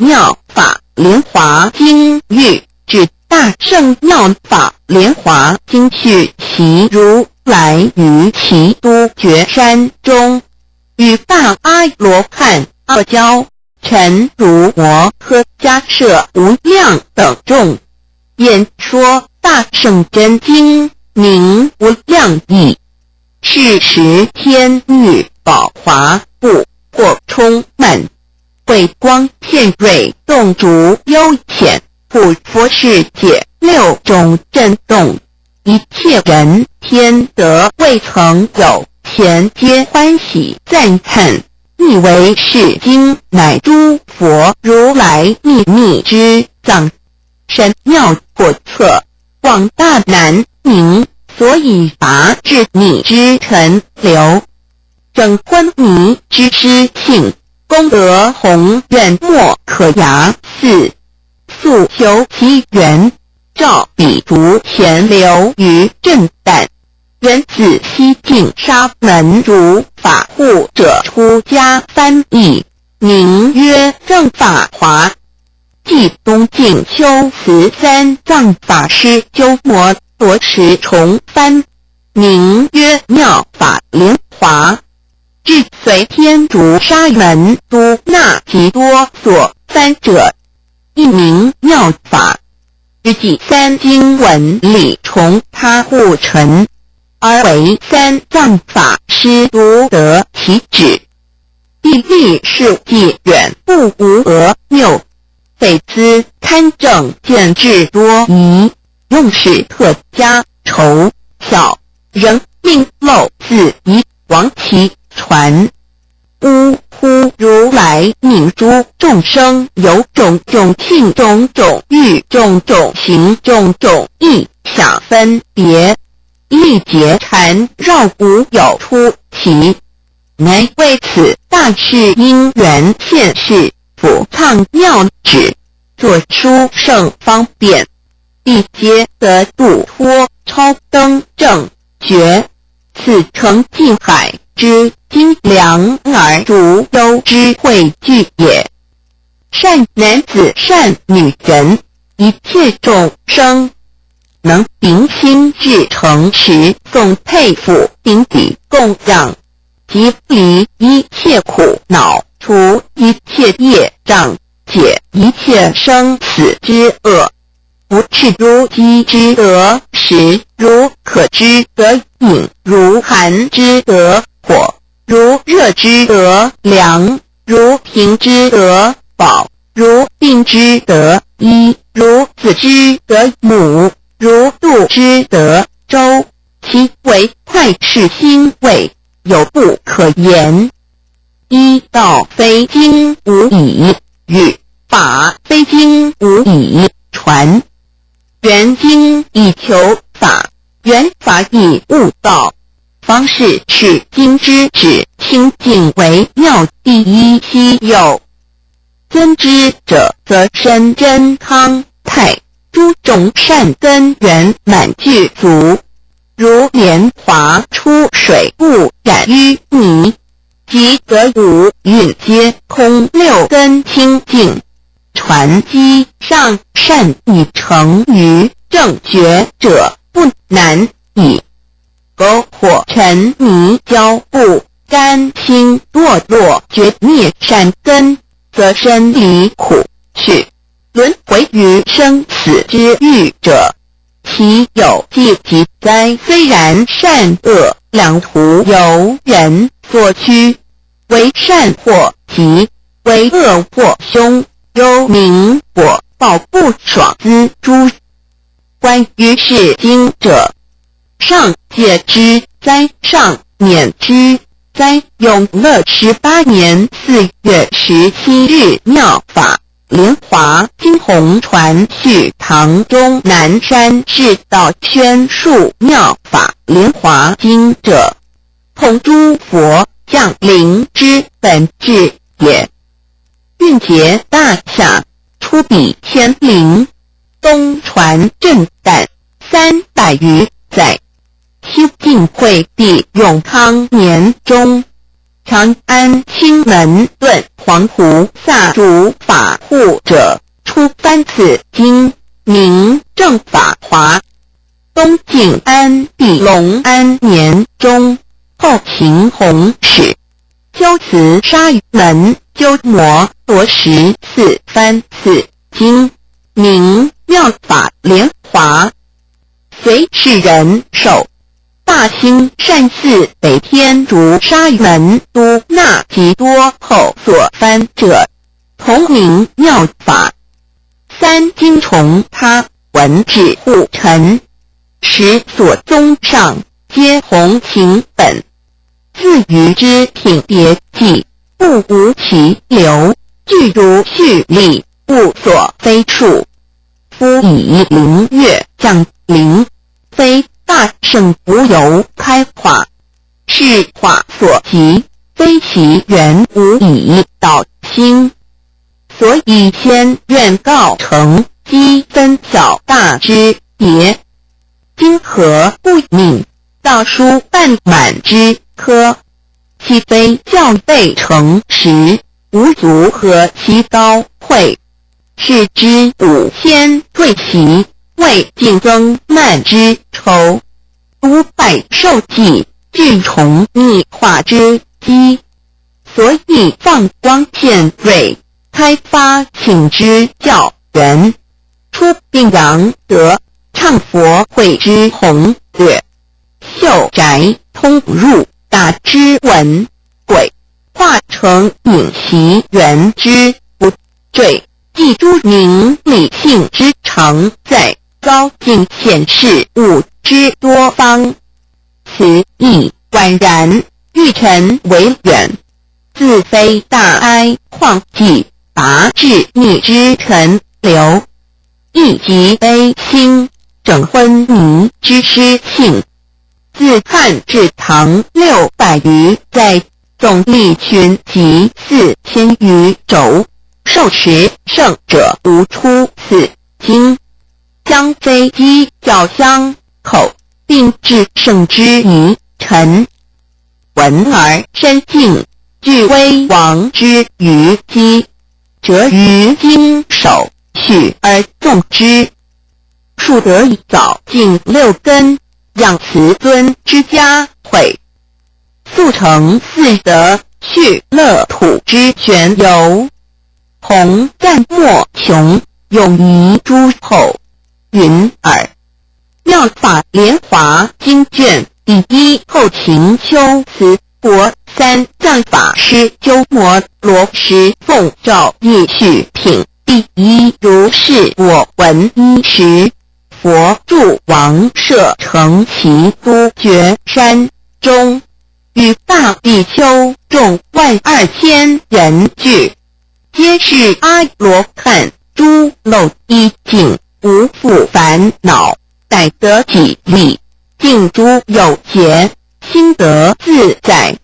妙法蓮華經喻，指大乘妙法蓮華經敘其如來於祇都覺山中，與大阿羅漢阿憍陳如摩訶迦葉無量等眾，演說大乘真經，名無量義。是時天雨寶華布或充滿，慧光片蕊動燭幽淺，普佛世界六種震動，一切人天得未曾有前皆歡喜讚歎，以為是經乃諸佛如來秘密之藏，神妙叵測，廣大難明，所以拔智密之塵流，證昏迷之濕性，功德弘願莫可睚似。溯求其源，照彼竺乾留於震旦。源自西晉沙門竺法護者出家翻譯，名曰正法華。繼東晉龜慈三藏法師鳩摩羅什重翻，名曰妙法蓮華。至隋天竺沙門都那笈多所翻者，亦名妙法。實際三經文理重他互陳，而唯三藏法師獨得其旨。地利事迹遠不無訛謬，匪資勘正見智多疑，用事特加稠巧，仍另漏字以亡其傳。嗚呼！如來命諸眾生有種種性、種種欲、種種行、種種意想分別，歷劫纏繞無有出期，乃為此大事因緣現世，普暢妙旨，作殊勝方便，必皆得度脫超登正覺。此誠濟海之精良而諸優之匯聚也。善男子、善女人，一切眾生能憑心至誠持誦佩腹頂禮供養，即離一切苦惱，除一切業障，解一切生死之厄。不啻如飢之得食，如渴之得飲，如寒之得火，如熱之得涼，如貧之得飽，如病之得醫，如子之得母，如渡之得舟。其為快事欣慰，有不可言。一道非經無以喻，法非經無以傳。緣經以求法，緣法以悟道，方是取經之旨清淨微妙第一稀有。遵之者，則身臻康泰，諸種善根圓滿具足，如蓮華出水不染污泥，即得五蘊皆空，六根清淨。傳機上善已成於正覺者不難矣。苟火塵泥澆不甘心墮落絕滅善根，則身離苦趣，輪迴於生死之獄者，其有濟幾哉？雖然善惡兩途由人所趨，為善或吉，為惡或凶。幽冥果報不爽之諸。關於是經者，上戒之哉，上免之哉。永樂18年4月17日，妙法蓮華經弘傳續唐終南山智道宣述妙法蓮華經者，統諸佛降臨之本旨也。運劫大夏，出彼乾陵，東傳震旦300餘載。西晉惠帝永康年中，長安青門頓黃菩薩主法護者，初翻此經，名正法華。東晉安帝隆安年中，後秦弘始，龜茲沙門鳩摩羅什次翻此經，名妙法蓮華。隋世人授大興善寺北天竺沙門都那吉多後所翻者，同名妙法。三經重他文智護陳，時所宗上皆弘行本，自於之品別記，不無其流，具如序例，不所非數。夫以靈月降臨，非大聖無由開化，是化所及，非其緣無以導興。所以先願告成，機分小大之別。今何不命道書半滿之科？豈非教備成實，無足合其高慧？是知五千退席，為競增慢之愁。五百受記，具重逆化之機，所以放光獻瑞，開發請之教源，出並揚德，倡佛慧之宏略，秀宅通入大知文軌，化成隱其緣之不墜，記諸明理性之常在，高境顯示物之多方。此意宛然，欲塵為遠，自非大哀曠寂，拔智逆之塵流，亦即悲心整昏迷之失性。自漢至唐600餘載，總歷群集4000餘軸，受持聖者無出此經，將非機教相口，並至聖之疑塵。聞而深敬，具威王之餘機，折於經首，許而誦之，庶得以早淨六根，養慈尊之嘉惠，速成四德，趣樂土之玄游。弘讚莫窮，永遺諸後。云爾。妙法蓮華經卷第一後秦龜茲國三藏法師鳩摩羅什奉詔譯序品第一如是我聞爾時，佛住王舍城祇都覺山中，與大比丘眾12000人俱，皆是阿羅漢，諸漏已盡，無復煩惱，逮得己力，淨諸有結，心得自在。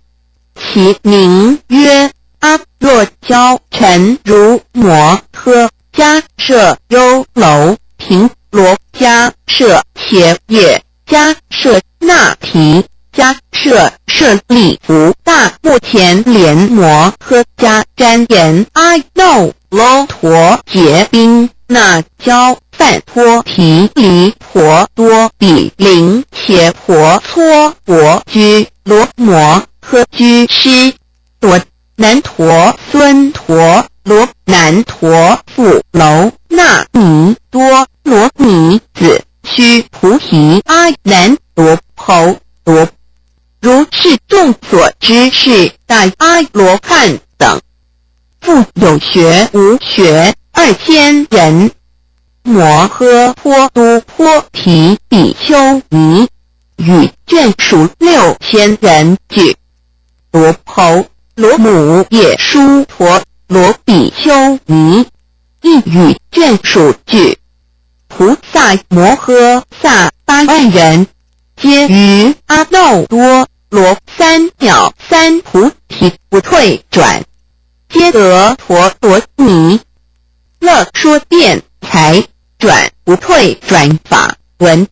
其名曰阿若憍陳如摩訶迦舍優樓頻羅迦舍伽耶迦舍那提迦舍舍利弗大目乾連摩訶迦旃延阿耨羅陀羯賓那憍梵波提離婆多比陵伽婆蹉婆拘羅摩訶拘尸多難陀孫陀羅難陀富樓那尼多羅尼子須菩提阿難羅睺羅，如是眾所知是大阿羅漢等，復有學無學2000人。摩訶婆都波提比丘尼與眷屬6000人俱。羅睺羅母夜梳陀羅比丘尼亦與眷屬俱。菩薩摩訶薩8萬人，皆於阿耨多羅三藐三菩提不退轉，皆得陀羅尼。樂說辯才轉不退轉法輪，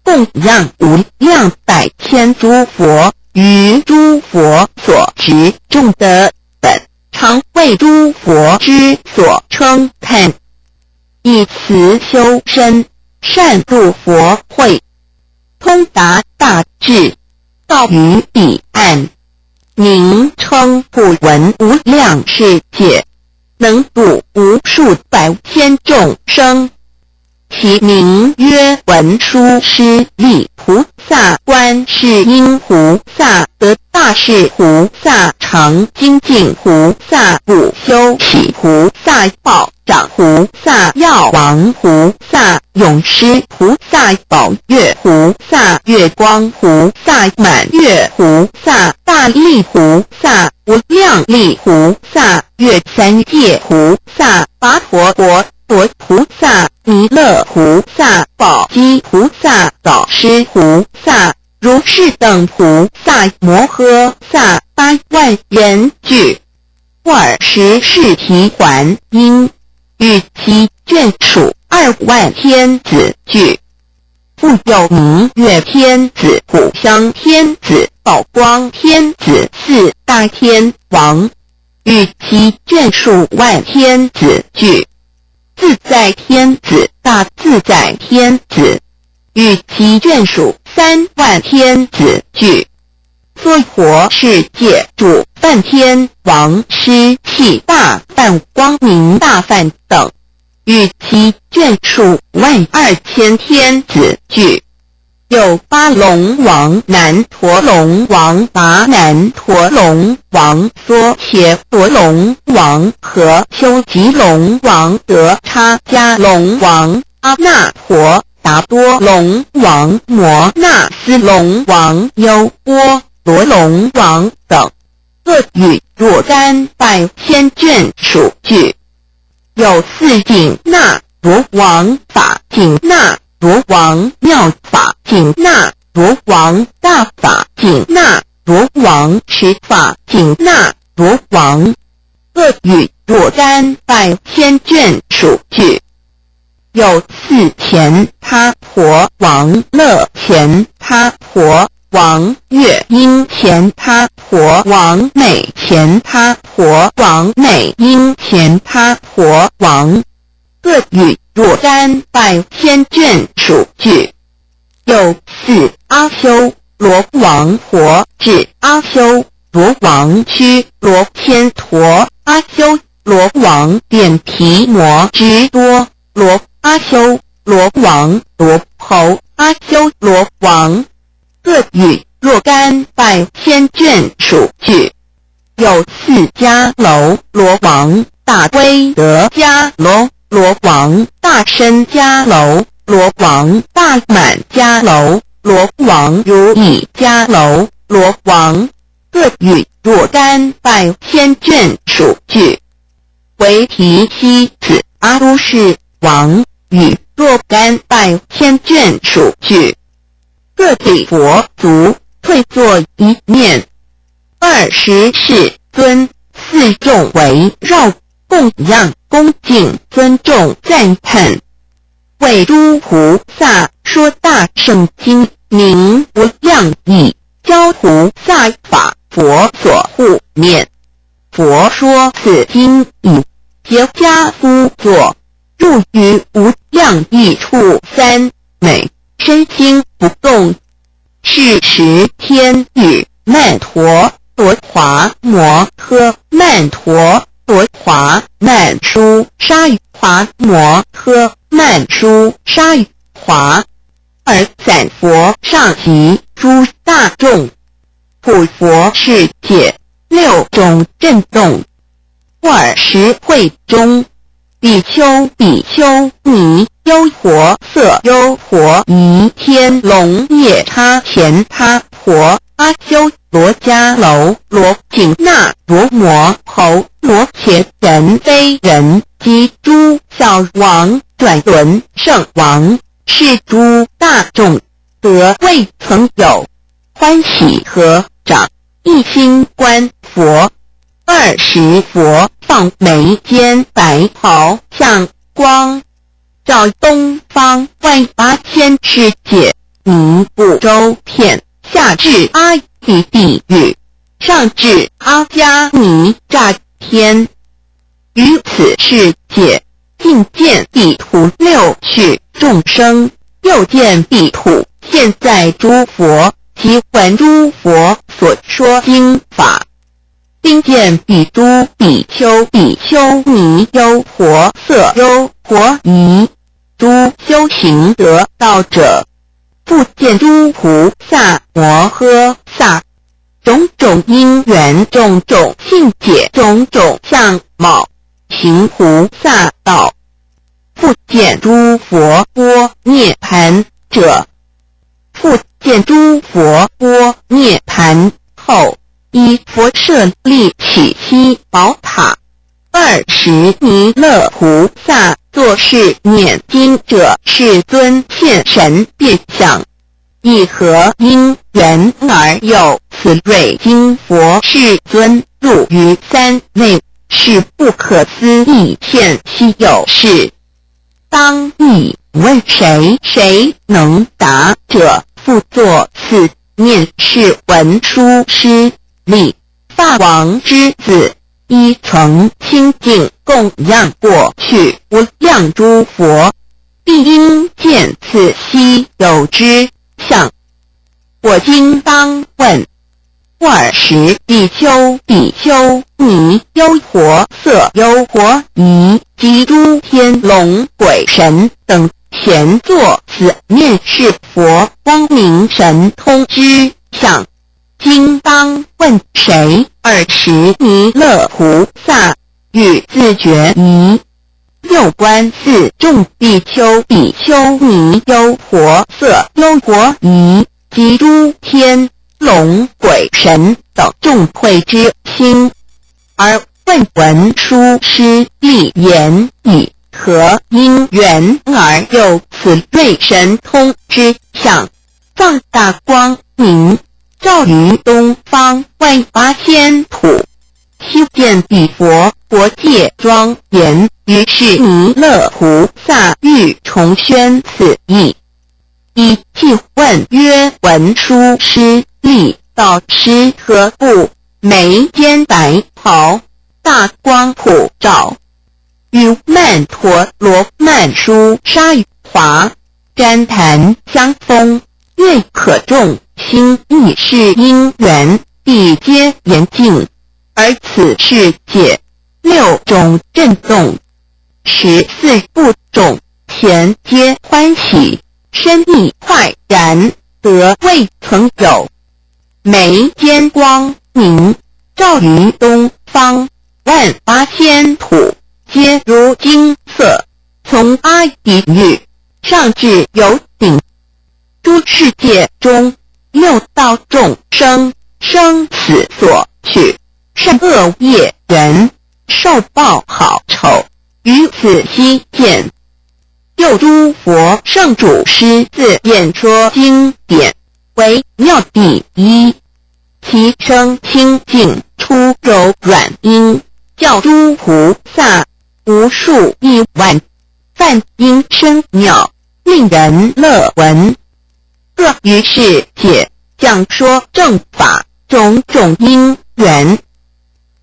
供養無量百千諸佛。於諸佛所植眾的本，常為諸佛之所稱歎。以慈修身，善入佛慧，通達大智，到於彼岸，名稱普聞無量世界，能度無數百千眾生。其名曰文殊師利菩薩、觀世音菩薩、得大勢菩薩、常精進菩薩、不休息菩薩、寶掌菩薩、藥王菩薩、勇施菩薩、寶月菩薩、月光菩薩、滿月菩薩、大力菩薩、無量力菩薩、越三界菩薩、跋陀羅多菩薩、彌勒菩薩、寶積菩薩、導師菩薩、如是等菩薩摩訶薩8萬人俱。爾時釋提桓因與其眷屬2萬天子俱。復有明月天子、普香天子、寶光天子四大天王，與其眷屬萬天子俱。自在天子、大自在天子，與其眷屬3萬天子俱。娑婆世界主梵天王屍氣大梵、光明大梵等，與其眷屬1.2萬天子俱。有巴龍王、難陀龍王、跋難陀龍王、娑伽陀龍王和丘吉龍王、德差迦龍王、阿那婆達多龍王、摩那斯龍王、優波羅龍王等，各與若干百千眷屬俱。有四緊那羅王、法緊那羅王、妙法緊那羅王、大法緊那羅王、持法緊那羅王，各與若干百千眷屬俱。有四乾闥婆王、樂乾闥婆王、樂音乾闥婆王、美乾闥婆王、美音乾闥婆王，各與若干百千眷屬俱。有四阿修羅王婆智阿修羅王須羅犍陀阿修羅王變提摩祗多羅阿修羅王羅侯阿修羅王，各與若干百千眷屬俱。有四迦樓羅王、大威德迦樓羅王、大身迦樓羅王、大滿迦樓羅王、如意迦樓羅王，各與若干百千眷屬俱。韋提希子阿都氏王與若干百千眷屬俱，各禮佛足，退坐一面。爾時世尊四眾圍繞，供養恭敬尊重讚歎，為諸菩薩說大乘經，名無量義，教菩薩法，佛所護念。佛說此經已，結跏趺坐，入於無量義處三昧，身心不動。是時天女曼陀羅華摩訶曼陀羅華曼殊沙華摩訶曼殊沙華，爾散佛上及諸大眾，普佛世界六種震動。爾時會中，比丘、比丘尼、優婆塞、優婆夷、天龍夜叉乾闥婆、阿修羅迦樓羅緊那羅摩侯羅伽人非人及諸小王、轉輪聖王，是諸大眾得未曾有歡喜合掌，一心觀佛。爾時佛放眉間白毫相光，照東方萬八千世界，靡不周遍，下至阿底地狱，上至阿迦尼咤天。於此世界，盡見彼土六趣眾生，又見彼土現在諸佛及聞諸佛所說經法，並見彼諸比丘、比丘尼、優婆塞、優婆夷，諸修行得道者，復見諸菩薩摩訶薩，種種因緣，種種信解，種種相貌，行菩薩道。復見諸佛般涅槃者，復見諸佛般涅槃後，依佛舍利起七寶塔。爾時彌勒菩薩作是念：今者世尊現神變相，以何因緣而有此瑞金佛世尊入於三昧，是不可思議現稀有事。當以問誰誰能答者，復作是念：是文殊師利，法王之子，已曾清淨供養過去無量諸佛，必應見此稀有之相。我今當問。爾時比丘、比丘尼、優婆塞、優婆夷及諸天龍鬼神等，咸作此念：是佛光明神通之相。今當問誰？爾時彌勒菩薩語自覺已，又觀四眾比丘、比丘尼、優婆塞、優婆夷及諸天龍鬼神等眾會之心，而問文殊師利言：以何因緣而有此瑞神通之相？放大光明，照於東方萬八千土，悉見彼佛國界莊嚴。於是彌勒菩薩欲重宣此義，以偈問曰：文殊師利，道師何故？眉間白毫，大光普照，與曼陀羅曼殊沙華，栴檀香風，願可眾生憶是因緣，彼皆嚴淨。而此世界六種震動，14部眾咸皆歡喜，身意快然，得未曾有。眉間光明，照於東方萬八千土，皆如金色，從阿鼻獄上至有頂。諸世界中六道眾生生死所趣，善惡業緣，受報好醜，於此悉見。又諸佛聖住師自演說經典，為妙第一。其聲清淨，出柔軟音，教諸菩薩無數億萬，梵音聲妙，令人樂聞。各於世界講說正法，種種因緣，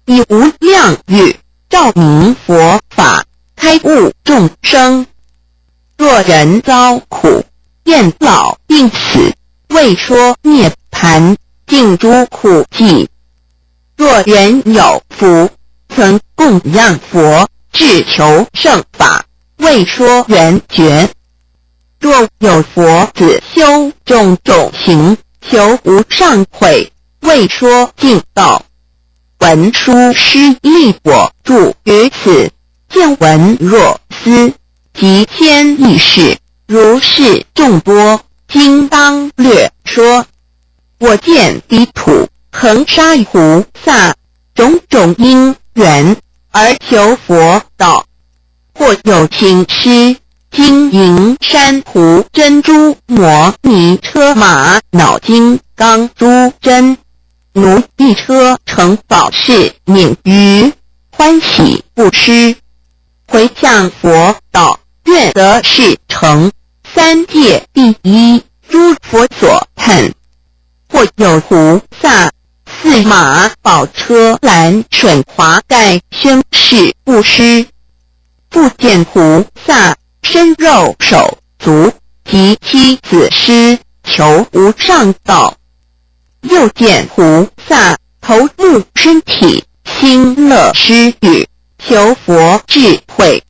以無量語照明佛法，開悟眾生。若人遭苦，厭老病死，為說涅槃，盡諸苦際。若人有福，曾供養佛，志求聖法，為說緣覺。若有佛子修種種行，求無上慧，為說淨道。文殊師利，我住於此，見聞若斯，及千億事，如是眾多，今當略說。我見彼土恆沙菩薩，種種因緣而求佛道，或有請施金銀珊瑚珍珠摩尼車瑪瑙金剛諸珍，奴婢車乘寶飾輦輿，歡喜布施，迴向佛道，願得是成三界第一，諸佛所歎。或有菩薩駟馬寶車籃水華蓋宣示布施。復見菩薩身肉手足及妻子施求無上道。又見菩薩頭目身體心樂施與求佛智慧。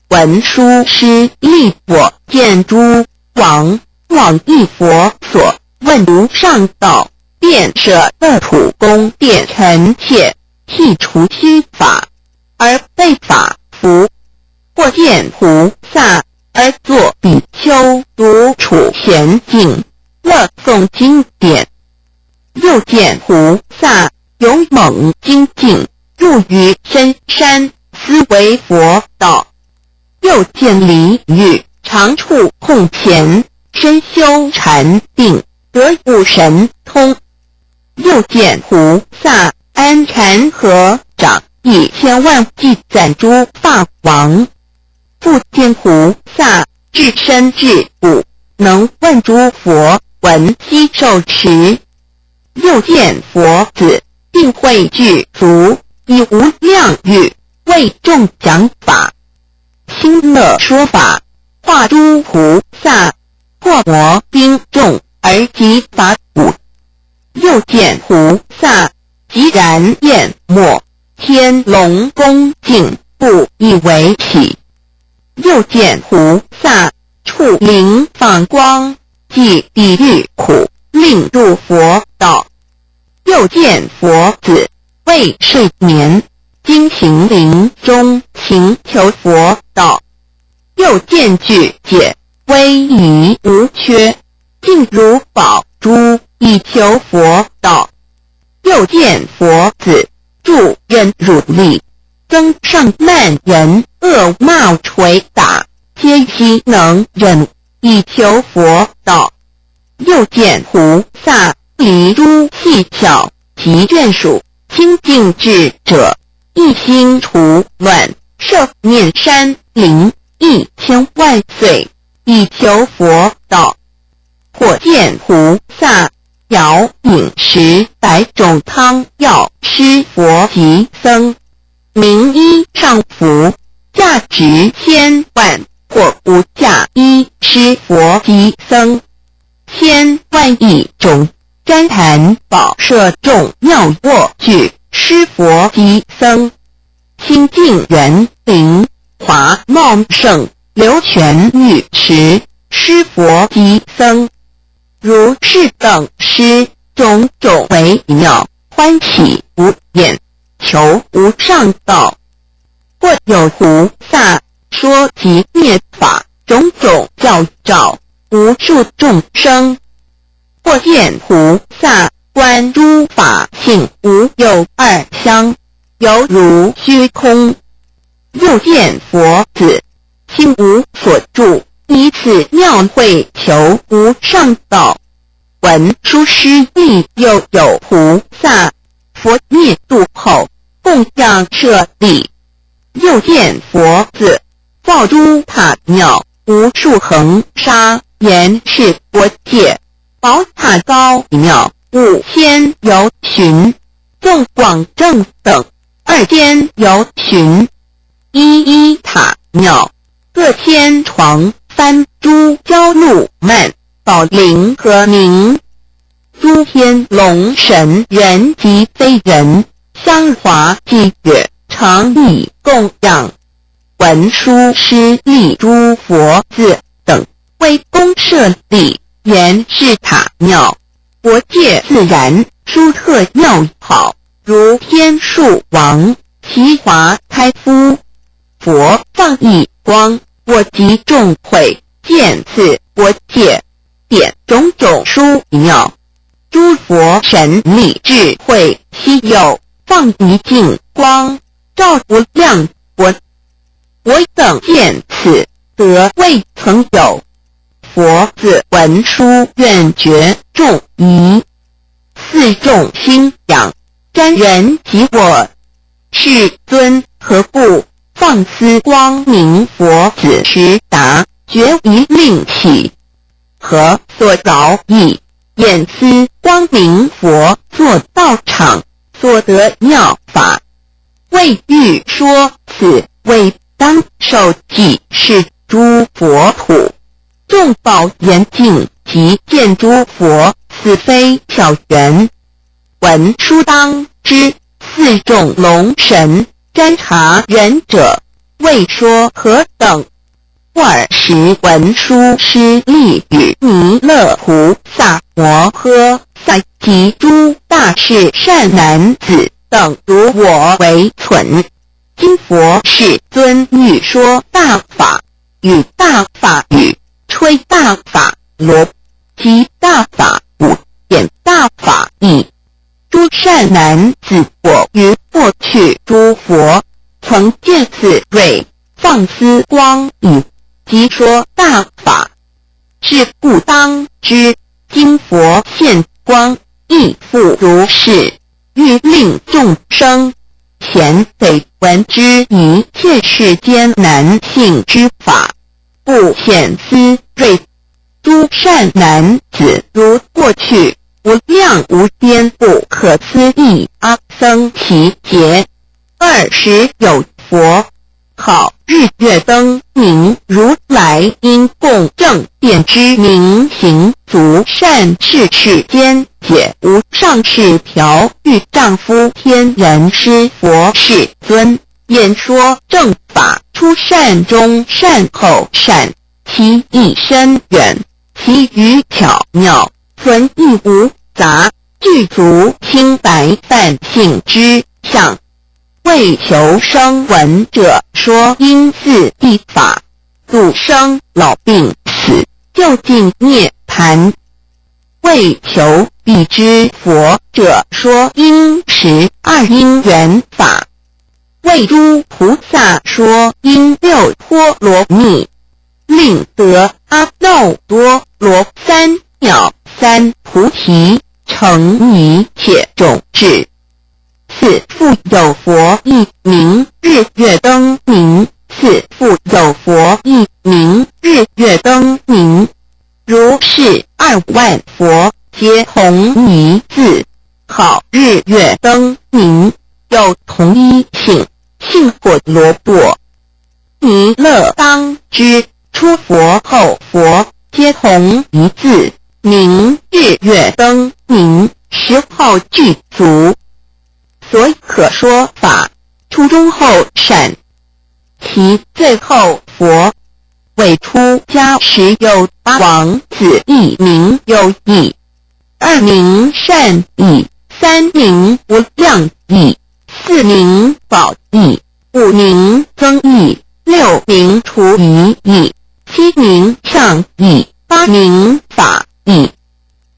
文殊師利我見諸王往詣佛所問無上道，便捨樂土宮殿塵疥，剃除鬚髮，而被法服。或見菩薩而作比丘，獨處閑靜，樂誦經典。又見菩薩勇猛精進，入於深山，思維佛道。又見離欲，常處空閒，深修禪定，得悟神通。又見菩薩安禪合掌，以千萬計讚諸法王。復見菩薩至深至古，能問諸佛聞悉受持。又見佛子定慧具足，以無量喻為眾講法，欣樂說法，化諸菩薩破魔兵眾而擊法鼓。又見菩薩寂然焰沒，天龍恭敬不以為喜。又見菩薩處靈放光，濟地獄苦，令入佛道。又見佛子未睡眠，驚醒臨終勤求佛道。又見具戒威儀無缺，淨如寶珠，以求佛道。又見佛子住忍辱力，增上慢人惡罵捶打，皆悉能忍，以求佛道。又見菩薩離諸細巧及眷屬清淨智者，一心除亂，攝念山林1000萬歲，以求佛道。或見菩薩肴飲食百種湯藥施佛及僧，名衣上服，價值千萬或無價衣施佛及僧，千萬億種栴檀寶設眾妙臥具施佛及僧，清淨園林華茂盛流泉浴池施佛及僧，如是等施種種微妙歡喜無厭，求無上道。或有菩薩說寂滅法種種教照無數眾生。或見菩薩觀諸法性無有二相，猶如虛空。又見佛子心無所住，以此妙慧求無上道。文殊師利又有菩薩，佛滅度後，供養舍利。又見佛子造諸塔廟，無數恆沙，嚴飾國界，寶塔高廟5000由旬，縱廣正等2000由旬，一一塔廟各千床幡珠嬌露幔寶鈴和鳴，諸天龍神人及非人，香華伎樂，常以供養。文殊師利諸佛子等為供舍利，嚴飾塔廟，國界自然殊特妙好，如天數王其華開敷。佛放逸光，我及眾會見此國界，典種種殊妙。諸佛神力智慧悉有，放一淨光，照無量國。我等見此得未曾有。佛子文殊願覺眾疑，四眾歆仰，瞻仁及我。世尊何故放斯光明佛子實達，決一令起？何所饒益？眼思光明佛坐道场所得妙法，為欲說此為當受記是諸佛土，眾寶嚴淨及見諸佛，此非巧緣。文殊當知，四眾龍神占察忍者，為說何等？爾時文殊師利語彌勒菩薩摩訶薩及諸大士善男子等，如我為忖。今佛世尊欲說大法，語大法語，吹大法鑼，擊大法鼓，演大法義。諸善男子，我於過去諸佛曾見此瑞，放斯光已，即說大法。是故當知，今佛現光，亦復如是，欲令眾生前得聞知一切世間難信之法，故顯斯瑞。諸善男子，如過去無量無邊不可思議阿僧祇劫，爾時有佛號日月燈明如來，應供正遍知明行足善逝世間解無上士調御丈夫天人師佛世尊，演說正法，初善中善後善，其義深遠，其語巧妙，存異無雜，具足清白梵行之相。為求聲聞者說應四諦法，度生老病死，究竟涅槃；為求必知佛者說應十二因緣法，為諸菩薩說應六波羅蜜，令得阿耨多羅三藐三菩提，成一切種智。此復有佛一名日月燈明，此復有佛一名日月燈明。如是2萬佛，皆同一字，號日月燈明，有同一姓，姓火羅多。彌勒當知，初佛後佛，皆同一字，名日月燈明，十號具足。所可說法，初中後善，其最後佛為出家時有八王子，一名有義，二名善義，三名無量義，四名寶義，五名增義，六名除疑義，七名暢義，八名法義。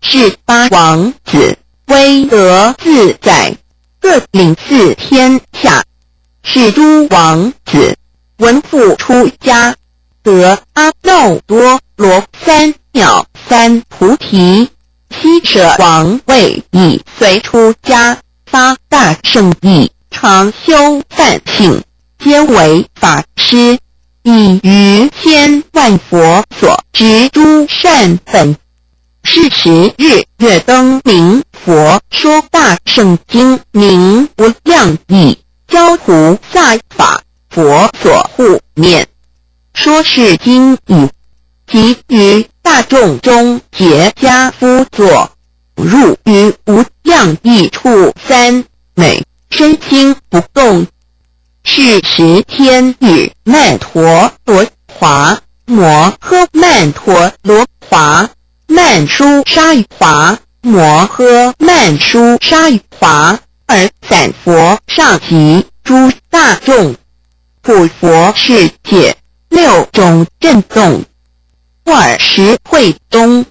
是八王子威德自在，各領四天下。是諸王子聞復出家，得阿耨多羅三藐三菩提，悉捨王位以隨出家，發大聖意，常修梵行，皆為法師，以餘千萬佛所植諸善本。是時日月燈明佛說大乘經名無量義，教菩薩法，佛所護念。說是經已，即於大眾中結跏趺坐，入於無量義處三昧，身心不動。是時天語曼陀羅華摩訶曼陀羅華曼殊沙華摩訶曼殊沙華，而散佛上及諸大眾，普佛世界六種震動。爾時會中，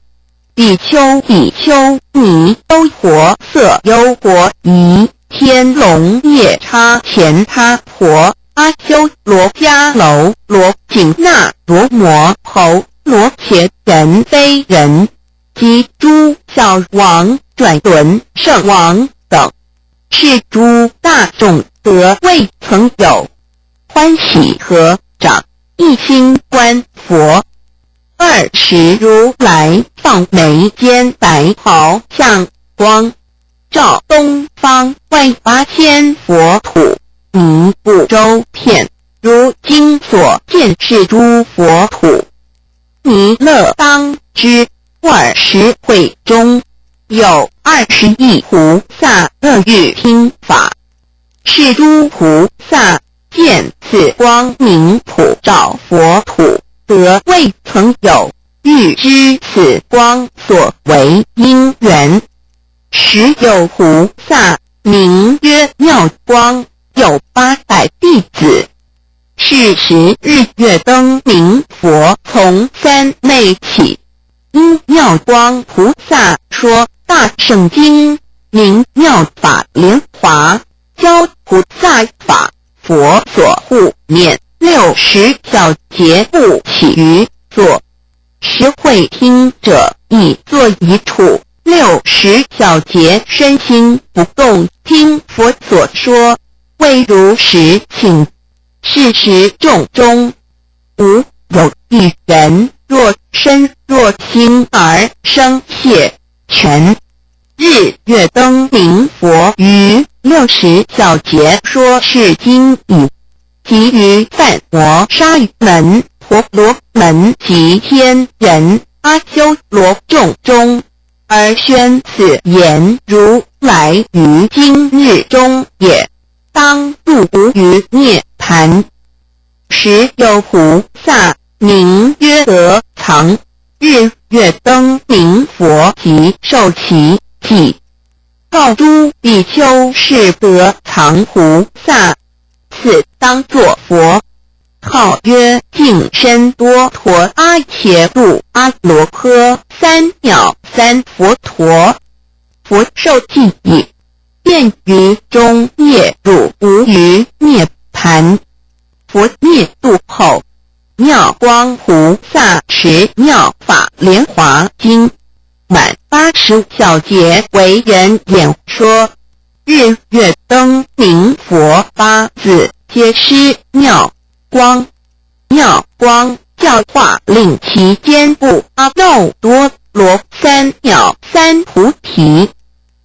比丘、比丘尼、優婆塞、優婆夷、天龍夜叉、乾闥婆、阿修羅、迦樓羅、緊那羅、摩侯羅、伽人、非人及諸小王、轉輪聖王等，是諸大眾得未曾有歡喜合掌，一心觀佛。爾時如來放眉間白毫相光，照東方萬八千佛土，靡不周遍。如今所見是諸佛土。彌勒當知，爾時會中有20億菩薩樂欲聽法，是諸菩薩見此光明普照佛土，得未曾有，欲知此光所為因緣。時有菩薩名曰妙光，有800弟子。是時日月燈明佛從三昧起，因妙光菩薩說大乘經，名妙法蓮華，教菩薩法，佛所護念60小劫不起於座。時會聽者亦坐一處，六十小劫身心不動，聽佛所說，為如實請。是時眾中無有一人若身若心而生懈倦。日月燈明佛於六十小劫說是經已，即於梵摩沙門、婆羅門及天人、阿修羅眾中，而宣此言：如來於今日中也，當入無餘涅槃。時有菩薩名曰得藏，日月燈明佛即授其記，告諸比丘是得藏菩薩，此當作佛，號曰淨身多陀阿伽度阿羅訶三藐三佛陀。佛授記已，便於中夜入無餘涅槃。佛滅度後，妙光菩薩持妙法蓮華經，滿80小劫為人演說。日月燈明佛八子皆施妙光，妙光教化令其堅不阿耨多羅三藐三菩提。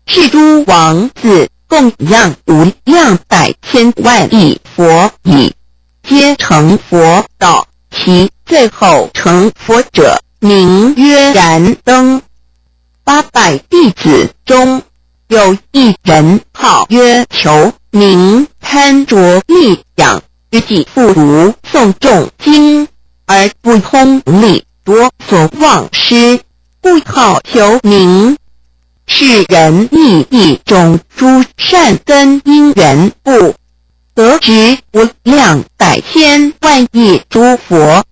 是諸王子供養無量百千萬億佛已，皆成佛道。其最後成佛者，名曰燃燈。800弟子中，有一人號曰求名，貪著利養，於己復讀誦眾經，而不通利，多所忘失，故號求名。是人亦一種諸善根因緣故，得值無量百千萬億諸佛，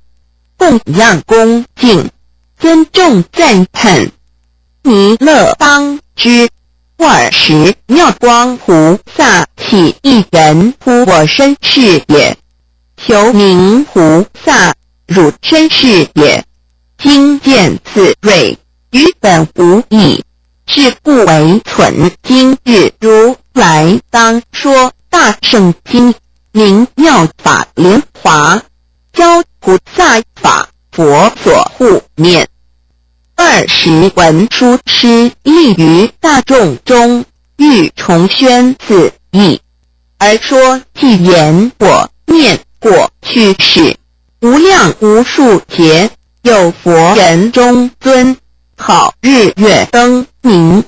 供養恭敬，尊重讚歎。彌勒當知，爾時妙光菩薩豈一人呼我身是也？求名菩薩，汝身是也。今見此瑞，於本無異。是故為蠢。今日如來當說大乘經，名妙法蓮華，教菩薩法，佛所護念。爾時文殊師利於大眾中，欲重宣此義，而說偈言：我念過去世，無量無數劫，有佛人中尊，號日月燈明。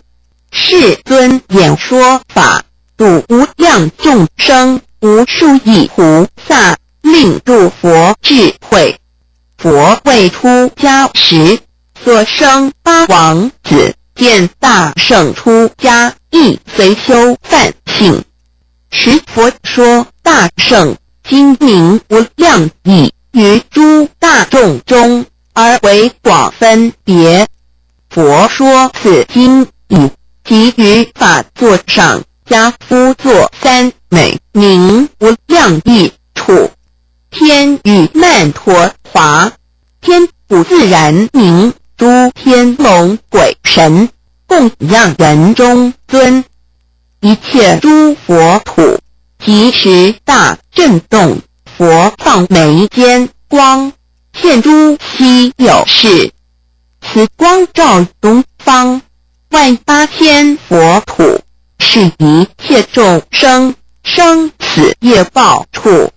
世尊演說法，度無量眾生，無數億菩薩，令入佛智慧。佛未出家時，所生八王子見大聖出家，亦隨修梵行。時佛說大乘經名無量義，於諸大眾中而為廣分別。佛說此經已，即於法座上跏趺坐三昧，名無量義處。天雨曼陀華，天鼓自然鳴，諸天龍鬼神供養人中尊，一切諸佛土即時大震動，佛放眉間光，現諸稀有事。此光照東方萬八千佛土，是一切眾生生死業報處。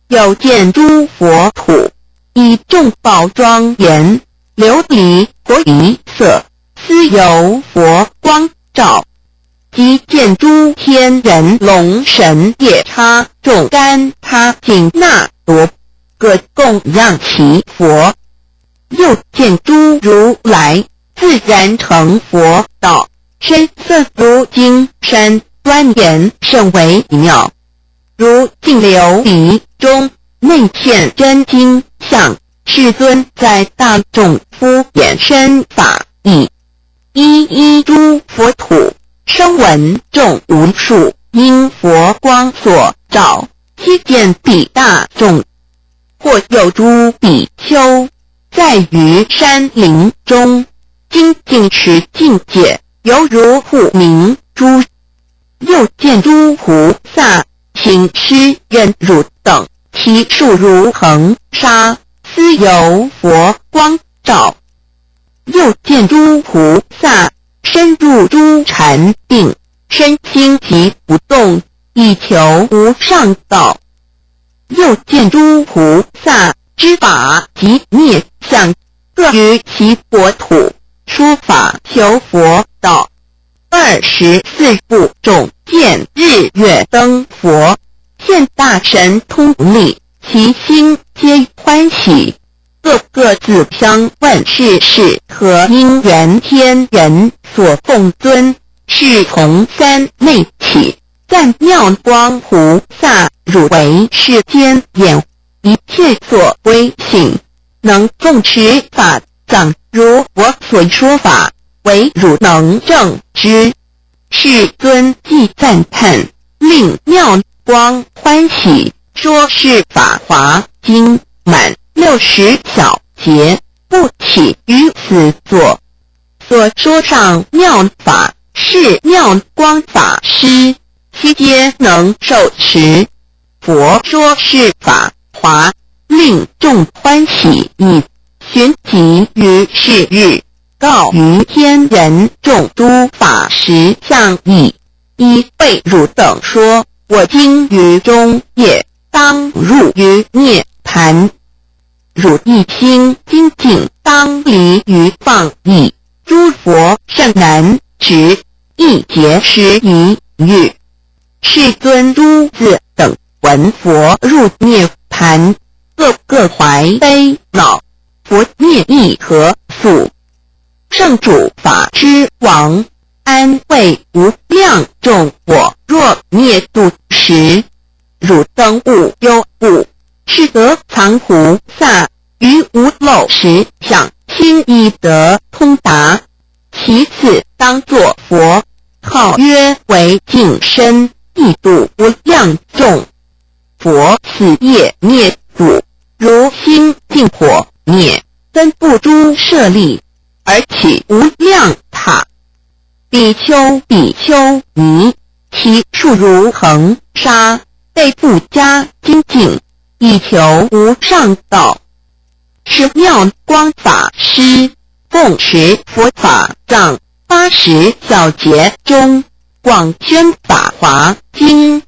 又見諸佛土，以眾寶莊嚴，琉璃火一色，斯由佛光照。即見諸天人龍神夜叉眾乾闥緊那羅，各供養其佛。又見諸如來自然成佛道，身色如金山，端嚴甚微妙，如淨琉璃中內現真金像。世尊在大眾敷演身法義，一一諸佛土，聲聞眾無數，因佛光所照，悉見彼大眾。或有諸比丘，在於山林中，精進持淨戒，猶如護明珠。又見諸菩薩行施忍辱等，其數如恆沙，斯由佛光照。又見諸菩薩深入諸禪定，身心寂不動，以求無上道。又見諸菩薩知法寂滅相，各於其國土說法求佛道。24部眾見日月燈佛現大神通力，其心皆歡喜，各各自相問是是何因緣天人所奉尊，是從三昧起，讚妙光菩薩汝為世間眼，一切所歸性，能總持法藏，如我所說法，唯汝能證知。世尊既讚歎，令妙光歡喜，說是法華經滿60小劫，不起於此座。所說上妙法，是妙光法師，悉皆能受持。佛說是法華，令眾歡喜已，旋即於是日，告於天人眾諸法實相義，以為汝等說：我今於中夜，當入於涅槃。汝一心精進，當離於放逸。諸佛甚難持，一劫時一遇。世尊諸子等聞佛入涅槃，個個懷悲惱。佛滅意何速？聖主法之王，安慰無量眾。我若滅度時，汝等勿憂怖。是得藏菩薩於無漏實相，輕易得通達。其次當作佛，號曰為淨身，亦度無量眾。佛此業滅度，如星盡火滅，分布諸舍利，而起無量塔。比丘、比丘尼，其數如恆沙，被復加精進，以求無上道。是妙光法師奉持佛法藏80小劫中，廣宣法華經。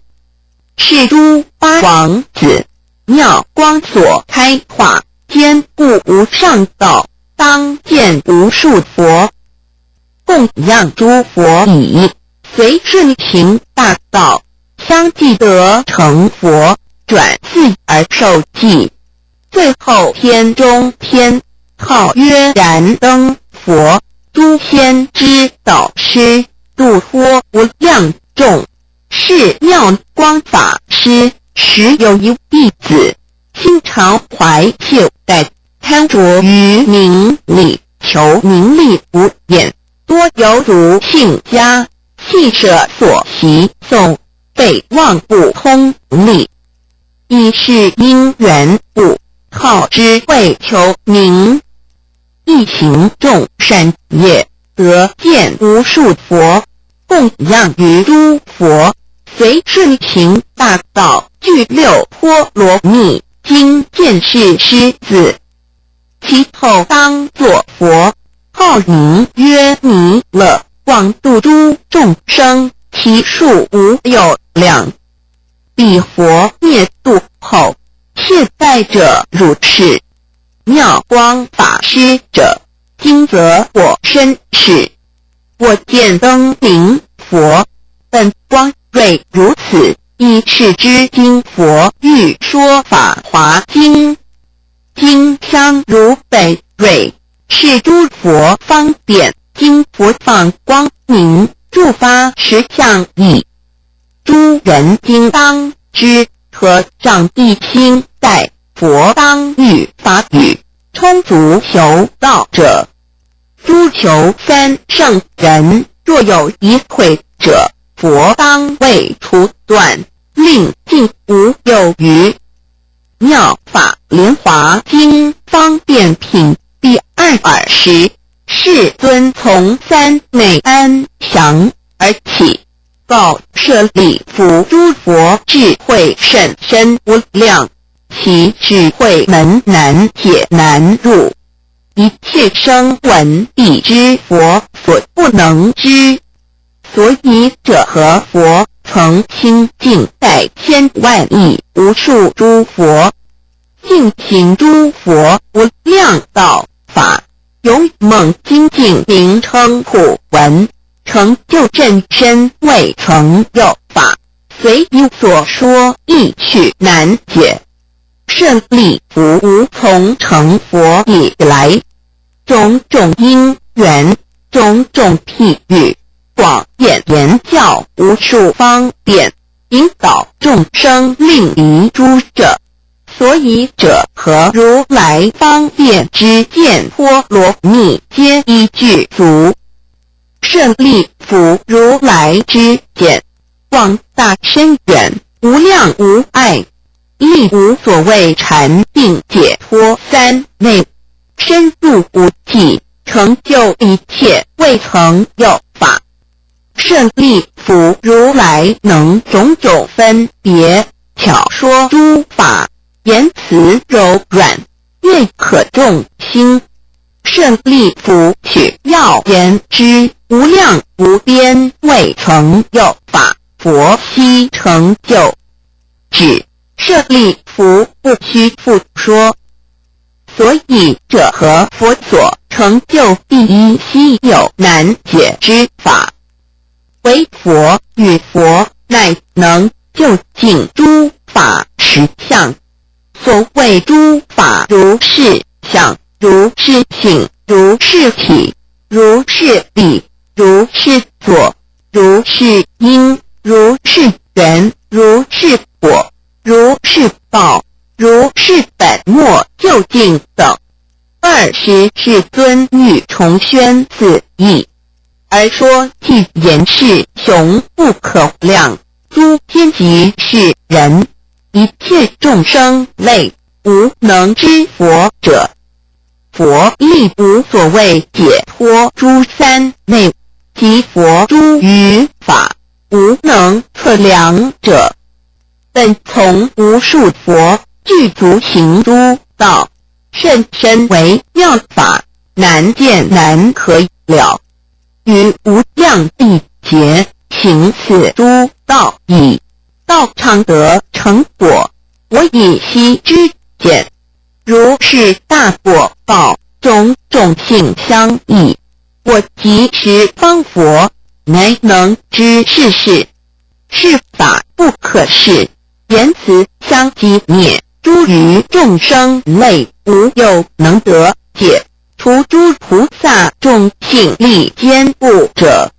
是諸八王子，妙光所開化，堅固無上道，當見無數佛，供養諸佛已，隨順行大道，相繼得成佛，轉四而受記。最後天中天，號曰燃燈佛，諸仙之導師，度脫無量眾。是妙光法師時有一弟子，心常懷懈怠，貪著於名利，求名利無厭，多有俗性家，棄捨所習誦，廢忘不通力，以是因緣故，好只為求名，一行眾善業，得見無數佛，供養於諸佛，隨順行大道，具六波羅蜜，今見是師子。其後當作佛，號名曰彌勒，廣度諸眾生，其數無有量。彼佛滅度後，現在者如是。妙光法師者，今則我身是。我見燈明佛，本光睿如此，以是知今佛欲說法華經，經相如本瑞，是諸佛方便，今佛放光明，助發實相義。諸人今當知，合掌一心待佛當欲法語，充足求道者。諸求三乘人，若有疑悔者，佛當為除斷，令盡無有餘。妙法蓮華經方便品第20。世尊從三昧安詳而起，告舍利弗：諸佛智慧甚深無量，其智慧門難解難入，一切聲聞已知佛所不能知。所以者何？佛曾清淨百千萬億無數諸佛，盡行諸佛無量道法，勇猛精進名稱普聞，成就甚深未曾有法，隨意所說意趣難解。舍利弗，吾從成佛以來，種種因緣，種種譬喻，廣演言教無數方便，引導眾生令離諸者。所以者何？如來方便知見波羅蜜皆已具足。舍利弗，如來知見廣大深遠，無量無礙，力無所謂禪定解脫三昧，深入無際，成就一切未曾有法。舍利弗，如來能種種分別巧說諸法，言辭柔軟，悅可眾心。舍利弗，取要言之，無量無邊未曾有法，佛悉成就。止，舍利弗，不須復說。所以者何？佛所成就第一希有難解之法，唯佛與佛乃能究竟諸法實相。所謂諸法如是相，如是性，如是體，如是理，如是所，如是因，如是緣，如是果，如是報，如是本末究竟等。爾時世尊欲重宣此義，而說偈言是窮不可量，諸天及世人，一切眾生類，無能知佛者。佛力無所謂解脫諸三昧及佛諸餘法，無能測量者。本從無數佛具足行諸道，甚深微妙法，難見難可了。於無量億劫行此諸道已，道常得成果。我以悉知見，如是大果報，種種性相異。我及十方佛，乃能知是事。是法不可示，言辭相寂滅，諸餘眾生類無有能得解，除諸菩薩眾性力堅固者。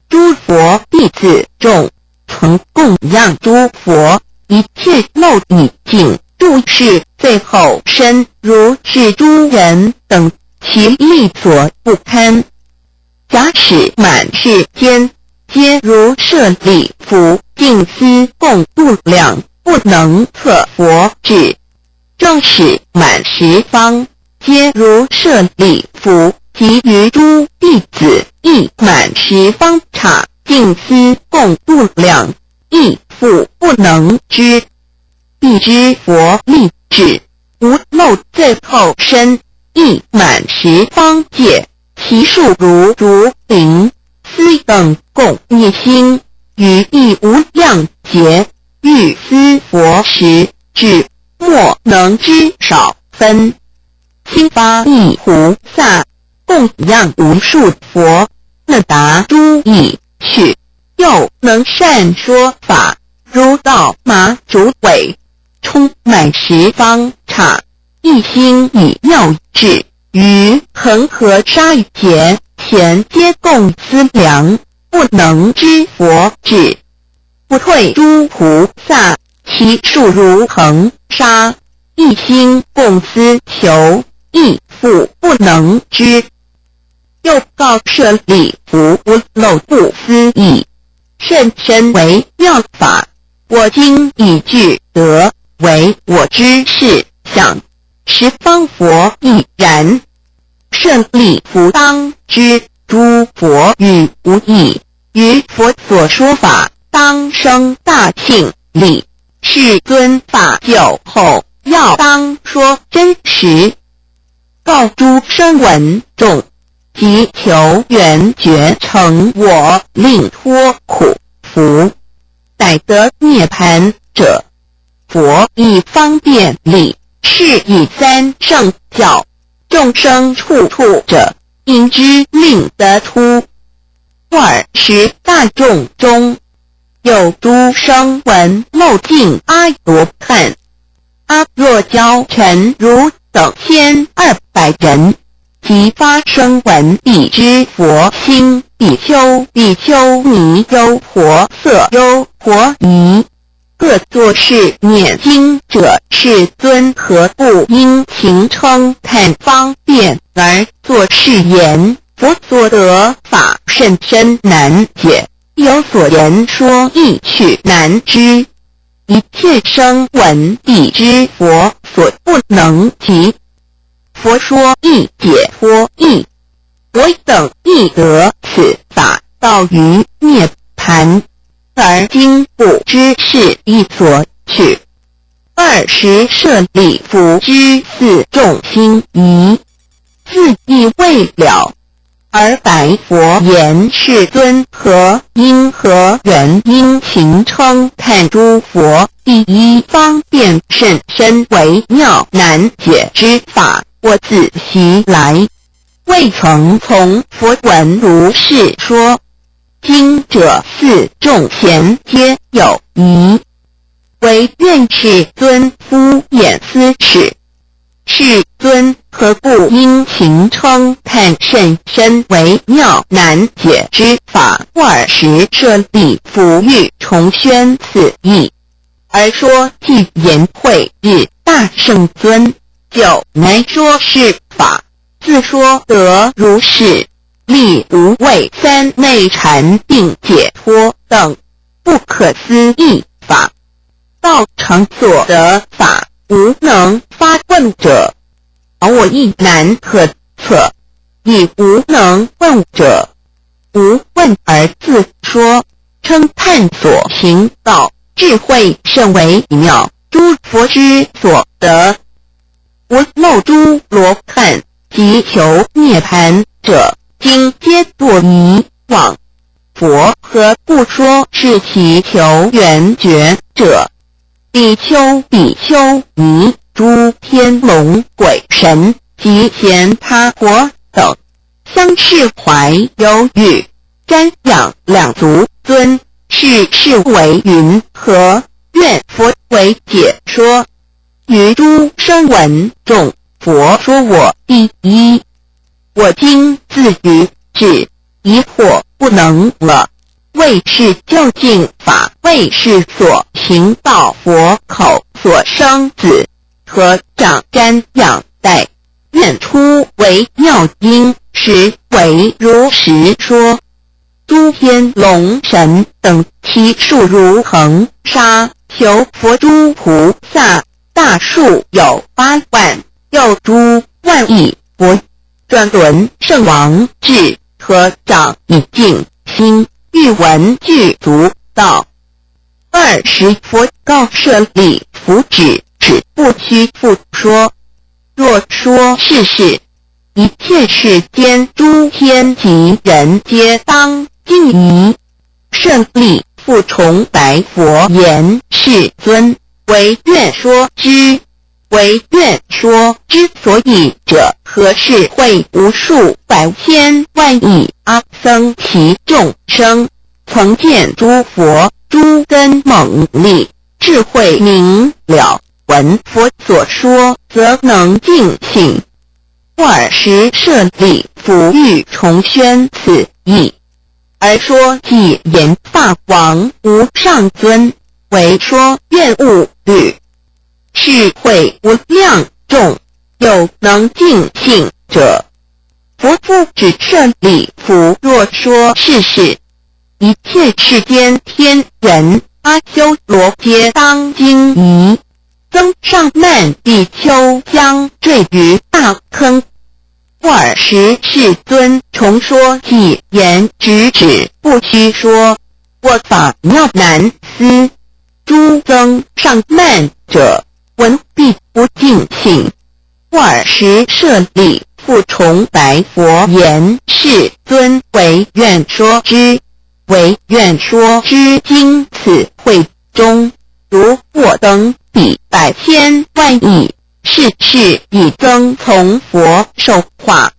諸佛弟子眾曾供養諸佛，一切漏已盡，住世最後身，如是諸人等，其力所不堪。假使滿世間，皆如舍利弗，盡思共度量，不能測佛智；正使滿十方，皆如舍利弗，及餘諸弟子，亦滿十方剎，盡思共度量，亦復不能知。必知佛力智，無漏最後身。亦滿十方界，其數如竹林。斯等共一心，於意無量劫，欲思佛實智，莫能知少分。心發意菩薩，供養無數佛，能達諸意趣，又能善說法，如稻麻竹葦，充滿十方剎，一心以妙智，於恆河沙劫前皆共思量，不能知佛智。不退諸菩薩，其數如恆沙，一心共思求，亦復不能知。又告舍利弗，無漏不思議，甚深微妙法，我今已具得，唯我知是相。十方佛亦然。舍利弗當知，諸佛語無異，於佛所說法，當生大慶禮。世尊法久後，要當說真實，告諸聲聞眾，及求緣覺成我，令脫苦縛，逮得涅槃者。佛以方便力，示以三乘教，眾生處處者，應知令得出。爾時大眾中，有諸聲聞漏盡阿羅漢、阿若憍陳如等1200人，即發聲聞彼之佛心，比丘、比丘尼優婆塞、優婆夷，各作是念：經者世尊何故殷勤稱歎方便而作是言？佛所得法甚深難解，有所言說意趣難知，一切聲聞彼之佛所不能及。佛說義解脫義，我等亦得此法，到於涅槃，而今不知是意所趣。爾時舍利弗知四眾心疑，自意未了，而白佛言：世尊何因何緣殷勤稱歎諸佛第一方便甚深微妙難解之法？我自昔來未曾從佛聞如是說。今者四眾前皆有疑，惟願世尊敷演斯事。世尊何故殷勤稱歎甚深微妙難解之法？爾時舍利弗欲重宣此義，而說偈言：慧日大聖尊，久難說是法，自說得如是，歷無畏三昧禪定解脫等不可思議法，道成所得法，無能發問者，我亦難可測；亦無能問者，無問而自說，稱歎所行道，智慧甚微妙，諸佛之所得。無漏諸羅漢及求涅槃者，今皆墮疑網。佛何故說是其求緣覺者？比丘、比丘尼、諸天龍鬼神及乾闥婆等，相視懷憂欲，瞻仰兩足尊，是是為云何？願佛為解說。於諸聲聞眾，佛說我第一。我今自愚智疑惑不能了。為是究竟法，為是所行道，佛口所生子，合掌瞻仰戴，願出微妙音，實為如實說。諸天龍神等，其數如恆沙，求佛諸菩薩，大數有8萬，又諸萬億佛，轉輪聖王至合掌以淨心，欲聞具足道。爾時佛告舍利弗：止止，不須復說。若說是事，一切世間諸天及人皆當驚疑。舍利弗重白佛言：世尊，唯願說之。唯願說之所以者何？是會無數百千萬億阿僧祇眾生，曾見諸佛諸根猛利，智慧明了，聞佛所說，則能淨信。爾時舍利弗欲重宣此義，而說偈言：法王無上尊，唯說願勿慮。是會無量眾，有能淨信者。佛復止舍利弗，若說是事，一切世間天人阿修羅皆當驚疑。增上慢比丘將墜於大坑。爾時世尊重說偈言：直指不虛說，我法妙難思。諸增上慢者，聞必不淨信。爾時舍利弗重白佛言：世尊，唯願說之，唯願說之。今此會中，如我等彼百千萬億，世世已曾從佛受化。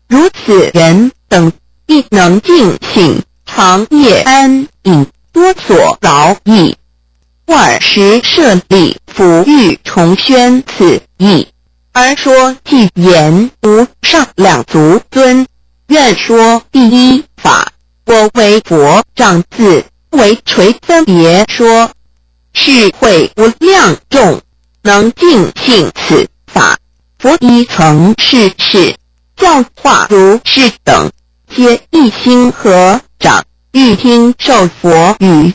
如此人等，亦能淨信，長夜安隱，多所饒益。爾時舍利弗欲重宣此義，而說偈言：無上兩足尊，願說第一法。我為佛長子，唯垂分別說。是會無量眾，能淨信此法。佛亦曾示世教化如是等，皆一心合掌，欲聽受佛語。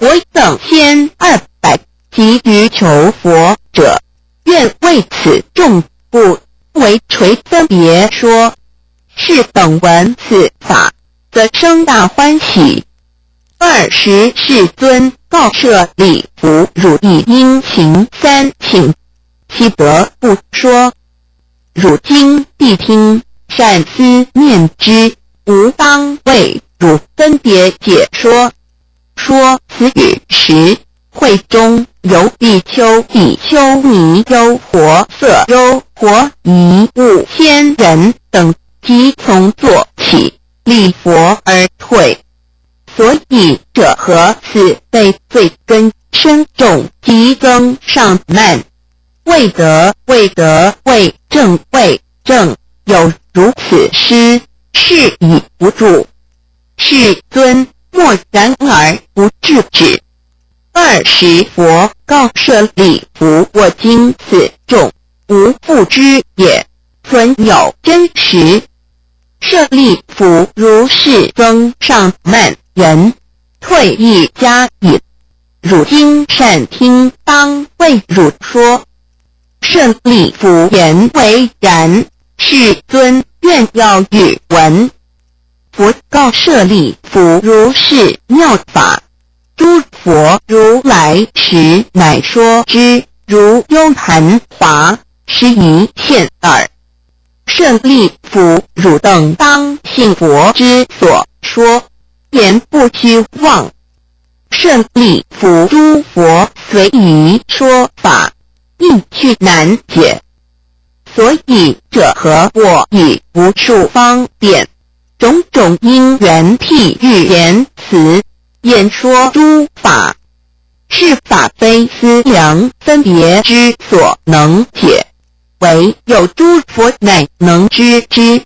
我等千二百及餘求佛者，願為此眾故，唯垂分別說。是等聞此法，則生大歡喜。爾時世尊告舍利弗：汝亦應行三請，豈得不說？汝今諦聽，善思念之，吾當為汝分別解說。說此語時，會中有比丘、比丘尼、優婆塞、優婆夷5000人等，即從座起，禮佛而退。所以者何？此輩罪根深重，及增上慢，未得未得未證未證，有如此師，是已無住。世尊默然而不制止。爾時佛告舍利弗：我今此眾無復知也，存有真實。舍利弗，如是增上慢人，退亦加矣。汝今善聽，當為汝說。舍利弗言：唯然，世尊，願要欲聞。佛告舍利弗：如是妙法，諸佛如來時乃說之，如優盤華，實一現耳。舍利弗，汝等當信佛之所說，言不虛妄。舍利弗，諸佛隨宜說法，意趣難解。所以者何？我以無數方便，種種因緣譬喻言辭，演說諸法。是法非思量分別之所能解，唯有諸佛乃能知之。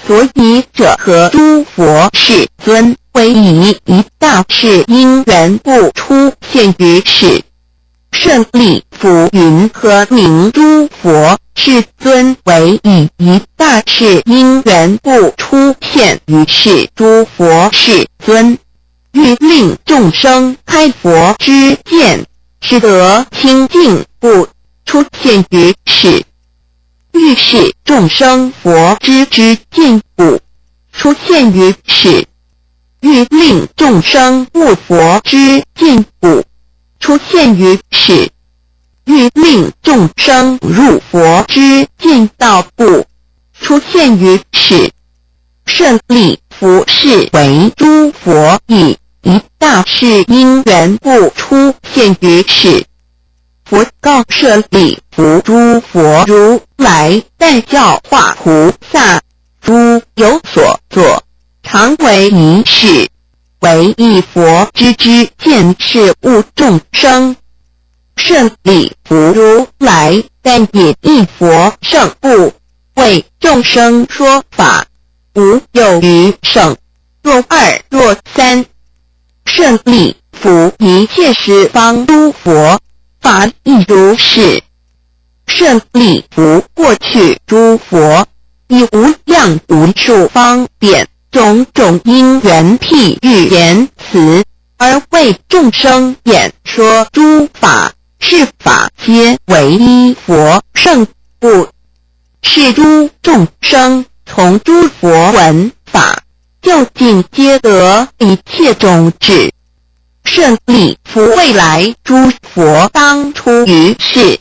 所以者何？諸佛世尊唯以一大事因緣故出現於世。舍利弗，云何名諸佛世尊唯以一大事因緣故出現於世？諸佛世尊欲令眾生開佛知見，使得清淨故出現於世；欲示眾生佛之知見故出現於世；欲令眾生悟佛知見故出現於世；欲欲令眾生入佛知見道故，出現於世。舍利弗，是為諸佛以一大事因緣故出現於世。佛告舍利弗：諸佛如來但教化菩薩，諸有所作，常為一事，唯以佛之知見示悟眾生。舍利弗，如來但以一佛乘故，為眾生說法，無有餘乘。若二若三，舍利弗，一切十方諸佛，法亦如是。舍利弗，過去諸佛以無量無數方便種種因緣譬喻言辭，而為眾生演說諸法，是法皆為依佛乘故，是諸眾生從諸佛聞法，究竟皆得一切種智。舍利弗，未來諸佛當出於世，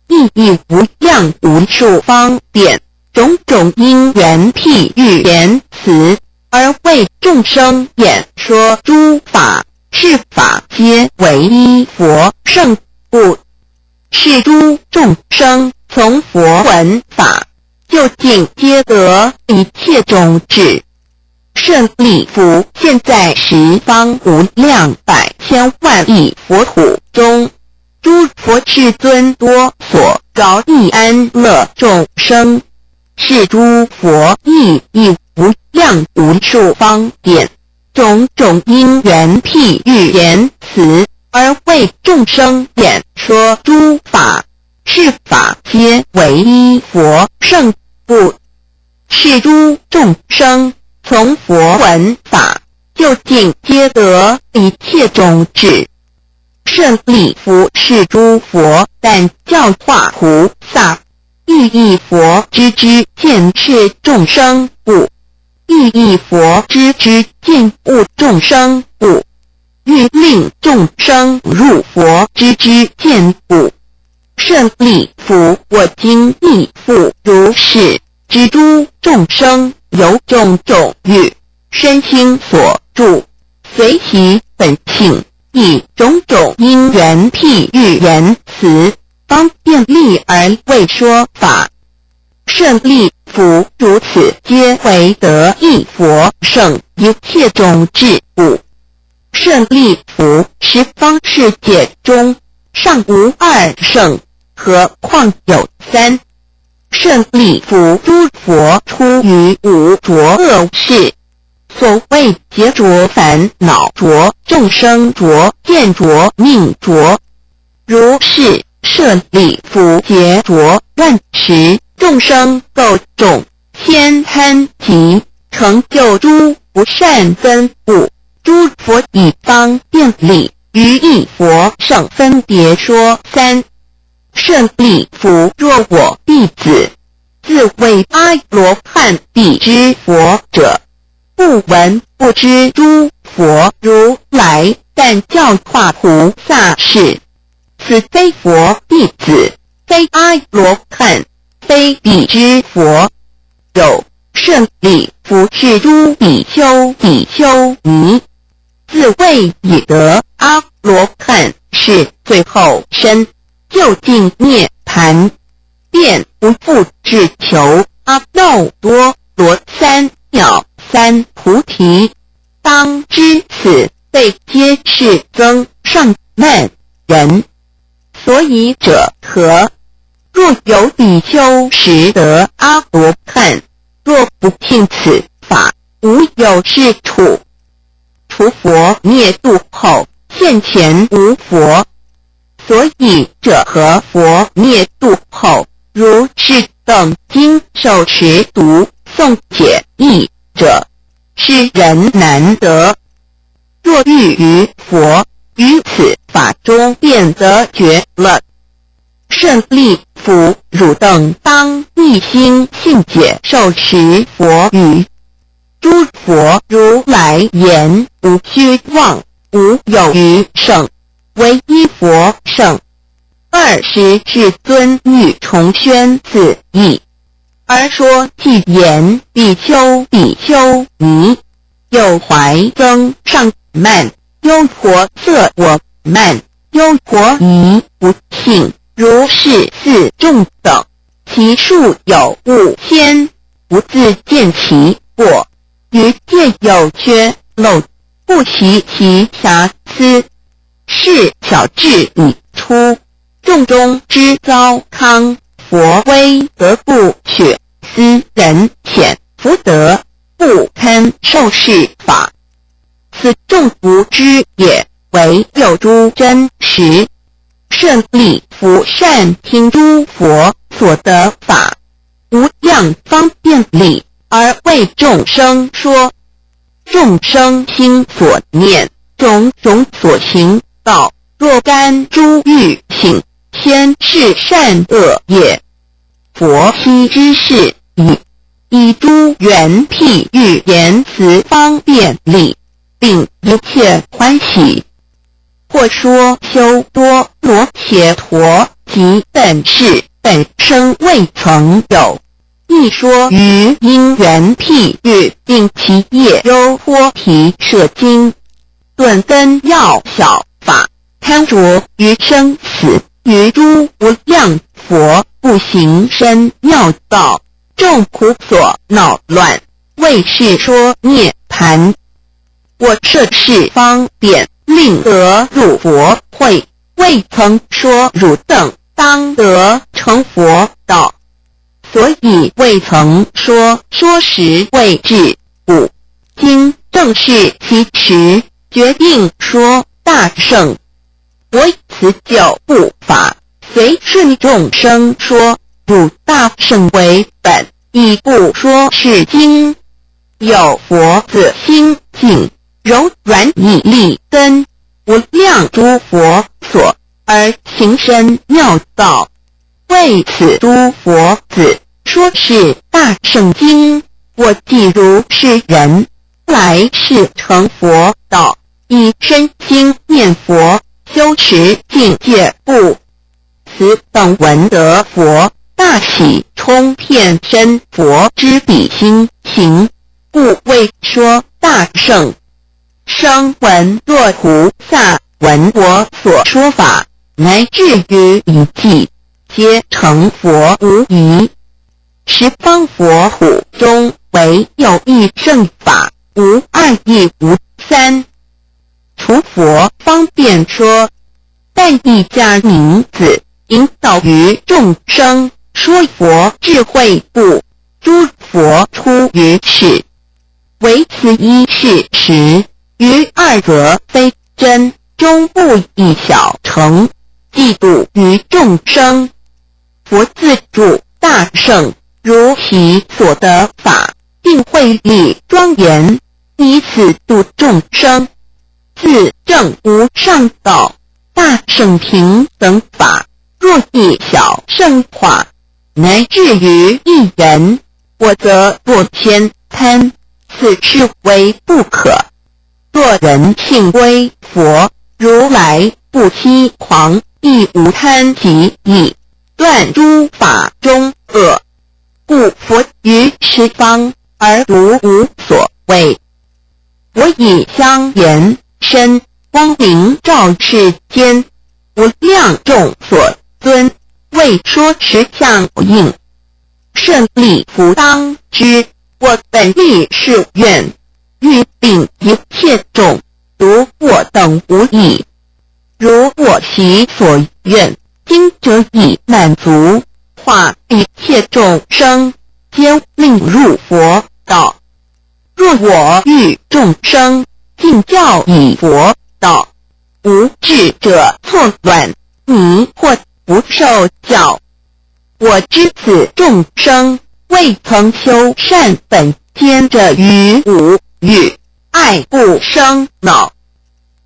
亦以無量無數方便種種因緣譬喻言辭，而為眾生演說諸法，是法皆為依佛乘故，是諸眾生從佛聞法，究竟皆得一切種智。舍利弗，現在十方無量百千萬億佛土中，諸佛世尊多所饒益安樂眾生，是諸佛亦以無量無數方便種種因緣譬喻言辭，而為眾生演說諸法，是法皆為依佛乘故，是諸眾生從佛聞法，究竟皆得一切種智。舍利弗，是諸佛但教化菩薩，欲以佛之知見示眾生故，欲以佛之知見悟眾生故，欲令眾生入佛之知見故。舍利弗，我今亦復如是，知諸眾生有種種欲，身心所住，隨其本性，以種種因緣譬喻言辭，方便力而為說法。舍利弗，如此皆為得依佛乘一切種智故。舍利弗，十方世界中，尚無二乘，何況有三？舍利弗，諸佛出於五濁惡世，所謂劫濁、煩惱濁、眾生濁、見濁、命濁。如是，舍利弗，劫濁亂時，眾生垢重，慳貪極，成就諸不善根故，諸佛以方便力，於一佛乘分別說三。舍利弗，若我弟子，自謂阿羅漢辟支佛者，不聞不知諸佛如來但教化菩薩事，此非佛弟子，非阿羅漢，非辟支佛。有，舍利弗，是諸比丘、比丘尼，自謂已得阿羅漢是最後身，究竟涅槃，便不復志求阿耨多羅三藐三菩提。當知此輩皆是增上慢人。所以者何？若有比丘實得阿羅漢，若不聽此法，無有是處。除佛滅度後，現前無佛。所以者何？佛滅度後，如是等經受持讀誦解義者，是人難得。若欲於佛於此法中便得覺樂。舍利弗，汝等當一心信解受持佛語。諸佛如來言無虛妄，無有餘乘，唯依佛乘。爾時世尊欲重宣此義，而說偈言：比丘比丘尼，有懷增上慢，優婆塞我慢，優婆夷不信，如是四眾等，其數有五千，不自見其過，於戒有缺漏，不習其瑕疵，是巧智已出，眾中之糟糠，佛威德不取，斯人淺福德，不堪受是法。此眾無知也，唯有諸真實。舍利弗善聽諸佛所得法，無量方便力而為眾生說。眾生心所念，種種所行道，若干諸欲行，先是善惡業。佛悉知是已，以諸緣譬喻言辭方便力，令一切歡喜。或說修多羅伽陀及本事本生未曾有，亦說於因緣譬喻令其業優缽提攝經，鈍根要小法，貪著於生死，於諸無量佛不行深妙道，眾苦所惱亂，為是說涅槃。我設是方便，令得入佛慧，未曾說汝等當得成佛道，所以未曾說，說時未至故。今正是其時，決定說大乘。我以此九部法，隨順眾生說，汝大乘為本，以故說是經。有佛子心淨柔軟已利根，無量諸佛所而行深妙道，為此諸佛子說是大乘經。我既如是人，來世成佛道，以身心念佛，修持淨戒故。此等聞得佛大喜充遍身佛之彼心行，故為說大乘。聲聞若菩薩聞我所說法，乃至於一偈，皆成佛無疑。十方佛土中，唯有一乘法，無二亦無三。除佛方便說，但以假名字引導於眾生，說佛智慧故，諸佛出於世，唯此一事實。餘二則非真，終不異小乘，濟度於眾生。佛自住大乘，如其所得法，定慧力莊嚴，以此度眾生。自證無上道，大乘平等法，若一小乘化，乃至於一人，我則若慳貪，此是為不可。若人信歸佛如來，不欺誑，亦無貪及疑，斷諸法中惡，故佛於十方而獨無所畏。我以香顏身光明照世間，無量眾所尊，為說實相應。舍利弗當知，我本立誓願，欲令一切眾，獨我等無異。如我昔所願，今者已滿足，化一切眾生，皆令入佛道。若我欲眾生，盡教以佛道，無智者錯亂迷惑，不受教。我知此眾生未曾修善本，堅著於五欲，愛故生惱，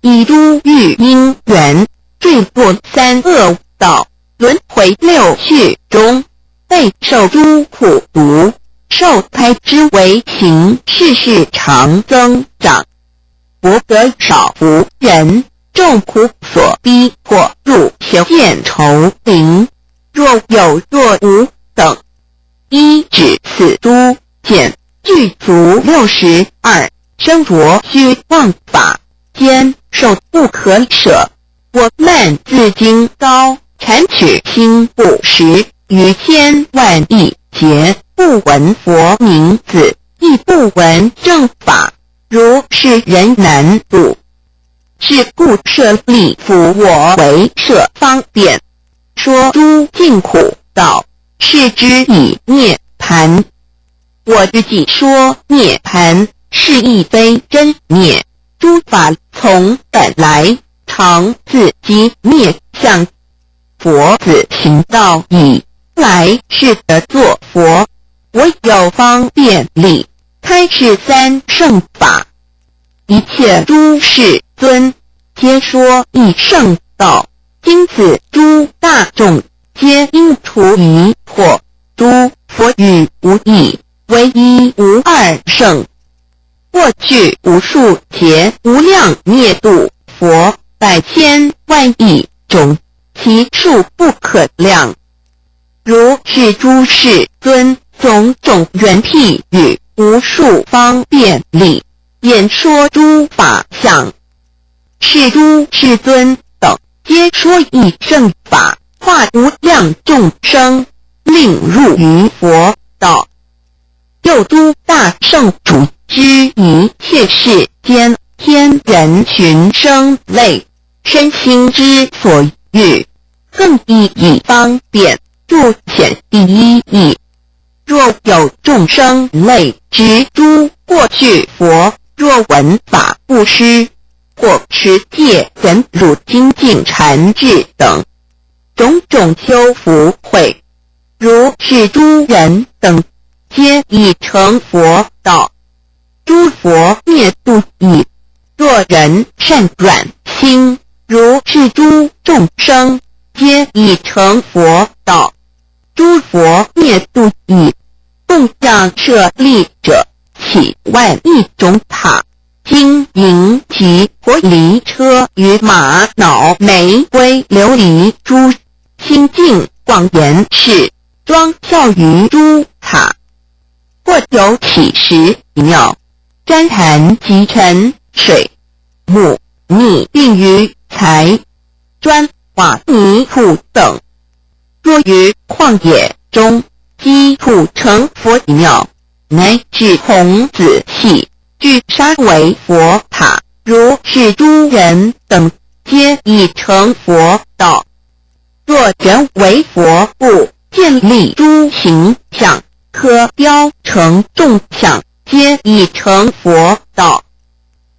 以諸欲因緣，墜落三惡道，輪迴六趣中，備受諸苦毒，受胎之為行，世世常增長。薄德少福人，眾苦所逼迫，入邪見愁靈，若有若無等，依止此諸見，具足62，生着虛妄法，堅受不可捨。我們自今高谄曲心不實，於千萬億劫不聞佛名字，亦不聞正法，如是人難度。是故舍利弗，我為設方便，說諸盡苦道，示之以涅槃。我之既說涅槃，是義非真滅，諸法從本來，常自寂滅相。佛子行道已，來世得作佛。我有方便力，開示三乘法，一切諸世尊，皆說一乘道。今此諸大眾，皆應除疑惑。諸佛語無異，唯一無二乘。過去無數劫無量滅度佛，百千萬億種，其數不可量。如是諸世尊，種種緣譬喻，無數方便力，演說諸法相。是諸世尊等，皆說一乘法，化無量眾生，令入於佛道。又諸大聖主知一切世間天人群生類，身心之所欲，更亦以方便著顯第一義。若有眾生類知諸過去佛，若聞法布施，或持戒忍辱精進禪智等種種修福慧，如是諸人等，皆已成佛道。諸佛滅度已，若人善軟心，如是諸眾生，皆已成佛道。諸佛滅度已，供養舍利者，起萬億種塔，金銀及玻璃車與瑪瑙玫瑰琉璃珠，清淨廣嚴飾，莊校於諸塔。或有乞食廟，栴檀及塵水木泥並於材磚瓦泥土等。若於曠野中積土成佛廟，乃至童子器俱沙為佛塔，如是諸人等，皆已成佛道。若人為佛故，建立諸形像，刻雕成眾像，皆已成佛道。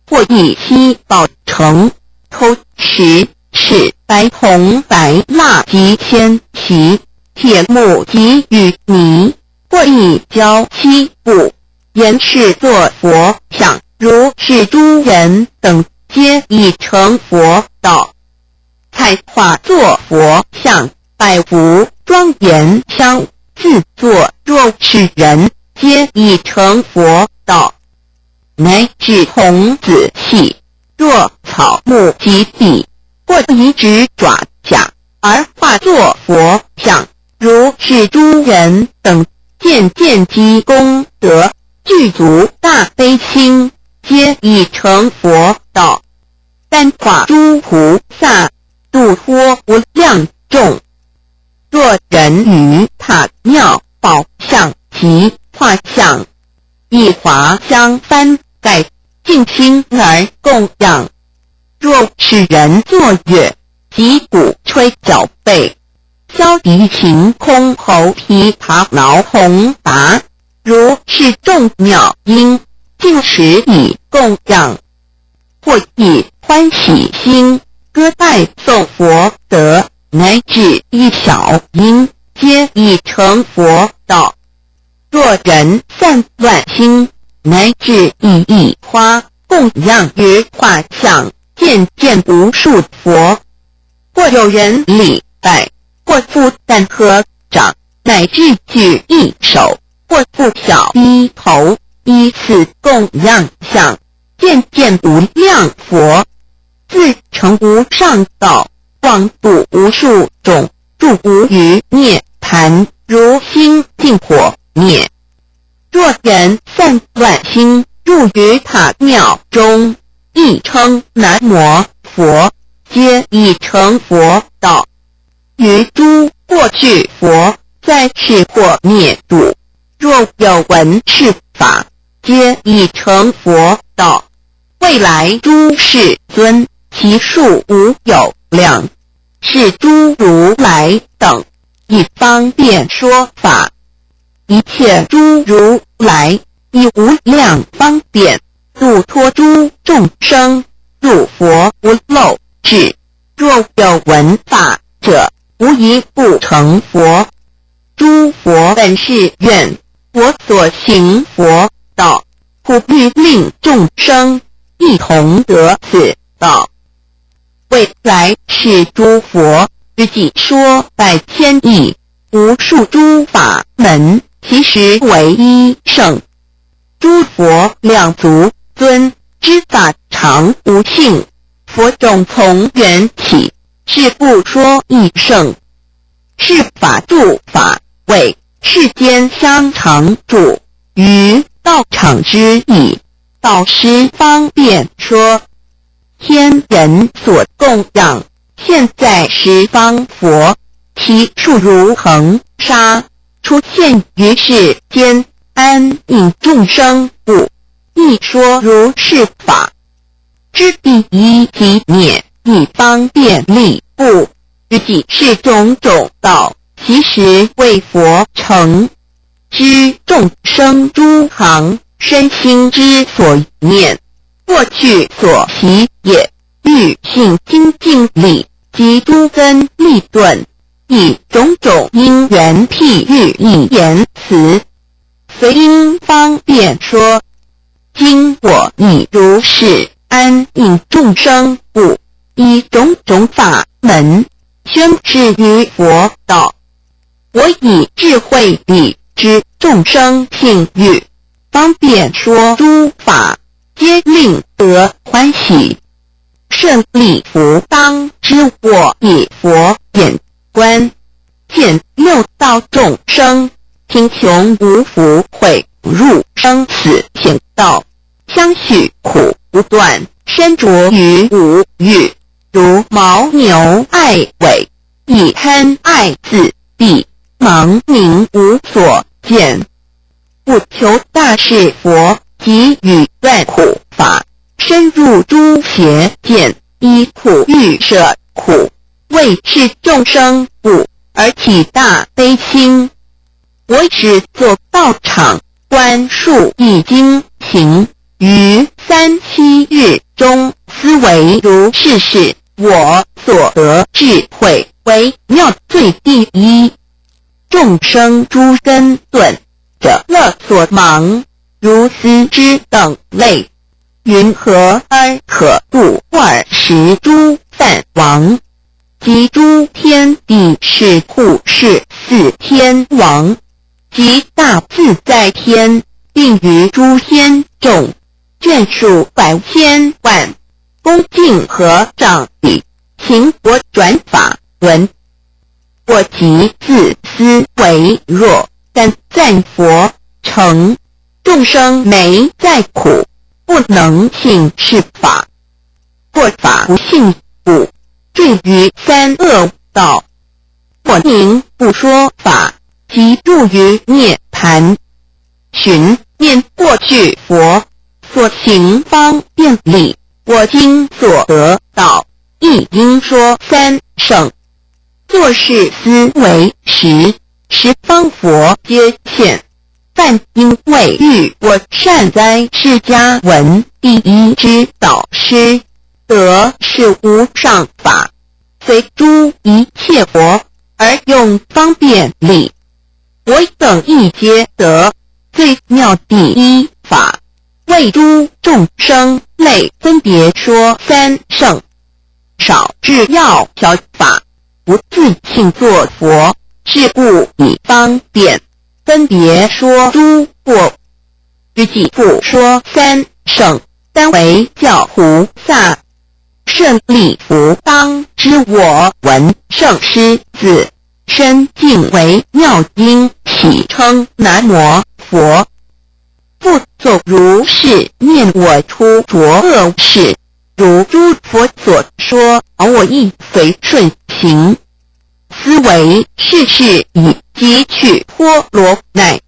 或以七寶成頭石赤白銅白蠟及鉛錫鐵木及淤泥，或以膠漆布嚴飾作佛像，如是諸人等，皆已成佛道。彩畫作佛像，百福莊嚴香，自作若是人，皆已成佛道。乃至童子戲，若草木及筆，或以指爪甲而化作佛像，如是諸人等，漸漸積功德，具足大悲心，皆已成佛道。單化諸菩薩，度脫無量眾。若人於塔廟寶像及畫像，以華香幡蓋，盡心而供養。若是人作樂，擊鼓吹角貝，簫笛琴箜篌琵琶鐃銅鈸，如是眾妙音，盡時以供養。或以歡喜心，歌拜頌佛德，乃至一小音，皆已成佛道。若人散亂心，乃至以一花供養於畫像，見見無數佛。或有人禮拜，或復但合掌，乃至舉一手，或復小低頭，依此供養相，見見無量佛。自成无上道，广度无数众，住无余涅槃，如星尽火灭。若人散乱心，入于塔庙中，亦称南无佛，皆已成佛道。余诸过去佛在世或灭度，若有闻是法，皆已成佛道。未来诸世尊，其数无有量，是诸如来等，以方便说法。一切诸如来以无量方便度脱诸众生，入佛无漏智。若有闻法者，无一不成佛。诸佛本誓愿，我所行佛道，普欲令众生一同得此道。未来世诸佛，于己说百千亿无数诸法门，其实为一乘。诸佛两足尊知法常无性，佛种从缘起，是故说一乘。是法住法为世间相常住，于道场之义，导师方便说。天人所供养，现在十方佛，其数如恒沙，出现于世间，安隐众生故，亦说如是法。知第一寂灭，以方便力故，于己是种种道，其实为佛成。知众生诸行身心之所念，过去所习业，欲性精进力及诸根利钝，以种种因缘譬喻以言辞，随因方便说。今我以如是安隐众生故，以种种法门宣示于佛道。我以智慧力知众生性欲，方便说诸法，皆令得欢喜。舍利弗，当知我以佛眼观，见六道众生贫穷无福慧，入生死险道，相续苦不断，身着于五欲，如牦牛爱尾，以贪爱自蔽，盲明无所见。不求大士佛及与断苦法，深入诸邪见，以苦欲舍苦，为是众生故而起大悲心。我只作道场观数易经行，于37日中思维如是事，我所得智慧为妙最第一。众生诸根钝者乐所盲，如丝织等类，云何而可度20诸梵王，及诸天帝释护世四天王，及大自在天，并于诸天众，眷属百千万，恭敬合掌礼，行我转法轮。我即自思惟，若但赞佛乘，众生没在苦，不能信是法，过法不信故，坠于三恶道。我宁不说法，即入于涅槃。寻念过去佛所行方便力，我今所得道，亦应说三乘。作是思惟时，十方佛皆现。但因为欲我善哉释迦文第一之导师，得是无上法，随诸一切佛而用方便力，我等亦皆得最妙第一法，为诸众生类分别说三乘，少智要巧法，不自性作佛，是故以方便分别说诸过。于己复说三乘，单为教菩萨。舍利弗當知我聞勝師子身淨微妙音，起稱南無佛。復作如是念：我出濁惡世，如諸佛所說，我亦隨順行。思惟世事已集取波羅奈，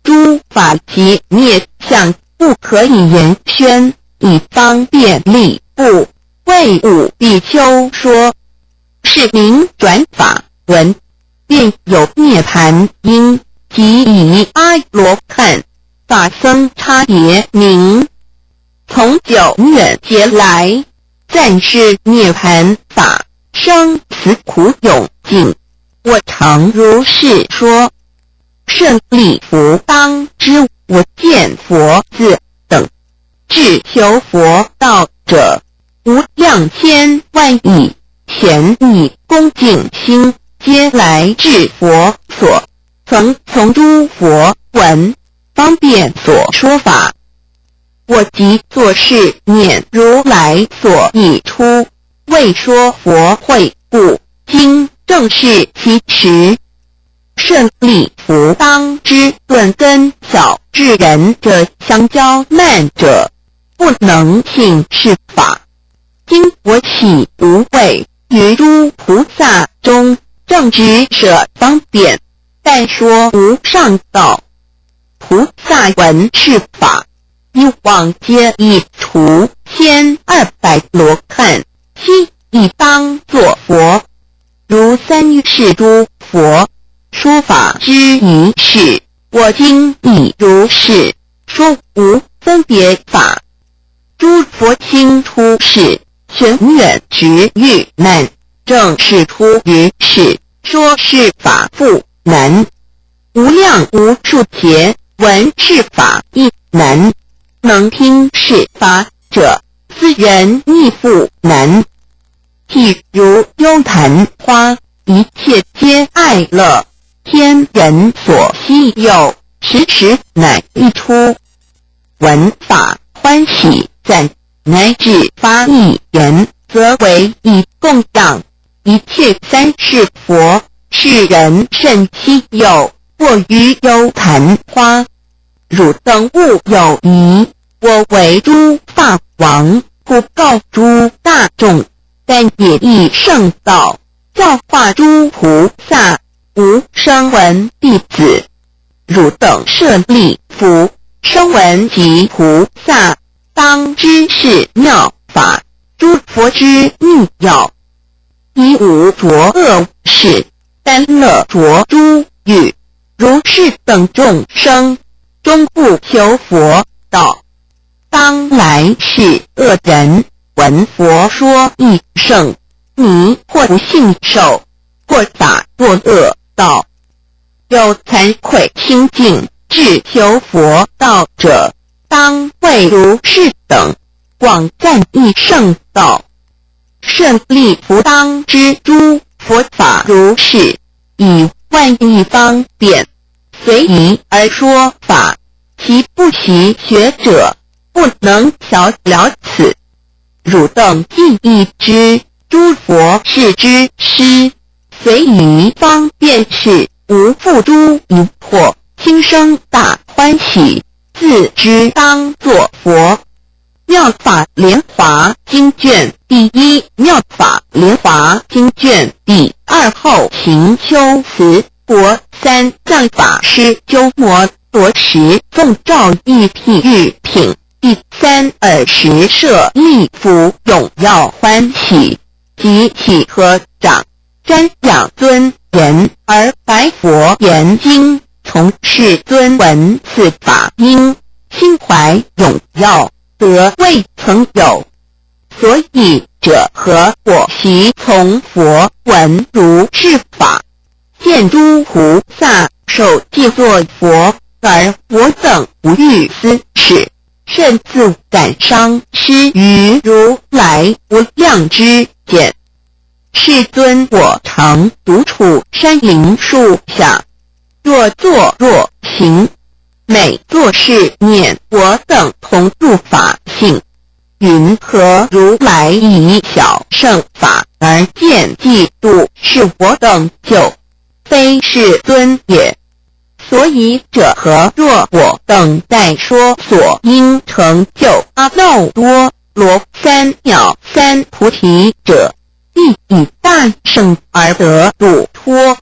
諸法寂滅相，不可以言宣，以方便力故，為吾比丘說。是名轉法輪。便有涅槃音，即以阿羅漢法僧叉耶名，從久遠劫來，讚是涅槃法，生死苦永盡。我常如是說。舍利弗當知，我見佛子等志求佛道者，無量千萬億，咸以恭敬心，皆來至佛所，曾從諸佛聞方便所說法。我即作是念：如來所已出，為說佛會故，今正是其時。舍利弗當知，鈍根小智人者，相憍慢者，不能信是法。今我起無畏，於諸菩薩中，正直捨方便，但說無上道。菩薩聞是法，以往皆已除千二百羅漢，悉亦當作佛。如三世諸佛說法之儀式，我今亦如是說無分別法。諸佛興出世，旋遠值遇難，正是出於世，說是法復難。無量無數劫，聞是法亦難。能聽是法者，斯人亦復難。譬如優曇花，一切皆愛樂，天人所希有，時時乃溢出。聞法歡喜讚，乃至發一言，則為以供養。一切三世佛，是人甚希有，過於優曇花。汝等勿有疑，我為諸法王，普告諸大眾，但業一聖道，教化諸菩薩，無聲聞弟子。汝等舍利弗，聲聞及菩薩，當知是妙法，諸佛之密要。以無濁惡世，但樂著諸欲，如是等眾生，終不求佛道。當來世惡人，聞佛說一聲，迷惑不信受，過法墮惡道。有慚愧清淨，志求佛道者，當為如是等，廣讚一聖道。舍利弗當知諸佛法如是，以萬億方便，隨宜而說法，其不習學者，不能曉了此。汝等既已知諸佛是之師，隨宜方便事，無復諸疑惑，心生大歡喜，自知當作佛。妙法蓮華經卷第一，妙法蓮華經卷第二後行修辭國三藏法師鳩摩羅什奉詔譯譬喻品第三爾時舍利弗永耀歡喜，即起合掌，瞻仰尊嚴而白佛言：今從世尊聞此法音，心懷永耀，得未曾有。所以者何？我昔從佛聞如是法，見諸菩薩受記作佛，而我等不欲思是，甚自感傷，失於如來無量知見。世尊，我常獨處山林樹下，若坐若行，每作是念：我等同入法性。云何如來以小乘法而見嫉妒是我等就，非世尊也。所以者何？若我等待說所應成就阿耨多羅三藐三菩提者，必以大乘而得度脫。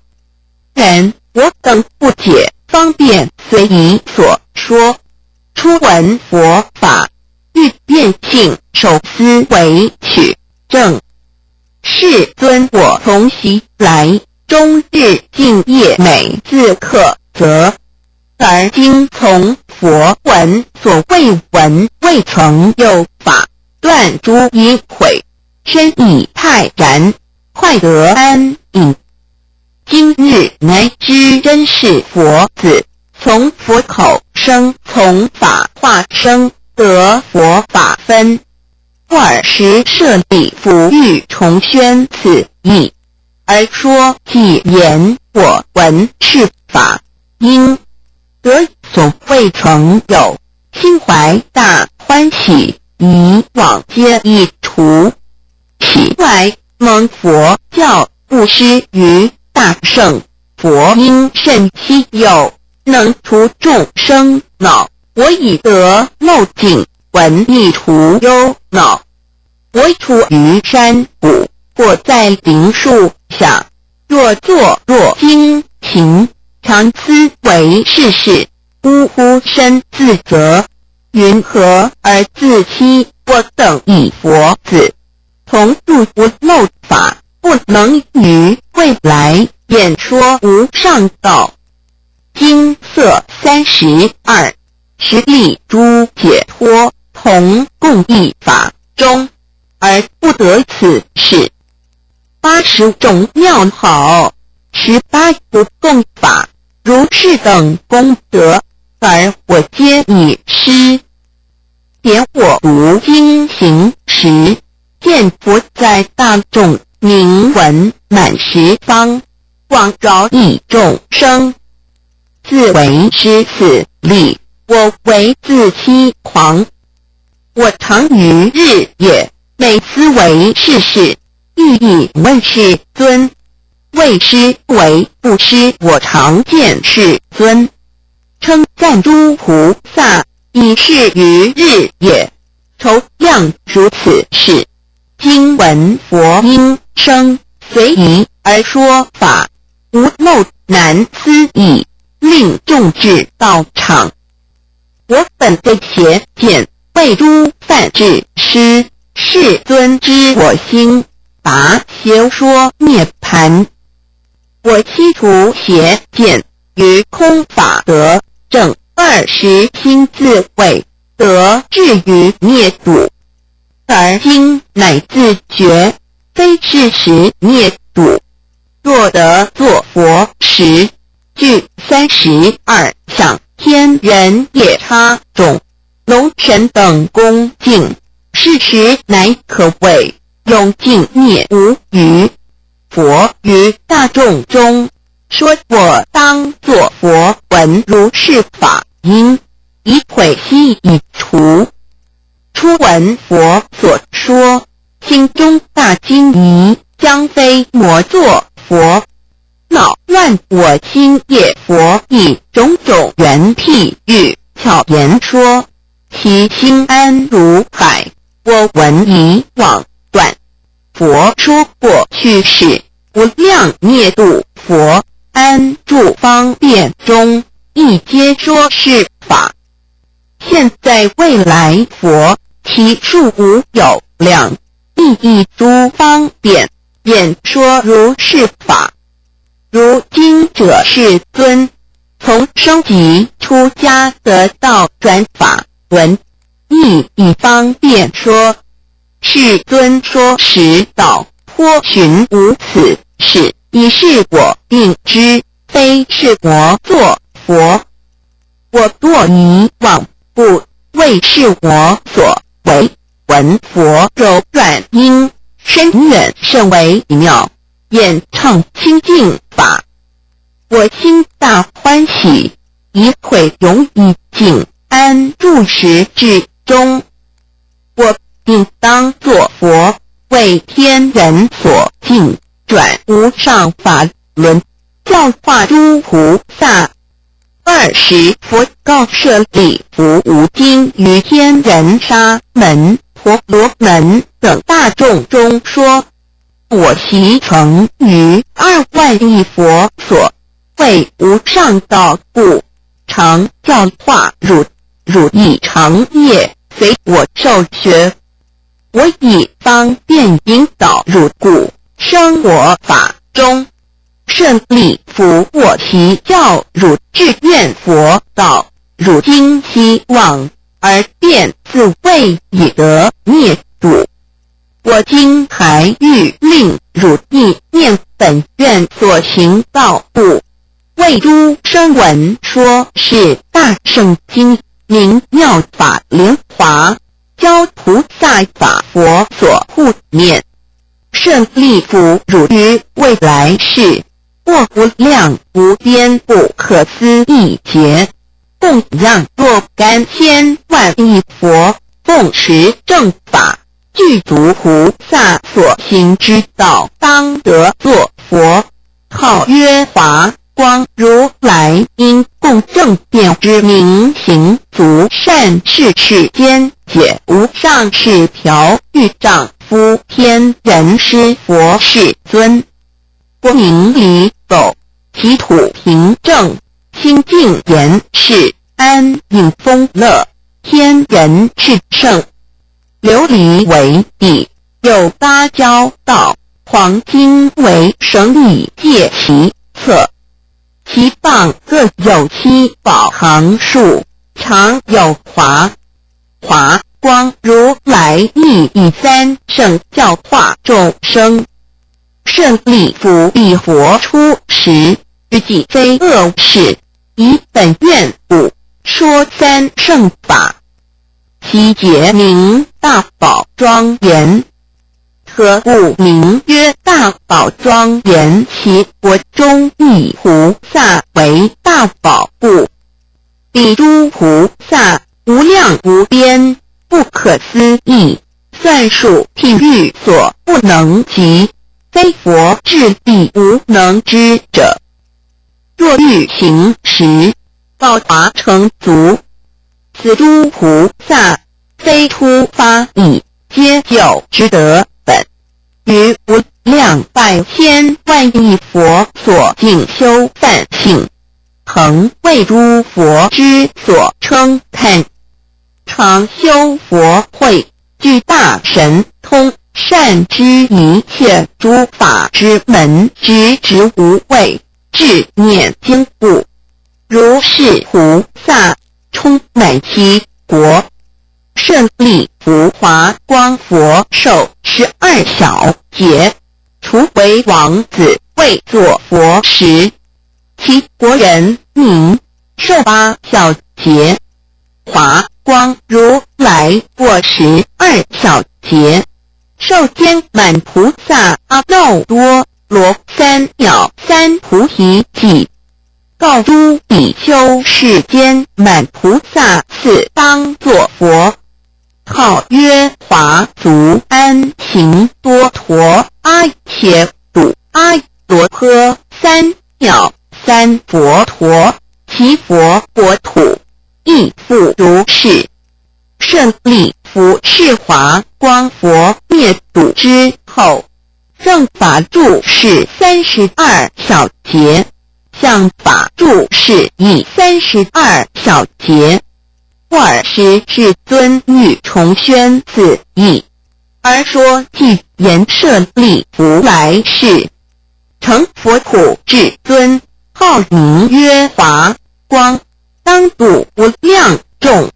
然我等不解方便，隨意所說，初聞佛法，欲遍信受思維取證。世尊，我從昔來，終日淨業每自課責，而今從佛聞所未聞未曾有法，斷諸疑悔，身已泰然，快得安隱。今日乃知真是佛子，從佛口生，從法化生，得佛法分。爾時舍利弗欲重宣此義，而說偈言：我聞是法音，得所未曾有，心懷大歡喜，疑枉皆已除。起來蒙佛教布施於大乘，佛音甚稀有，能除眾生惱。我已得漏盡，聞已除憂惱。我處於山谷，或在林樹下，若坐若經行，常思惟是事，嗚呼深自責。云何而自欺？我等以佛子，同入無漏法，不能於未來演說無上道。經色32，十力諸解脫同共一法中，而不得此事。80種妙好，18不共法，如是等功德，而我皆已失。點我讀經行時，見佛在大眾，名聞滿十方，廣饒益眾生。自為失此利，我為自欺誑。我常於日夜每思惟是事，欲以問世尊，為施為布施，我常見世尊，稱讚諸菩薩，以是於日夜籌量如此事。今聞佛音聲，隨意而說法，無漏難思議，令眾至道場。我本非邪見，為諸梵志師，世尊知我心，拔邪說涅槃。我悉除邪見，於空法得證二十心自慧，得至於滅度。而今乃自覺，非是時滅度。若得作佛時，具32相天人夜叉眾龍神等恭敬，是時乃可謂永盡滅無餘。佛於大眾中說：我當作佛，聞如是法音，疑悔悉已除。初聞佛所說，心中大驚疑，將非魔作佛，惱亂我心業。佛以種種圓譬喻巧言說，其心安如海。我聞疑枉斷。佛說過去世無量滅度佛安住方便中，亦皆說是法。現在未來佛，其數無有量，亦以諸方便演說如是法。如今者世尊，從生及出家得道轉法輪，亦以方便說。世尊說實道，頗尋無此事，以是我定知，非是魔作佛。我墮疑枉故，為是魔所為。聞佛柔軟音，深遠甚微妙，演唱清淨法。我心大歡喜，疑悔永已盡，安住時至終。我定當作佛，為天人所敬，轉無上法輪，教化諸菩薩。爾時佛告舍利弗：吾今於天人沙門、婆羅門等大眾中說：我昔曾於二萬億佛所，為無上道故，常教化汝，汝亦常夜隨我受學。我以方便引導汝故，生我法中。舍利弗，我昔教汝志願佛道，汝今希望而便自謂已得滅度。我今還欲令汝憶念本願所行道故，為諸聲聞說是大乘經，名妙法蓮華，教菩薩法佛所護念。舍利弗，汝於未來世，過無量無邊不可思議劫，供養若干千萬億佛，奉持正法，具足菩薩所行之道，當得作佛，號曰華光如來，應供正遍知明行足善逝世間解無上士調御丈夫天人師佛世尊。國名離垢，其土平正，清淨嚴飾，安隱豐樂，天人熾盛。琉璃為地，有芭蕉道，黃金為繩以界其側。其傍各有七寶行樹，常有華。華光如來亦以三乘教化眾生。舍利弗，彼佛出時，之際非惡世，以本願故，說三乘法。其劫名大寶莊嚴。何故名曰大寶莊嚴？其國中以菩薩為大寶故。彼諸菩薩無量無邊，不可思議，算數譬喻所不能及，非佛智力無能知者。若欲行時，寶華成足。此諸菩薩非初發已，皆久之德本，於無量百千萬億佛所淨修梵行，恆為諸佛之所稱歎，常修佛慧，具大神通，善知一切諸法之門，直直無畏，志念堅固。如是菩薩充滿其國。舍利弗，華光佛壽12小劫，初為王子，未作佛時，其國人民壽8小劫。華光如來過12小劫，壽天滿菩薩阿耨多羅三藐三菩提記。告諸比丘：世間滿菩薩次當作佛，號曰華足安行多陀阿伽度阿羅訶三藐三佛陀，其佛國土亦復如是。舍利弗，是華光佛滅度之後，正法住世32小劫，像法住世亦32小劫。爾時世尊欲重宣此義，而說偈言：舍利弗，來世成佛苦至尊，號名曰華光，當度無量眾，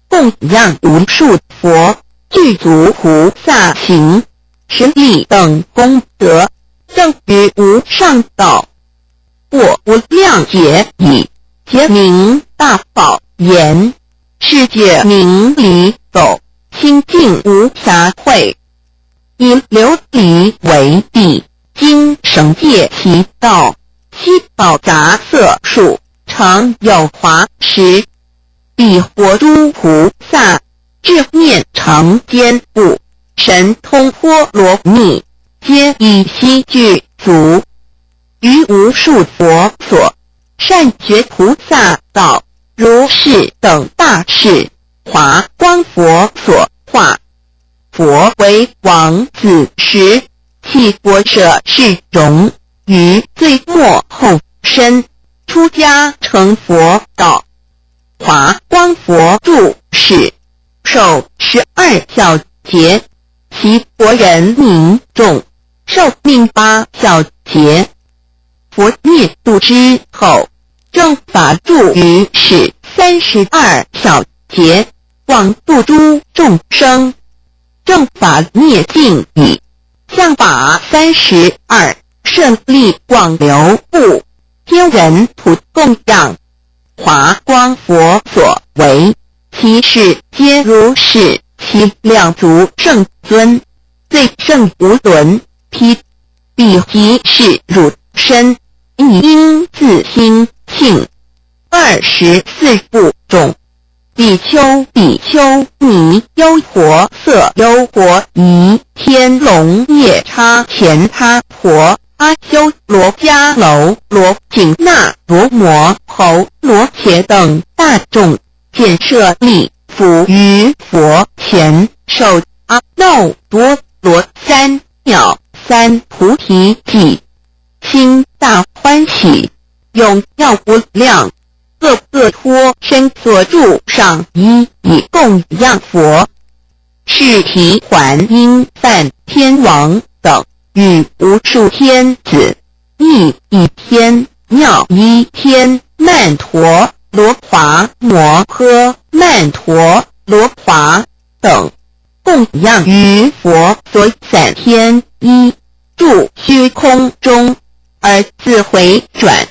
供養無數佛，具足菩薩行、十力等功德，證於無上道。過無量劫已，劫名大寶嚴，世界名離垢，清淨無瑕穢，以琉璃為地，金繩界其道，七寶雜色樹，常有華時。彼國諸菩薩智念成堅固，神通波羅蜜，皆依悉具足。於無數佛所，善覺菩薩道，如是等大事，華光佛所化。佛為王子時，棄國捨世榮，於最末後身，出家成佛道。華光佛住世，壽12小劫，其國人民眾壽命8小劫。佛滅度之後，正法住於世32小劫，廣度諸眾生。正法滅盡已，像法32，舍利廣流布，天人普供養。華光佛所為，其事皆如是。其量足聖尊，最勝無倫匹。彼即是汝身，亦應自清淨。24部眾，比丘、比丘尼、優婆塞、優婆夷、天龍夜叉、乾闥婆、阿修羅、迦樓羅、緊那羅、摩睺羅伽等大眾，見舍利弗於佛前受阿耨多羅三藐三菩提記，心大歡喜，踊躍無量，各各脫身所著上衣以供養佛。釋提桓因梵天王等與無數天子，亦以天妙衣天曼陀羅華摩訶曼陀羅華等，供養於佛所散天衣，住虛空中，而自迴轉。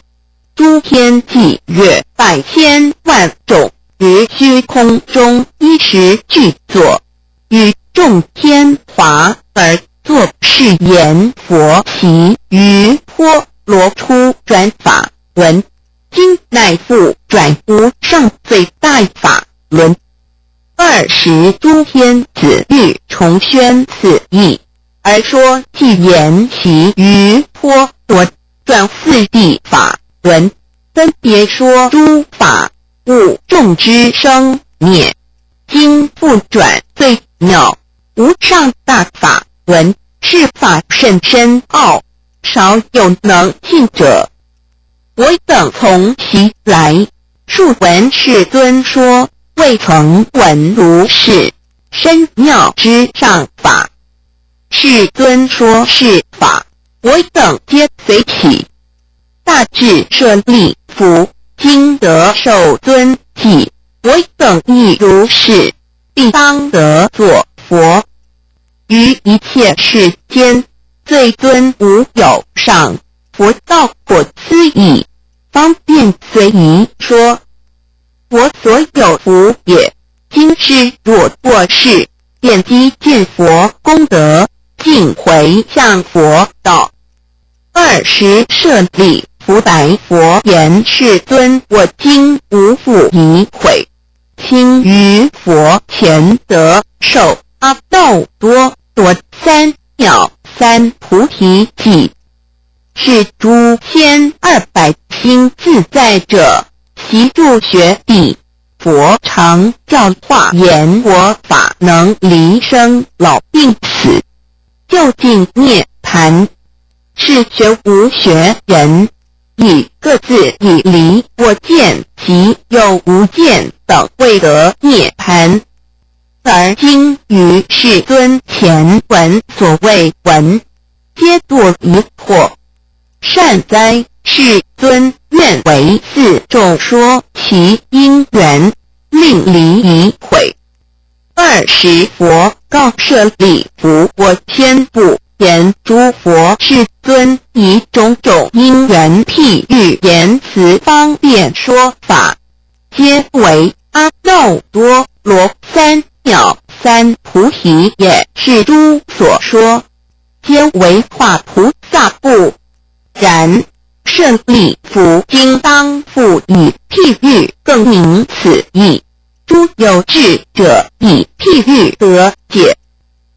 諸天伎樂百千萬眾於虛空中依時具作，與眾天華而作是言：佛悉瑜婆羅初轉法輪，今乃復轉無上最大法輪。爾時諸天子欲重宣此義，而說偈言悉瑜婆羅轉四諦法輪，分別說諸法悟眾之生滅。今復轉最妙無上大法輪，是法甚深奧，少有能盡者。我等從昔來，數聞世尊說，未曾聞如是深妙之上法。世尊說是法，我等皆隨喜。大智舍利弗，今得受尊記，我等亦如是，必當得作佛。於一切世間，最尊無有上佛道不思議，方便隨宜說。我所有福也，今世若過世，便即見佛功德，盡迴向佛道。爾時舍利弗白佛言：世尊，我今無復疑悔，親於佛前得受阿耨多羅三藐三菩提記。是諸千二百心自在者，悉住學地。佛常教化言：我法能離生老病死，究竟涅槃。是學無學人，亦各自已離我見及有無見等，未得涅槃。而今於世尊前聞所未聞，皆墮疑惑。善哉，世尊，願為四眾說其因緣，令離疑悔。爾時佛告舍利弗：我先不言諸佛世尊以種種因緣譬喻言辭方便說法，皆為阿耨多羅三藐三菩提也是諸所說，皆為化菩薩故。然舍利弗，今當復以譬喻更明此義。諸有智者以譬喻得解。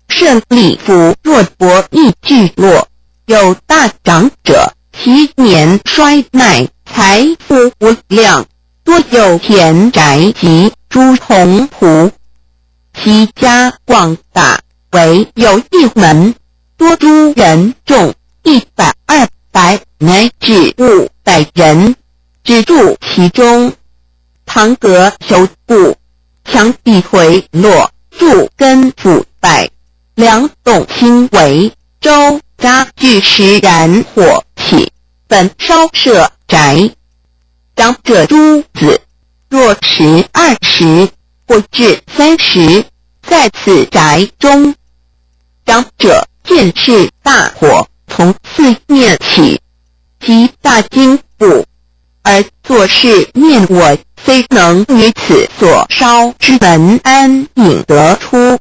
舍利弗，若佛一聚落，有大長者，其年衰邁，財富無量，多有田宅及諸僮僕，其家廣大，唯有一門，多諸人眾，100、200乃至500人，止住其中。堂閣朽故，牆壁潰落，柱根腐敗，梁棟傾危，周匝俱時燃火起，焚燒舍宅。長者諸子，若十20，或至30，在此宅中。長者見是大火從四面起，即大驚怖，而作是念：我非能於此所燒之門安隱得出，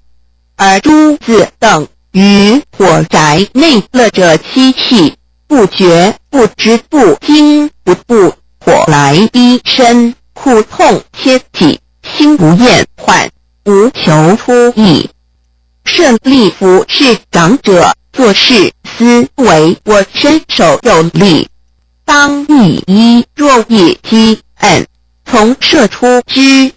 而諸子等於火宅內樂著嬉戲，不覺不知不驚不怖，火來逼身，苦痛切己，心無厭患，無求出意。舍利弗，是長者作是思惟：我身手有力，當以一若意擊按，從舍出之。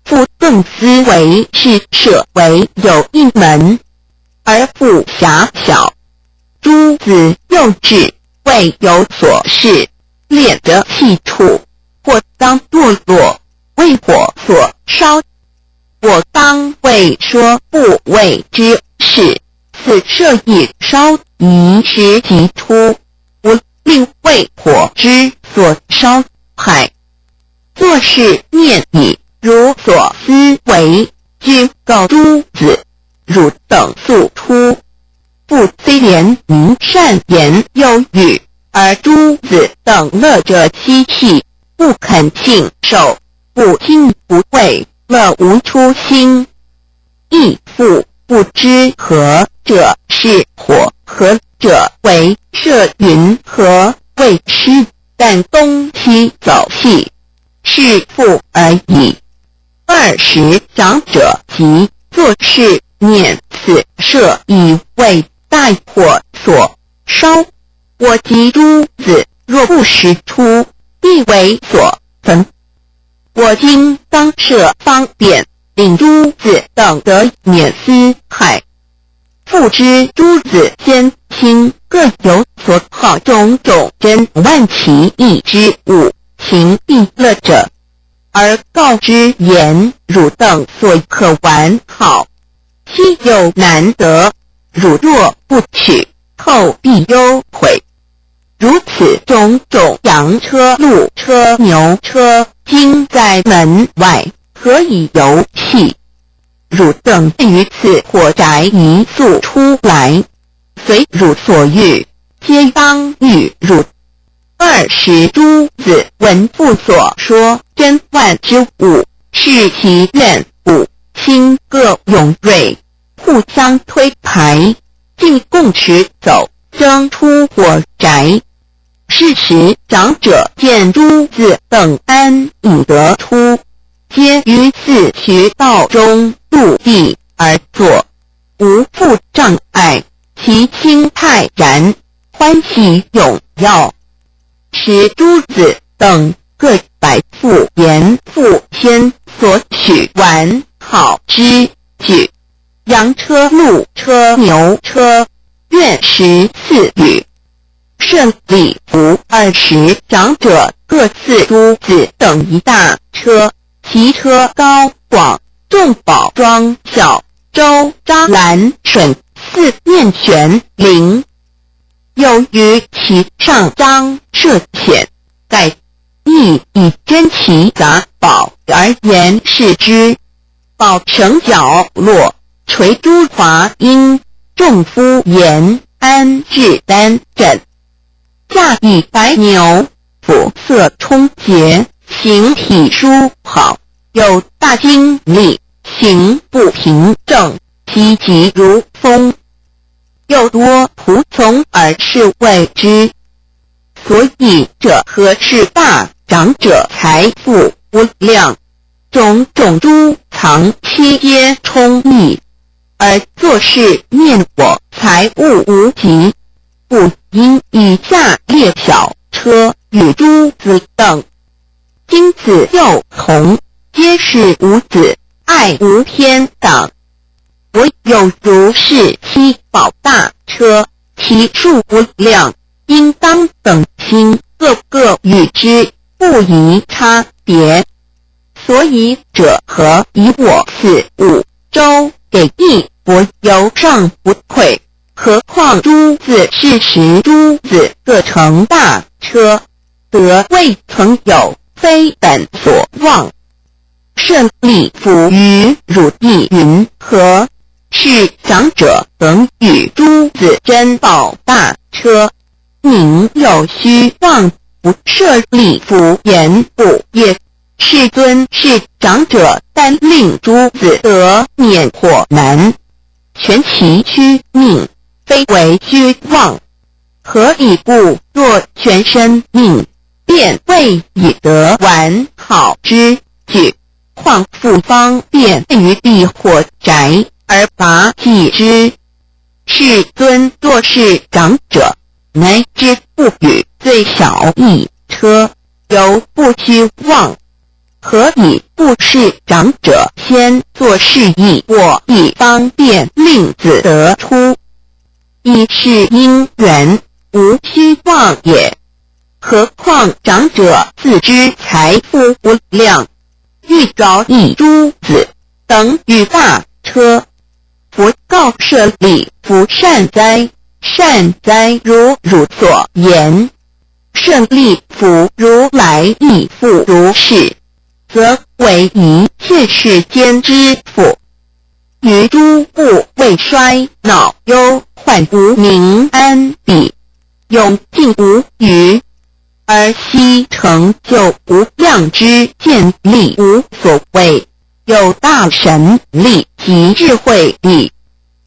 復更思惟：是舍唯有一門，而復狹小。諸子幼稚，未有所事，戀著戲處，或當墮落，為火所燒。我當為說怖畏之事，此舍已燒，一時即出，無令為火之所燒害。作是念已，如所思惟，具告諸子：汝等速出。復雖言明善言誘語，而諸子等樂著嬉戲，不肯信受，不驚不畏，樂無出心。亦復不知何者是火，何者為舍雲何謂濕，但東西走戲，是復而已。爾時長者即作是念：此舍已為大火所燒，我及諸子若不時出，必為所焚。我今當設方便，令諸子等得免斯害。復知諸子堅輕各有所好種種珍玩奇異之物，情必樂者，而告之言：汝等所可玩好，稀有難得，汝若不取，後必憂悔。如此種種羊車、鹿車、牛車，今在門外，何以遊戲？汝等於此火宅宜速出來，隨汝所欲，皆當與汝。爾時諸子聞父所說珍玩之物，適其願怖，心各勇銳，互相推排，竟共馳走，爭出火宅。是時長者見諸子等安隱得出，皆於四衢道中入地而坐，無復障礙，其心泰然，歡喜踴躍。時諸子等各白復言父先所許玩好之具，羊車、鹿車、牛車，願時賜與。舍利弗，爾時長者各賜諸子等一大車，其車高廣，眾寶莊巧，周匝欄楯，四面懸鈴。又於其上張設舷蓋，亦以珍奇雜寶而嚴飾之，寶繩絞絡，垂諸華纓，眾夫言安置氈枕。駕以白牛，膚色充潔，形體殊好，有大精力，行步平正，疾疾如風。又多僕從而侍衛之。所以者何，是大長者財富無量。种种诸藏悉皆充溢，而作是念：我财物无极，故应以下列小车与诸子等。今子幼童，皆是吾子，爱无偏党。我有如是七宝大车，其数无量，应当等心，各各与之，不宜差别。所以者何？以我此五周给一佛，犹尚不匮，何况诸子是时诸子各乘大车，得未曾有，非本所望。舍利弗，于汝意云何？是长者等与诸子珍宝大车，宁有虚妄不？舍利弗言：不也。世尊，是长者但令诸子得免火难，全其躯命，非为虚妄。何以故？若全身命，便未已得完好之具，况复方便于彼火宅而拔济之？世尊，若是长者，乃至不与最小一车，犹不虚妄。何以故？是长者先作是议：我以方便令子得出，以是因缘，无虚妄也。何况长者自知财富无量，欲饶益诸子，等与大车。佛告舍利弗：善哉，善哉！如汝所言。舍利弗，如来亦复如是，则为一切世间之父。于诸怖畏衰恼忧患无明安彼，永尽无余，而悉成就无量知见力无所畏，有大神力及智慧力，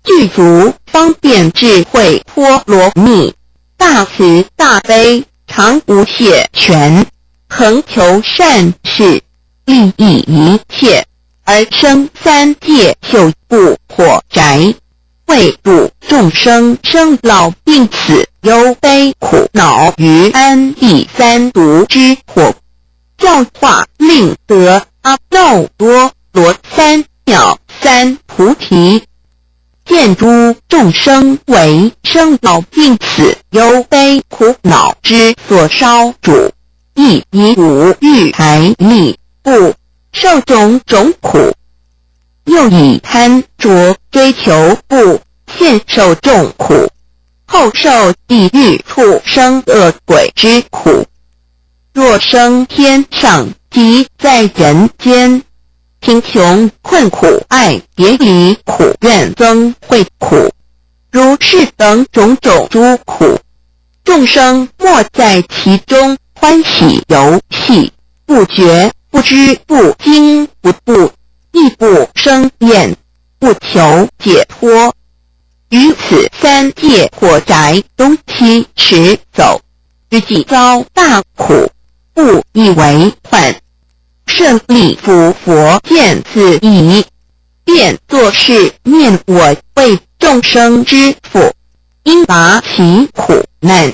具足方便智慧波罗蜜，大慈大悲，常无懈权，恒求善事，利益一切，而生三界九怖火宅，为度众生生老病死忧悲苦恼于安彼三毒之火，教化令得阿耨多罗三藐三菩提。见诸众生为生老病死忧悲苦恼之所烧煮，亦以五欲财力故受种种苦，又以贪着追求故，现受众苦，后受地狱畜生饿鬼之苦。若生天上及在人间，贫穷困苦爱别离苦怨憎会苦，如是等种种诸苦，众生莫在其中欢喜游戏，不觉不知不惊不怖，亦不生厌，不求解脱。于此三界火宅东西驰走，于己遭大苦，不以为患。舍利弗，佛见此已，便作是念：我为众生之父，应拔其苦难，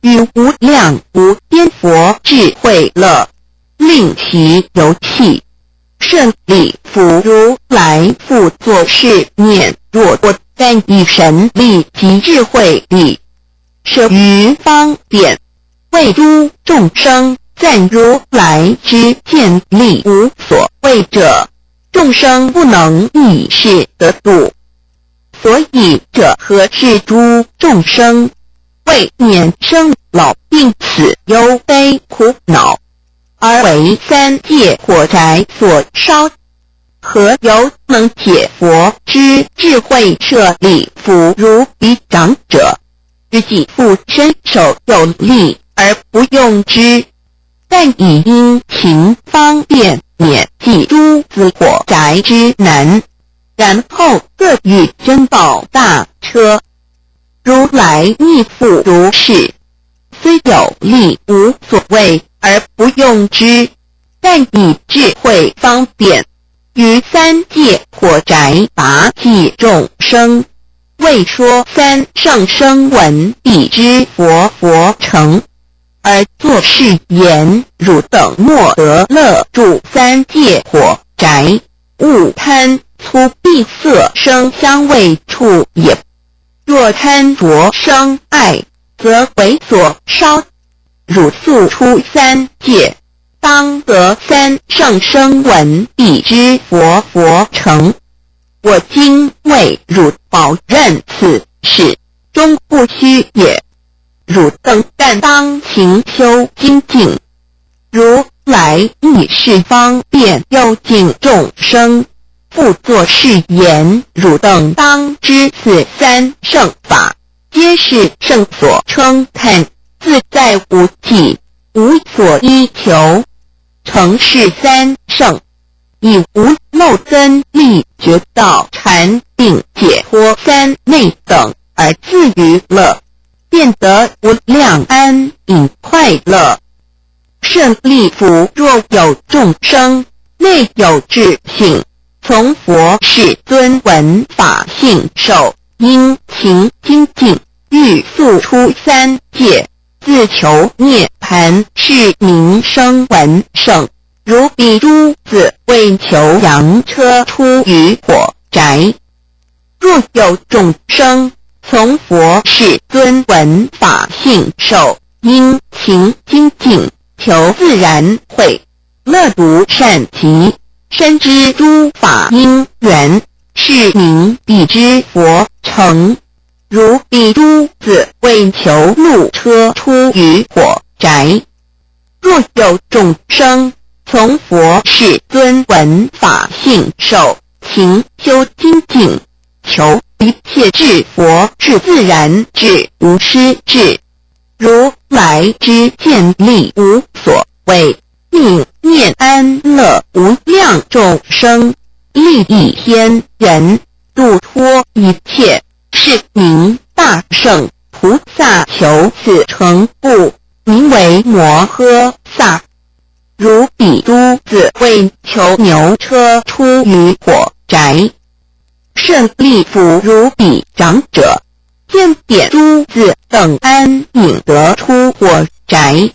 与无量无边佛智慧乐，令其游戏。舍利弗，如来复作是念：若我但以神力及智慧力，舍余方便，为诸众生赞如来知见力无所畏者，众生不能以是得度。所以者何？是诸众生为免生老病死忧悲苦恼，而为三界火宅所烧，何由能解佛之智慧？舍利弗，如彼长者，知己复身手有力而不用之，但以殷勤方便免济诸子火宅之难，然后各与珍宝大车。如来亦复如是，虽有力无所畏而不用之。但以智慧方便，于三界火宅拔济众生，为说三圣声闻地之佛佛乘，而作是言：汝等莫得乐住三界火宅，勿贪粗鄙色声香味触也。若贪着生爱，则为所烧。汝速出三界，当得三圣声闻地之佛佛乘。我今为汝保任此事，终不虚也。汝等但当勤修精进。如来以是方便诱进众生，复作是言：汝等当知此三圣法，皆是圣所称叹，自在无际，无所依求，成是三圣，以无漏根力觉道禅定解脱三昧等而自娱乐，便得无量安隐快乐。舍利弗，若有众生内有智性，从佛世尊闻法信受，应勤精进，欲速出三界，自求涅槃，是名声闻乘。如彼诸子为求羊车出于火宅。若有众生从佛世尊闻法信受，应勤精进，求自然慧，乐独善其深知诸法因缘，是名彼之佛乘。如彼诸子为求鹿车出于火宅。若有众生从佛世尊闻法信受，勤修精进，求一切智佛智自然智无师智，如来知见力无所畏，命念安乐无量众生，利益天人，度脱一切，是名大乘菩萨求此乘故，名为摩诃萨。如彼诸子为求牛车出于火宅。舍利弗，如彼长者见点诸子等安隐得出火宅，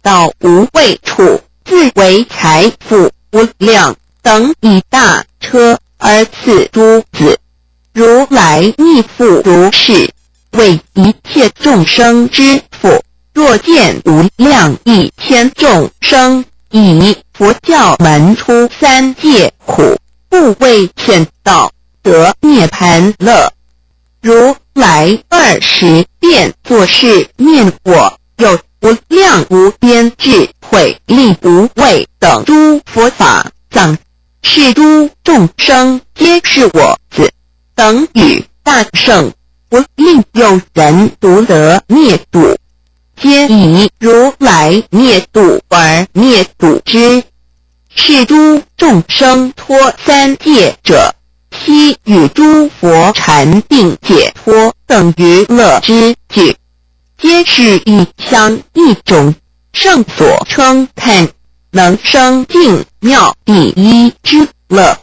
到无畏处，自为财富无量等以大车而赐诸子。如来亦复如是，为一切众生之父。若见无量亿千众生以佛教门出三界苦，怖畏劝导，得涅槃乐。如来尔时便作是念：我有无量无边智慧力无畏等诸佛法藏，是诸众生皆是我子，等与大乘，不令有人独得灭度，皆以如来灭度而灭度之。是诸众生脱三界者，悉与诸佛禅定解脱等娱乐之具，皆是一相异种，圣所称叹，能生净妙第一之乐。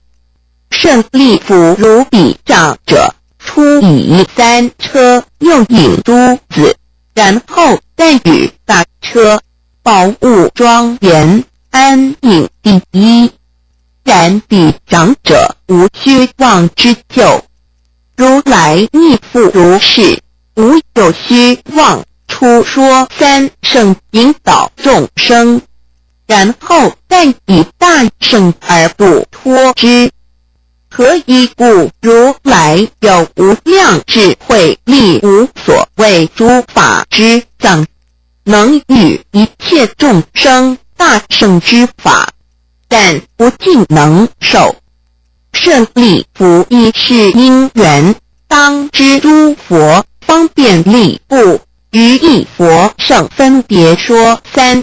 舍利弗，如彼长者初以三车诱引诸子，然后但与大车宝物庄严安隐第一。然彼长者无虚妄之咎。如来亦复如是，无有虚妄，初说三乘引导众生，然后但以大乘而度脱之。何以故？如来有无量智慧力无所畏诸法之藏，能与一切众生大乘之法，但不尽能受。舍利弗，以是因缘，当知诸佛方便力故，于一佛乘分别说三。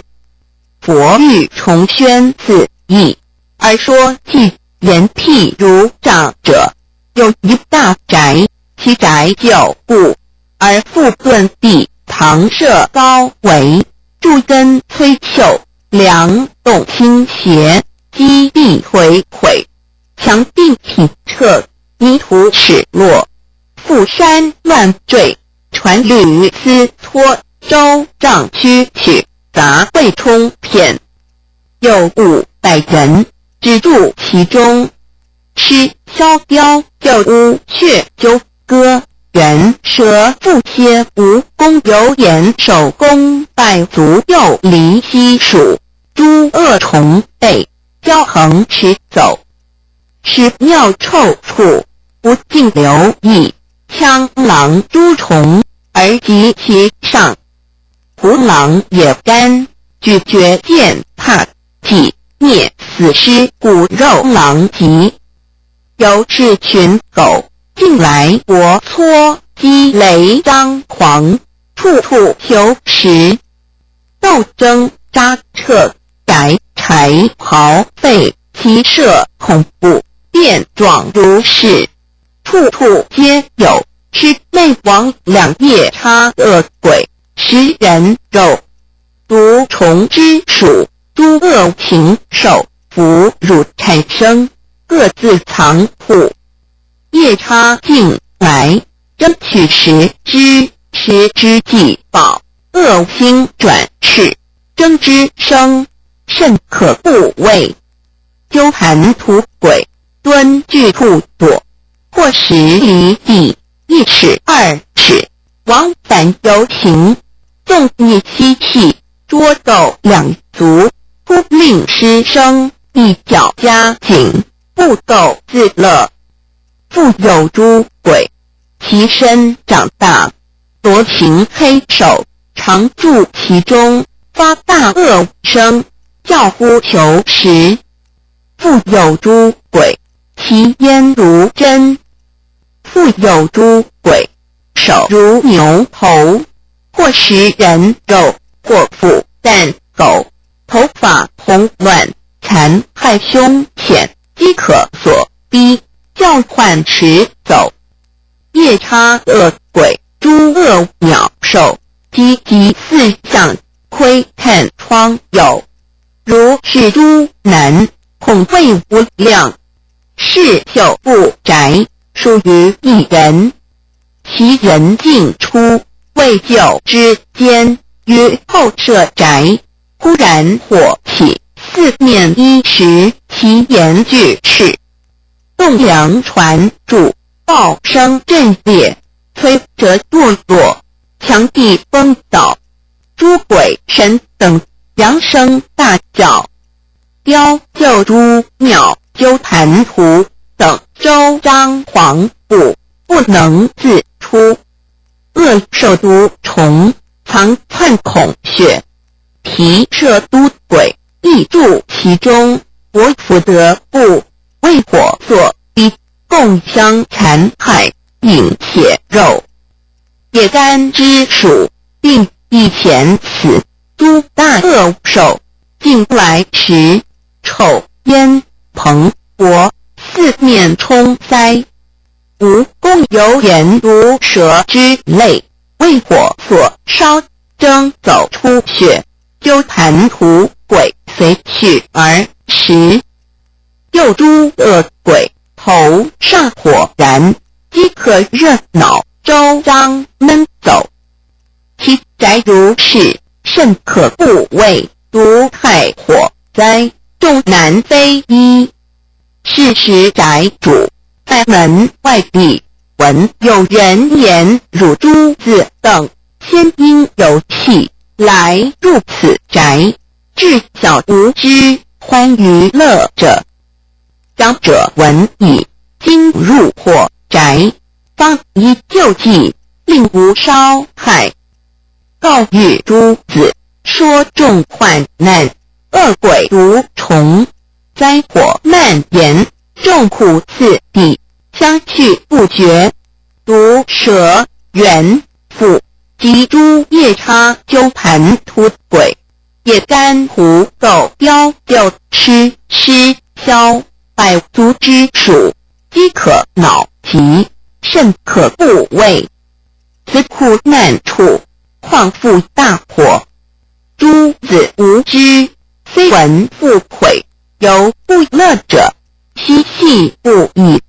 佛欲重宣此义，而说偈言：譬如长者有一大宅，其宅久固，而复顿地，堂舍高围，柱根崔秀，梁栋倾斜，基地颓毁，墙壁体彻，泥土齿落，覆山乱坠，椽檩撕脱，舟障屈曲，杂秽充遍。有500人只住其中，魑枭雕鹫乌鹊鸠鸽猿蛇蝮蝎蜈蚣有眼守宫百足幼狸蟋鼠诸恶虫辈，交横驰走，屎尿臭处，不尽流溢，羌狼诸虫而及其上，胡狼野干，咀嚼践踏挤啮死尸骨肉狼藉，有是群狗进来搏搓击擂张狂，处处求食，斗争扎彻，改柴刨废，其舍恐怖，变状如是，处处皆有魑魅魍魉夜叉恶鬼，食人肉，毒虫之属，诸恶禽兽，腐乳产生，各自藏护。夜叉进来，争取食之，食之既饱，恶心转赤，争之声，甚可怖畏。鸠盘荼鬼，蹲踞处躲，或时离地1尺2尺，往返游行，纵意嬉戏，捉斗两足，忽令失声，一脚加紧，不斗自乐。复有诸鬼，其身长大，螺形黑首，常住其中，发大恶声，叫呼求食。复有诸鬼，其咽如针。复有诸鬼，首如牛头，或食人肉，或腐蛋狗，头发蓬乱，残害凶险，饥渴所逼，叫唤驰走。夜叉恶鬼，诸恶鸟兽，积集四象，窥探窗牖。如是诸难，恐畏无量。是朽怖宅，属于一人。其人进出，未久之间，于后舍宅，忽然火起，四面揖十，其檐俱赤，栋梁椽柱，爆声震裂，摧折堕落，墙壁崩倒，诸鬼神等扬声大叫，雕鹫诸鸟鸠盘荼等周张惶怖，不能自出。恶兽毒虫藏窜孔穴，提舍都鬼亦住其中，我福德不为火所逼，共相残害，饮血肉。野干之属，并以前此诸大恶兽进来时，臭烟蓬勃，四面充塞。蜈蚣有眼毒蛇之类，为火所烧，争走出血，鸠盘荼鬼随去而食。又诸恶鬼头上火燃，饥渴热恼，周张闷走。其宅如是，甚可怖畏，毒害火灾，众难非一。是时宅主在门外壁，闻有人言汝诸子等，先因有气来入此宅，稚小无知，欢娱乐者。长者闻已，惊入火宅，方以救济，令无烧害。告谕诸子，说众患难，恶鬼毒虫，灾火蔓延，众苦次第，相续不绝。毒蛇、猿、蝮及诸夜叉、鸠盘荼鬼、野干狐、狗、雕、鼬、螭、狮、枭、百足之属，饥渴恼急，甚可怖畏。此苦难处，况复大火。诸子无知，雖聞復悔，猶不樂者，嬉戲不已。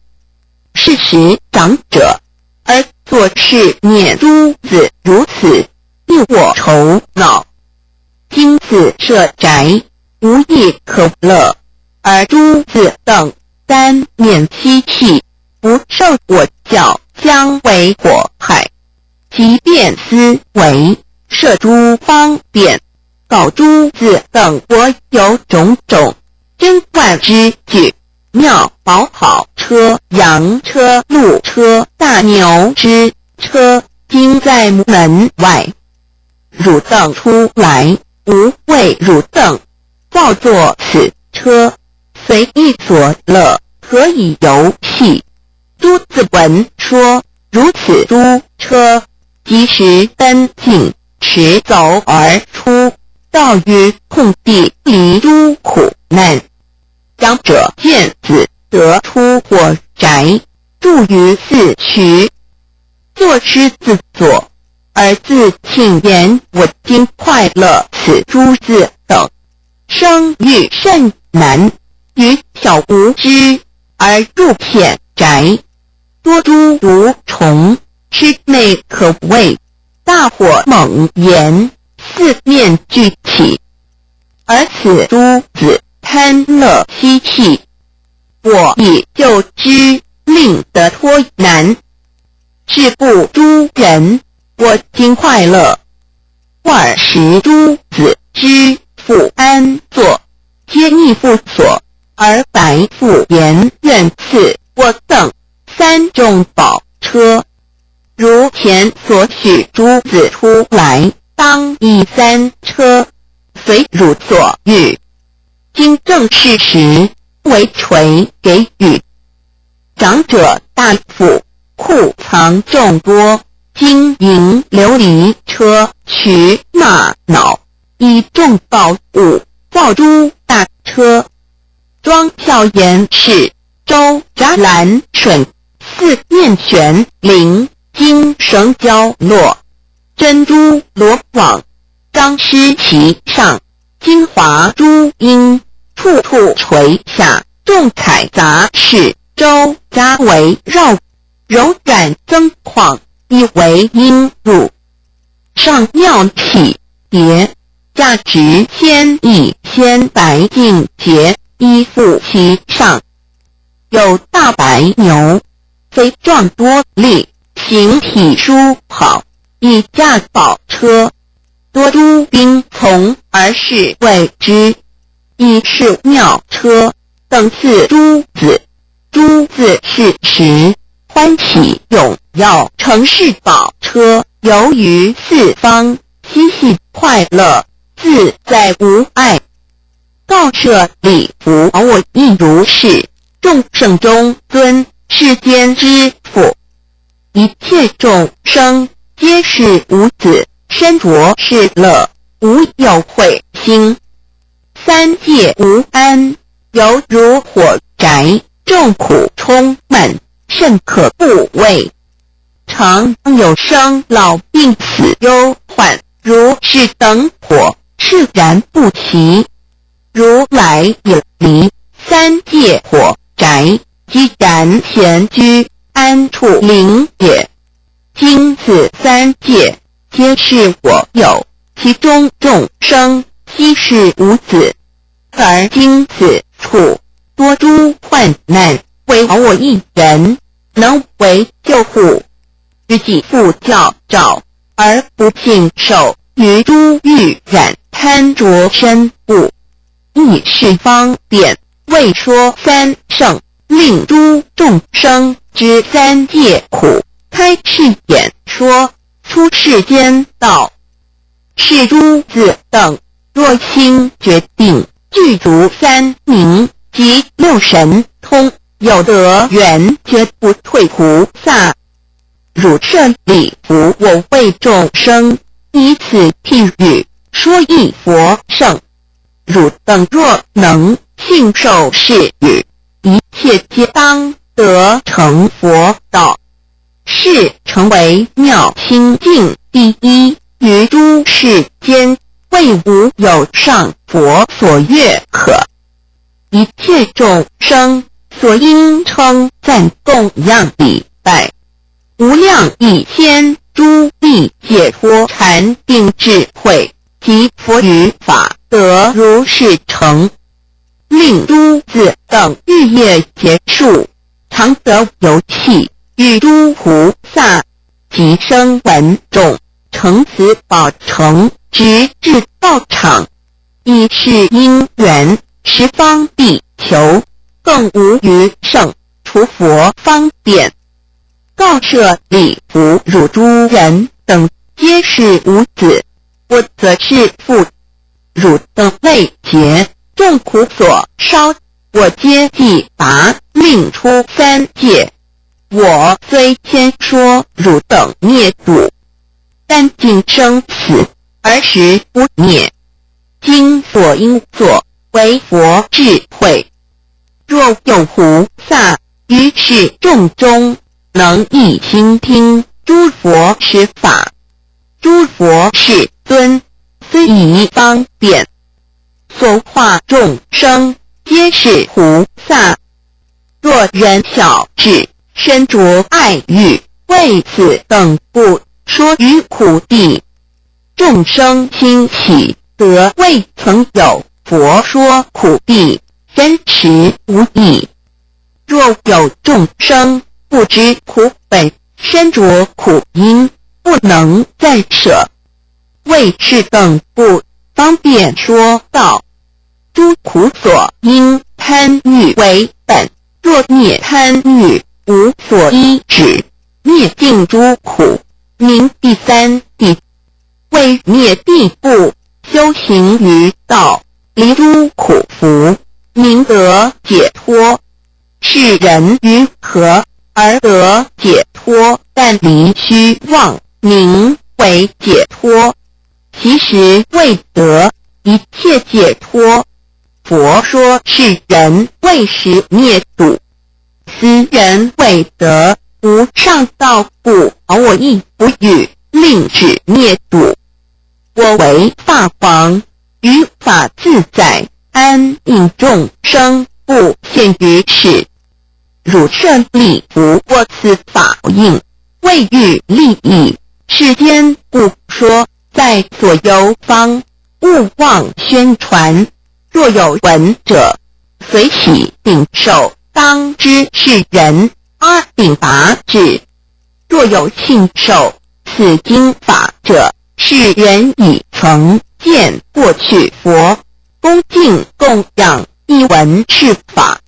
是時長者而作是念：諸子如此，令我愁惱。今此舍宅，無一可樂，而諸子等單念嬉戲，不受我教，將為火害。即便思維，設諸方便，告諸子等：我有種種珍玩之具，妙寶好車、羊車、鹿車、大牛之車，今在門外。汝等出來，吾為汝等造作此車，隨意所樂，可以遊戲。諸子聞說如此諸車，即時奔競馳走而出，到於空地，離諸苦難。長者見子得出火宅，住於四渠，坐獅子座，而自慶言：我今快樂此諸子等，生欲甚難，愚小無知，而入淺宅，多諸毒蟲，魑魅可畏，大火猛炎，四面俱起。而此諸子貪樂嬉戲，我已救之，令得脫難。是故諸人，我今快樂。爾時諸子知父安坐，皆謐父所，而白父言：願賜我等三種寶車。如前所許諸子出來，當以三車，隨汝所欲。今正是時，為垂給予。長者大富，庫藏眾多，金銀琉璃車渠瑪瑙，以眾寶物造諸大車，莊校嚴飾，周匝欄楯，四面懸鈴，金繩交絡，珍珠羅網，張施其上，金華珠纓，處處垂下，眾彩雜飾，周匝圍繞，柔軟增曠，以為纓褥。上妙喜疊，價值千億鮮白淨潔，依覆其上。有大白牛，肥壯多力，形體殊好，以駕寶車，多諸兵從而侍衛之，以是妙車等賜諸子。諸子是時歡喜踴躍，乘是寶車，遊於四方，嬉戲快樂，自在無礙。告舍利弗：我亦如是，眾聖中尊，世間之父，一切眾生皆是吾子，身着是樂，無有悔心。三界無安，猶如火宅，眾苦充滿，甚可怖畏。常有生老病死憂患，如是等火，熾燃不息。如來已離三界火宅，寂然閒居，安處靈也。今此三界皆是我有，其中眾生悉是吾子。而今此處多諸患難，唯我一人能為救護。欲己父教詔而不信受，於諸欲染貪著身故，以是方便為說三乘，令諸眾生知三界苦，開示演說出世間道。是諸子等，若心決定具足三明及六神通，有得緣覺不退菩薩。汝舍利弗，我為眾生以此譬喻說一佛乘。汝等若能信受是語，一切皆當得成佛道。是成為妙清淨第一於諸世間。為無有上佛所悅可。一切眾生所應稱讚供養禮拜，無量一千諸力解脫禪定智慧及佛語法得如是成，令諸子等欲業結束，常得遊戲與諸菩薩及聲聞眾乘此寶乘，直至道場，以是因緣，十方比丘更無餘勝，除佛方便。告舍利弗，汝諸人等皆是吾子，我則是父。汝等累劫眾苦所燒，我皆濟拔，令出三界。我雖先說汝等滅度，但盡生死而實不滅。今所應作為佛智慧。若有菩薩於是眾中，能一心聽諸佛說法，諸佛世尊雖以方便所化眾生，皆是菩薩。若人小智身著愛欲，為此等故說於苦諦，眾生欣喜得未曾有佛說苦諦，真實無異。若有眾生不知苦本，身著苦因，不能暫捨，為是等故方便說道：諸苦所因貪欲為本，若滅貪欲，無所依止，滅盡諸苦，名第三地。為滅諦故，修行於道，離諸苦縛，名得解脫。是人於何而得解脫？但離虛妄，名為解脫。其實未得一切解脫。佛說是人未實滅度，斯人未得無上道故，我亦不欲令止滅度。我為法王，於法自在，安隱眾生，不限於世。汝舍利弗，我此法印，為欲利益世間故說，在所有方，勿忘宣傳。若有聞者，隨喜領受，當知是人阿鞞跋致。若有信受此經法者，是人已曾見過去佛，恭敬供養，亦聞是法。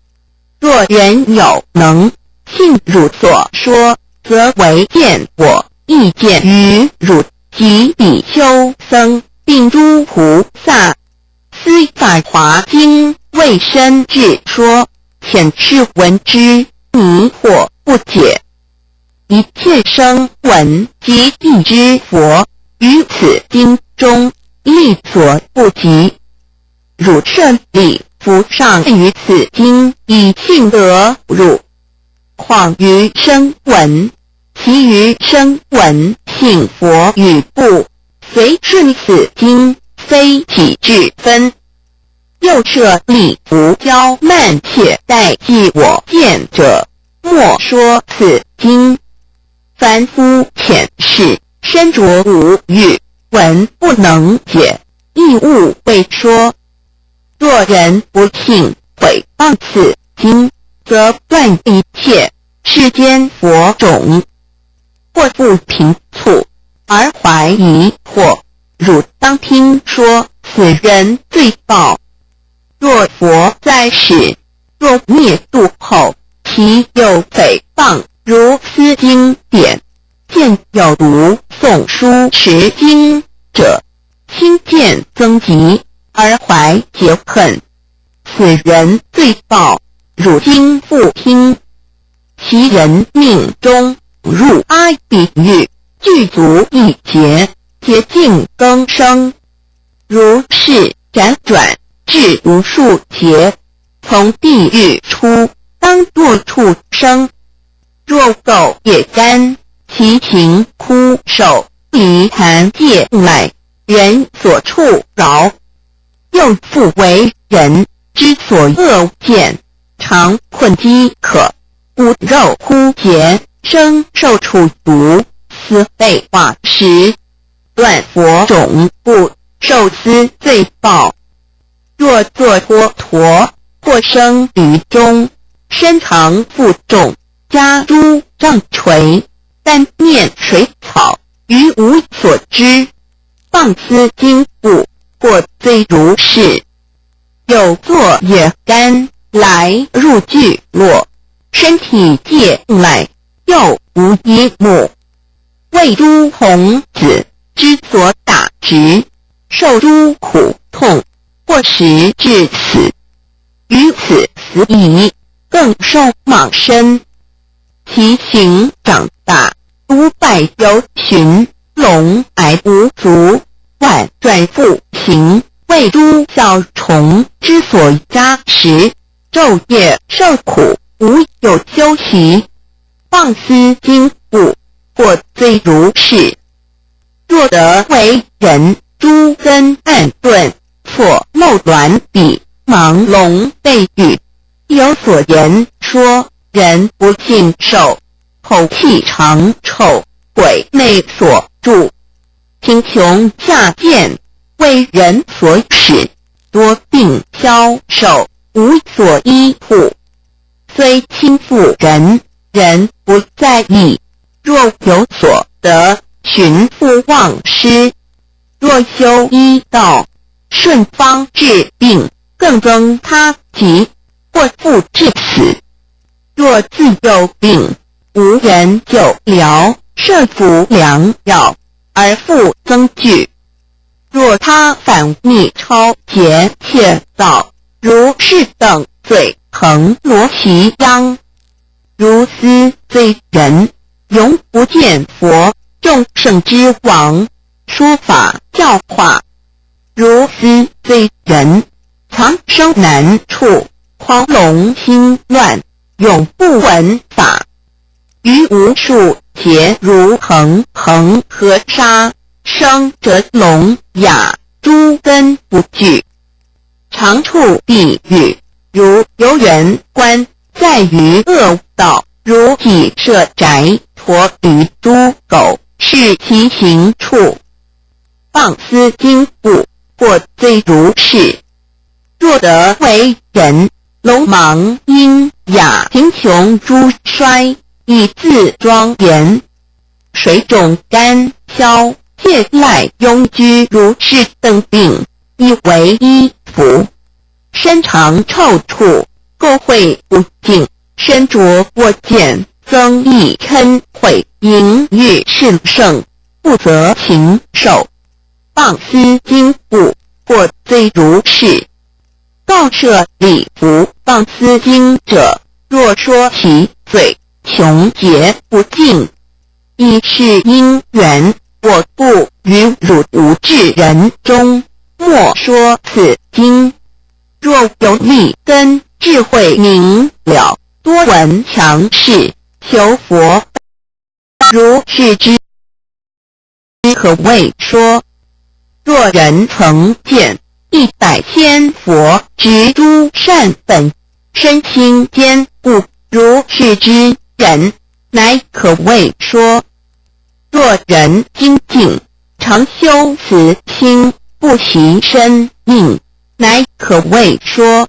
若人有能信汝所說，則為見我，亦見於汝及比丘僧，並諸菩薩。斯法華經未深智說，淺世聞之，迷惑不解。一切聲聞及辟支佛，於此經中力所不及。汝舍利弗尚於此經以信得入，況於聲聞，其餘聲聞信佛語故，隨順此經，非己智分。又舍利弗，驕慢懈怠嫉我見者，莫說此經。凡夫淺識，身著五欲，聞不能解，亦勿為說。若人不信毀謗此經，則斷一切世間佛種。或復評醋而懷疑惑，汝當聽說此人罪報。若佛在世，若滅度後，其有誹謗如斯經典，見有讀誦書持經者，輕賤僧籍而懷結恨，此人罪報，汝今復聽。其人命終入阿鼻獄，具足一劫，皆盡更生。如是輾轉至無數劫，從地獄出，當墮畜生。若狗業乾，其形枯瘦，離痰戒賴，人所触擾，又復為人之所惡見，常困飢渴，骨肉枯竭，生受處毒，死被化食，斷佛種故，受斯罪報。若作脫駝，或生驢中，身長負重，加諸杖捶，但念水草，餘無所知。謗斯經故，獲罪如是。又作野干，來入聚落，身體疥癩，又無一目，為諸童子之所打擲，受諸苦痛，或時至死。於此死已，更受蟒身。其形長大，五百由旬，聾癢無足，宛轉復行，為諸小蟲之所夾食，晝夜受苦，無有休息。謗斯經故，獲罪如是。若得為人，諸根暗鈍，錯漏鸞鄙，盲聾背愚，有所言說，人不信受，口氣常臭，鬼魅所住，貧窮下賤，為人所使，多病消瘦，無所依怙。雖親附人，人不在意。若有所得，尋復忘失。若修醫道，順方治病，更增他疾，或復致死。若自有病，無人救療，設服良藥，而復增劇。若他反逆抄劫竊盜，如是等罪，恆羅其殃。如斯罪人，永不見佛眾聖之王說法教化。如斯罪人，藏生難處，狂聾心亂，永不聞法。於無數劫如恆恆河沙，生轍聾啞，諸根不具，常處地獄，如遊園觀，在於惡道，如脊舍宅，駝驢豬狗，是其行處。謗斯經故，獲罪如是。若得為人，聾盲瘖啞貧窮諸衰，以自莊嚴，水腫乾消疥癩痈疽如是等病，以為衣服，身常臭處，垢穢不淨，身著我見，增益嗔恚，淫欲熾盛，不擇禽獸。謗斯經故，獲罪如是。告舍利弗，謗斯經者，若說其罪，窮劫不盡。以是因緣，我故於汝無智人中，莫說此經。若有利根智慧明了，多聞強勢，求佛，如是之，可謂說。若人曾見一百千佛植諸善本，身心堅固，如是之人，乃可謂說。若人精進，常修慈心，不惜身命，乃可謂說。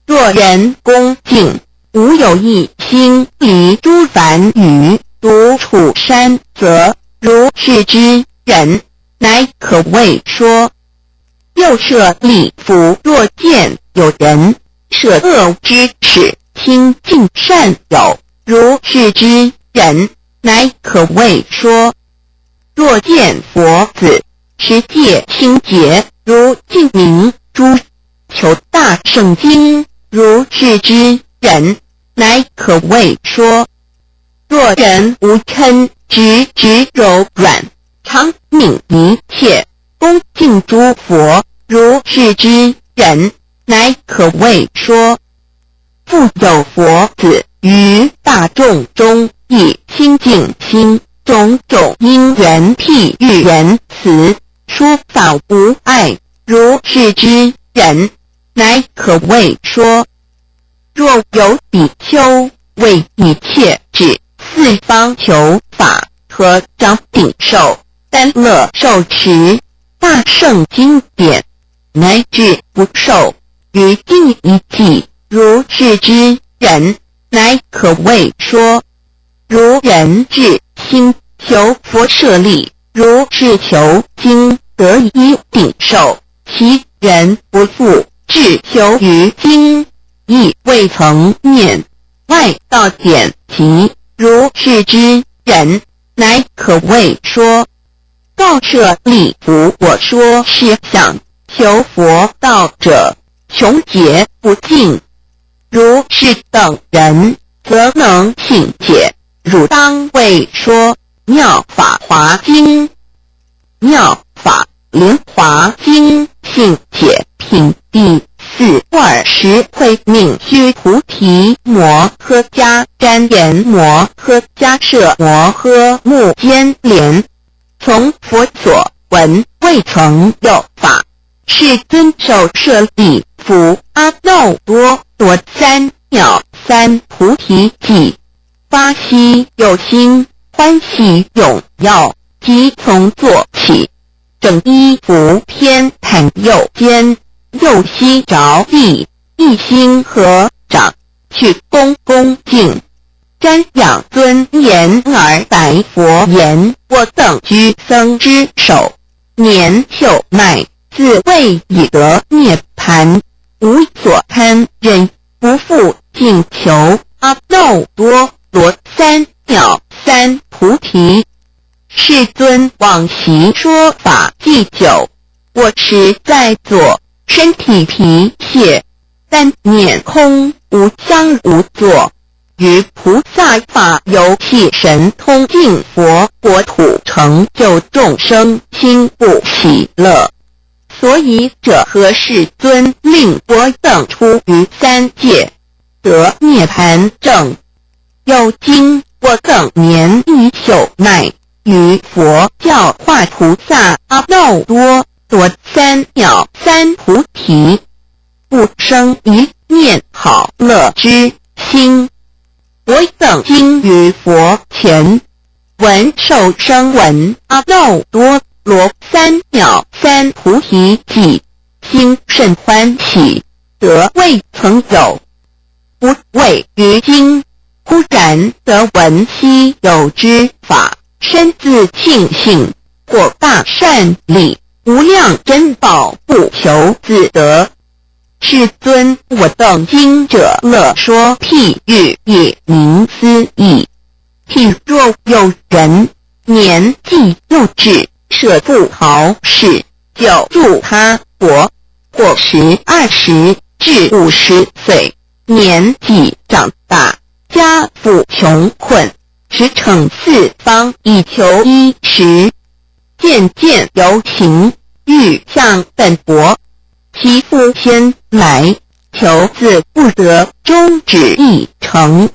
若人恭敬，無有一心離諸煩愚，獨處山澤，如是之人，乃可謂說。又舍利弗，若見有人捨惡知識，親近善友，如是之人，乃可謂說。若見佛子持戒清潔，如淨明珠，求大乘經，如是之人，乃可謂說。若人無嗔，直直柔軟，常愍一切，恭敬諸佛，如是之人，乃可謂說。復有佛子於大眾中，以清淨心，種種因緣譬喻言辭，说法无碍，如是之人，乃可为说。若有比丘为一切智四方求法合掌顶受安乐受持大乘经典，乃至不受于定一偈，如是之人，乃可谓说。如人至心求佛舍利，如是求经得一顶受，其人不复志求于经，亦未曾念外道典籍，如是之人，乃可谓说。告舍利弗，我说是想求佛道者，穷劫不尽。如是等人，则能信解。汝当为说妙法华经。妙法莲华经信解品第四20慧命须菩提摩诃迦旃延摩诃迦叶摩诃目犍连，从佛所闻未曾有法，世尊授舍利弗阿耨多罗三藐三菩提记，发希有心，欢喜踊跃，即从座起，整衣服偏袒右肩，右膝着地，一心合掌，去恭恭敬，瞻仰尊严而白佛言：我等居僧之首，年寿迈，自谓已得涅盘，无所堪忍，不复进求阿耨多罗三藐三菩提。世尊往昔说法既久，我时在座，身体疲懈，但念空无相无作，于菩萨法游戏神通净佛国土成就众生，心不喜乐。所以者何？世尊令我等出于三界，得涅盘证。又今我等年已朽迈，于佛教化菩萨阿耨多罗三藐三菩提，不生一念好乐之心。我等今于佛前闻受声闻阿耨多罗三藐三菩提记，心甚欢喜，得未曾有。不畏于今忽然得闻希有之法，深自庆幸，获大善利，无量珍宝，不求自得。世尊，我等今者乐说譬喻以明斯义。譬若有人年纪幼稚，舍父豪室，久住他国，或10、20至50岁，年纪长大，家父穷困，驰骋四方以求衣食，渐渐游行，欲向本国。其父先来求子不得，终止一城。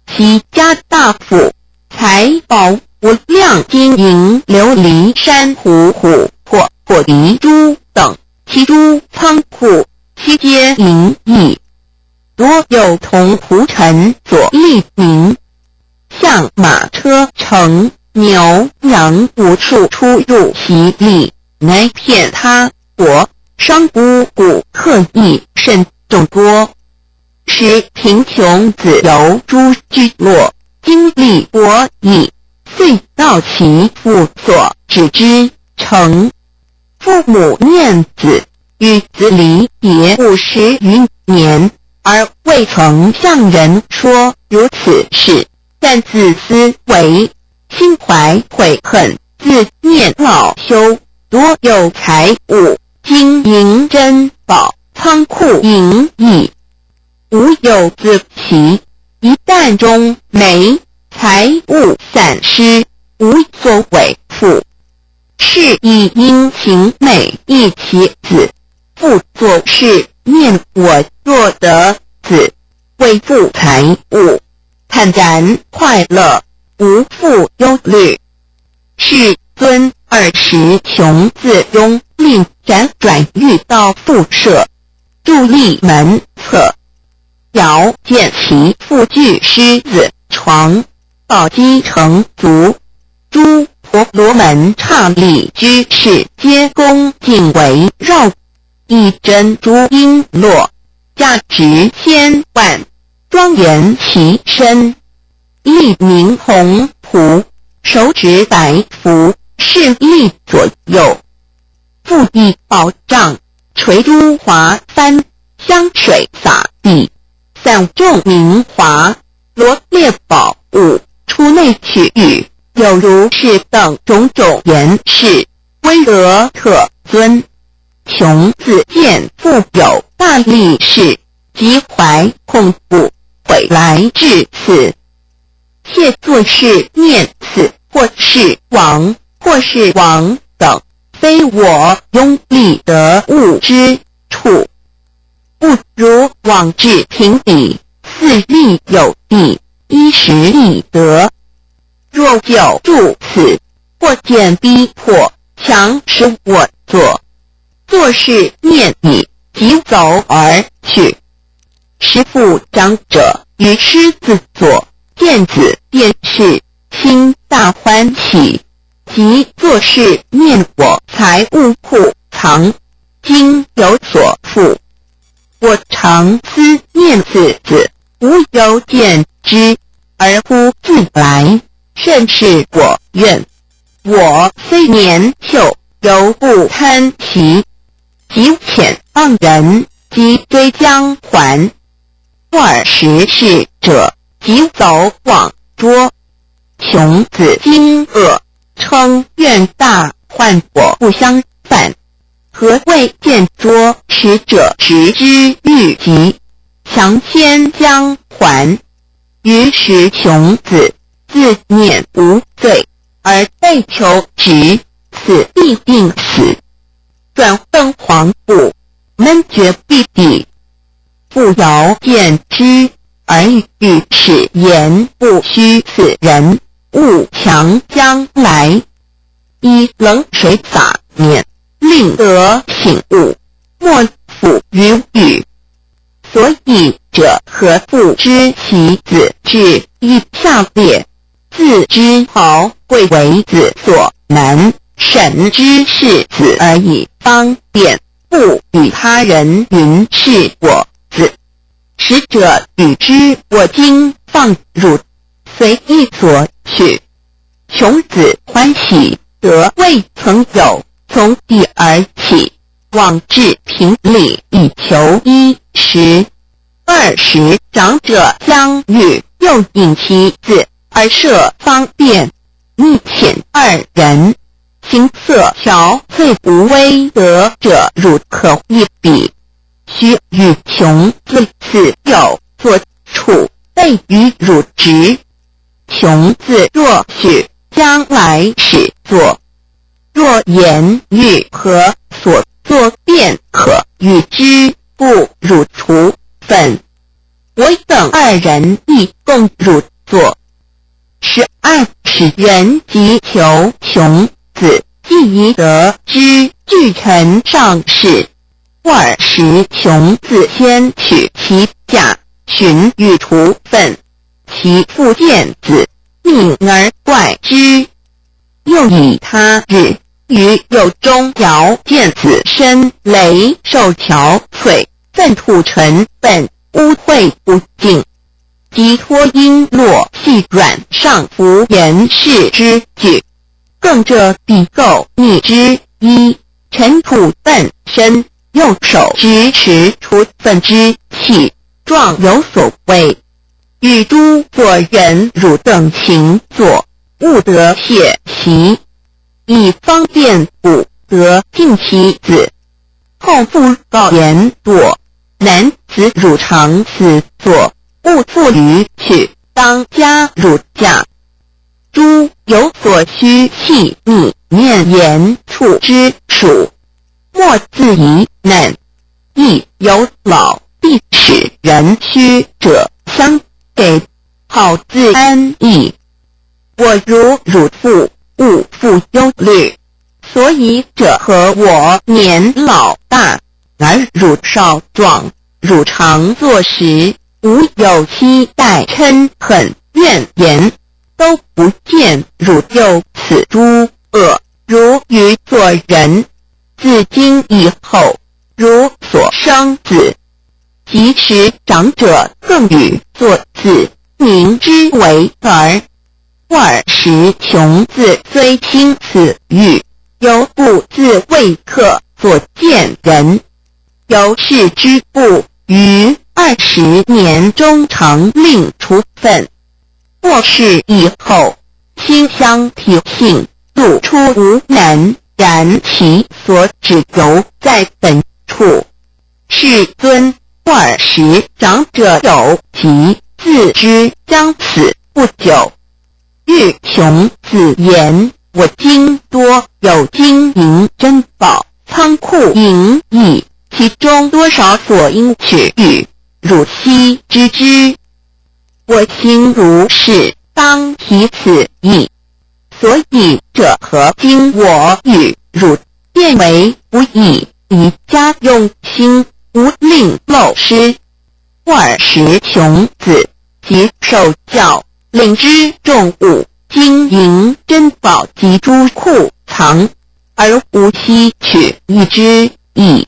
其家大富，财宝无量，金银琉璃珊瑚琥珀火璃珠等，其诸仓库，悉皆盈溢。多有铜仆臣佐吏民，象马车乘牛羊无数出入其里，乃遍他国商贾贾客亦甚众多。时贫穷子游诸聚落，经历博弈，遂到其父所址之城。父母念子，与子离别50余年，而未曾向人说如此事，但自思惟，心怀悔恨，自念老羞，多有财物，金银珍宝，仓库盈溢，无有自齐。一旦终没，财物散失，无所为复。是以殷勤美役其子，复作是念：我若得子，为父财物，坦然快乐，无复忧虑。是尊。爾時窮子傭令輾轉欲到父舍，佇立門側，遙見其父踞獅子床，寶雞成足，諸婆羅門剎利居士皆恭敬圍繞，以珍珠瓔珞，價值千萬，莊嚴其身，立明紅蒲，手執白符，侍立左右，復以寶杖捶諸華幡，香水灑地，散眾明華，羅列寶物，出內取與，有如是等種種嚴飾，威額特尊。窮子見父有大力士，即懷恐怖，悔來至此。竊作是念：此或是王，或是王等，非我傭力得物之處。不如往至平底，肆力有地，衣食易得。若久住此，或見逼迫，強使我作。作是念已，即走而去。時復長者於獅子座，見子便是，心大歡喜，即作是念：我財物庫藏，今有所復。我常思念此子，無由見之，而忽自來，甚是我願。我雖年裘，猶不貪惜。即遣傍人急追將還。爾時侍者急走往捉。窮子驚愕，稱願大患我不相犯。何為見捉使者食之欲急，強牽將還？於時窮子自念無罪，而被囚執，此必定死。轉登黃布，悶絕必底。復遙見之，而欲使言：不須此人，勿強將來。以冷水灑面，令得醒悟，莫復與語。所以者何？父知其子智亦下劣，自知豪貴為子所難，審知是子而以方便，不與他人云是我子。使者與之：我今放汝，隨意所取。窮子歡喜得未曾有，從地而起，往至平裡以求衣食。爾時長者將欲誘引其子而設方便，密遣二人，形色憔悴無威德者，汝可一彼。須與窮子此有所處，備於汝職。窮子若許，將來使作；若言欲何所作，便可與之，不汝處分。我等二人亦共汝作。時二使人急求窮子，既已得之，具陳上事。爾時窮子先取其駕，尋欲除糞。其父見子，憫而怪之。又以他日於有中遙見子身羸瘦憔悴，糞吐塵糞，污穢不淨，即脫瓔珞細軟上服嚴飾之具，更遮彼垢膩之衣，塵土糞身，右手執持除糞之器，狀有所畏。與諸作忍辱等行作，勿得褻惜，以方便故得淨其子。後復告言：墮男子汝常此作，勿復於去，當加汝駕。諸有所需器物面言處之屬，莫自疑難。亦有老必使人需者相給，好自安逸。我如汝父，勿复忧虑。所以者何，我年老大，而汝少壮，汝常作时，无有期待嗔恨怨言，都不见汝有此诸恶。如于作人，自今以后，如所生子，及时长者更与作子，名之为儿。尔时穷子虽听此语，犹不自谓客所见人。由是之故，于20年中常令除粪。过世以后，馨香体性，入出无难，然其所止犹在本处。世尊，尔时长者有疾，自知将死不久。欲穷子言：我今多有金银珍宝，仓库盈溢，其中多少所应取与，汝悉知之。我心如是，当体此意。所以者何，今我与汝便为不义，以家用心，无令漏失。尔时穷子即受教，领之众物、金银珍宝及诸库藏，而无悉取一之意。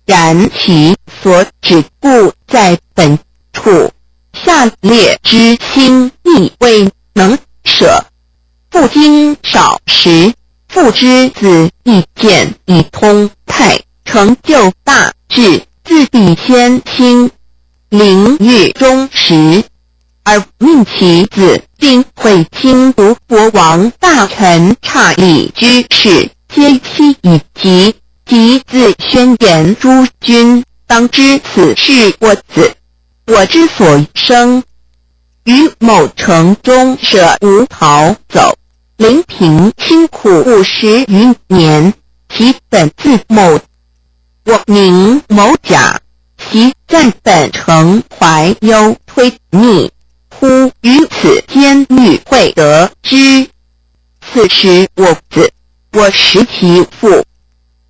然其所止故在本处，下劣之心亦未能舍。复经少时，父之子亦见已通泰，成就大智，自比先亲，临狱终时，而命其子并会亲如国王大臣刹利居士，皆悉已集，即自宣言诸君，当知此是我子，我之所生。于某城中舍无逃走，临贫清苦50余年，其本字某，我名某甲，其在本城怀忧推逆，忽于此监狱会得知，此时我子，我实其父。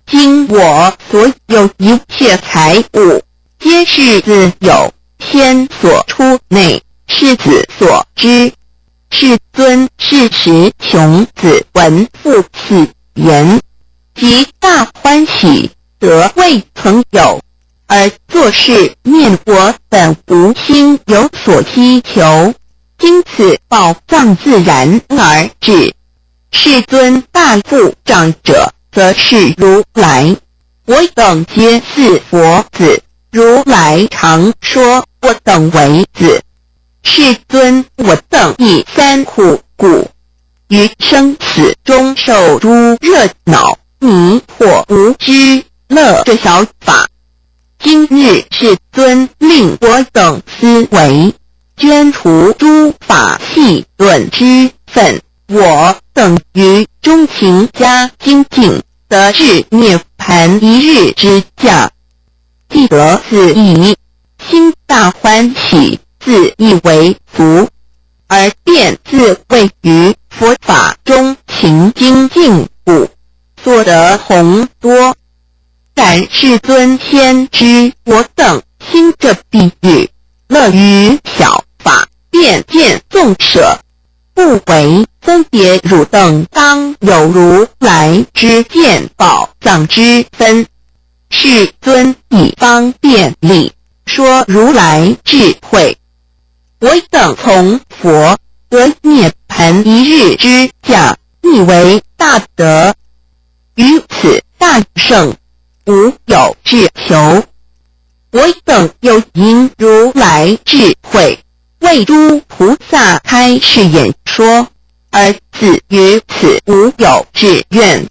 今我所有一切财物，皆是自有先所出内，是子所知。世尊，是时穷子闻父此言，即大欢喜，得未曾有，而作是念：我本无心有所希求，今此宝藏自然而至。世尊，大富长者，则是如来。我等皆似佛子，如来常说我等为子。世尊，我等以三苦故，于生死中受诸热恼、迷惑无知，乐这小法。今日世尊令我等思维，捐除诸法戏论之分，我等于中勤加精进，得至涅盘一日之价。既得此已，心大欢喜，自以为足，而便自谓于佛法中勤精进故，所得宏多。但世尊先知我等心这比喻，乐于小法，便见纵舍，不为分别汝等当有如来之见宝藏之分。世尊以方便力说如来智慧。我等从佛得涅盘一日之价，亦为大德。于此大圣，无有志求。我等又因如来智慧，为诸菩萨开示演说，而自于此无有志愿。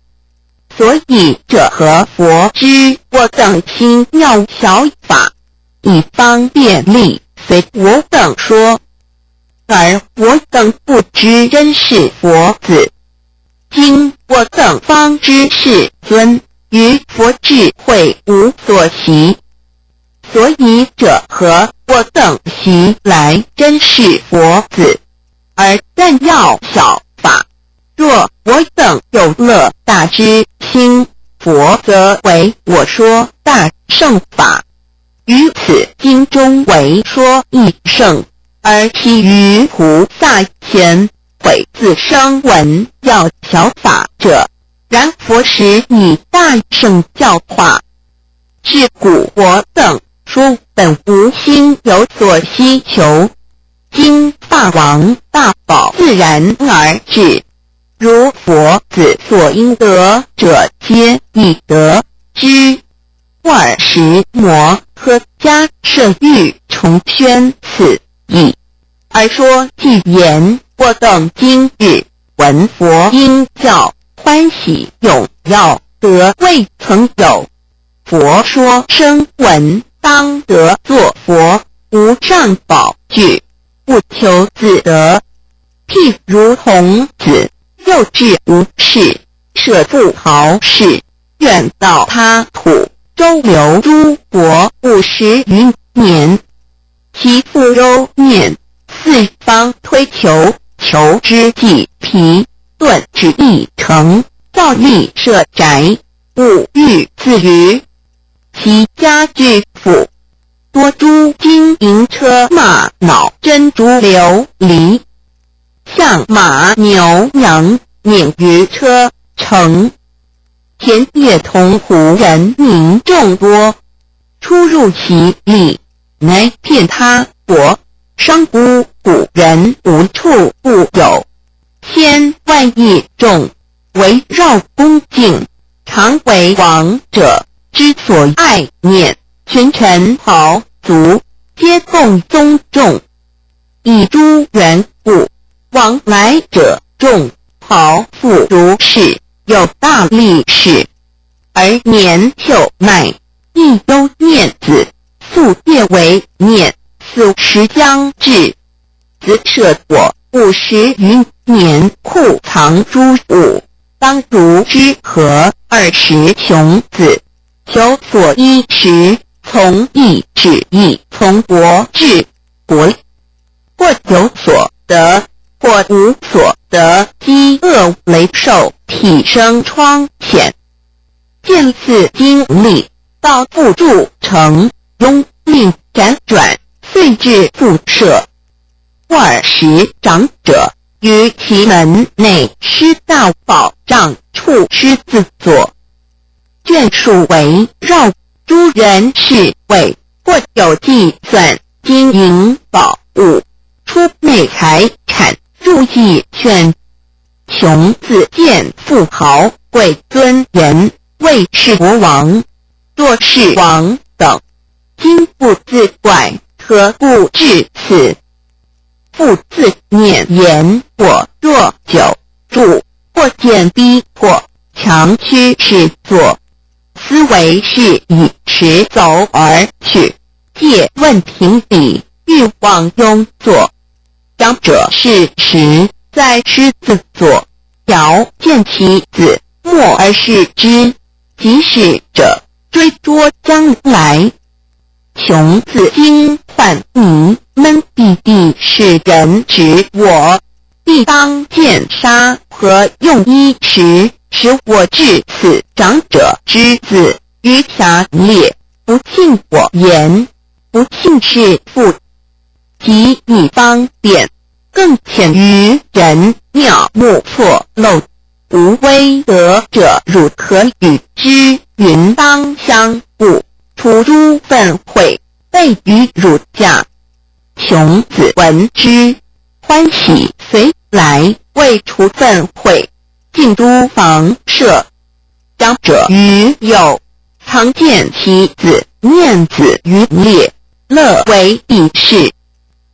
所以者何，佛知我等心要小法，以方便力随我等说，而我等不知真是佛子。今我等方知世尊于佛智慧无所习。所以者何，我等习来真是佛子，而但要小法，若我等有樂大之心，佛則為我說大乘法。於此經中唯說一乘，而其餘菩薩前悔自聲聞要小法者，然佛實以大乘教化。是故我等殊本無心有所希求，今法王大寶自然而至，如佛子所應得者，皆已得之。爾時摩訶迦葉欲重宣此義，而說偈言：我等今日聞佛音教，歡喜踴躍，得未曾有。佛說聲聞當得作佛，無上寶具，不求自得。譬如童子，幼稚無識，捨富豪室，遠到他土，周遊諸國50餘年，其父憂念，四方推求，求之既疲，頓置一城，造立舍宅，物欲自娛。其家具富，多諸金銀車馬瑙珍珠琉璃，象馬牛羊輦於車乘，田業僮僕人民眾多，出入其利，乃遍他國，商賈古人無處不有，千萬億眾圍繞恭敬，常為王者之所愛念，群臣豪族皆共宗重，以諸緣故，往來者眾，豪富如是，有大力士，而年壽邁，亦憂念子，夙夜為念，死時將至。子捨我50餘年庫藏諸物，當如之何？爾時窮子求所衣食，從邑至邑，從國至國，或有所得，或無所得，飢餓羸瘦，體生瘡癬。見次經歷，到復住城，擁令輾轉，遂至復舍。爾時長者於其門內施大寶帳處師子座，眷屬圍繞，諸人侍衛，或有計算金銀寶物，出內財產入妓券。窮子見富豪貴尊人，謂是國王，若是王等，今不自怪，何故至此？復自念言：我若久住，或見逼迫，強驅使坐，思惟是已馳走而去，借問貧彼，欲往雍坐。長者是時在師子座，遙見其子，默而視之。及使者追捉將來，窮子驚喚名悶閉地是人指我，必當見殺。何用衣食，使我至此？長者之子愚狹劣，不信我言，不信是父，即以方便，更遣愚人妙目錯漏，無威德者，汝可與之？云當相顧，除諸糞穢，備於汝駕。窮子聞之，歡喜隨來，為除糞穢，進諸房舍。長者於右，常見其子念子愚劣，樂為以是。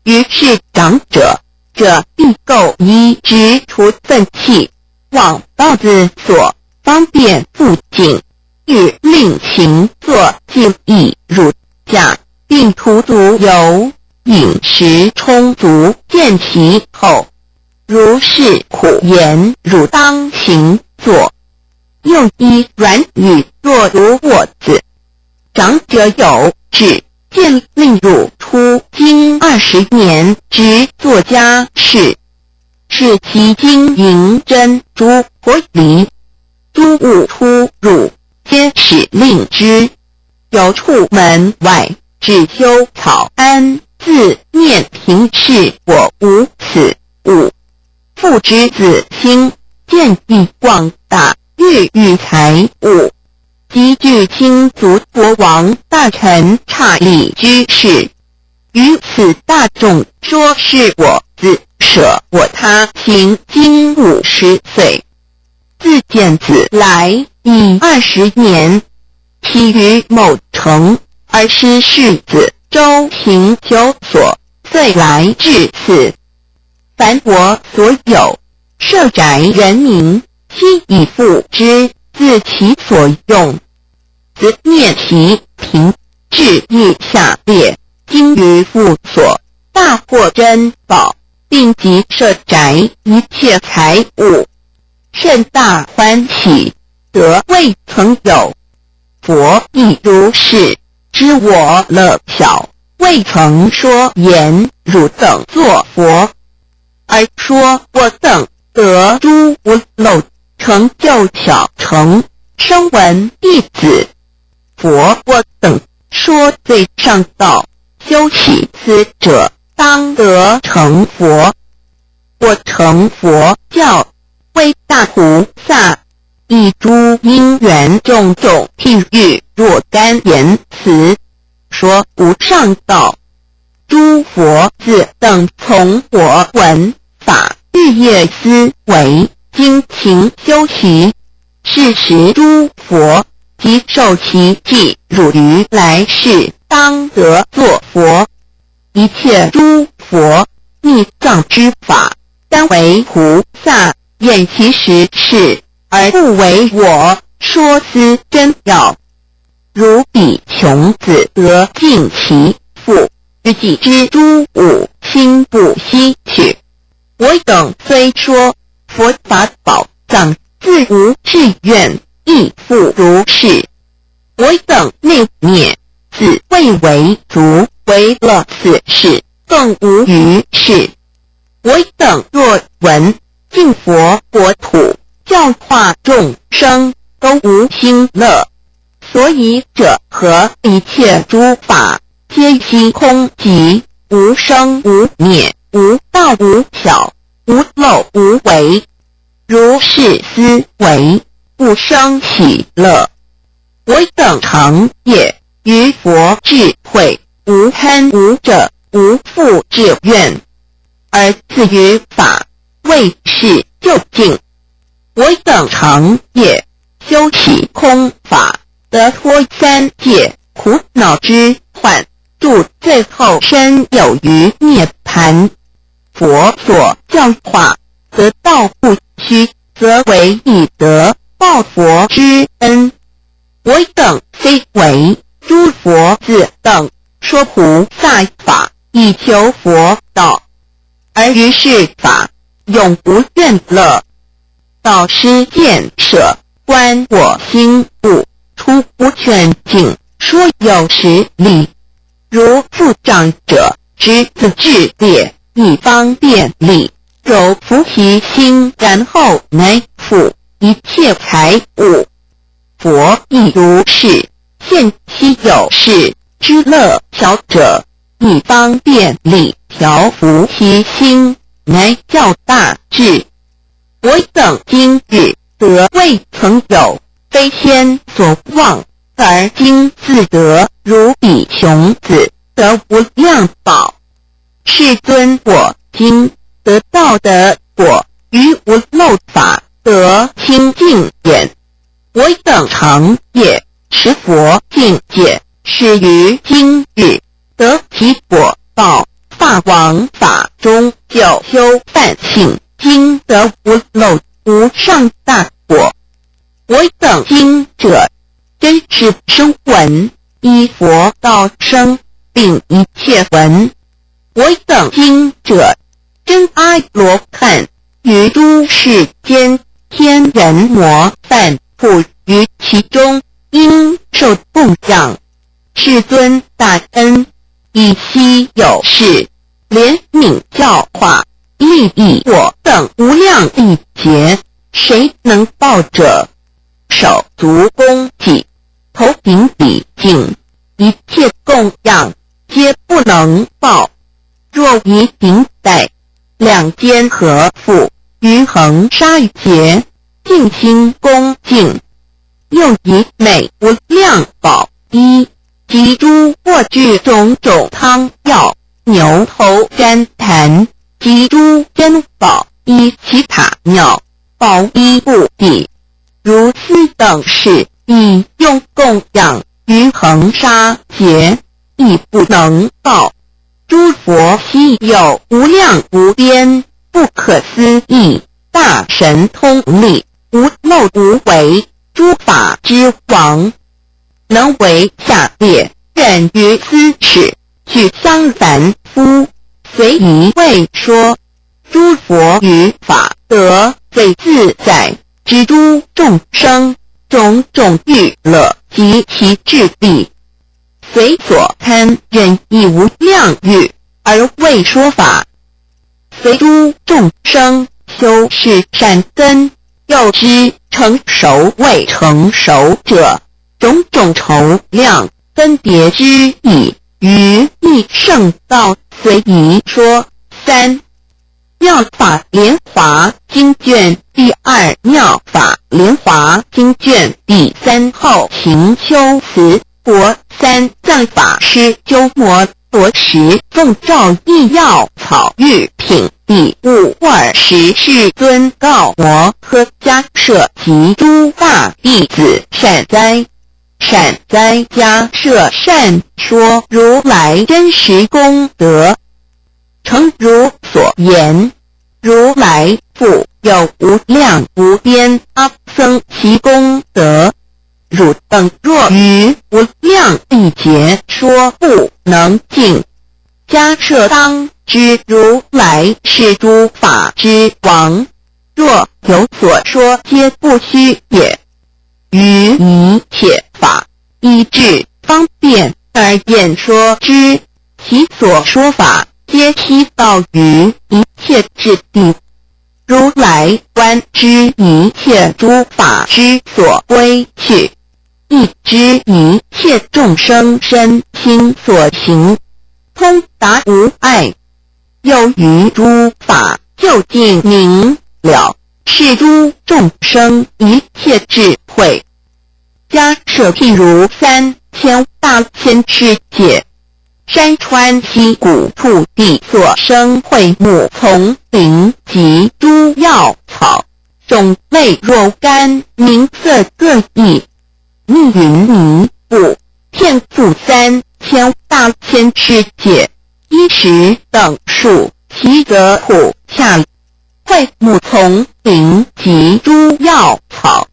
於是長者者必購衣食除糞氣，往到子所，方便復竟，欲令勤作淨以汝駕，並塗足油，飲食充足，見其後。如是苦言，汝當勤作。又以軟語，若如我子。長者有志，見令汝出經20年，直作家事。是其金银珍珠玻璃，诸物出入，皆使令之。有处门外，只修草庵，自念平是我无此物。父之子心，见义广大，欲与财物，积聚亲族国王大臣刹利居士，于此大众说是我自舍我他行经50岁，自见子来已20年，其于某城而失世子周行求所，遂来至此。凡我所有舍宅人民，悉以付之，自其所用。自念其贫，至意下劣，今于父所大获珍宝，并及舍宅一切财物，甚大欢喜，得未曾有。佛亦如是，知我乐小，未曾说言汝等作佛，而说我等得诸无漏，成就小乘，声闻弟子。佛我等说最上道，修习此者，当得成佛。我成佛教为大菩萨，以诸因缘种种譬喻若干言辞，说无上道。诸佛子等从我闻法，日夜思维，精勤修习。是时诸佛即授其记，汝于来世当得作佛。一切诸佛密藏之法，当为菩萨演其实事，而不为我说斯真要。如彼穷子得尽其父，于己之诸物，心不希取。我等虽说佛法宝藏，自无志愿，亦复如是。我等内灭，自未为足，为了此事，更无余事。我等若闻净佛国土，教化众生，都无心乐。所以者何？一切诸法皆悉空寂，无生无灭，无大无小，无漏无为。如是思维，不生喜乐。我等成业于佛智慧，无贪无者，无复志愿，而自于法为是究竟。我等成业修习空法，得脱三界苦恼之患，住最后身有余涅盘。佛所教化得道不虚，则为以德报佛之恩。我等虽为诸佛子等说菩萨法，以求佛道，而于是法永无怨乐。导师见舍观我心物，出无劝境，说有实理。如父长者知子智劣，以方便力柔服其心，然后乃付一切财物。佛亦如是，现其有事之乐小者，以方便力调伏其心，乃教大智。我等今日得未曾有，非先所望，而今自得，如彼穷子得无量宝。世尊，我今得道的果，于无漏法得清净眼。我等成业持佛境界，是于今日得其果报。法王法中就修梵行，今得无漏无上大果。我等今者，真是声闻，依佛道生，并一切闻。我等今者，真阿罗汉，于诸世间天人魔梵复于其中，应受供养。世尊大恩，以希有事，怜悯教化，利益我等無量億劫，誰能報者？手足恭敬，頭頂禮敬，一切供養，皆不能報。若以頂戴，兩肩荷負，於恆沙劫，盡心恭敬，又以美無量寶衣及諸臥具種種湯藥、牛頭栴檀及諸珍寶衣其他妙寶衣布地，如斯等事，以用供養於恆沙劫，亦不能報。諸佛悉有無量無邊不可思議大神通力，無漏無為諸法之王，能為下劣任於斯世俱相凡夫隨宜為說。諸佛於法得最自在之諸眾生種種欲樂及其智力，隨所貪任意無量欲而為說法，隨諸眾生修是善根，又知成熟未成熟者，種種籌量分別之義，於一聖道隨宜說。三妙法蓮華經卷第二，妙法蓮華經卷第三後行秋慈國三藏法師鳩摩羅什奉詔意藥草喻品第五爾時世尊告摩訶迦葉及諸大弟子：善哉，善哉，迦葉，善說如來真實功德。誠如所言，如來復有無量無邊阿僧祇功德。汝等若於無量億劫說不能盡。迦葉當知，如來是諸法之王，若有所說，皆不虛也。於一切法依智方便而演說之，其所說法皆悉到於一切智地。如來觀知一切諸法之所歸去，亦知一切眾生身心所行，通達無礙。又於諸法究竟明了，是諸眾生一切智慧。迦葉譬如三千大千世界，山川溪谷觸地所生卉木叢林及諸藥草，種類若干，名色各異。密雲霓布遍覆三千大千世界，衣食等數，其澤普洽。卉木叢林及諸藥草，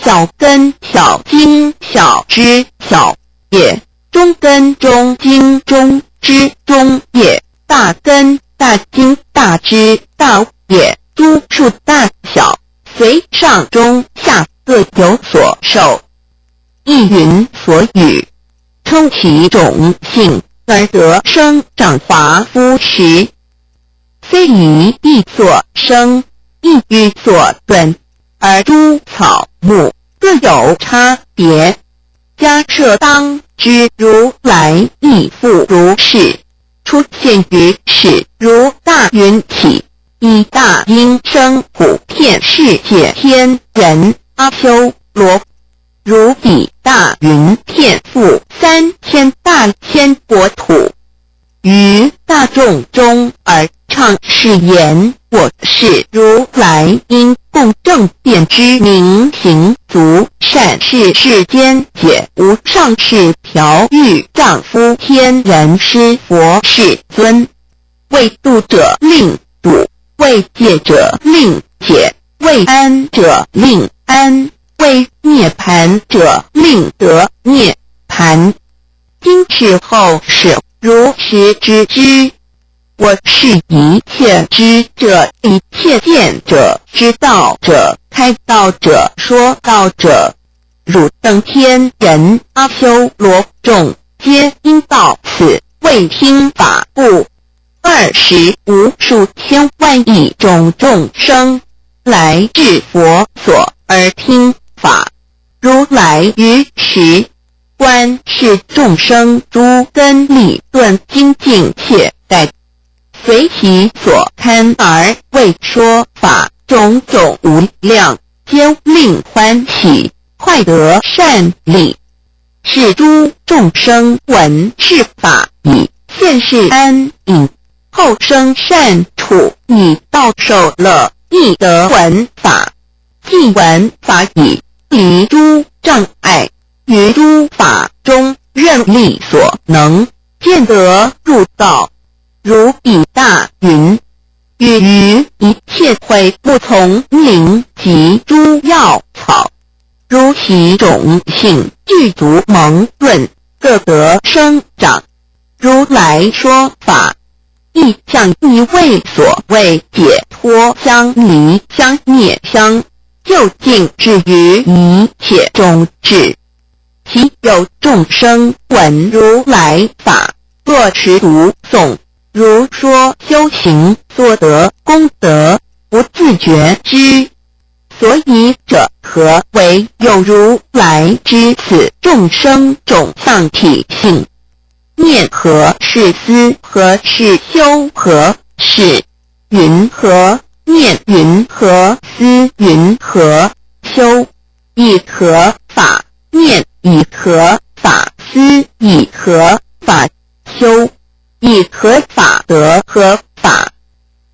小根小莖小枝小葉，中根中莖中枝中葉，大根大莖大枝大葉，諸數大小，隨上中下各有所受。亦雲所語，稱其種性而得生長華敷時，雖一意所生，異語所轉，而諸草木各有差別。迦葉當知，如來亦復如是，出現於世，如大雲起，以大音聲普遍世界天人阿修羅。如彼大雲遍覆三千大千國土，於大眾中而唱是言：我是如來，應供正遍知明行足善逝世間解無上士調御丈夫天人師佛世尊。為度者令度，為解者令解，為安者令安。為涅槃者令得涅槃。今世後世如實知之。我是一切知者、一切見者、知道者、開道者、說道者。汝等天人阿修羅眾，皆應到此為聽法故。爾時無數千萬億種眾生來至佛所而聽法，如來於時觀是眾生諸根利鈍精進懈怠，隨其所堪而為說法，種種無量，皆令歡喜，快得善利。是諸眾生聞是法已，現世安隱，後生善處，以道受樂，亦得聞法。既聞法已，離諸障礙，於諸法中任力所能，漸得入道，如彼大雲，與於一切卉木叢林及諸藥草，如其種性具足蒙潤，各得生長。如來說法，一相一味所謂解脫相離相滅相，究竟至於一切種智。其有眾生聞如來法，若持讀誦，如說修行所得功德，不自覺知。所以者何？唯有如來知此眾生種相體性，念何是思何是修何是云何念云何思云何修以何法念以何法思以何法修以何法得何法？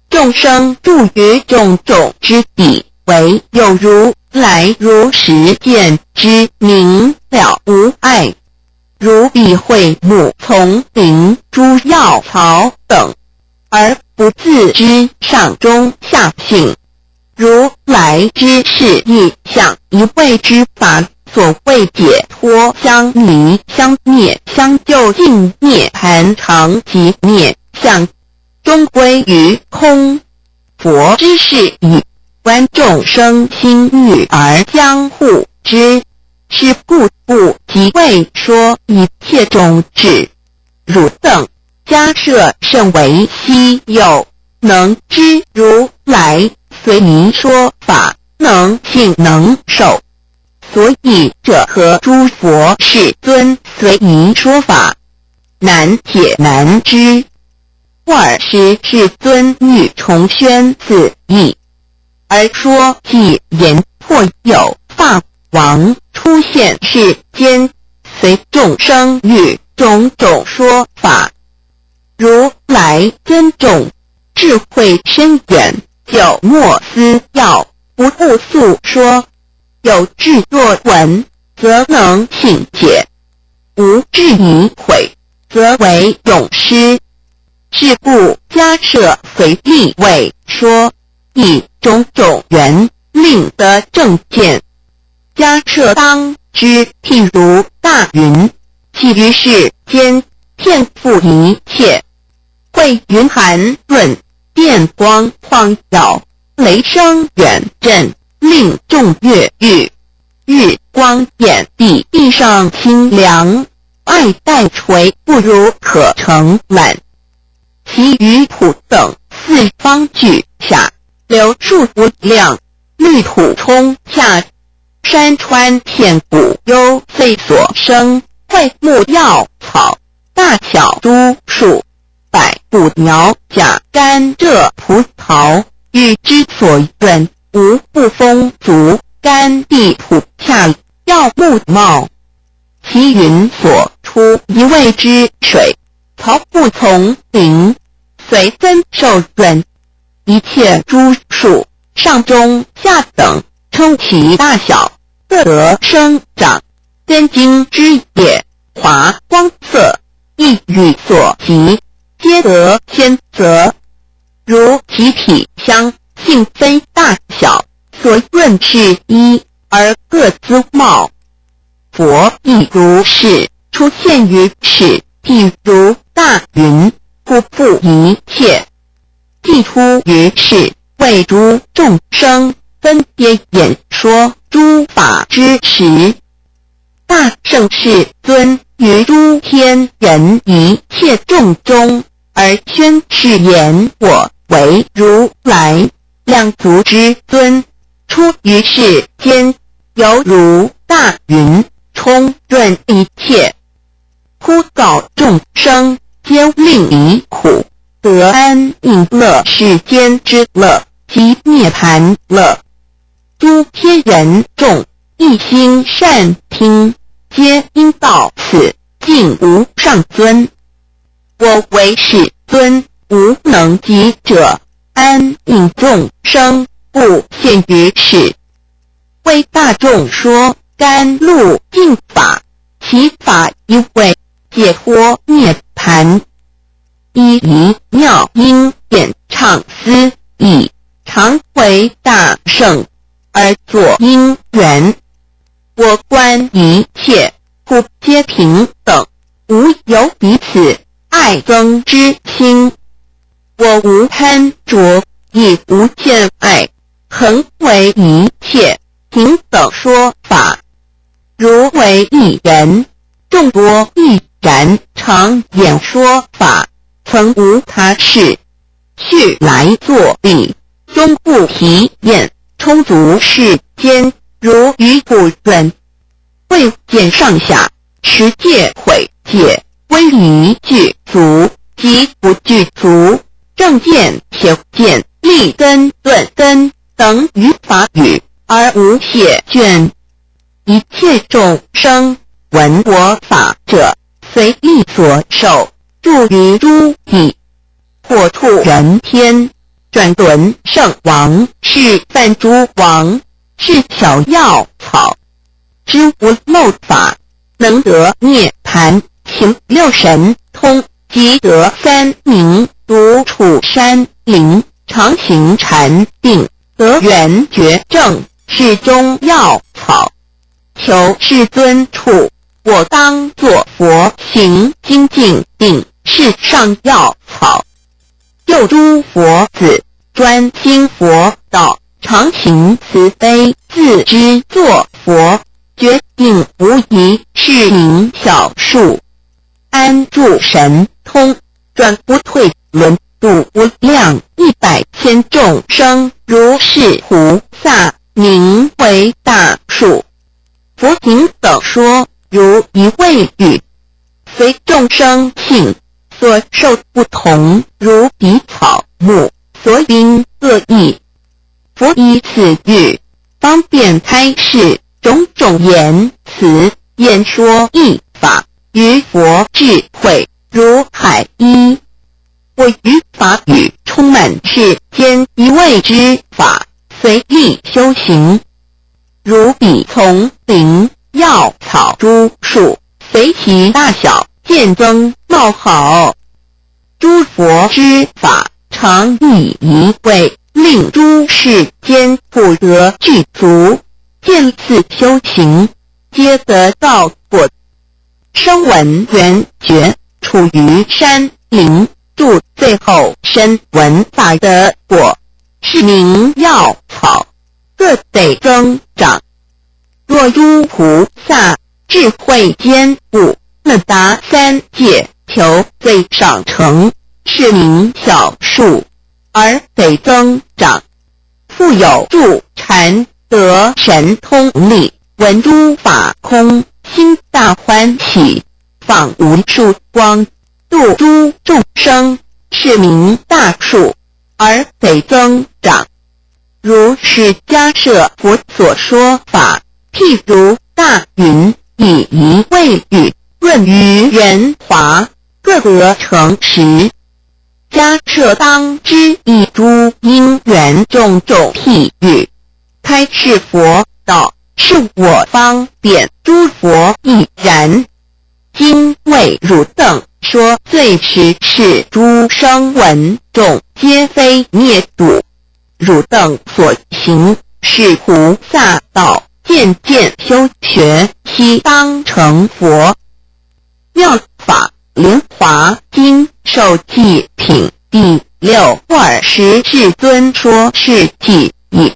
眾生住於種種之地，唯有如來如實見知明了無礙，如彼卉木叢林諸藥草等，而不自知上中下性。如來知是一相一味之法，所謂解脫相離相滅相究竟涅槃常寂滅相，終歸於空。佛知是已，觀眾生心欲而將護之，是故不即為說一切種智。汝等迦葉甚為希有，能知如來隨意說法，能信能受。所以者何？諸佛世尊隨意說法，難解難知。爾時世尊欲重宣此義，而說偈言：或有法王出現世間，隨眾生欲種種說法。如來尊重，智慧深遠，久莫思要，不務訴說。有智若聞，則能信解；無智疑悔，則為勇施。是故迦葉隨力為說，以種種緣令得正見。迦葉當知，譬如大雲，起於世間，遍覆一切，穢雲含潤，電光晃耀，雷聲遠震，令眾悅欲。日光掩蔽地上清涼，艾帶垂不如可承攬。其餘普等四方俱下，流數無量，綠土充洽，山川澗谷幽邃所生，卉木藥草，大小諸樹，百谷苗莢甘蔗葡萄，雨之所潤，無不豐足。乾地普洽，藥木茂。其雲所出一味之水，草木叢林，隨分受潤。一切諸樹，上中下等，稱其大小，各得生長。根莖枝葉，華光色，一雨所及，皆得鮮澤。如其體相性分大小，所潤是一，而各姿貌。佛亦如是出現於世，譬如大雲，覆覆一切。既出於世，為諸眾生分別演說諸法之時，大聖世尊於諸天人一切眾中，而宣誓言我为如来两足之尊，出于世间，犹如大云，充润一切，呼告众生，皆令离苦，得安隐乐世间之乐及涅槃乐。诸天人众一心善听，皆应到此尽无上尊。我为世尊无能及者，安隐众生不现于世，为大众说甘露净法，其法一为解脱涅槃，一一妙音演唱思已，常为大圣而作因缘。我观一切苦皆平等，无有彼此爱憎之心。我无贪着，亦无见爱，恒为一切平等说法。如为一人，众多亦然，常演说法，曾无他事。续来作例，终不疲厌，充足世间，如雨不润。未见上下，持戒毁戒，威仪具足，及不具足，正见、邪见、利根、钝根等于法语，而无懈倦。一切众生闻我法者，随意所受，住于诸地，或处人天，转轮圣王，是梵诸王，是巧药草，知无漏法，能得涅槃，行六神通，即得三明，独处山林，常行禅定，得缘觉证，是中药草。求世尊处，我当作佛行精进定，是上药草。又诸佛子专心佛道，常行慈悲，自知作佛，决定无疑，是名小树。安住神通，转不退轮，度无量一百千众生，如是菩萨，名为大树。佛平等说，如一味雨，随众生性所受不同，如彼草木所因各异。佛以此喻方便开示种种言辞，演说义法，于佛智慧如海一。我于法语充满世间一味之法，随力修行。如彼丛林药草诸树，随其大小渐增茂好。诸佛之法常以一味，令诸世间不得具足，渐次修行，皆得道果。声闻缘觉处于山林，住最后声闻法的果，是名药草。各得增长。若诸菩萨智慧坚固，能达三界，求最上乘，是名小树，而得增长。复有助禅得神通力，闻诸法空，心大欢喜，放无数光，度诸众生，是名大树，而得增长。如是迦叶佛所说法，譬如大云，以一味雨润于人华，各得成实。迦叶当知以诸因缘种种譬喻，开示佛道，是我方便，诸佛亦然。今为汝等说最迟是诸声闻众，皆非灭度。汝等所行是菩萨道，渐渐修学，悉当成佛。妙法莲华经授记品第六二十世尊说是偈已，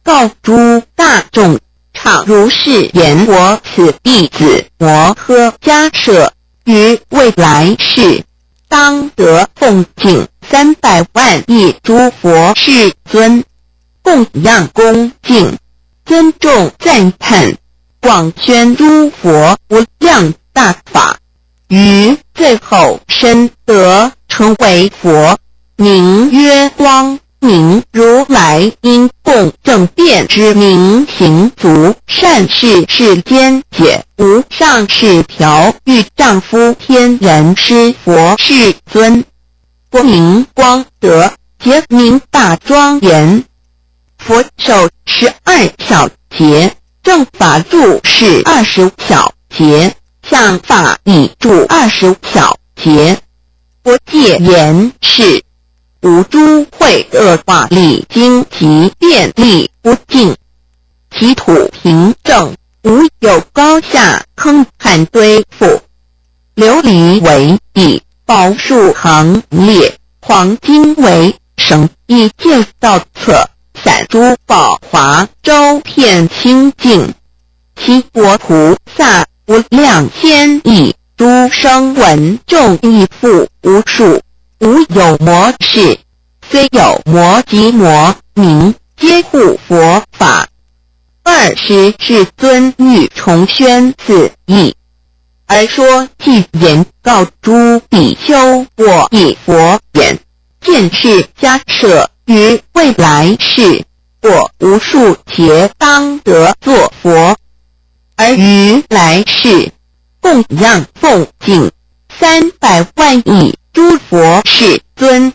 告诸大众，常如是言：我此弟子摩诃迦叶，于未来世，當得奉敬三百萬億諸佛世尊，供養恭敬，尊重讚歎，廣宣諸佛無量大法，於最後身得成為佛，名曰光明如來，應供正遍知明行足善逝世間解無上士調御丈夫天人師佛世尊，佛名光德，劫名大莊嚴。佛壽十二小劫，正法住世二十小劫，像法亦住二十小劫。佛戒嚴飾，無諸穢惡華麗荊棘便利不淨，其土平正，無有高下坑坎堆覆。琉璃為地，寶樹行列，黃金為繩，以建造冊，散珠寶華周遍清淨。其國菩薩無量千億，諸聲聞眾亦復無數。無有魔事，雖有魔及魔名，皆護佛法。爾時世尊欲重宣此義，而說偈言，告諸比丘：我以佛眼見釋迦舍，於未來世，過無數劫當得作佛，而於來世供養奉敬三百萬億諸佛世尊，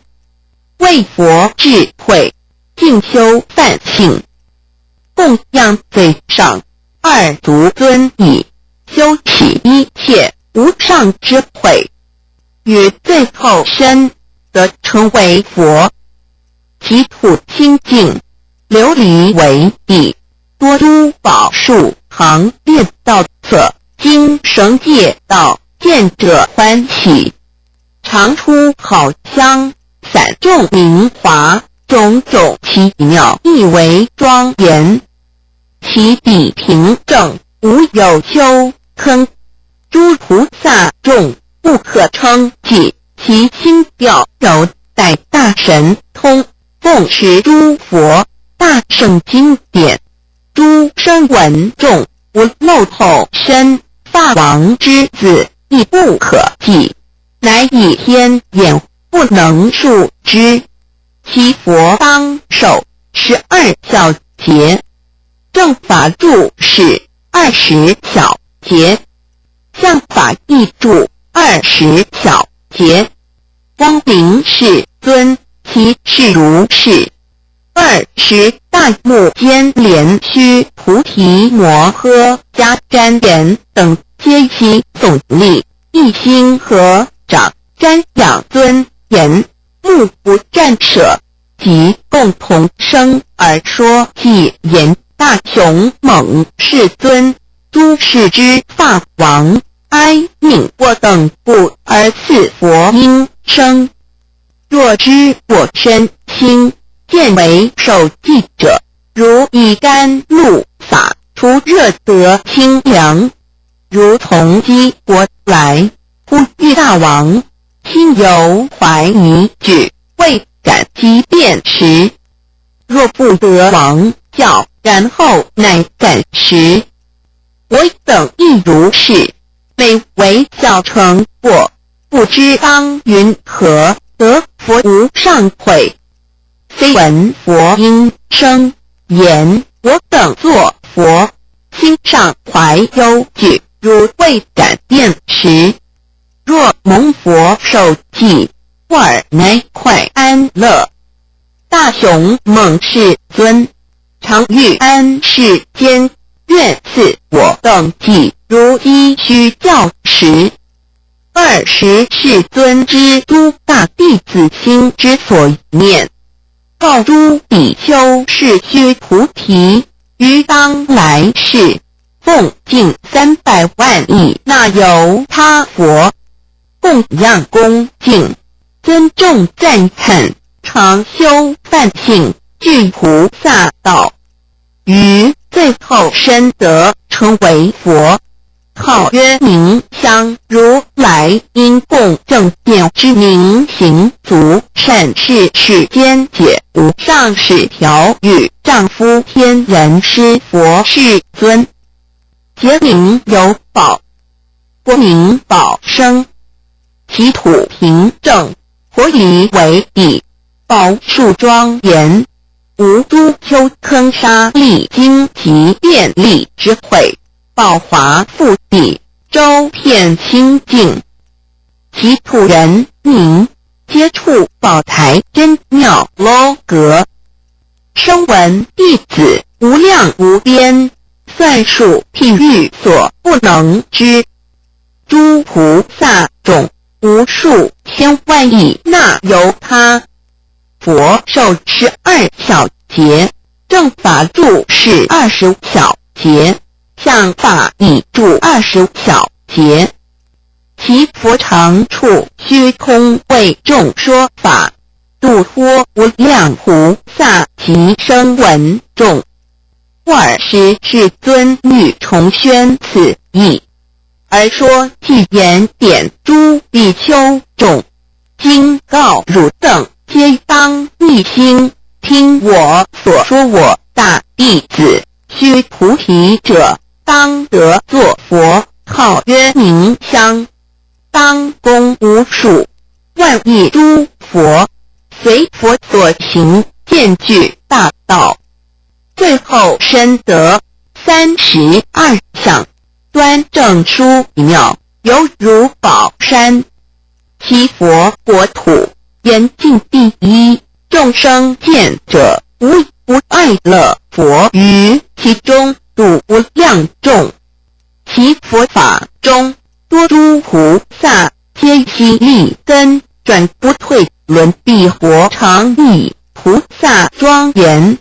為佛智慧淨修梵行，供養最上二足尊已，修起一切無上智慧，於最後身得成為佛。其土清淨，琉璃為地，多珠寶樹行列道側，經繩界道，見者歡喜。常出好香，散眾明華，種種奇妙亦為莊嚴。其地平正，無有丘坑。諸菩薩眾不可稱計，其心調柔，帶大神通，奉持諸佛大乘經典。諸聲聞眾無漏後身，法王之子亦不可計。乃以天眼不能數之，其佛當壽十二小劫，正法住世二十小劫，像法亦住二十小劫。光明世尊，其事如是。爾時大目犍連須菩提摩訶迦旃延等皆悉誦立，一心合掌瞻仰尊嚴，目不暫捨，即共同聲而說偈言：大雄猛世尊，諸世之法王，哀愍我等故而賜佛音聲。若知我身心見為受記者，如以甘露灑，除熱得清涼；如從彼國來，呼籲大王，心猶懷疑懼，未敢即便食。若復得王教，然後乃敢食。我等亦如是，每為小乘過，不知當云何得佛無上慧。雖聞佛音聲言我等作佛，心尚懷憂懼，如未敢便食。若蒙佛授記，爾乃快安樂。大雄猛世尊，常欲安世間，願賜我等記，如飢須教食。爾時世尊知諸大弟子心之所念，告諸比丘是須菩提，於當來世，奉敬三百萬億那由他佛，供養恭敬，尊重讚歎，常修梵行，具菩薩道，於最後身得成為佛。号曰明香。如来应供正遍知明行足善逝世间解无上士调御丈夫天人师佛世尊。劫名有宝，国名宝生，其土平正，火以为地，宝树庄严。无诸丘坑沙砾荆棘便利之秽，宝华覆地，周遍清净。其土人民皆处宝台真妙楼阁，声闻弟子无量无边，算数譬喻所不能知。诸菩萨众无数千万亿那由他。佛寿12小劫，正法住世20小劫，像法亦住20小劫。其佛常处虚空为众说法，度脱无量菩萨及声闻众。尔时世尊欲重宣此义，而说偈言典诸比丘众，今告汝等，皆当一心听我所说。我大弟子须菩提者，当得作佛，号曰明香。当供无数万亿诸佛，随佛所行，渐具大道，最后身得32相，端正殊妙，犹如宝山。其佛国土，严净第一，众生见者无不爱乐。佛于其中度无量众，其佛法中多诸菩萨，皆悉利根转不退轮彼活常以菩萨庄严。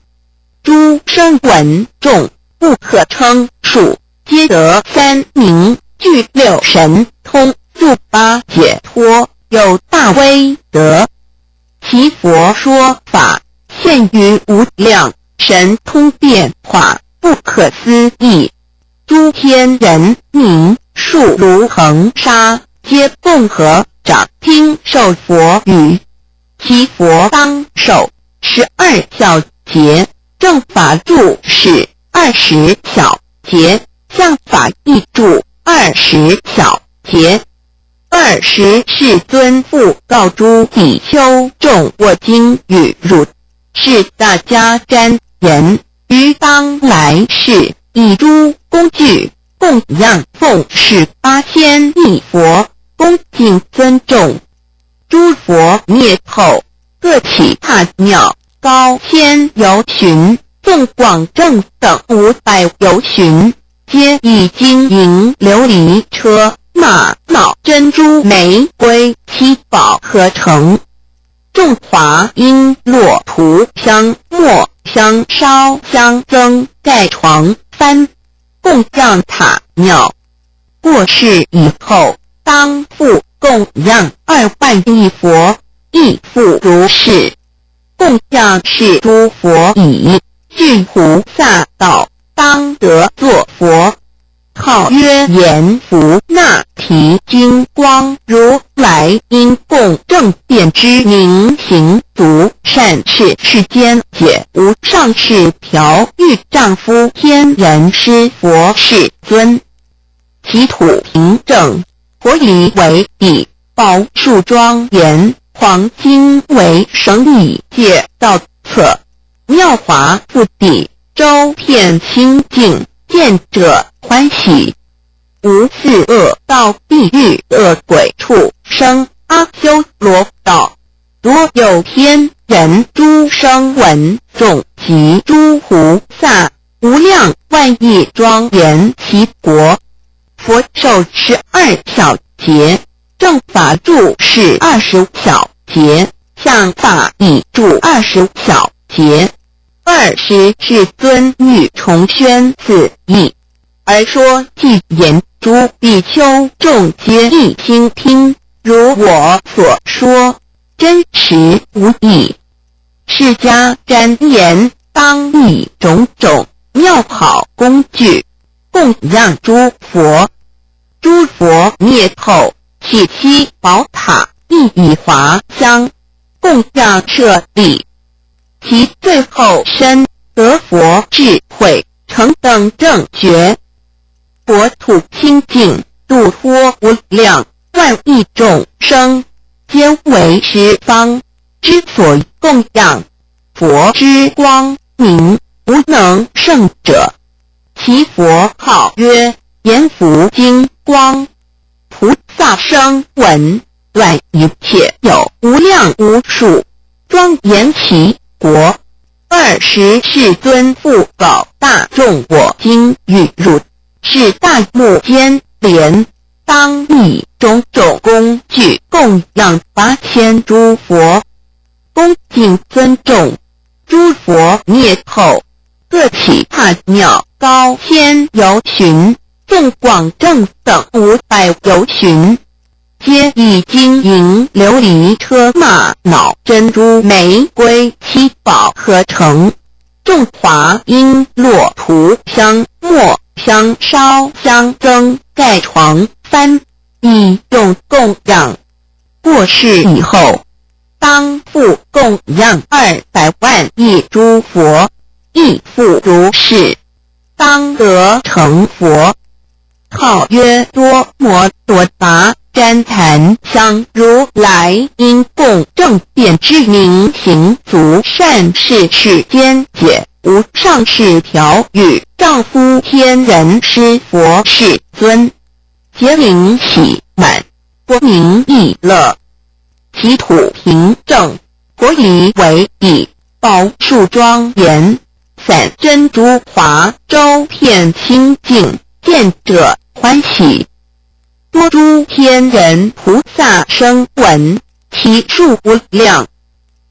诸声闻众不可称数，皆得三明具六神通，入八解脱，有大威德。其佛说法现于无量神通变化，不可思议。诸天人民数如恒沙，皆共合掌听受佛语。其佛当寿12小劫，正法住世20小劫，像法亦住20小劫。尔时世尊复告诸比丘众：我今与汝释大迦旃延，于当来世，以诸工具供养奉事8000亿佛，恭敬尊重。诸佛灭后，各起塔庙，高千由旬，纵广正等500由旬，皆以金银琉璃车玛瑙珍珠玫瑰七宝合成，众华璎珞涂香末香烧香增盖床幡，供养塔庙。过世以后，当复供养2万亿佛，亦复如是。供养是诸佛已，具菩萨道，当得作佛。号曰阎浮那提金光如来应供正遍知明行足善逝世间解无上士调御丈夫天人师佛世尊。其土平正，火以为地，宝树庄严，黄金为绳以界道侧，妙华覆地，周遍清净，见者欢喜。无四恶道地狱饿鬼畜生阿修罗道，多有天人诸声闻众及诸菩萨，无量万亿庄严其国。佛寿12小劫，正法住世20小劫，像法亦住20小劫。尔时世尊欲重宣此义，而说偈言：诸比丘众皆一心听，如我所说，真实无异。释迦旃延当以种种妙好工具供养诸佛。诸佛灭后，起七宝塔，亦以华香供养舍利。其最后身得佛智慧，成等正觉，国土清净，度脱无量万亿众生，皆为十方之所供养。佛之光明无能胜者，其佛号曰阎浮金光。菩萨声闻断一切有无量无数，庄严其国。尔时世尊复告大众：我今欲汝是大目犍连，当以种种工具供养八千诸佛，恭敬尊重。诸佛灭后，各起塔庙高千由旬，纵广正等500由旬，皆以金银琉璃车玛瑙珍珠玫瑰七宝合成，众华璎珞涂香末香烧香灯盖床幡，以用供养。过世以后，当复供养200万亿诸佛，亦复如是，当得成佛。号曰多摩多跋旃檀香如来应供正遍知明行足善逝世间解无上士调御丈夫天人师佛世尊，劫名喜满，国名意乐，其土平正，国仪为以宝树庄严，散珍珠华，周遍清净，见者欢喜。多诸天人菩萨声闻，其数无量。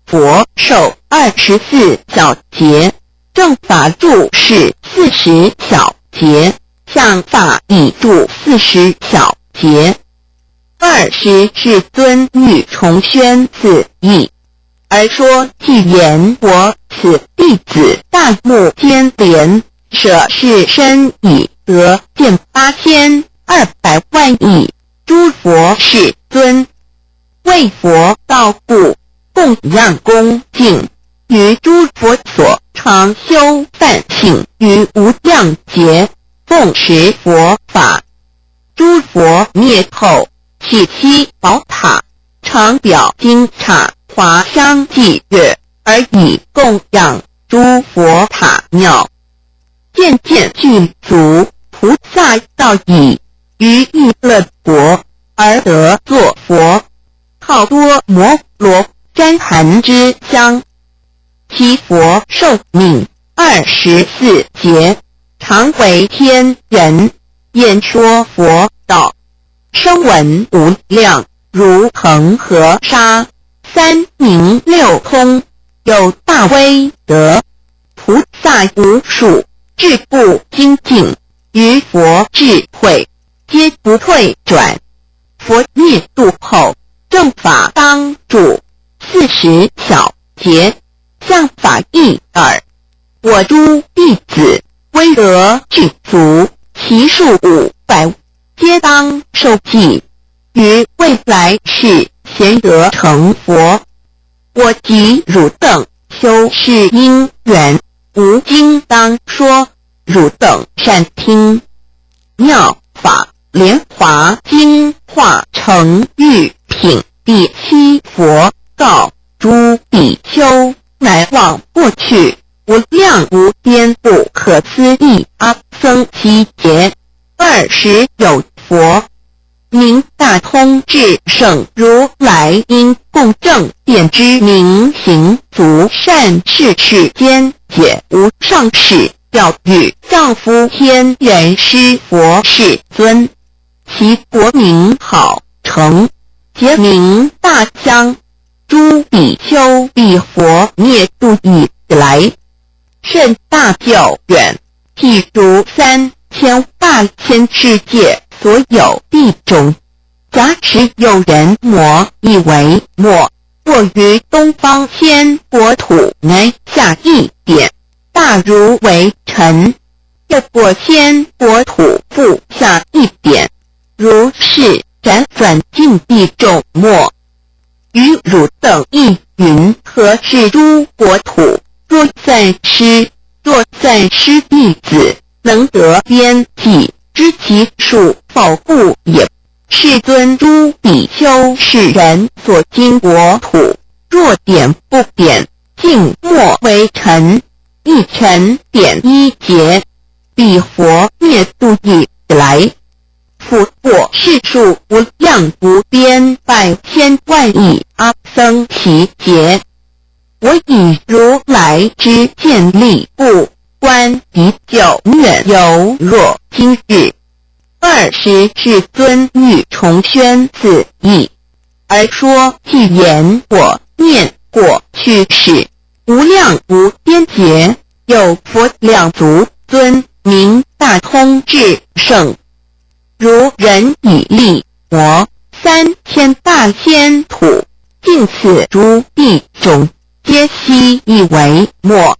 佛寿24小劫，正法住世40小劫，像法已住40小劫。尔时世尊欲重宣此义，而说偈言：我此弟子大目犍连，舍是身已得见8200万亿诸佛世尊，为佛道故，供养恭敬，于诸佛所常修梵行于无量劫，奉持佛法。诸佛灭后，起七宝塔，常表金刹华香伎乐，而以供养诸佛塔庙，渐渐具足菩萨道已，于意乐国而得作佛，号多摩罗旃檀之香。其佛寿命24劫，常为天人演说佛道，声闻无量，如恒河沙，三明六通，有大威德，菩萨无数，志不精进，于佛智慧，皆不退转。佛灭度后，正法当住40小劫，像法亦尔。我诸弟子威德具足，其数500，皆当受记，于未来世咸得成佛。我及汝等修是因缘，吾今当说，汝等善听。妙法莲华经化城喻品第七。佛告诸比丘：乃往过去无量无边不可思议阿僧只劫，尔时有佛名大通智胜如来，应供正遍知明行足善逝世间解无上士调御丈夫天人师佛世尊，其国名好城，劫名大香。诸比丘，彼佛灭度以来，甚大久远，譬如三千大千世界所有地种。假使有人魔以为末，卧于东方千国土内下一点，大如为尘；又过千国土复下一点，如是輾轉盡地眾沒。於汝等亦云何是諸國土？若算師，若算師弟子，能得邊際知其數否故也。世尊，諸比丘是人所經國土，若點不點，盡沒為塵，一塵點一劫。彼佛滅度已來，復過是數無量無邊百千萬億阿僧祇劫。我以如來知見力故，觀彼久遠猶若今日。爾時世尊欲重宣此義，而說偈言：我念過去世無量無邊劫，有佛兩足尊，名大通智勝，如人以力摩三千大千土，盡此諸地眾，皆悉以為末。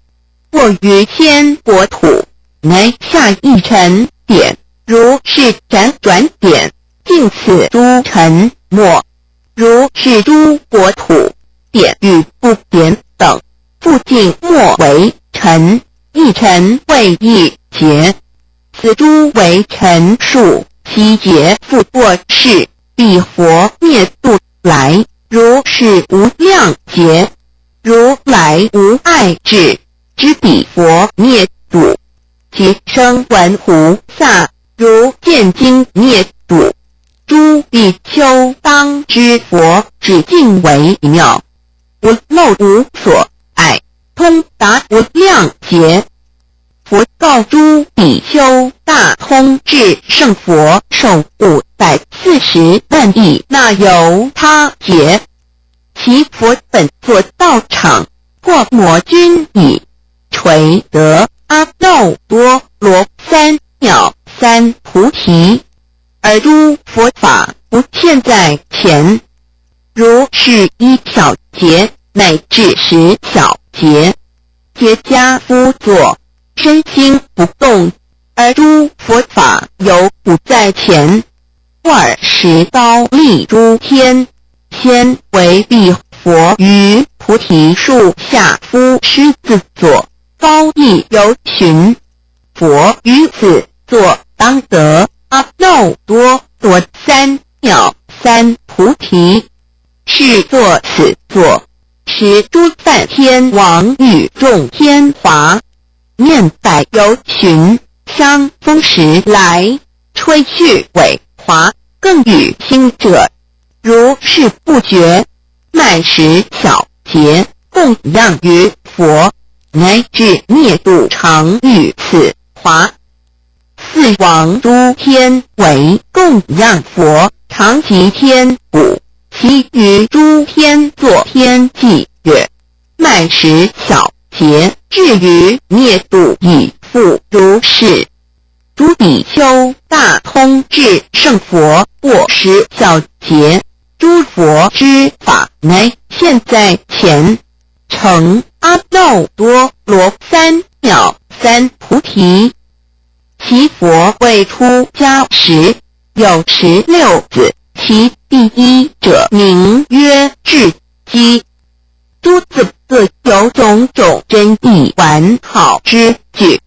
過於千國土，乃下一塵點，如是輾轉點，盡此諸塵沒。如是諸國土，點與不點等，復盡沒為塵，一塵為一劫。此諸微塵數，悉皆復過世，彼佛滅度來，如是無量劫。如來無礙智，知彼佛滅度，其聲聞菩薩如見經滅度。諸比丘當知佛智淨微妙，無漏無所礙，通達無量劫。佛告諸比丘：大通智勝佛壽540萬億那由他劫。其佛本坐道場，破魔軍已，垂得阿耨多羅三藐三菩提，而諸佛法不現在前。如是一小劫乃至十小劫，皆跏趺坐，身心不動，而諸佛法猶不在前。爾時忉利諸天，先為彼佛於菩提樹下敷師子座，高一由旬。佛於此座當得阿耨多羅三藐三菩提。是坐此座，時諸梵天王與眾天華，面百由旬，相風時來，吹去尾華，更與興者。如是不絕，滿十小劫，供養於佛，乃至滅度常與此華。四王諸天為供養佛，常擊天鼓，其餘諸天作天伎樂，滿十小劫，至於滅度亦復如是。諸比丘，大通智勝佛過十小劫，諸佛之法乃現在前，成阿耨多羅三藐三菩提。其佛未出家時，有16子，其第一者名曰智積。諸子各有種種真義完好之具。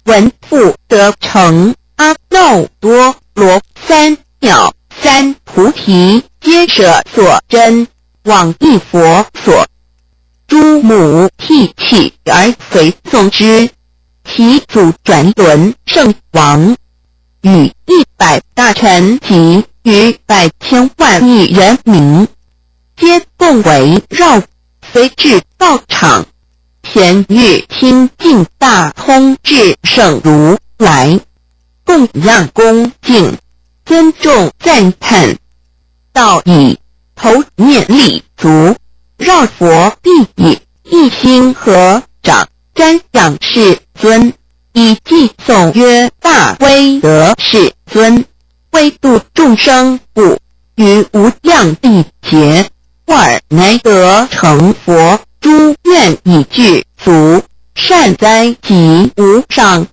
聞父得成阿耨多羅三藐三菩提，皆捨所珍，往詣佛所。諸母涕泣而隨送之。其祖轉輪聖王與100大臣及餘百千萬億人民，皆共圍繞，隨至道場，咸欲親近大通智勝如來，供養恭敬，尊重讚歎，道已，頭面禮足，繞佛臂以一心合掌，瞻仰世尊，以偈頌曰：大威德世尊，為度眾生故，於無量億劫，爾乃得成佛。諸願已具足，善哉極無上。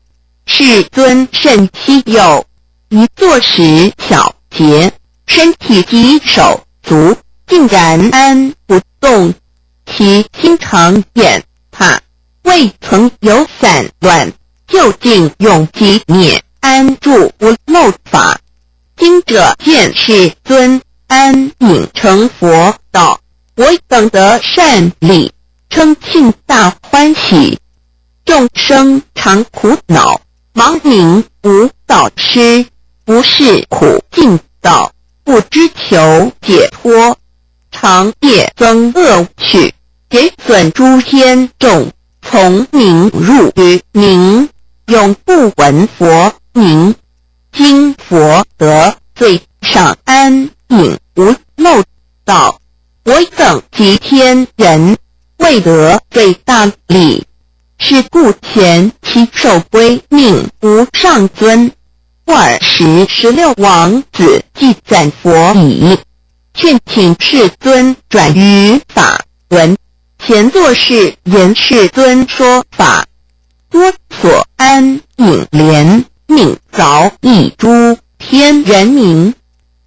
世尊甚稀有，一坐十小節，身體及手足竟然安不動，其心常厭怕，未曾有散亂，究竟永寂滅安住無漏法。今者見世尊安隱成佛道，我等得善利，稱慶大歡喜。眾生常苦惱，盲冥無導師，不識苦盡道，不知求解脫，常業增惡趣，減損諸天眾，從冥入於冥，永不聞佛名。今佛得最上安隱無漏道，我等及天人未得最大利。是故前稽首歸命無上尊。爾時十六王子既讚佛已，勸請世尊轉於法輪，前作是言：世尊說法，多所安隱憐憫饒益諸天人民，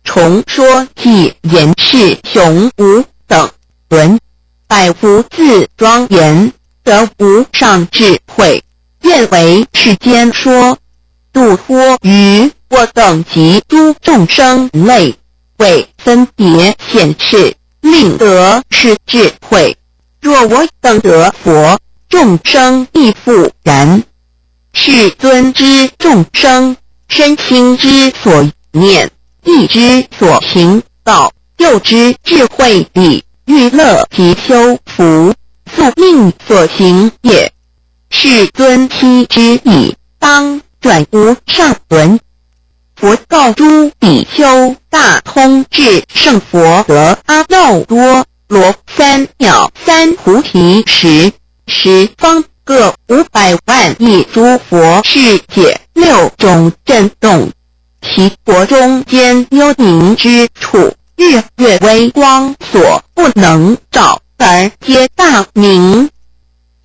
重說偈言是雄無等倫，百福自莊嚴。得無上智慧，願為世間說，度脫於我等及諸眾生類，為分別顯示，令得是智慧。若我等得佛，眾生亦復然。世尊知眾生身心之所念，意之所行道，又知智慧力、欲樂及修福。宿命所行業，世尊悉知已，當轉無上輪。佛告諸比丘：大通智勝佛得阿耨多羅三藐三菩提時，十方各500萬億諸佛世界六種震動，其國中間幽冥之處，日月微光所不能照。而皆大明，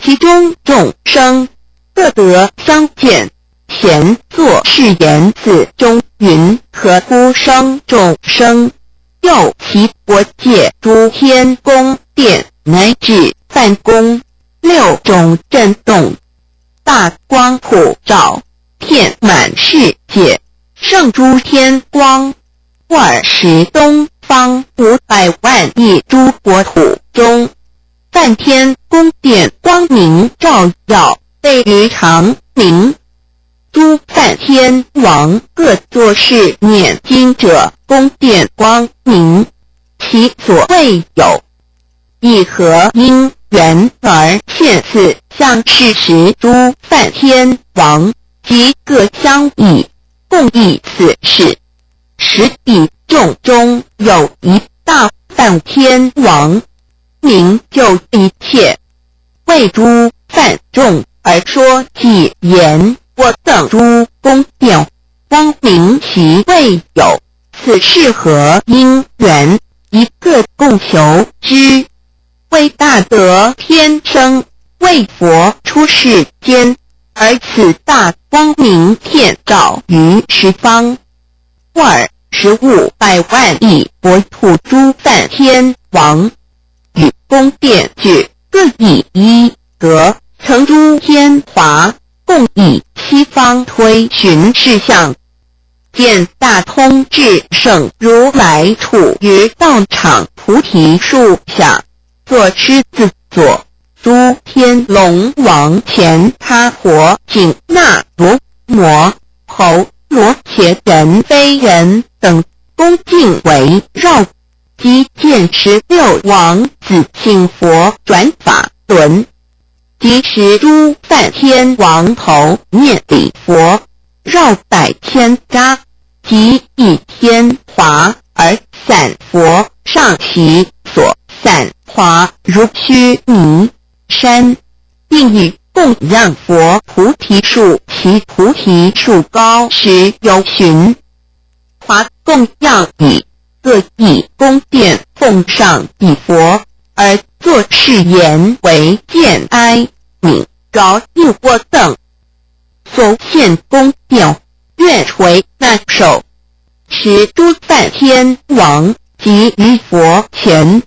其中眾生各得相見。前作是言：此中雲何故生眾生？又其國界諸天宮殿乃至梵宮，六種震動，大光普照，遍滿世界，勝諸天光。爾時東方500萬億諸國土中，梵天宮殿光明照耀，倍於常明。諸梵天王各作是念：今者宮殿光明，其所未有。以何因緣而現此相？是時諸梵天王及各相議，共議此事。時彼眾中有一大梵天王，名救一切，為諸梵眾而說偈言：我等諸宮殿光明其未有，此是何因緣？宜各共求之。為大德天生，為佛出世間，而此大光明遍照於十方。爾時500萬億國土諸梵天王，與宮殿俱各以一閣乘諸天華，共以西方推尋是相，見大通智勝如來處於道場菩提樹下，作師子座，諸天龍王乾闥婆緊那羅摩侯羅伽人非人等恭敬圍繞，及見十六王子請佛轉法輪，即時諸梵天王頭面禮佛，繞百千匝，及以天華而散佛上其所散華如須彌山，並以供養佛菩提樹，其菩提樹高十由旬，華供養已，各以宮殿奉上彼佛，而作是言：唯見哀憫饒益我等，所獻宮殿，願垂納受。時諸梵天王及於佛前，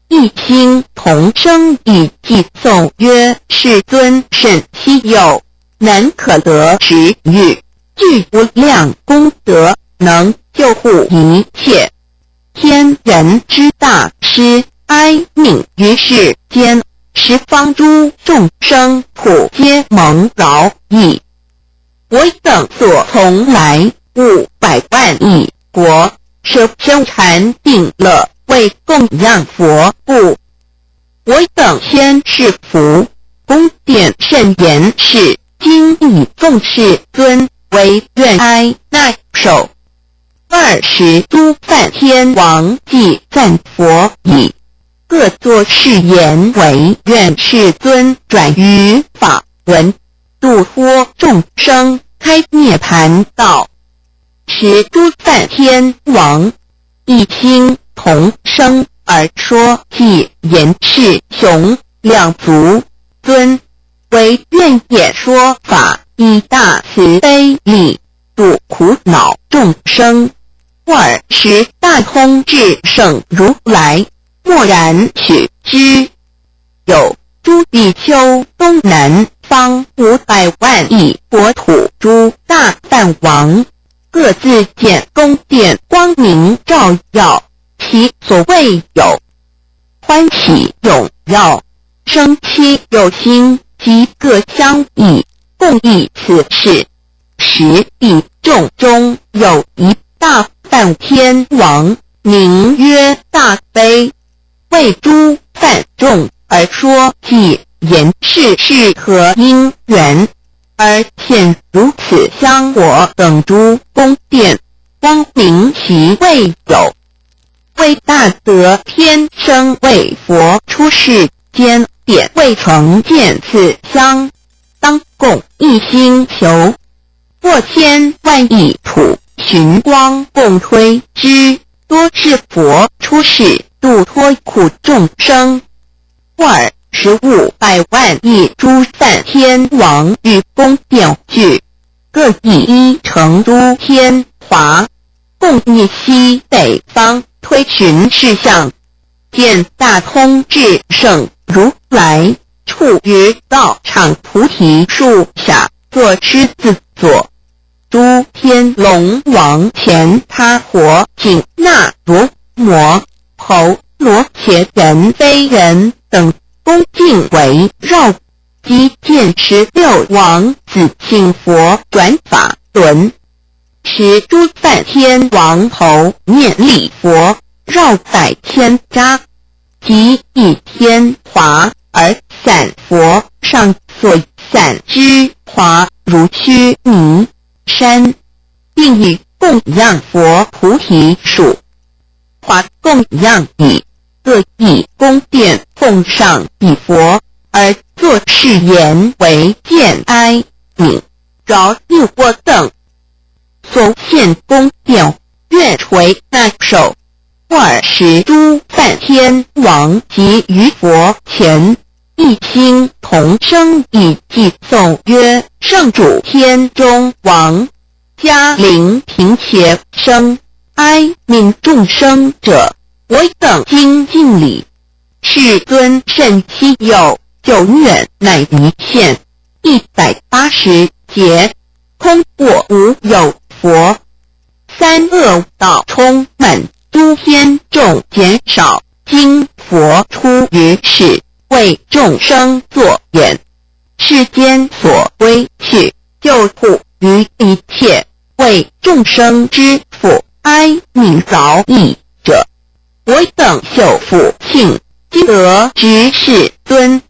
一心同聲以偈頌曰：世尊甚稀有，難可得值遇，具無量功德，能救護一切天人之大師，哀愍於世間，十方諸眾生普皆蒙饒益。我等所從來五百萬億國，捨身禪定樂，為供養佛故。我等先世福，宮殿甚嚴飾，今以奉世尊，唯願哀捺受。爾時諸梵天王既讚佛已，各作是言：唯願世尊轉於法輪，度脫眾生，開涅槃道。時諸梵天王一心同聲而說偈言：是雄兩足尊，唯願演說法，以大慈悲力度苦惱眾生。爾時大通智勝如來默然許之。有諸比丘東南方五百萬億國土諸大梵王，各自建宮殿，光明照耀，其所未有。歡喜踴躍，生希有心，及各相異，共議此事。時彼眾中有一大梵天王，名曰大悲，為諸梵眾而說偈言：是事何因緣，而現如此香火等諸宮殿，光明其未有。為大德天生為佛出世間，典未曾見此香，當共一心求，過千萬億土，尋光共推之，多是佛出世度脫苦眾生。爾時五百萬億諸梵天王於宮殿聚，各以一乘諸天華，共議西北方推尋是像，見大通智勝如來處於道場菩提樹下，作獅子座。諸天龍王乾闥婆緊那羅摩侯羅伽人非人等恭敬圍繞，及見16王子請佛轉法輪。時諸梵天王頭面禮佛，繞百千匝，及以天華而散佛上所散之華如須彌山，並以供養佛菩提樹華供養已，各以宮殿奉上彼佛，而作是言：唯見哀憫饒益我等所獻宮殿，願垂納受。爾時諸梵天王及於佛前，一心同聲以偈頌曰：聖主天中王，迦陵頻伽生，哀憫眾生者，我等今敬禮。世尊甚稀有，久遠乃一現，180劫，空過無有佛。三惡道充滿，諸天眾減少。今佛出於世，為眾生作演，世間所歸去，救護於一切，為眾生之父，哀憫饒益者。我等修福慶，今得值世尊。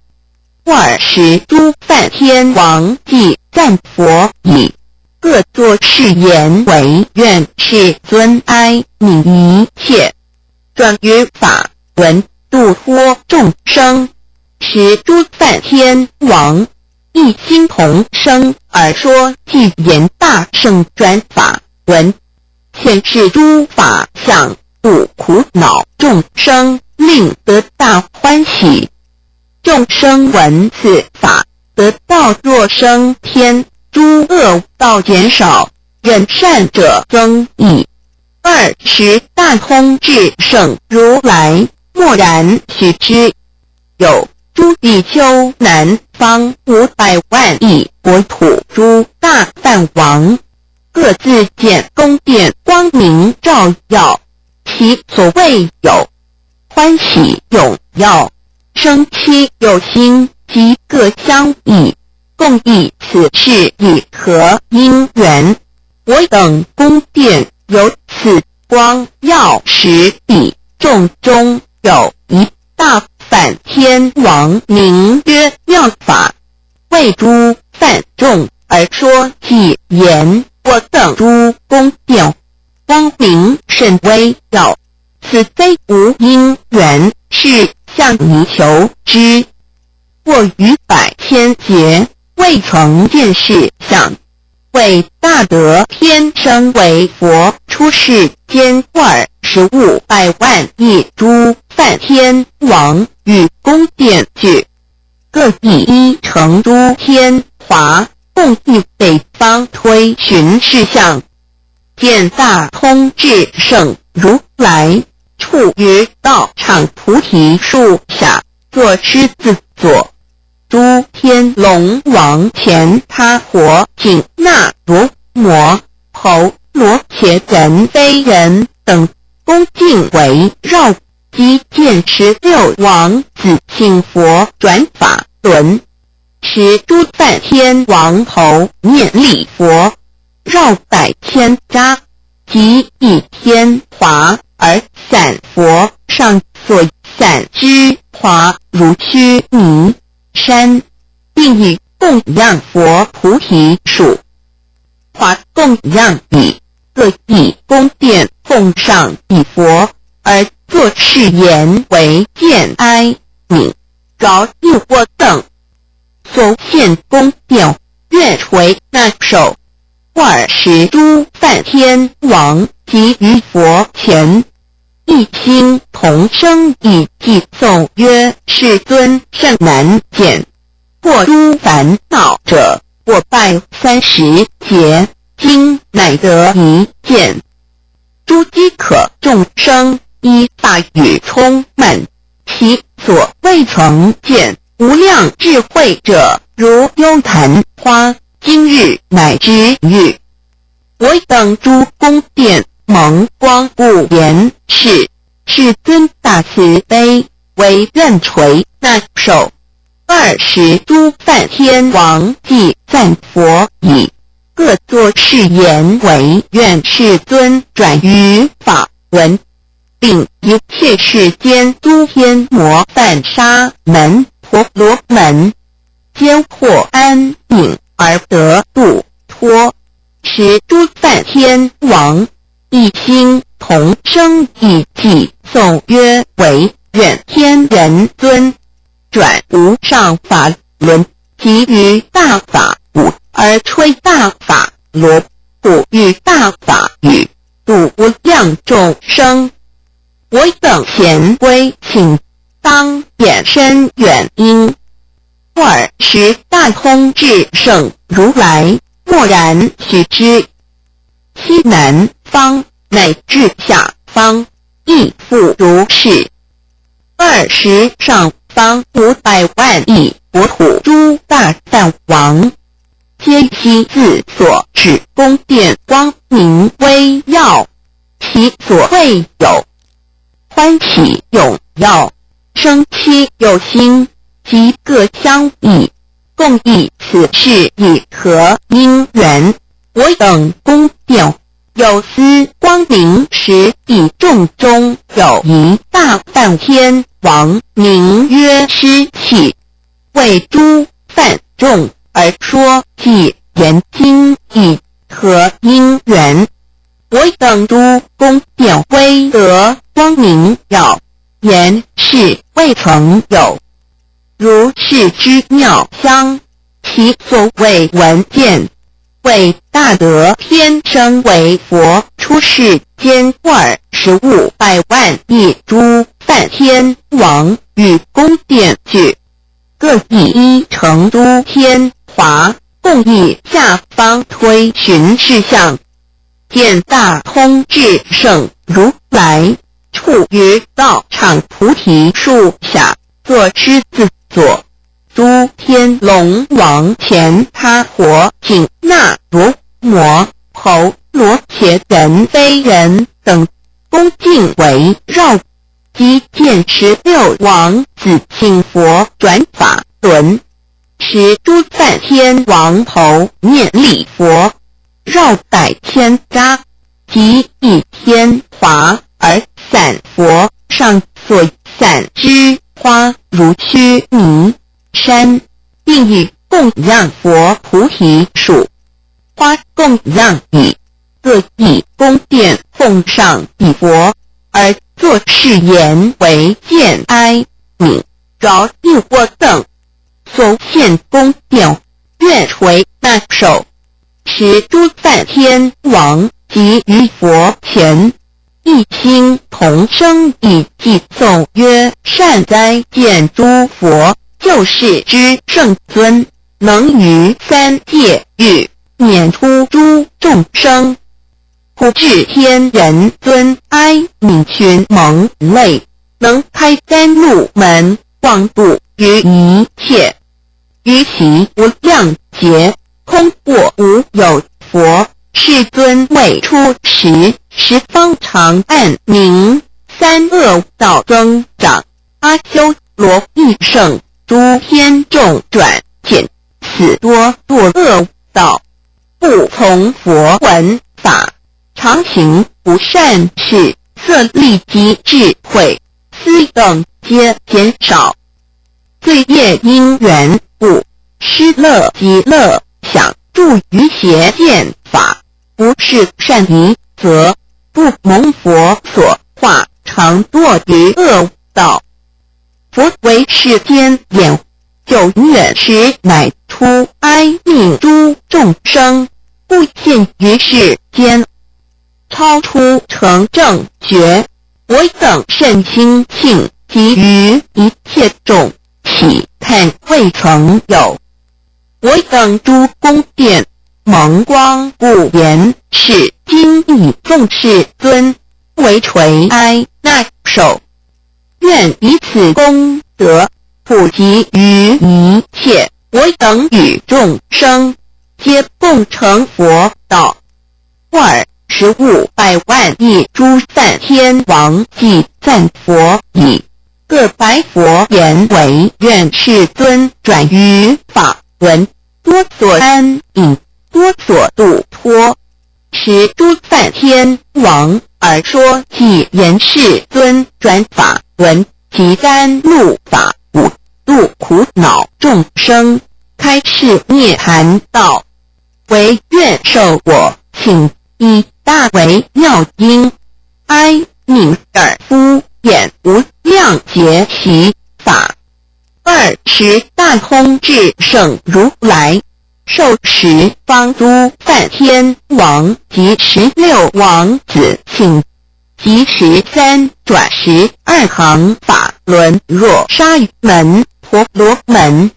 爾時諸梵天王既讚佛已，各作是言：唯願世尊哀憫一切，轉於法輪，度脫眾生。時諸梵天王一心同聲而說偈言：大聖轉法輪，顯示諸法相，度苦惱眾生，令得大歡喜。眾生聞此法，得道若升天，諸惡道減少，人善者增益。爾時大通智勝如來默然許之。有諸比丘南方五百萬億國土諸大梵王，各自建宮殿，光明照耀，其所謂有歡喜踊躍，生其有心及各相異，共議此事以何因緣？我等宮殿有此光耀時，彼眾中有一大梵天王，名曰妙法，為諸梵眾而說偈言：我等諸宮殿光明甚微耀，此非無因緣，是向尼求之。過於百千劫，未曾見是相。為大德天生為佛出世間，25百萬億諸梵天王與宮殿俱，各以一乘諸天華，共議北方推尋是相，見大通智勝如來處於道場菩提樹下，作師子座。諸天龍王乾闥婆緊那羅摩侯羅伽人非人等恭敬圍繞，及見16王子請佛轉法輪，時諸梵天王頭念禮佛，繞百千匝，即以天華而散佛上所散之華如須彌山，並以供養佛菩提樹，華供養已，各以宮殿奉上彼佛，而作是言唯見哀憫，饒益我等所獻宮殿，願垂納受。爾時諸梵天王即於佛前，一心同聲以偈頌曰：世尊甚難見，破諸煩惱者，過敗三十劫，今乃得一見。諸飢渴眾生依法雨充滿，其所未曾見無量智慧者，如優曇花，今日乃知遇。我等諸宮殿蒙光故言是，世尊大慈悲，唯願垂納受。爾時諸梵天王既讚佛已，各作是言：唯願世尊轉於法輪，令一切世間諸天魔梵沙門婆羅門，皆獲安隱而得度脫。時諸梵天王一心同聲以偈頌曰：唯願天人尊轉無上法輪，即於大法鼓而吹大法螺，普於大法雨，度無量眾生。我等咸歸請，當演深遠音。爾時大通智勝如來默然許之。西南方乃至下方，亦復如是。爾時上方五百萬億國土諸大梵王，皆悉自所持宮殿光明威耀，其所謂有歡喜踊躍，生其有心及各相異，共議此事以何因緣？我等宮殿有斯光明時，彼眾中有一大梵天王，名曰尸棄，為諸梵眾而說偈言經以何因緣？我等諸宮殿威德光明耀，言是未曾有。如是之妙相，其所未聞見。為大德天生為佛出世間，25百萬億諸梵天王與宮殿俱，各以一乘諸天華，共議下方推尋是相。見大通智勝如來，處於道場菩提樹下，作師子座。諸天龍王乾闥婆緊那羅摩侯羅伽人非人等，恭敬圍繞。及見十六王子請佛轉法輪，時諸梵天王頭面禮佛，繞百千匝，及以天華而散佛上所散之花如須彌山，並以供養佛菩提樹花供養已，各以宮殿奉上彼佛，而作是言唯見哀憫饒益我等，所獻宮殿，願垂納受。時諸梵天王及於佛前，一心同聲以偈頌曰：善哉見諸佛，救世之聖尊，能於三界域，免出諸眾生。普智天人尊哀憫群萌類，能開甘露門，廣度於一切。於其無量劫，空過無有佛，世尊未出時，十方常暗冥，三惡道增長，阿修羅益盛，諸天眾轉減，死多墮惡道，不從佛聞法。常行不善事，色力及智慧思等皆減少。罪業因緣故，失樂及樂享，住於邪見法，不是善疑則，不蒙佛所化，常墮於惡道。佛為世間演久遠時，乃出哀愍諸眾生，故現於世間。超出成正覺，我等甚清慶，及餘一切眾，豈堪未曾有？我等諸宮殿蒙光故嚴飾，今以頌世尊為垂哀納受，願以此功德普及於一切我等與眾生，皆共成佛道。25百萬億諸梵天王既讚佛已，各白佛言唯願世尊轉於法輪，多所安隱，多所度脫。時諸梵天王而說偈言世尊轉法輪及甘露法舞，度苦惱眾生，開示涅槃道。唯願受我請，以大微妙音，哀憫爾敷演無量劫其法。爾時大通智勝如來受十方諸梵天王及十六王子請，及持三轉12行法輪，若沙門、婆羅門，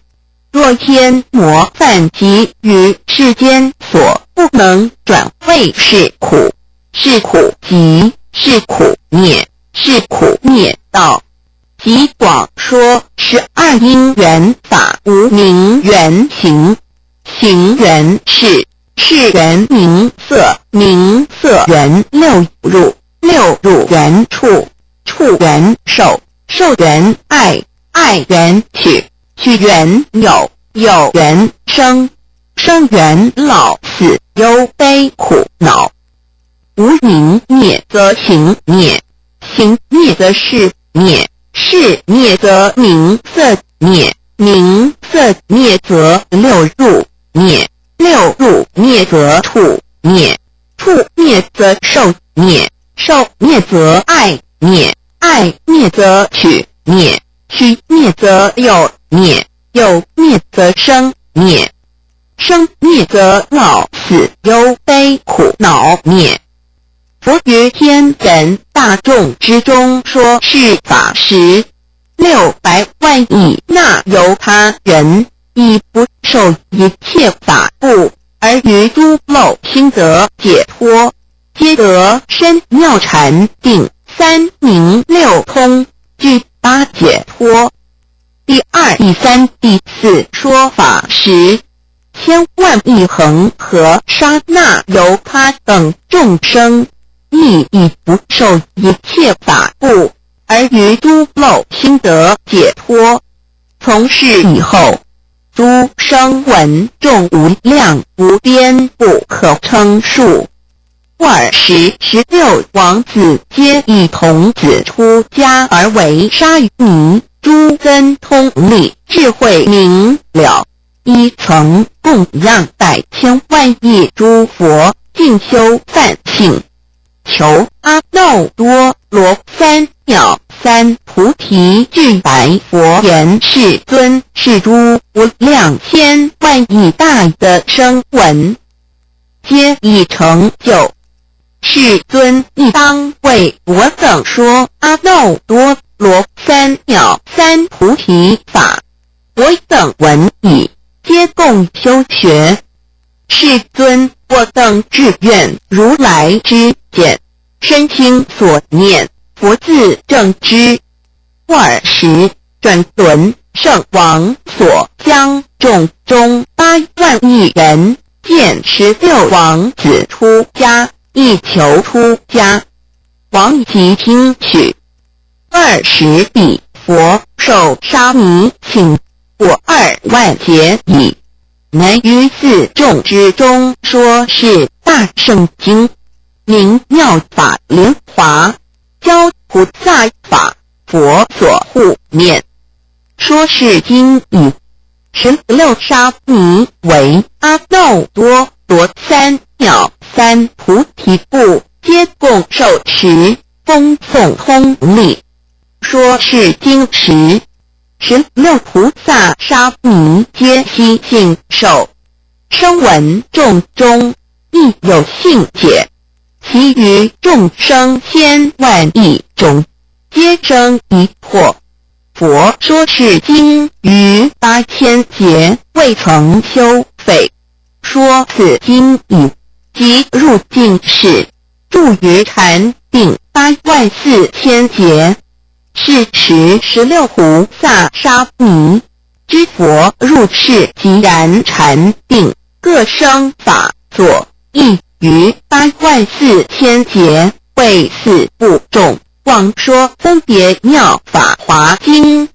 若天魔梵及於世間所不能轉謂是苦，是苦集，是苦滅，是苦滅道。及廣說十二因緣法無明緣行，行緣識，識緣名色，名色緣六入，六入緣觸，觸緣受，受緣愛，愛緣取，取緣有，有緣生，生緣老死憂悲苦惱。無明滅則行滅，行滅則識滅，識滅則名色滅，名色滅則六入滅，六入滅則觸滅，觸滅則受滅，受滅則愛滅，愛滅則取滅，取滅則有滅，有滅則生滅，生滅則老死憂悲苦惱滅。佛於天人大眾之中說是法時，600萬億那由他人，以不受一切法怖，而於諸漏心得解脫。皆得深妙禅定三明六通，具八解脱。第二、第三、第四说法时，千萬億恒河沙那由他等眾生，亦以不受一切法怖，而於諸漏心得解脫。從是以後，諸聲聞眾無量無邊不可稱數。爾時十六王子皆以童子出家而為沙彌，諸根通利，智慧明了，依曾供養百千萬億諸佛，淨修梵行，求阿耨多羅三藐三菩提。俱白佛言：世尊，是諸無量千萬億大的聲聞，皆已成就。世尊亦當為我等說阿耨多羅三藐三菩提法。我等聞已，皆共修學。世尊，我等志願如來知見，深心所念，佛自正知。爾時，轉輪聖王所將眾中8萬億人，見十六王子出家，亦求出家。王即聽取。爾時彼佛受沙彌請，過2萬劫已，乃於四眾之中說是大乘經，名妙法蓮華，教菩薩法，佛所護念。說是經已，十六沙彌為阿耨多羅三藐三菩提故，皆共受持，諷誦通利。說是經時，十六菩薩沙彌皆悉信受。聲聞眾中亦有信解，其餘眾生千萬億種，皆生疑惑。佛說是經餘8000劫未曾休廢。說此經已，即入靜室，住於禪定8萬4千劫。是時十六菩薩沙彌知佛入室寂然禪定，各生法座，亦於8萬4千劫為四部眾廣說分別妙法華經，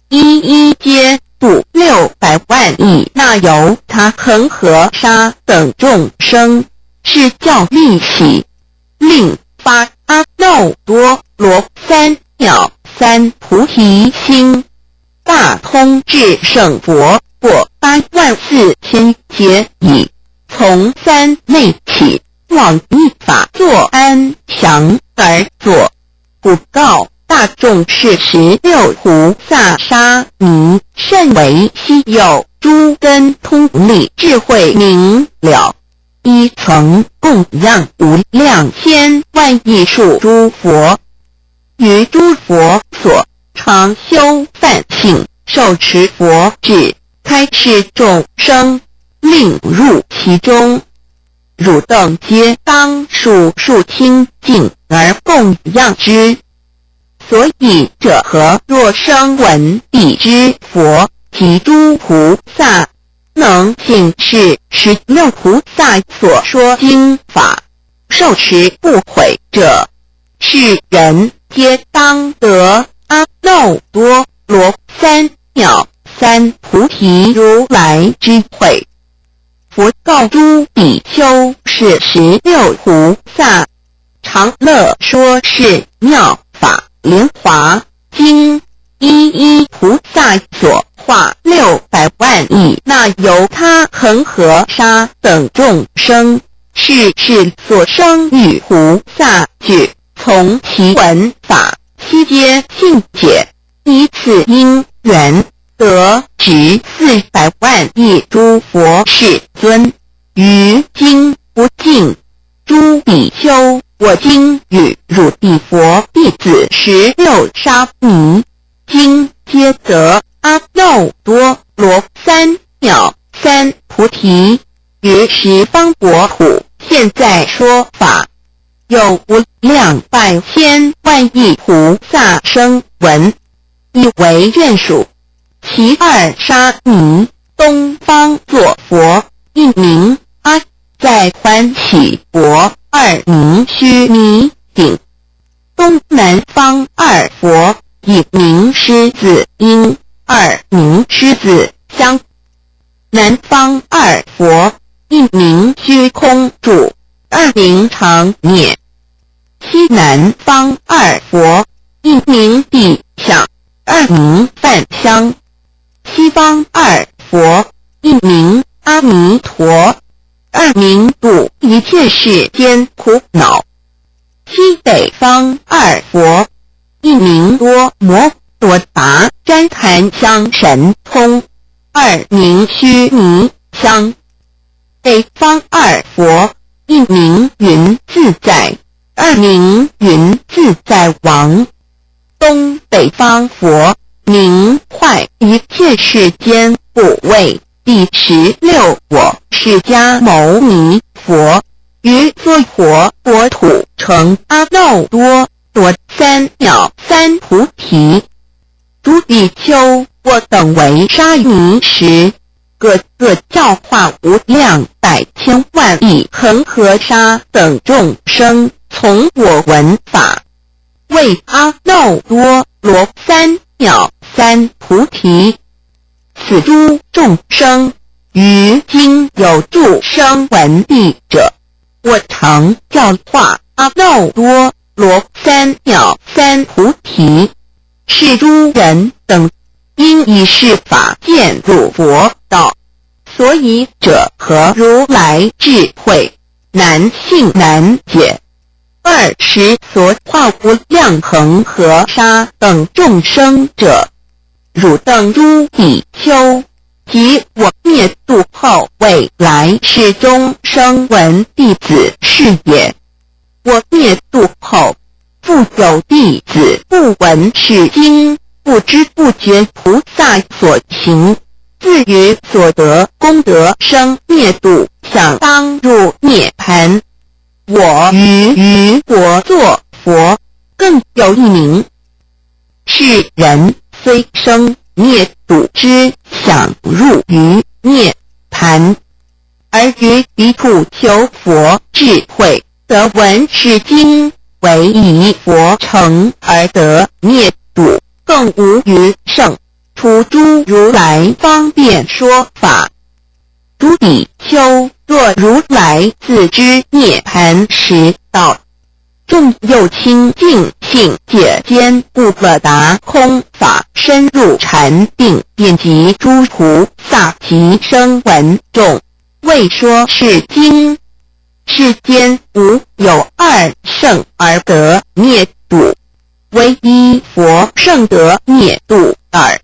一一皆度600萬億那由他恆河沙等眾生，示教利喜，令發阿耨多羅三藐三菩提心。大通智勝佛過8萬4千劫已，從三昧起，往詣法座安詳而坐，普告大眾是十六菩薩沙彌甚為稀有，諸根通利，智慧明了，依曾供養無量千萬億數諸佛，於諸佛所常修梵行，受持佛智，開示眾生，令入其中。汝等皆當數數清淨而供養之。所以者何？若聲聞彼知佛及諸菩薩，能信是十六菩薩所說經法，受持不悔者，是人皆當得阿耨多羅三藐三菩提如來之慧。佛告諸比丘是十六菩薩，常樂說是妙法蓮華經，一一菩薩所化600萬億那由他恆河沙等眾生，是世所生欲菩薩具，從其聞法，悉皆信解，以此因緣，得值400萬億諸佛世尊，餘經不盡。諸比丘，我今與汝彼佛弟子十六沙彌，今皆得阿耨多羅三藐三菩提，於十方國土現在說法。有無量百千萬億菩薩聲聞，以為眷屬。其二沙彌，東方作佛，一名阿在歡喜佛，二名須彌頂。東南方二佛，一名獅子音，二名獅子相。南方二佛，一名虛空住，二名常滅。西南方二佛，一名地相，二名梵香。西方二佛，一名阿彌陀，二名度一切世間苦惱。西北方二佛，一名多摩多達旃檀香神通，二名須彌香。北方二佛，一名雲自在，二名雲自在王。東北方佛，名壞一切世間怖畏第16我釋迦牟尼佛，於娑婆國土成阿耨多羅三藐三菩提。諸比丘，我等為沙彌時，各各教化無量百千萬億恆河沙等眾生，從我聞法，為阿耨多羅三藐三菩提。此諸眾生，於今有住聲聞地者，我常教化阿耨多羅三藐三菩提。是諸人等，應以是法漸入佛道。所以者何？如來智慧難信難解。爾時所化無量恆河沙等眾生者，汝等諸比丘，及我滅度後未來世中聲聞弟子是也。我滅度後，復有弟子不聞是經，不知不覺菩薩所行，自於所得功德生滅度，想當入涅槃。我於餘國作佛，更有異名。是人雖生滅度之想入於涅槃，而於彼土求佛智慧，得聞是經，為以佛乘而得滅度，更無餘勝。除諸如來方便說法。諸比丘，若如來自知涅槃實道，眾有清淨信解堅固了達空法，深入禪定，遍及諸菩薩及聲聞眾，為說是經。世間無有二乘而得滅度，唯一佛乘得滅度耳。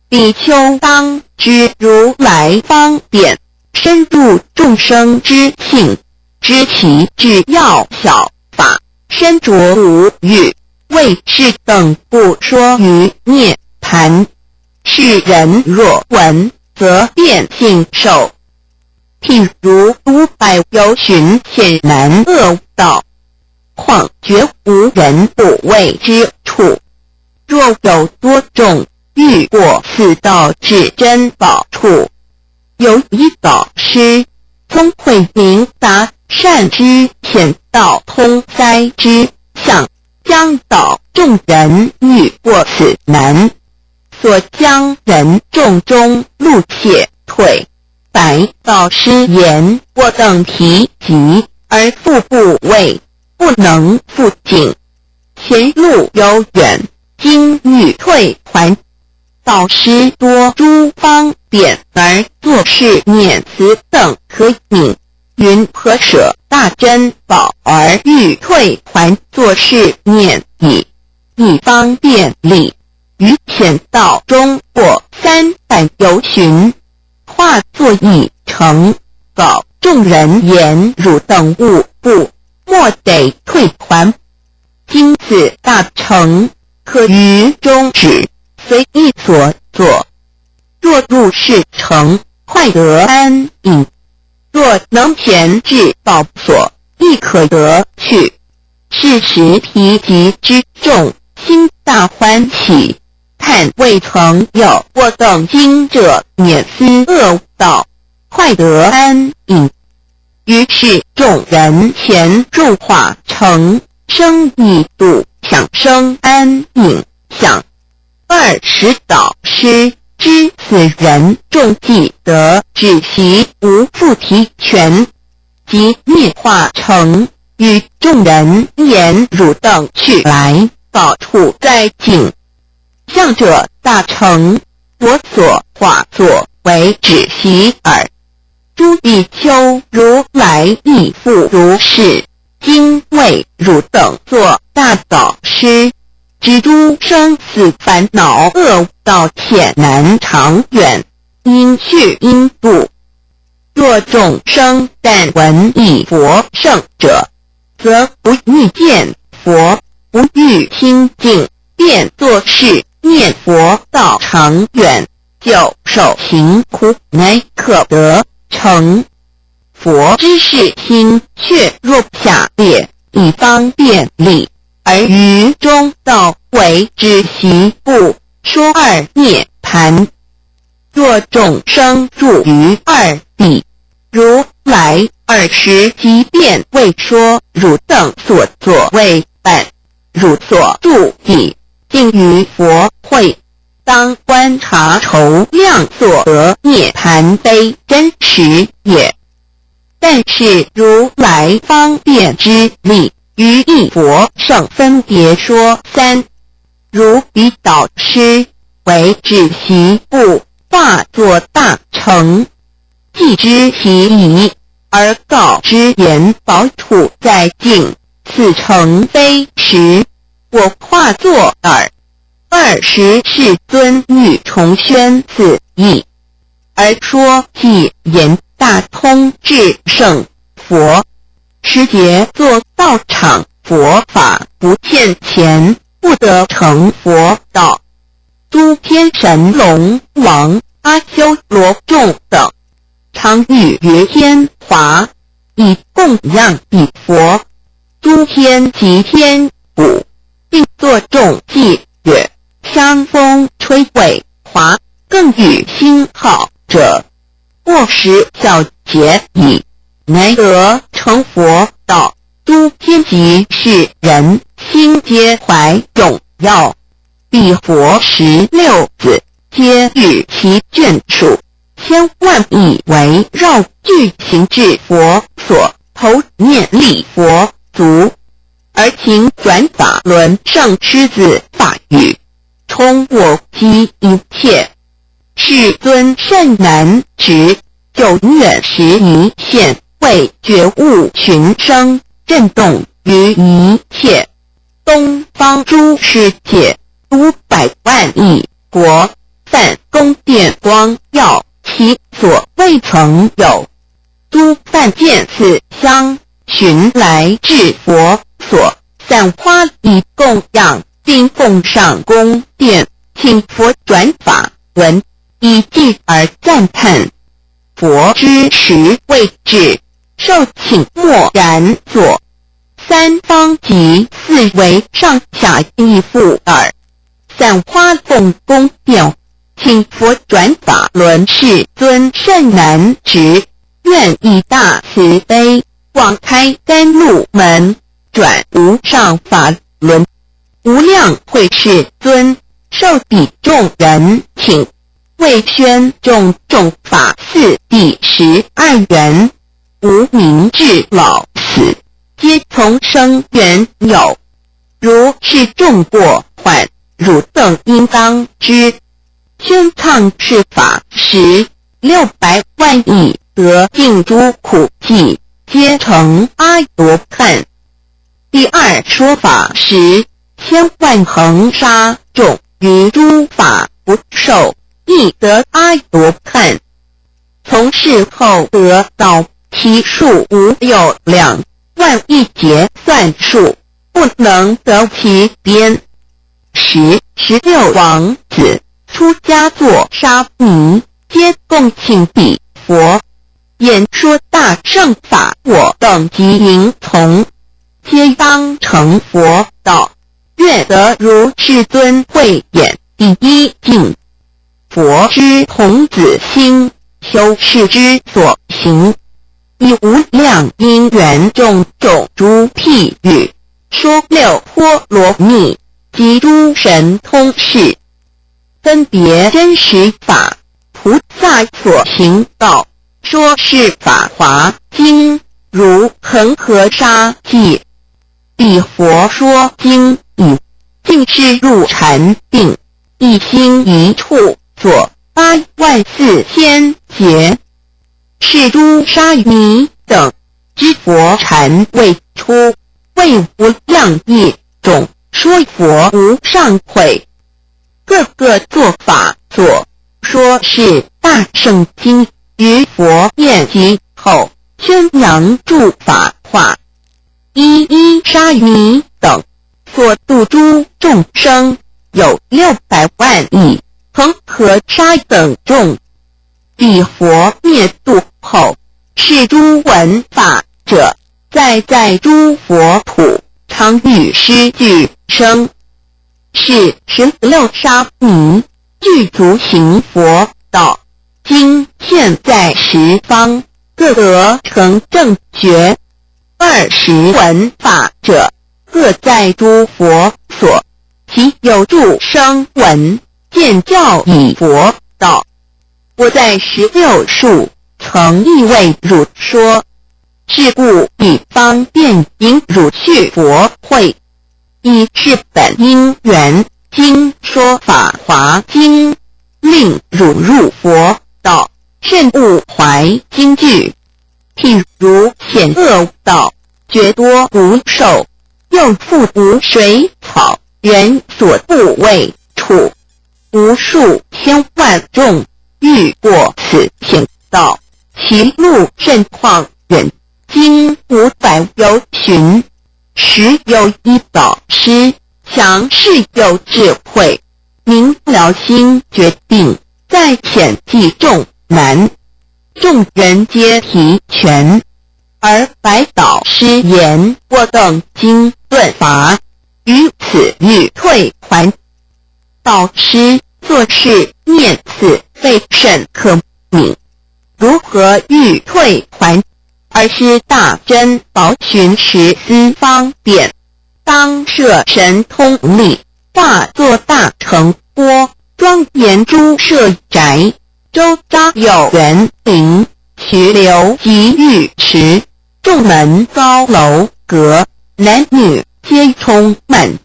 比丘當知如來方便，深入眾生之性，知其至要小法，身濁無欲，為是等不說於涅槃。是人若聞，則便信受。譬如500由旬險難惡道，曠絕無人怖畏之處。若有多眾欲過此道至珍寶處，有一導師，聰慧明達善知險道通塞之相，將導眾人欲過此難，所將人眾中路怯退。白導師言：我等疲疾而復怖畏，不能復進。前路悠遠，今欲退還。導師多諸方便而作是念，此等可憫。云何捨大珍寶而欲退還？作是念已，以方便力，於險道中過300由旬，化作一城，告眾人言：汝等勿怖，莫得退還。今此大城，可於中止，隨意所作。若入是城，快得安隱。若能前至寶所，亦可得去。是时毗疾之众心大欢喜，叹未曾有我等今者免斯恶道，快得安隐。于是众人前入化城，生一度想生安隐想。尔时导师知此人众既得止息无复提权，即灭化城，与众人言：汝等去来，宝处在净。向者大乘，我所化作为止息耳。诸比丘，如来亦复如是。今为汝等作大导师，知诸生死烦恼恶道浅难长远，应去应度。若众生但闻一佛圣者，则不欲见佛，不欲清净，便作是念佛道长远，久受行苦，乃可得成。佛知是心却若下劣，以方便力，而于中道为止息故，说二涅盘。若众生住于二谛，如来尔时即便为说汝等所作为伴，汝所住地，尽于佛慧，当观察筹量所得涅盘非真实也。但是如来方便之力，于一佛圣分别说三，如彼导师为止息故，化作大乘，既知其义，而告之言宝处在净，此乘非实，我化作尔。尔时世尊欲重宣此义，而说偈言大通智胜佛，时节作道场佛法不现前，不得成佛道。诸天神龙王阿修罗众等，常欲于天华，以供养彼佛。诸天及天鼓，并作众伎乐，香风吹尾华，更与星号者，过十小劫已，乃得成佛道。诸天及世人心皆怀踊跃，彼佛十六子，皆与其眷属，千万亿围绕，俱行至佛所，头面礼佛足，而请转法轮胜师子法语，充我及一切。世尊甚难持，久远时一现，为觉悟群生，震动于一切东方诸世界500万亿国，梵宫殿光耀，其所未曾有。诸梵见此相，寻来至佛所，散花以供养，并奉上宫殿，请佛转法轮，以偈而赞叹。佛知时未至，受请默然坐。三方及四维上下亦复尔。散花奉宫殿，请佛转法轮世尊甚难持，愿以大慈悲，广开甘露门，转无上法轮。无量慧世尊受彼众人请，为宣种种法四谛十二缘，无明至老死，皆从生缘有。如是众过患，汝等应当知。宣畅是法时，600万亿得尽诸苦际，皆成阿罗汉。第二说法时，千万恒沙众于诸法不受，亦得阿罗汉。从是后得道，其数无有量，万亿劫算数，不能得其边。时16王子出家作沙弥，皆恭请彼佛，演说大乘法。我等及迎從，皆當成佛道。願得如世尊慧眼第一境，佛之童子心，修士之所行，以無量因緣種種諸譬喻，說六波羅蜜及諸神通事，分別真實法，菩薩所行道，說是法華經，如恆河沙計。彼佛說經已，盡是入禪定，一心一處作8萬四千劫。是諸沙彌等知佛禪未出，為無量億眾說佛無上慧，各個作法座，說是大乘經，於佛滅寂後，宣揚諸法華。一一沙彌等所度諸眾生有600萬億恆河沙等眾。彼佛滅度後，是諸聞法者，在在諸佛土，常與師俱生。是16沙彌具足行佛道，今現在十方，各得成正覺。20聞法者，各在諸佛所，其有住聲聞，見教以佛道。我在16數，曾亦為汝說，是故以方便引汝趣佛慧，以是本因緣，今說法華經，令汝入佛道，慎勿懷驚懼。譬如險惡道，絕多毒獸，又復無水草，人所怖畏處，無數千萬眾欲過此險道，其路甚曠遠，經500由旬。時有一導師，強勢有智慧，明了心決定，在險濟眾難。眾人皆疲倦，而白導師言：我等今頓乏，於此欲退還。導師作是念：此非甚可憫，如何欲退還？爾時大珍寶尋時思方便，當設神通力，化作大城郭，莊嚴諸舍宅。周匝有園林，渠流及浴池，眾門高樓閣，男女皆充滿。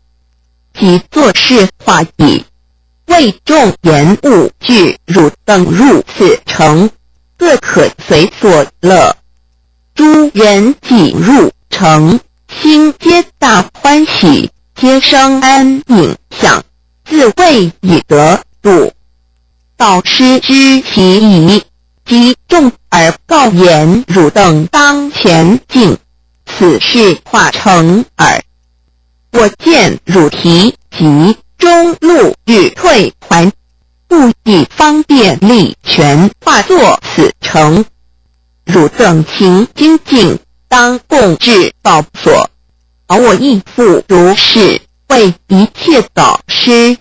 即作是話已，謂眾言：勿懼汝等入此城，各可隨所樂。諸人既入城，心皆大歡喜，皆生安隱想，自謂已得度。導師知其意，即眾而告言：汝等當前進，此事化城耳。我見汝疲急，中路欲退還，故以方便力全化作此城。汝等勤精進，當共至寶所。我亦復如是，為一切導師。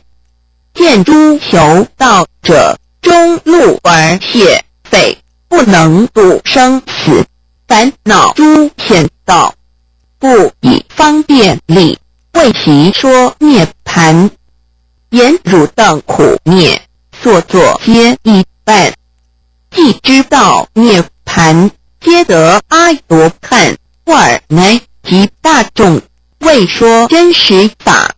見諸求道者，中路而懈廢，不能度生死，煩惱諸險道，故以方便力為其說涅槃。言汝等苦孽所作皆已辦，既知道涅槃，皆得阿羅漢。爾乃及大眾，為說真實法。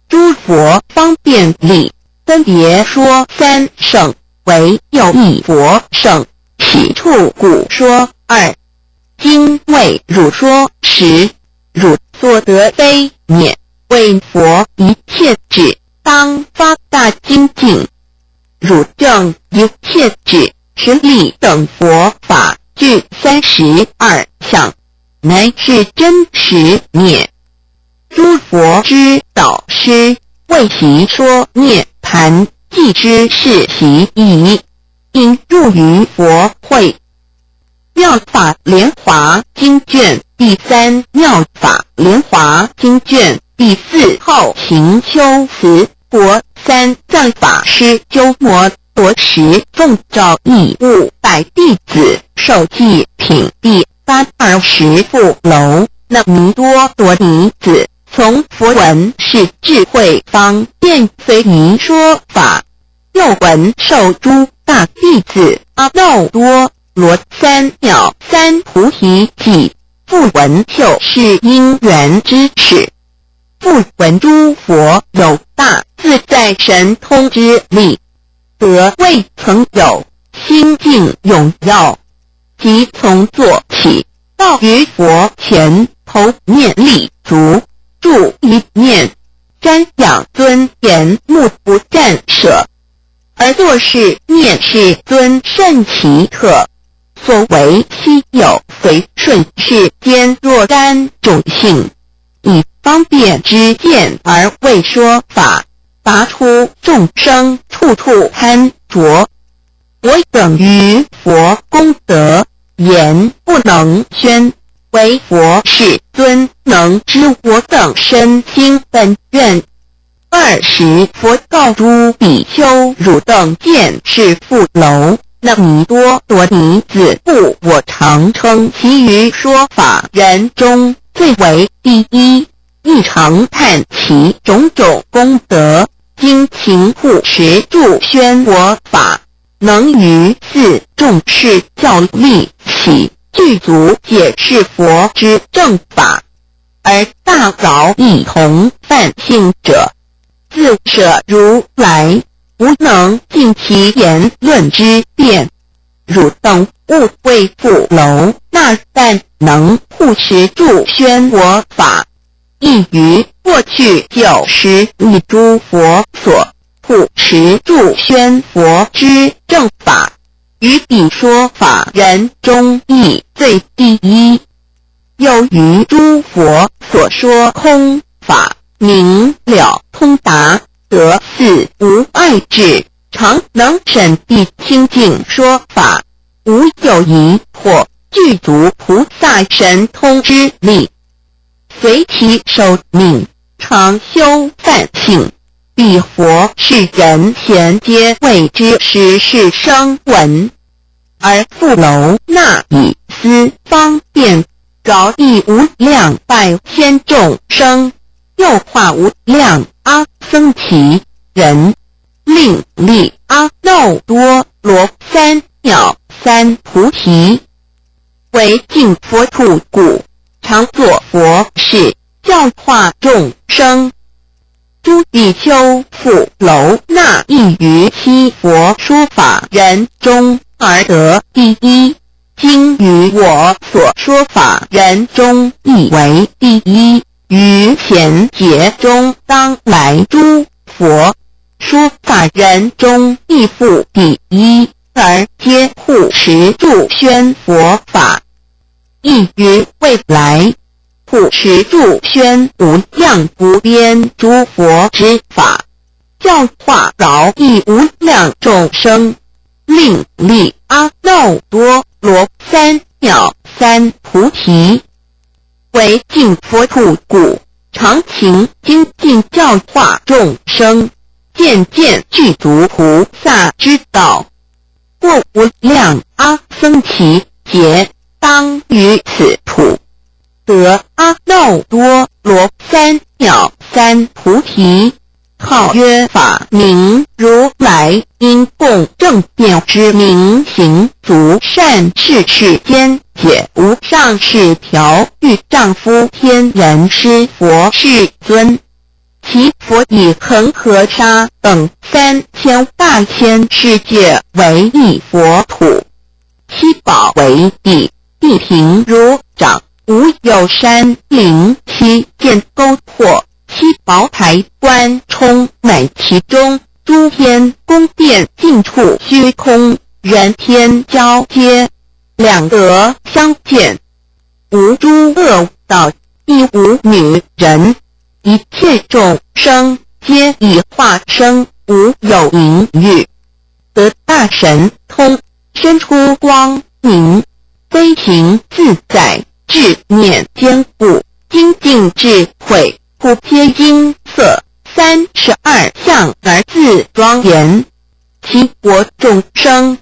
諸佛方便力，分別說三乘，唯有一佛乘。起處故說二。今為汝說時，汝所得非涅，為佛一切智，當發大精進。汝證一切智、十力等佛法，具32相，乃是真實涅。諸佛之導師為其說涅槃，既知是其意，應入於佛慧。妙法蓮華經。卷第三妙法蓮華經卷第四後行修慈國三藏法師鳩摩羅什奉詔詣500弟子授記品第八爾時富樓那彌多羅尼子從佛聞是智慧方便隨宜說法，又聞授諸大弟子阿耨多羅三藐三菩提記，復聞救世因緣之始，復聞諸佛有大自在神通之力，得未曾有清淨永耀，即從座起，到於佛前，頭面禮足，住一念，瞻仰尊顏，目不暫捨，而作是念：世尊甚奇特，所為稀有隨順世間若干種姓，以方便知見而為說法，拔出眾生處處貪著。我等於佛功德，言不能宣，唯佛世尊能知我等深心本願。爾時佛告諸比丘：汝等見是富樓那彌多羅尼子故我常稱其於說法人中最為第一，亦常歎其種種功德，精勤護持住宣我法，能於四眾事教力起具足解釋佛之正法，而大饒益同梵行者，自捨如來無能盡其言論之辯。汝等勿謂富樓那但能護持住宣我法，亦於過去久時與諸佛所護持住宣佛之正法，於彼說法人中亦最第一。又於諸佛所說空法，明了通達，得四無礙智，常能審諦清淨說法，無有疑惑，具足菩薩神通之力，隨其壽命，常修梵行。彼佛世人賢皆為之時時聲聞，而富樓那以斯方便饒益無量百千眾生，又化無量阿僧祇人，令立阿耨多羅三藐三菩提，為淨佛土故，常作佛事，教化眾生。諸比丘富樓那亦於昔佛說法人中而得第一，今於我所說法人中亦為第一。於賢劫中當來諸佛說法人中亦復第一，而皆護持住宣佛法，亦於未來護持住宣無量無邊諸佛之法，教化饒益無量眾生，令立阿耨多羅三藐三菩提。為淨佛土故，常勤精進教化眾生，漸漸具足菩薩之道。過無量阿僧祇劫，當於此土得阿耨多羅三藐三菩提，號曰法明如來，應供正遍知明行足善逝世間解無上士調御丈夫天人師佛世尊。其佛以恆河沙等3000大千世界為一佛土，七寶為地，地平如掌，無有山林溪澗溝壑，七寶台觀充滿其中，諸天宮殿盡處虛空，人天交接，兩得相見，無諸惡道，亦無女人，一切眾生皆已化生，無有淫欲，得大神通，身出光明，飛行自在。智念堅固，精進智慧，普皆金色32相而自莊嚴。其國眾生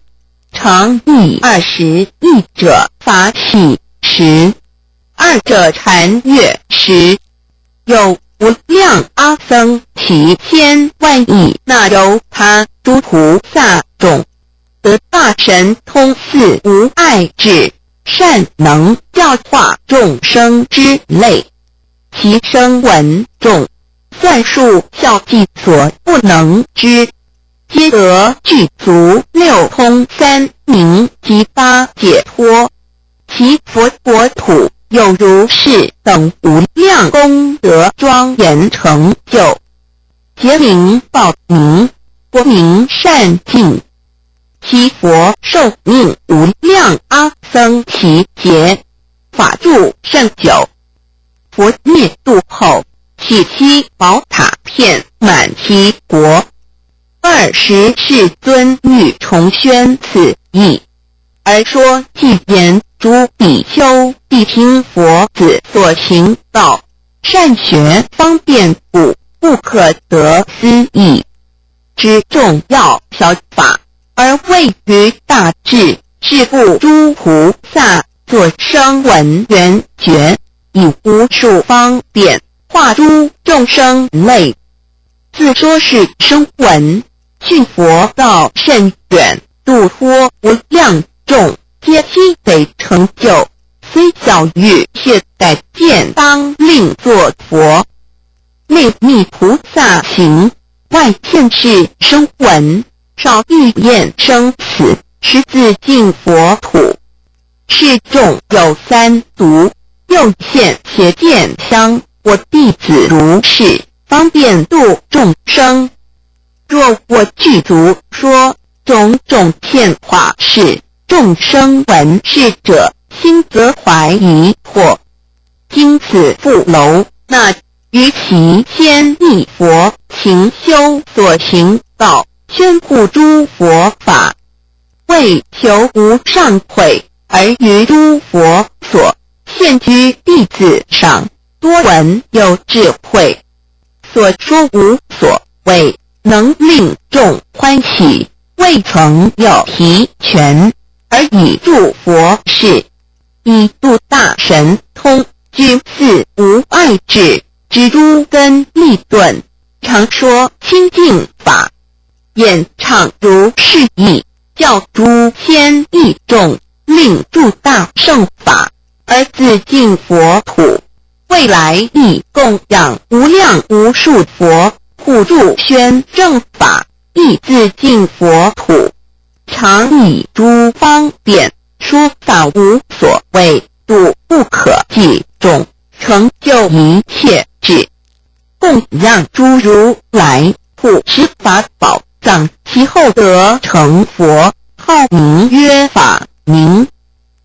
常憶20億者法喜時，二者禪悅時，有無量阿僧祇千萬億那由他諸菩薩眾，得大神通四無礙智，善能教化眾生之類，其聲聞眾算數校計所不能知，皆得具足六通三明及八解脫。其佛國土有如是等無量功德莊嚴成就，劫名寶明，國名善淨。其佛壽命無量阿僧祇劫，法住甚久。佛滅度後，起七寶塔遍滿其國。爾時世尊欲重宣此義，而說偈言：諸比丘諦聽佛子所行道，善學方便故，不可得思議知眾要小法，而位於大智。是故諸菩薩作聲聞緣覺，以無數方便化諸眾生類，自說是聲聞，趣佛道甚遠，度脫無量眾，皆悉得成就。雖小欲懈怠見，當令作佛。內密菩薩行，外現是聲聞，少欲厭生死，實自淨佛土。是眾有三毒，又現邪見相。我弟子如是方便度眾生。若我具足說種種變化事，眾生聞是者，心則懷疑惑。今此富樓那於其先詣佛勤修所行道，宣護諸佛法，為求無上慧，而於諸佛所現居弟子上多聞有智慧，所說無所畏，能令眾歡喜，未曾有疲倦，而以住佛世，以度大神通，具四無礙智，知諸根利鈍，常說清淨法，演唱如是義，教諸千億眾，令住大乘法，而自淨佛土。未來亦供養無量無數佛，護助宣正法，亦自淨佛土。常以諸方便說法無所畏，度不可計眾，成就一切智，供養諸如來護持法寶藏，其後得成佛，號名曰法明，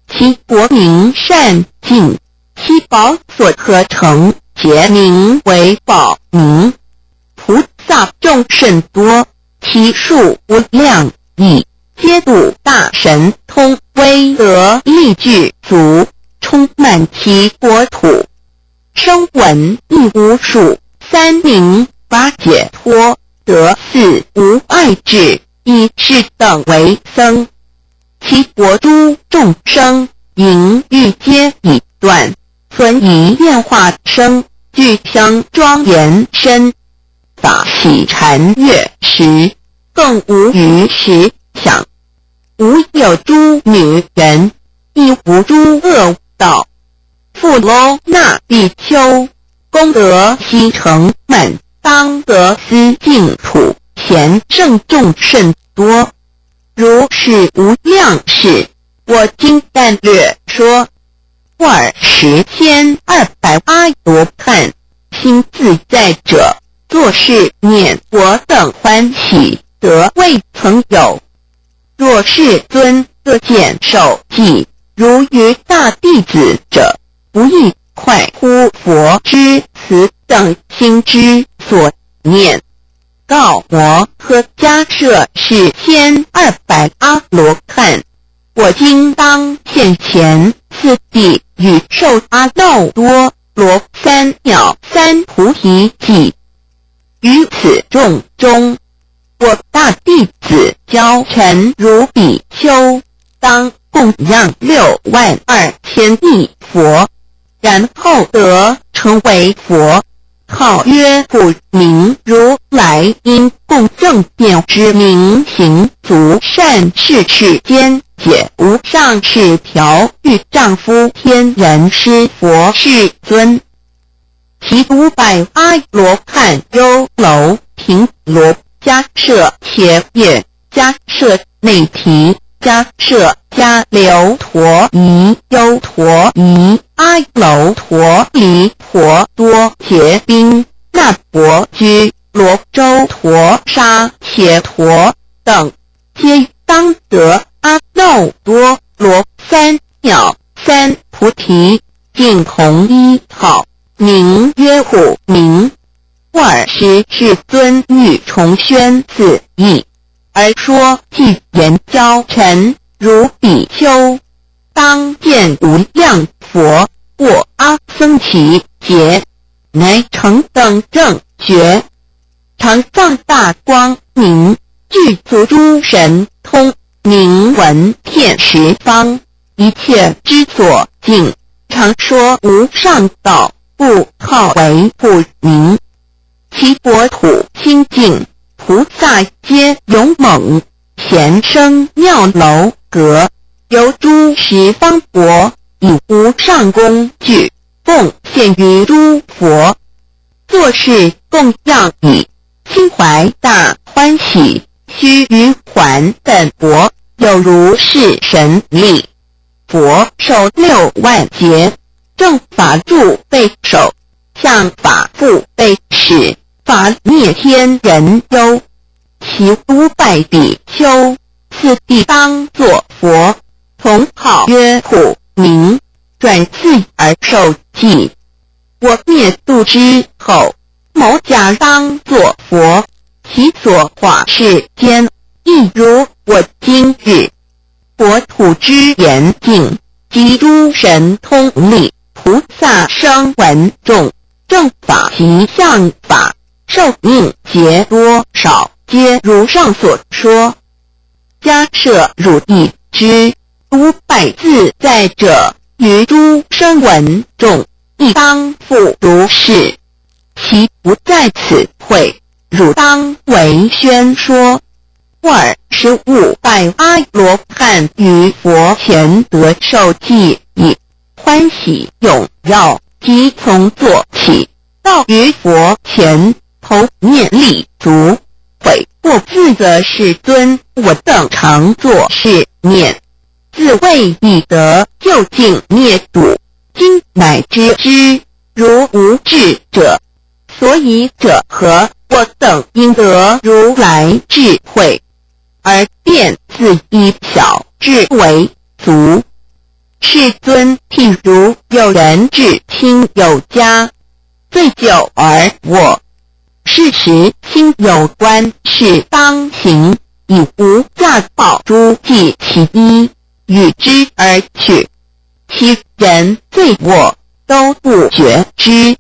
其國名善淨，其寶所合成，皆名為寶明。菩薩眾甚多，其數無量億，皆度大神通，威德力具足，充滿其國土。聲聞亦無數，三明八解脫，得四無礙智，以是等為僧。其國諸眾生，淫欲皆已斷，存一變化身，具相莊嚴身，法喜禪悅時，更無餘時想，無有諸女人，亦無諸惡道。富樓那比丘，功德悉成滿，當得斯淨土，賢聖眾甚多。如是無量事，我今但略說。爾時1200阿羅漢，心自在者，作是念：我等歡喜得未曾有。若世尊得見授記，如餘大弟子者，不亦快乎佛知此等心之所念？告摩訶迦葉是1200阿羅漢，我今當現前次第欲受阿耨多羅三藐三菩提記。於此眾中，我大弟子憍陳如比丘，當供養6萬2千億佛，然後得成為佛。號曰普明如來，應供正遍知明行足善逝世間解無上士調御丈夫天人師佛世尊。其五百阿羅漢優樓頻螺迦舍伽耶迦舍那提迦舍迦留陀夷優陀夷阿樓陀離婆多伽賓那婆拘羅洲陀沙伽陀等，皆當得阿耨多羅三藐三菩提，盡同一號，名曰普明。爾時世尊欲重宣此義，而說偈言：憍陳如比丘，當見無量佛過阿僧祇劫，乃成等正覺，常放大光明，具足諸神通，名聞遍十方，一切之所境，常說無上道，故號為普明。其國土清淨，菩薩皆勇猛，賢生妙樓閣，由諸十方國以無上工具奉獻於諸佛，作是供養已，心懷大歡喜，須臾還本國，有如是神力。佛壽六萬劫，正法住背首，像法復背始，法滅天人憂。其500比丘，次第當作佛，同號曰普明，轉次而受記。我滅度之後，某甲當作佛，其所化世間，亦如我今日。國土之嚴淨及諸神通力，菩薩聲聞眾，正法及像法，壽命劫多少，皆如上所說。迦葉汝亦知，五百自在者於諸聲聞眾，亦當復如是。其不在此會，汝當為宣說。爾時五百阿羅漢於佛前得受記已，歡喜踴躍，即從座起，到於佛前，頭面禮足，悔過自責世尊，我等常作是念：自謂已得究竟滅度，今乃知之，如無智者。所以者何？我等應得如來智慧，而便自以小智為足。世尊，譬如有人至親友家，醉酒而臥，是時親友觀事當行，以無價寶珠繫其衣，與之而去。其人醉臥，都不覺知。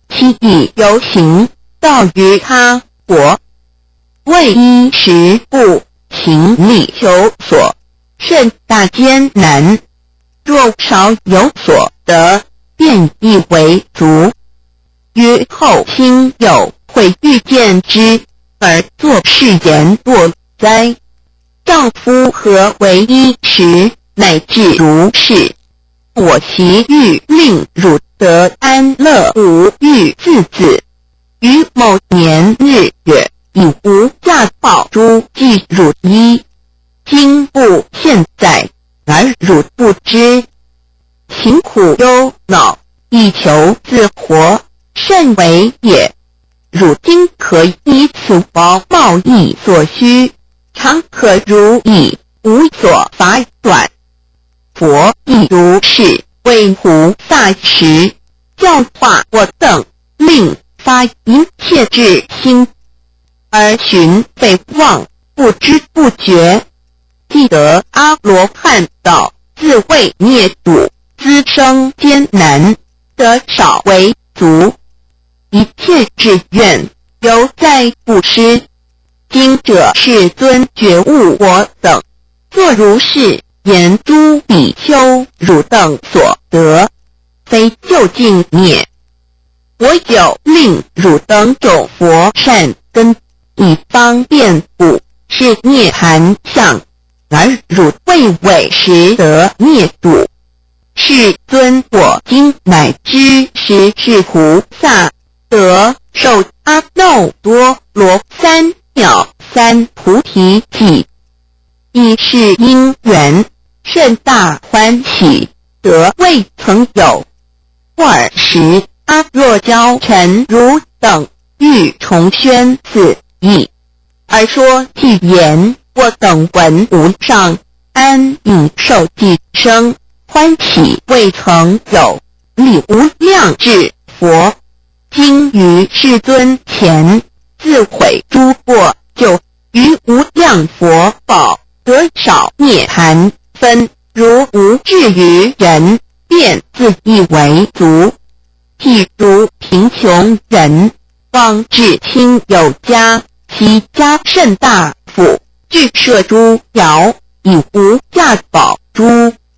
其已遊行，到於他國，為衣食故，勤力求索，甚大艱難。若少有所得，便以為足。於後親友會欲見之，而作是言：墮哉！丈夫何為衣食，乃至如是？我昔欲令汝得安樂無欲自恣，於某年日月，以無價寶珠繫汝衣，今不現在，而汝不知，勤苦憂惱，以求自活，甚為也。汝今可以此寶貿易所需，常可如意，無所乏短。佛亦如是為菩薩時，教化我等，令發一切智心，而尋誹妄，不知不覺，既得阿羅漢道，自謂滅度，資生艱難，得少為足。一切志願，猶在布施。今者世尊覺悟我等，作如是言：諸比丘，汝等所得，非究竟涅。我有令汝等種佛善根，以方便故，是涅槃相，而汝未為時得涅故。世尊，我今乃知實是菩薩得受阿耨多羅三藐三菩提記，以是因緣，甚大歡喜，得未曾有。爾時，阿若憍陳如等欲重宣此義，而說偈言：我等聞無上安隱受記生，歡喜未曾有，禮無量智佛。今於世尊前，自悔諸過咎，於無量佛寶得少涅槃分，如無智愚人，便自以為足。譬如貧窮人，往至親友家，其家甚大富，具設諸肴，以無價寶珠，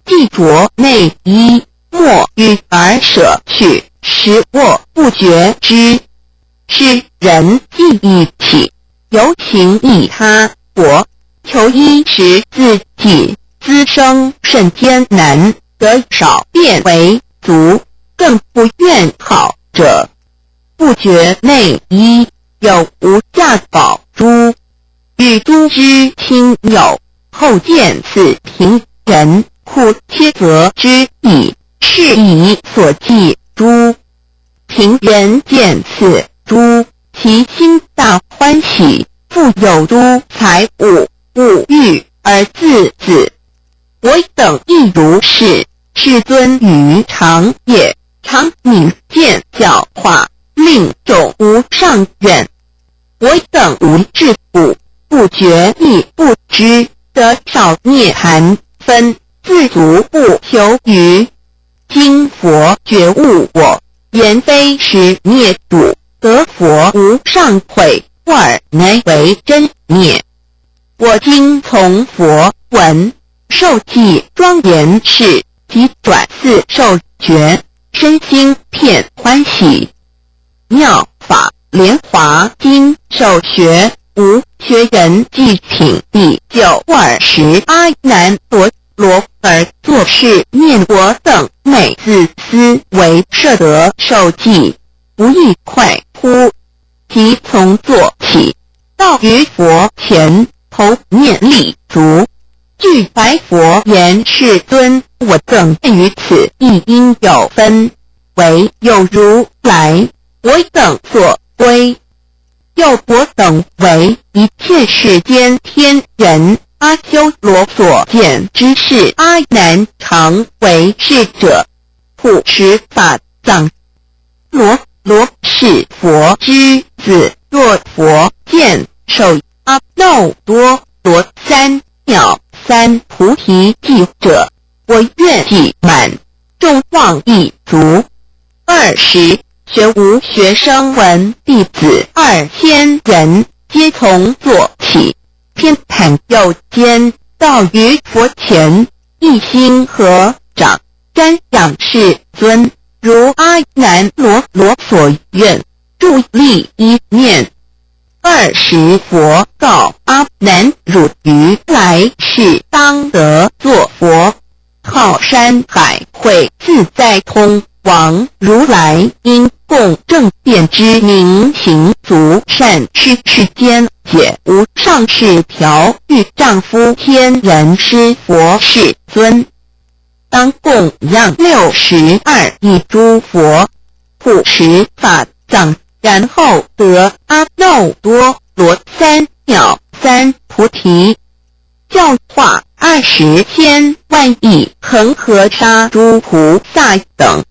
繫著內衣，莫欲而捨去，食臥不覺知。是人既已起，遊行異他國，求衣食自己，資生甚艱難，得少便為足，更不願好者，不覺內衣，有無價寶珠，與諸之親友，後見此貧人，苦切責之已，是以所繫珠。貧人見此珠，其心大歡喜，復有諸財物，物欲而自恣。我等亦如是。世尊於長夜，常明鑒教化，令種無上願。我等無智故，不覺亦不知，得少涅槃分，自足不求餘。今佛覺悟我，言非實涅故，得佛無上慧，爾乃為真涅。我今從佛聞受記莊嚴事，及轉四受覺，身心遍歡喜。妙法蓮華經受學無學人記品第九。爾時阿難羅羅而作是念：我等每自思惟攝得受記，不亦快乎？即從座起，到於佛前，頭面禮足，俱白佛言：世尊，我等於此亦應有分，唯有如來，我等所歸。又我等為一切世間天人阿修羅所見之事，阿難常為是者，護持法藏。羅羅是佛之子，若佛見受阿耨多羅三藐三菩提記者，我願記滿，眾望亦足。爾時，學無學聲聞弟子2000人，皆從座起，偏袒右肩，到於佛前，一心合掌，瞻仰世尊，如阿難羅羅所願，住立一念。爾時佛告阿難：汝於來世當得作佛，號山海會自在通王如來，應供正遍知明行足善逝世間解無上士調御丈夫天人師佛世尊，當供養62億諸佛，護持法藏，然後得阿耨多羅三藐三菩提，教化20千萬億恆河沙諸菩薩等，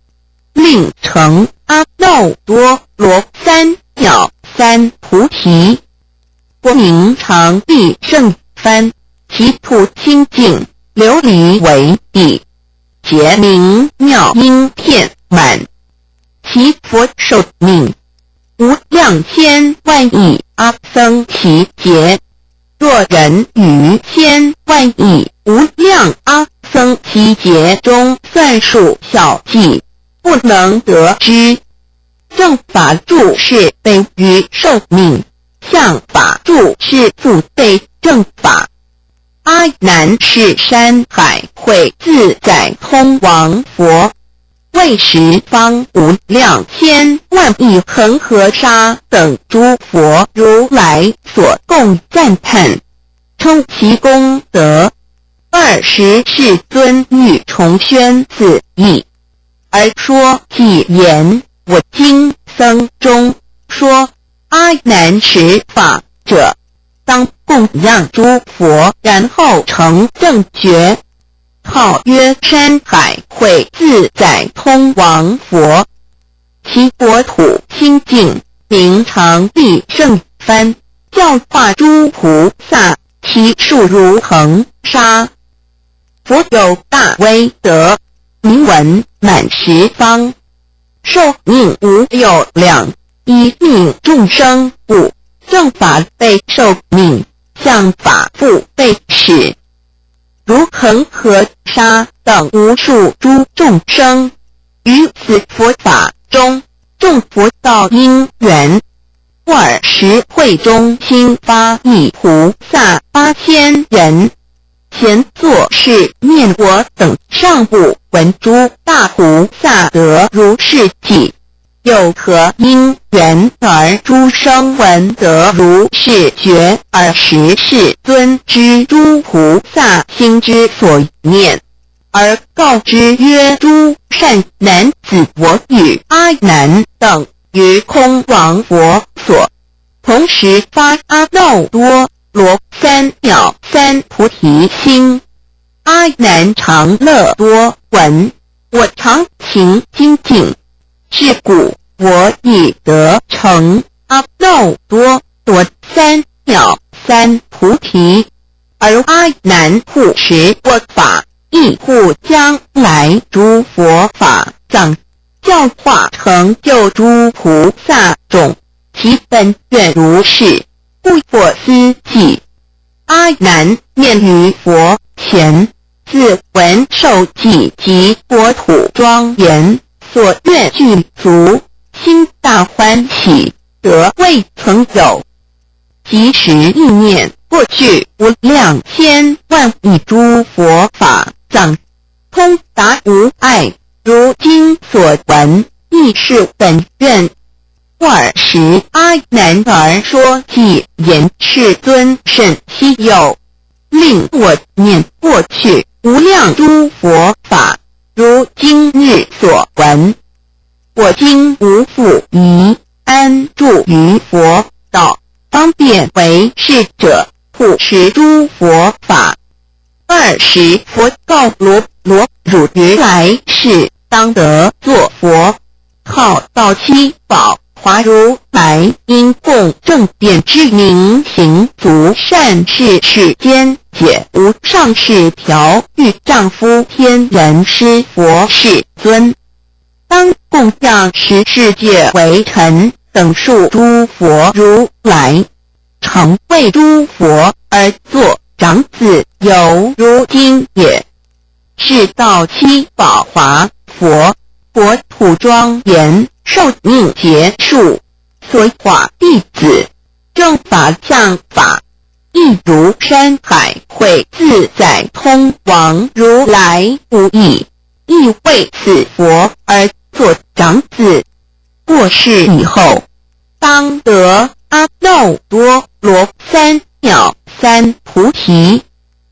令成阿耨多羅三藐三菩提。國名長地勝幡，其土清淨，琉璃為地。劫名妙音遍滿，其佛壽命無量千萬億阿僧祇劫。若人於千萬億無量阿僧祇劫中算數小計，不能得知。正法住世倍於壽命，像法住世復倍正法。阿難是山海會自在通王佛，為十方無量千萬億恆河沙等諸佛如來所共讚歎，稱其功德。爾時世尊欲重宣此義，而說偈言：我今僧中說阿難持法者，當供養諸佛，然後成正覺。號曰山海會自在通王佛，其國土清淨，名長地勝幡，教化諸菩薩，其數如恆沙。佛有大威德，名聞滿十方，壽命無有量，以命眾生故，正法倍壽命，像法復倍時。如恆河沙等無數諸眾生，於此佛法中，種佛道因緣。爾時會中興發一菩薩8000人，咸作是念：我等尚不聞諸大菩薩得如是記，有何因緣而諸聲聞得如是覺？爾時世尊知諸菩薩心之所念，而告之曰：諸善男子，我與阿難等於空王佛所，同時發阿耨多羅三藐三菩提心。阿難常樂多聞，我常勤精進。是故我已得成阿耨多羅三藐三菩提，而阿難護持我法，亦護將來諸佛法藏，教化成就諸菩薩眾，其本願如是，不可思議。阿難念於佛前，自聞受記及國土莊嚴，所願具足，心大歡喜，得未曾有。即時憶念過去無量千萬億諸佛法藏，通達無礙。如今所聞，亦是本願。爾時阿難而說偈言：世尊甚希有，令我念過去無量諸佛法，如今日所聞。我今無復疑，安住於佛道，方便為侍者，護持諸佛法。爾時佛告羅羅：汝於來世當得作佛，號道七寶華如來，應供正遍知明行足善逝世間解無上士調御丈夫天人師佛世尊，當供養十世界微塵等數諸佛如來，常為諸佛而作長子，猶如今也。是道七寶華佛，國土莊嚴，壽命結束，所化弟子，正法像法，亦如山海會自在通王如來無異，亦為此佛而作長子。過世以後，當得阿耨多羅三藐三菩提。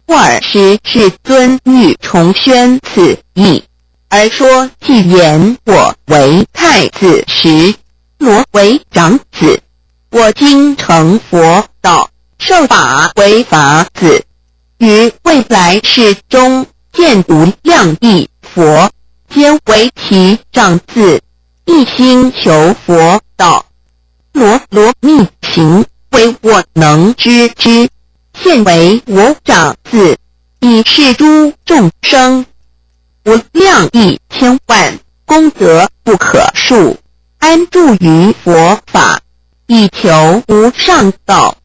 爾時世尊欲重宣此義，而說偈言：我為太子時，羅為長子。我今成佛道，受法為法子。於未來世中，見無量億佛，皆為其長子，一心求佛道。羅羅蜜行，唯我能知之。現為我長子，以示諸眾生。無量億千萬功德不可數，安住於佛法，以求無上道。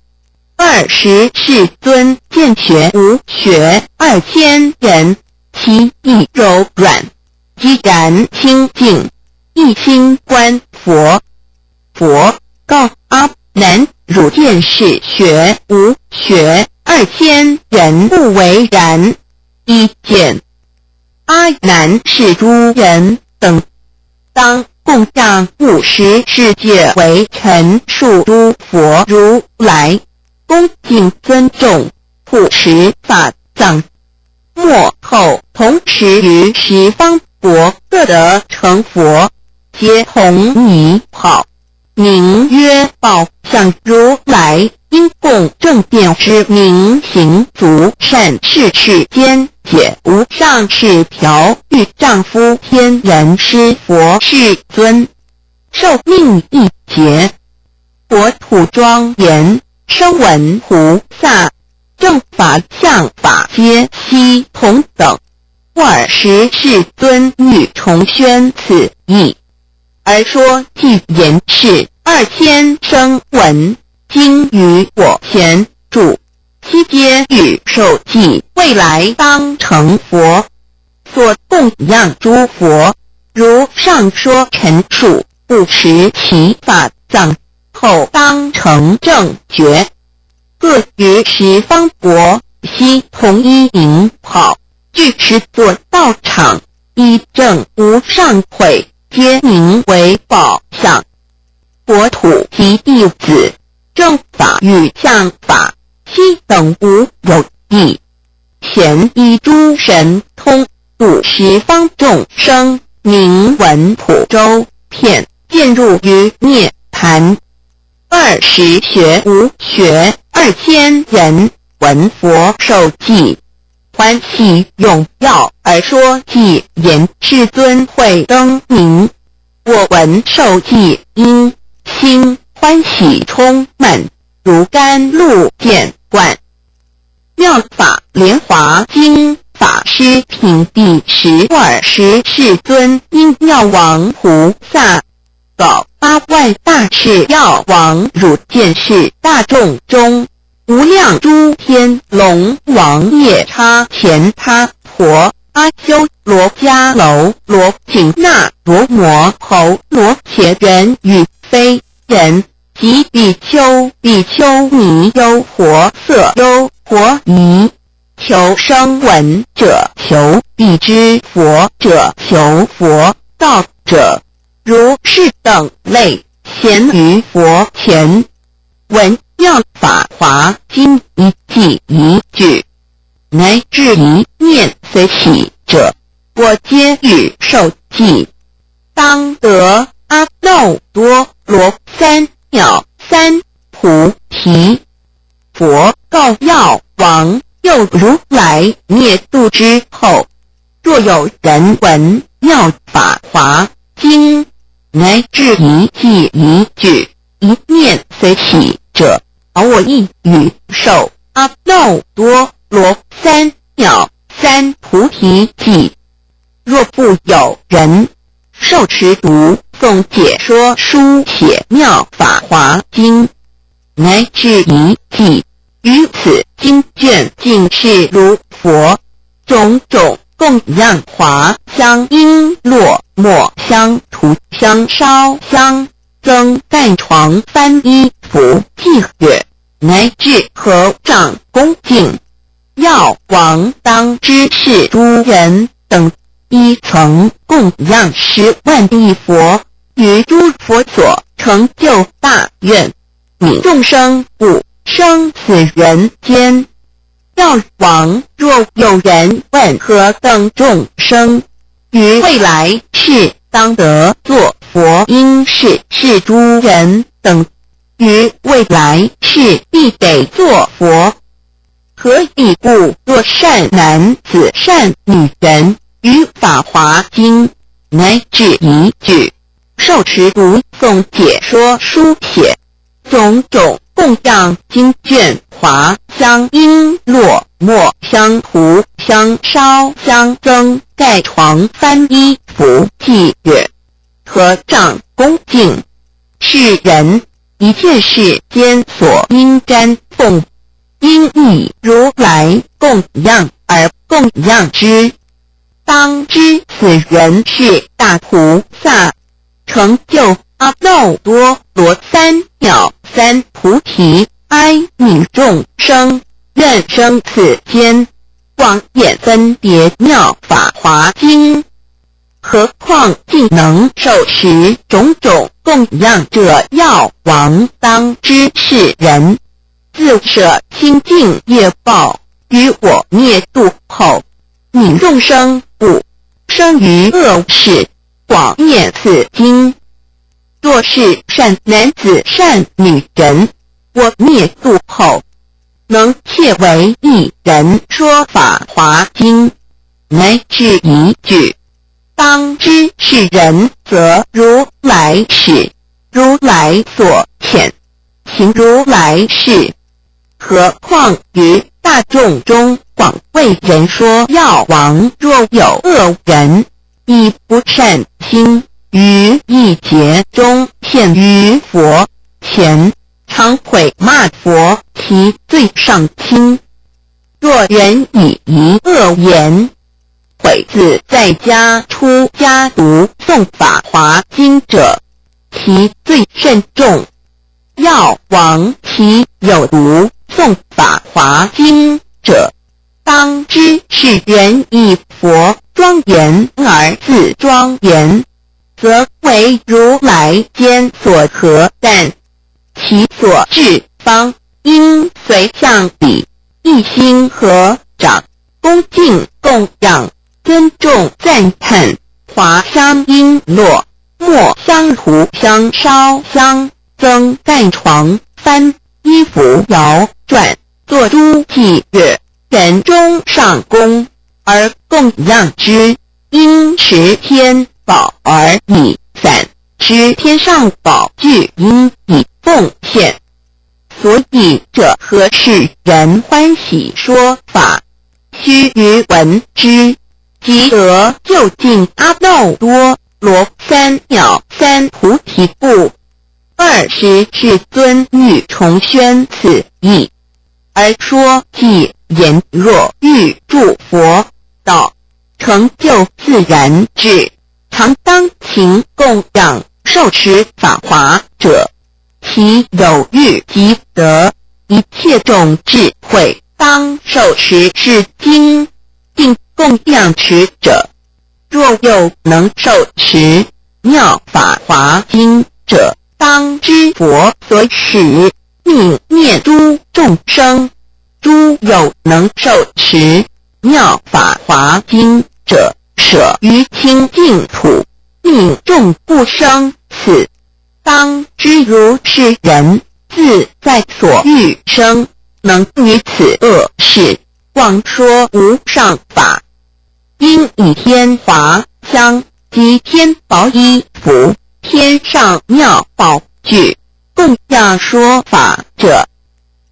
爾時世尊見學無學二千人，其意柔軟，寂然清淨，一心觀佛。佛告阿難：汝見是學無學二千人不為然，一見。阿難是諸人等，當供養五十世界為陳述諸佛如來，恭敬尊重，護持法藏。末後同時於十方國各得成佛，皆同一號，名曰寶相如來，應供正遍知明行足善逝世間解無上士調御丈夫天人師佛世尊，壽命一劫，國土莊嚴，聲聞菩薩，正法相法皆悉同等。爾時世尊欲重宣此義，而說偈言是二千聲聞，今於我前住，悉皆欲受記，未來當成佛。所供養諸佛，如上說陳述，護持其法藏，後當成正覺。各於十方國，悉同一名號，具十座道場，依正無上慧，皆名為寶相。國土及弟子，正法與像法，悉等無有異。顯以諸神通，度十方眾生，名聞普周遍，漸入於涅槃。爾時學無學二千人，聞佛授記，歡喜踴躍而說偈言：世尊慧燈明，我聞授記音，心歡喜充滿，如甘露澗灌。妙法蓮華經法師品第十。爾時世尊應藥王菩薩告八萬大士藥王：汝見是大眾中，無量諸天龍王夜叉乾闥婆阿修羅迦樓羅緊那羅摩侯羅伽人與非人及比丘比丘尼優婆塞優婆夷，求聲聞者，求辟支佛者，求佛道者，如是等類，咸於佛前，聞妙法華經一偈一句，乃至一念隨起者，我皆予授記，當得阿耨多羅三藐三菩提。佛告藥王：又如來滅度之後，若有人聞妙法華經，乃至一偈一句，一念隨起者，我亦予授阿耨多羅三藐三菩提記。若復有人受持讀誦解說書寫妙法華經，乃至一偈，於此經卷盡是如佛種種供養華香瓔珞末香塗香燒香僧蓋床幡衣服伎樂，乃至合掌恭敬，藥王當知是諸人等，亦曾供養10萬億佛，於諸佛所成就大願，令眾生不生此人間。藥王，若有人問何等眾生於未來世當得作佛，應是是諸人等於未來世必得作佛。何以故？若善男子、善女人，於法華經乃至一句，受持讀誦解說書寫種種供養經卷華香瓔珞末香塗香燒香增蓋床幡衣服伎樂，合掌恭敬，是人一切世間所應瞻奉，應以如來供養而供養之。當知此人是大菩薩，成就阿耨多羅三藐三菩提，哀愍眾生，願生此間，廣演分別妙法華經。何況盡能受持種種供養者，藥王當知是人，自捨清淨業報，於我滅度後，愍眾生故，生於惡世，廣念此經。若是善男子善女人，我滅度後，能竊聞一人說法華經，乃至一句，當知是人則如來使，如來所遣，行如來事。何況於大眾中廣為人說。藥王，若有惡人，以不善心，於一劫中現於佛前，常毀罵佛，其罪尚輕。若人以一惡言毀自在家出家讀誦法華經者，其罪甚重。藥王，其有讀誦法華經者，當知是人以佛莊嚴而自莊嚴，則為如來間所荷擔，其所至方應隨向禮，一心合掌，恭敬供養，尊重讚歎，華香瓔珞，末香塗香燒香增蓋床幡衣服搖轉，作諸伎樂，人中上供而供養之，應持天寶而以傘，持天上寶具應以奉獻。所以者何，是人歡喜說法，須臾聞之，即得究竟阿耨多羅三藐三菩提故。爾時世尊欲重宣此義，而說偈言：若欲住佛道，成就自然智，常當勤供養受持法華者，其有欲即得一切種智慧，當受持是經，並供養持者。若有能受持妙法華經者，當知佛所使，愍念諸眾生。諸有能受持妙法華經者，捨於清淨土，命終不生死。當知如是人，自在所欲生，能於此惡世廣說無上法，應以天華香及天寶衣服、天上妙寶具供養說法者。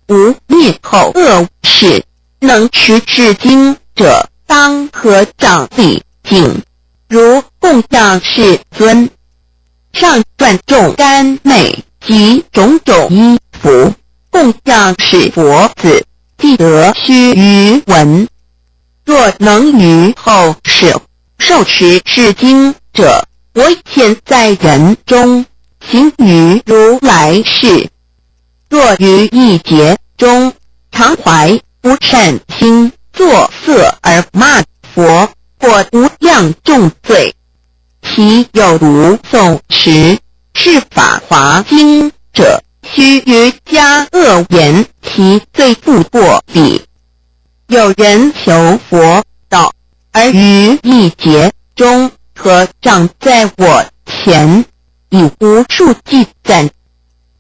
吾滅後惡世，能持是經者，當合掌禮敬，如供養世尊。上轉眾甘美及種種衣服，供養是佛子，即得須臾聞。若能於後世受持是經者，我現在人中行於如來事。若於一劫中常懷不善心，作色而罵佛，過無量重罪。其有讀誦持是法華經者，須臾加惡言，其罪復過彼。有人求佛道，而於一劫中合掌在我前，以無數偈讚。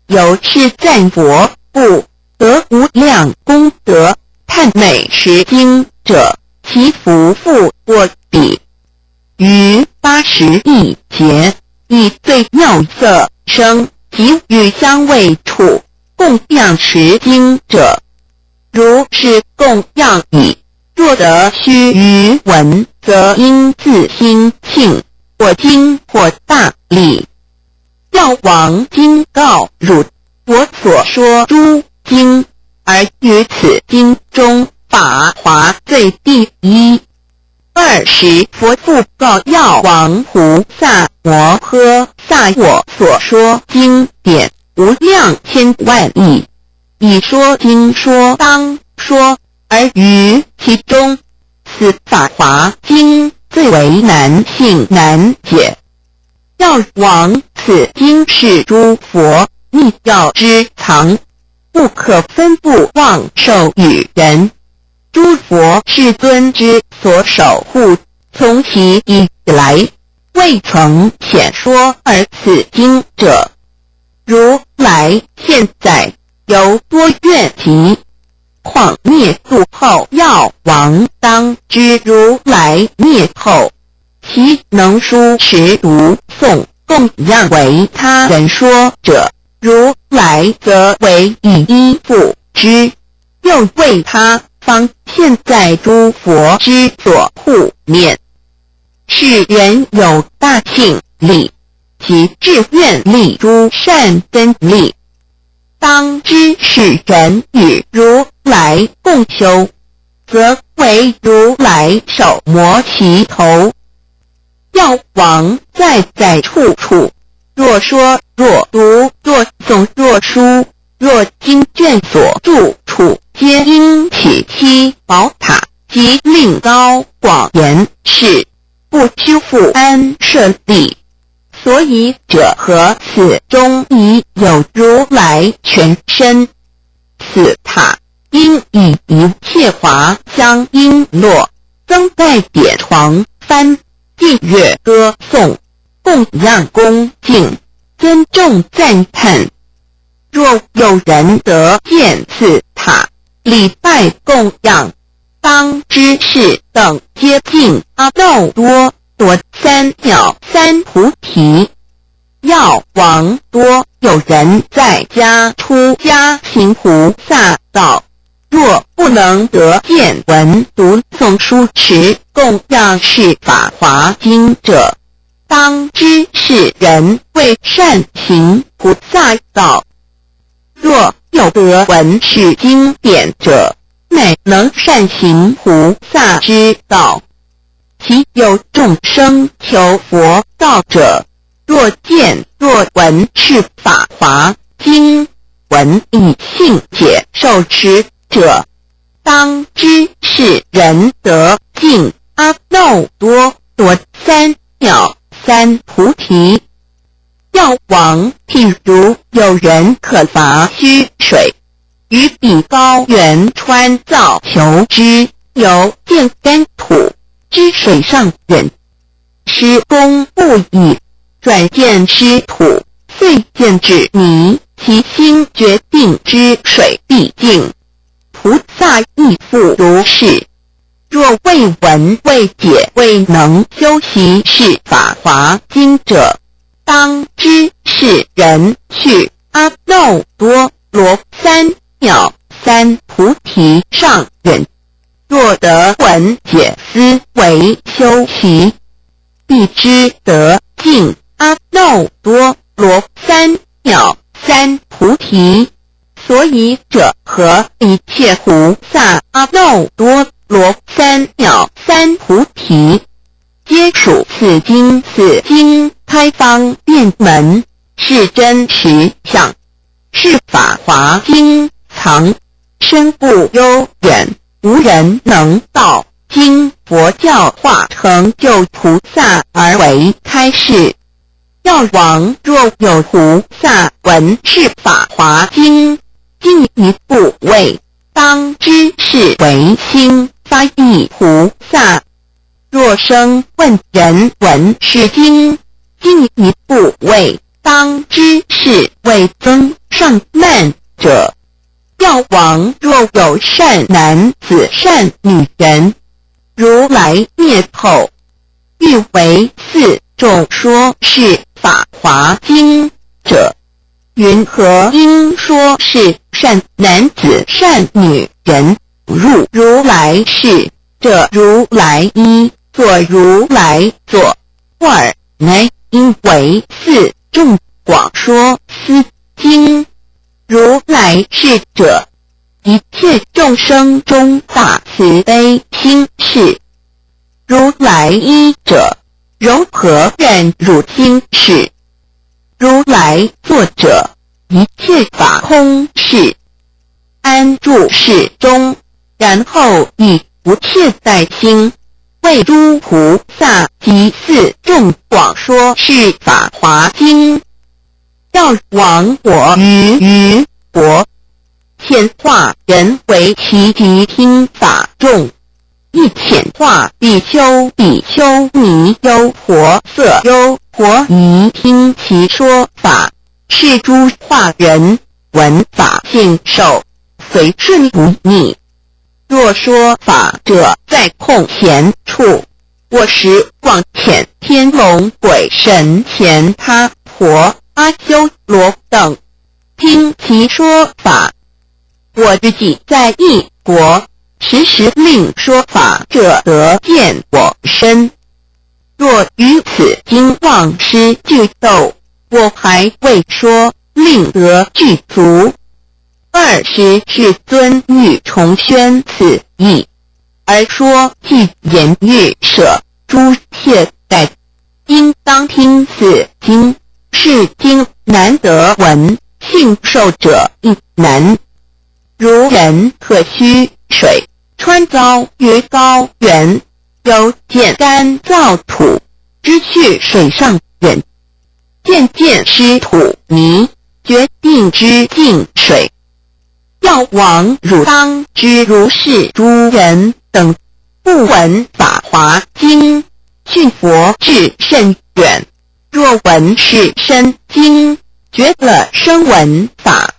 由是讚佛故，得無量功德。歎美持經者，其福復過彼。於81劫，以最妙色聲及與香味觸，供養持經者，如是供養已，若得須臾聞，則應自心慶。我今獲大利。藥王今告汝，我所說諸經，而於此經中，法華最第一。爾時佛復告藥王菩薩摩訶薩：我所說經典無量千萬億，已說經說當說，而於其中，此法華經最為難信難解。藥王，此經是諸佛密要之藏，不可分布妄授與人。諸佛世尊之所守護，從昔以來，未曾顯說爾此經者。如來現在猶多願集，況滅度後，藥王當知如來滅後，其能書持讀誦供養為他人說者，如來則為以依附之，又為他方現在諸佛之所護念。是人有大信力及志願力諸善根力，當知是人與如來共修，則為如來手摩其頭。藥王在在處處，若說若讀若誦若書，若經卷所住處，皆應起七寶塔及令高廣嚴飾，不須復安舍利。所以者何？此中已有如來全身。此塔應以一切華香瓔珞，增蓋典床幡，伎樂歌頌，供養恭敬，尊重讚歎。若有人得見此塔，禮拜供養，當知是等皆盡阿耨多羅三藐三菩提。藥王，多有人在家出家行菩薩道，若不能得見聞讀誦書持供養是法華經者，當知是人未善行菩薩道。若有得聞是經典者，乃能善行菩薩之道。其有眾生求佛道者，若見若聞是法華經，聞已信解受持者，當知是人得盡阿耨多羅三藐三菩提。藥王，譬如有人渴乏需水，於彼高原穿鑿求之，猶見乾土，知水尚遠，施功不已，轉見濕土，遂見至泥，其心決定知水必盡。菩薩亦復如是。若未聞未解未能修習是法華經者，當知是人去阿耨多羅三藐三菩提尚遠。若得聞解思維修習，必知得盡阿耨多羅三藐三菩提。所以者何？一切菩薩阿耨多羅三藐三菩提，皆屬此經。此經開方便門，是真實相，是法華經藏，深不幽遠，無人能到。經佛教化成就菩薩而為開示。藥王，若有菩薩聞是法華經，進一怖畏，當知是為新發意菩薩。若聲聞人聞是經，進一怖畏，當知是為增上慢者。藥王，若有善男子善女人，如來滅後，欲為四眾說是法華經者，云何應說是？善男子善女人，入如來室者，如來依，坐如來座。爾乃應為四眾廣說斯經。如來是者，一切眾生中大慈悲心是。如來依者，柔和忍辱心是。如來座者，一切法空是。安住室中，然後以不懈怠心，為諸菩薩及四眾廣說是法華經。藥王我於餘國，遣化人為其及聽法眾，亦遣化比丘、比丘尼、優婆塞、優婆夷聽其說法。是諸化人聞法信受，隨順不逆。若說法者在空閒處，我時廣遣天龍鬼神乾闥婆、阿修羅等，聽其說法。我自己在一國，時時令說法者得見我身。若於此經忘失具鬥，我還為說，令得具足。爾時世尊欲重宣此義，而說偈言欲捨諸懈怠，應當聽此經。是經難得聞，信受者亦難。如人渴須水，穿鑿於高原，有見乾燥土，知去水尚遠，漸漸濕土泥，決定知淨水。藥王汝當知如是諸人等，不聞法華經，距佛智甚遠。若聞是身經，覺了聲聞法。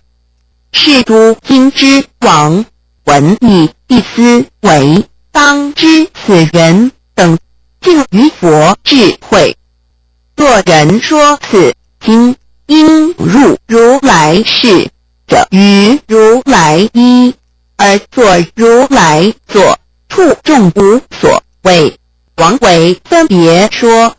是諸經之王，聞已必思維，當知此人等近於佛智慧。若人說此經，應入如來室者，於如來依，而坐如來座，處眾無所畏，王為分別說。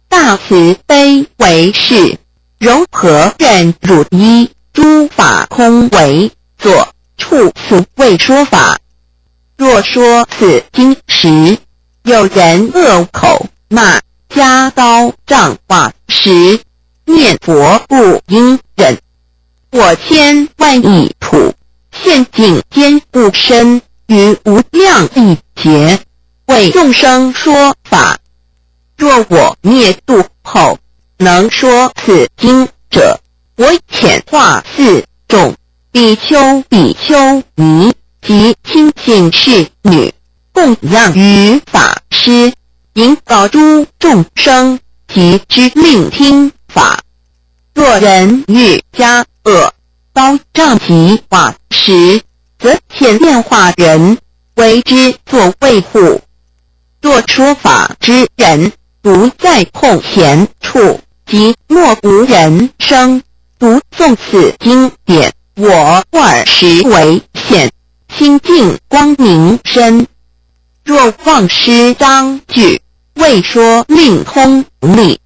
大慈悲為室，柔和忍辱依，諸法空為座，處此為說法。若說此經時，有人惡口罵，加刀杖瓦石，念佛不應忍。我千萬億土，現淨堅固身，於無量億劫，為眾生說法。若我滅度後，能說此經者，我遣化四眾比丘、比丘尼及清淨侍女，供養於法師，引導諸眾生及知令聽法。若人欲加惡刀杖及瓦石，則遣變化人為之作衛護。若說法之人，獨在空閒處，及默無人聲，讀誦此經典，我爾時為現清淨光明身。若忘失章句，為說令通利。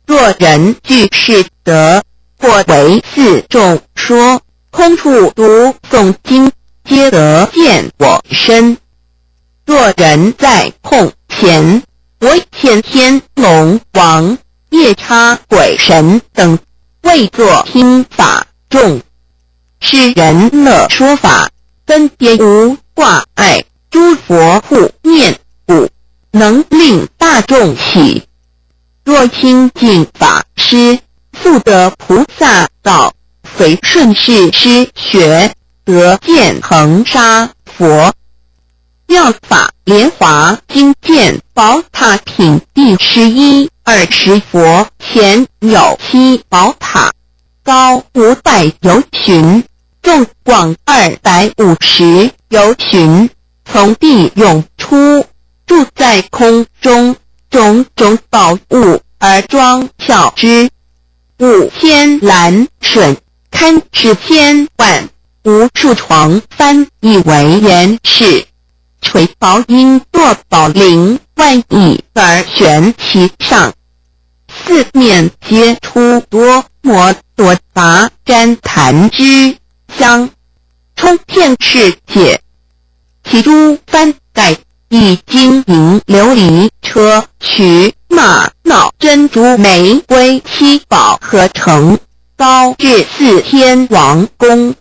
若人具是德，或為四眾說，空處讀誦經，皆得見我身。若人在空前，我遣天龍王、夜叉鬼神等，為作聽法眾。是人樂說法，分別無掛礙，諸佛護念故，能令大眾喜。若親近法師，速得菩薩道，隨順是師學，得見恆沙佛。妙法蓮華經見寶塔品第11。爾時佛前有七寶塔，高500由旬，縱廣250由旬，從地湧出，住在空中，種種寶物而裝巧之。五千欄楯，堪持千萬无数床幡以为严饰，垂宝缨堕宝铃万亿而悬其上，四面皆出多摩朵跋栴檀之香，充遍世界。其诸幡盖以金银琉璃砗磲玛瑙珍珠玫瑰七宝合成，高至四天王宫。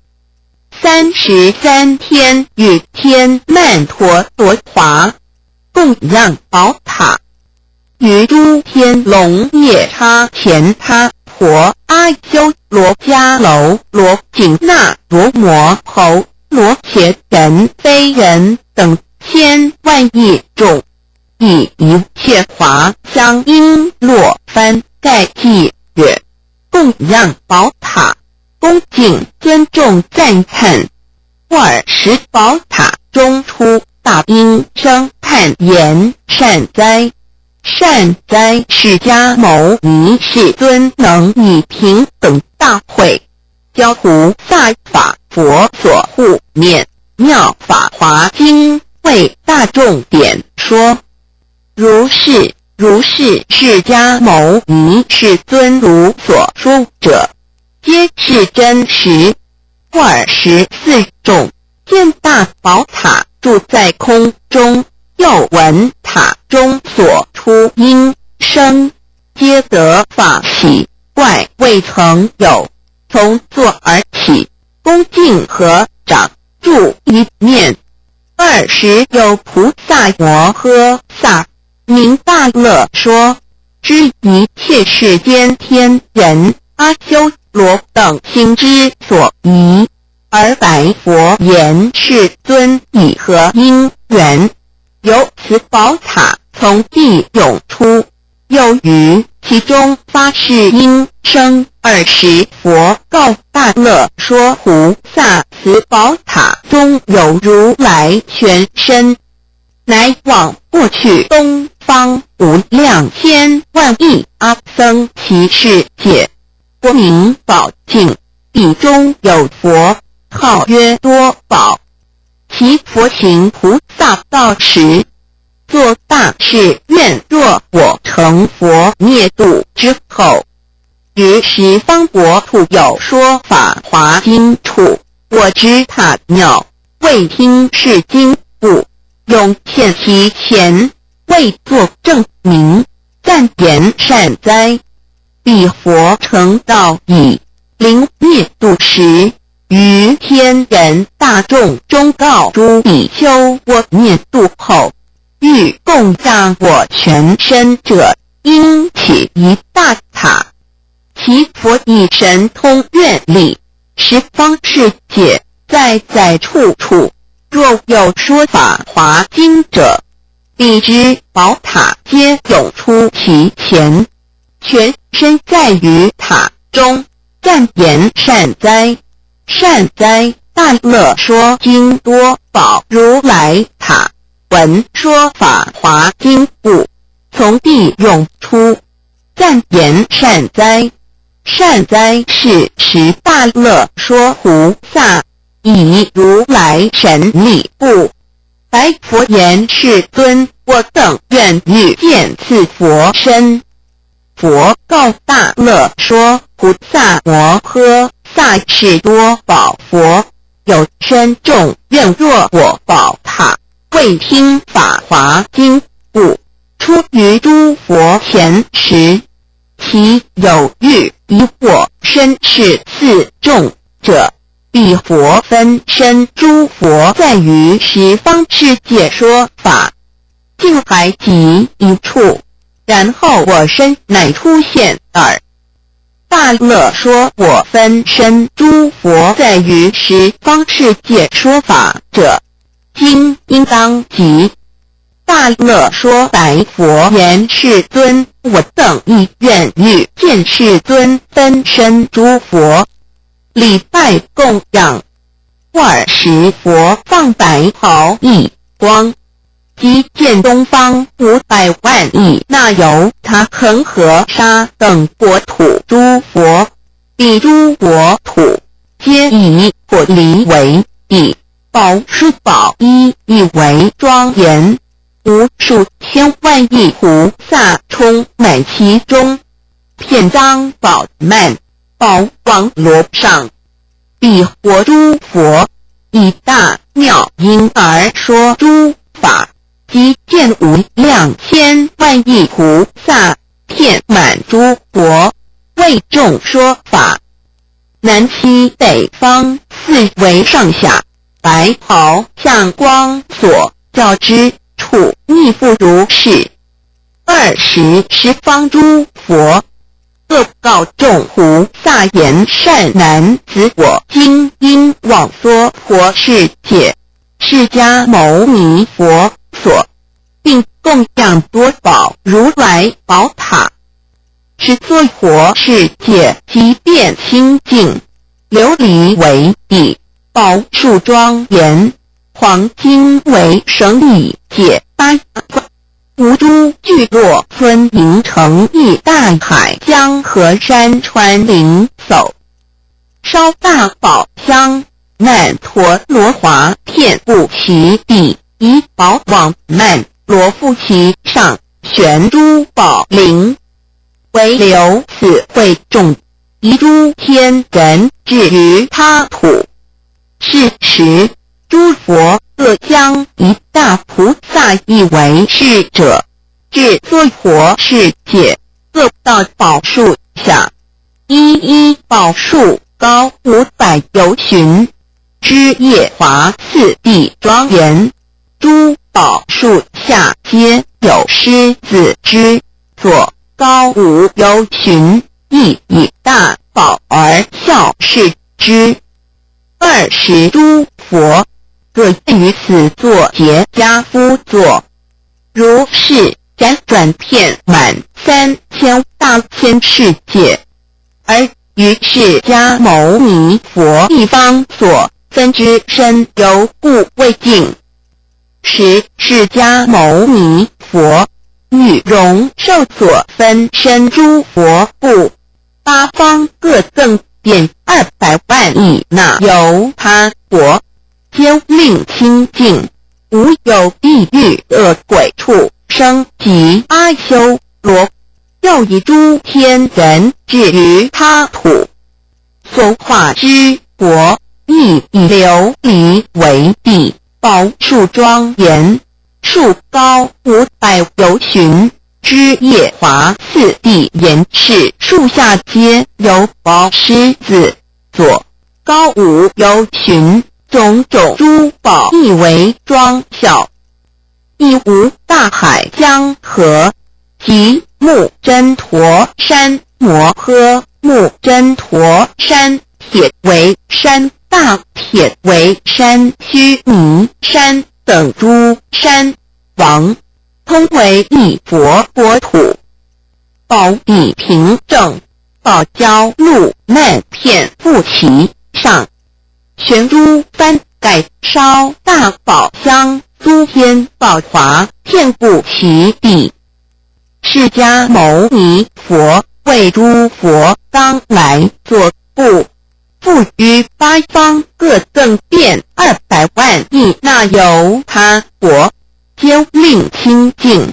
33天与天曼陀罗华供养宝塔，于诸天龙夜叉乾闼婆阿修罗迦楼罗紧那罗摩侯罗伽人非人等千万亿众，以一切华香瓔珞幡盖伎乐供养宝塔，恭敬尊重赞叹。尔时宝塔中出大音声叹言：善哉，善哉！释迦牟尼世尊能以平等大慧，教菩萨法佛所护念妙法华经，为大众演说。如是如是，释迦牟尼世尊如所说者，皆是真实。尔时四众见大宝塔住在空中，又闻塔中所出音声，皆得法喜，怪未曾有。从座而起，恭敬合掌，住一面。尔时有菩萨摩诃萨，名大乐说，知一切世间天人阿修罗等心之所疑，而白佛言：世尊，以何因缘，有此宝塔从地涌出，又于其中发是音声？尔时佛告大乐说：菩萨，此宝塔中有如来全身，乃往过去东方无量千万亿阿僧祇世界，国名宝净，彼中有佛，号曰多宝。其佛行菩萨道时，作大誓愿：若我成佛灭度之后，于十方国土有说法华经处，我知塔庙，为听是经故，永现其前，为作证明，赞言：善哉！彼佛成道已，临灭度时，于天人大众中告诸比丘：我灭度后，欲供养我全身者，应起一大塔。其佛以神通愿力，十方世界在在处处，若有说法华经者，彼之宝塔皆涌出其前，全身在于塔中，赞言：善哉，善哉！大乐说经多宝如来塔，闻说法华经故，从地涌出，赞言：善哉，善哉！是时大乐说菩萨以如来神力故，白佛言：世尊，我等愿欲见此佛身。佛告大乐说：菩萨摩诃萨，是多宝佛，有身众愿若我宝塔，为听法华经故，出于诸佛前时，其有欲以我身示四众者，彼佛分身诸佛在于十方世界说法，尽还集一处，然后我身乃出现耳。大乐说：我分身诸佛在于十方世界说法者，今应当集。大乐说白佛言：世尊，我等亦愿欲见世尊分身诸佛，礼拜供养。尔时佛放白毫亿光，即见东方500万亿那由他恒河沙等国土诸佛，彼诸国土皆以玻璃為地，寶樹寶衣亦為莊嚴，無數千萬億菩薩充滿其中，遍藏寶鬘，寶網羅上，彼國諸佛以大妙音而說諸法，即見無量千萬億菩薩遍滿諸國，為眾說法。南西北方四維上下，白袍像光所照之處，亦復如是。爾時十方諸佛各告眾菩薩言：善男子，我今應往娑婆世界，釋迦牟尼佛所，並供養多寶如來寶塔。是娑婆世界即變清淨，琉璃為地，寶樹莊嚴，黃金為繩以界八無諸聚落村營城邑大海江河山川林叟，燒大寶香，曼陀羅華遍覆其地，以寶網幔羅覆其上，懸諸寶鈴。唯留此會眾，遺諸天人至於他土。是時，諸佛各將一大菩薩以為侍者，至娑婆世界，各到寶樹下，一一寶樹高500由旬，枝葉華次第莊嚴。諸寶樹下皆有師子之座。高5由旬，亦以大寶而孝侍之。爾時諸佛各於此座結跏趺坐，如是輾轉遍滿3000大千世界，而於釋迦牟尼佛一方所分之身猶故未盡。時釋迦牟尼佛欲容受所分身諸佛故，八方各更變200萬億那由他國，皆令清淨，無有地獄餓鬼畜生及阿修羅。又以諸天人至於他土，所化之國，亦以琉璃為地，寶樹莊嚴。樹高500由旬，枝葉華次第嚴飾，樹下皆有寶獅子座，高5由旬，種種珠寶亦為莊孝。亦無大海江河及目真陀山、摩訶目真陀山、鐵圍山、大鐵圍山、須彌山等諸山王，通為一佛國土，寶地平正，寶澆祿鬘遍覆其上，懸諸幡蓋，燒大寶香，諸天寶華遍覆其地。釋迦牟尼佛為諸佛當來作故，復於八方各更變200萬億那由他國，皆令清淨，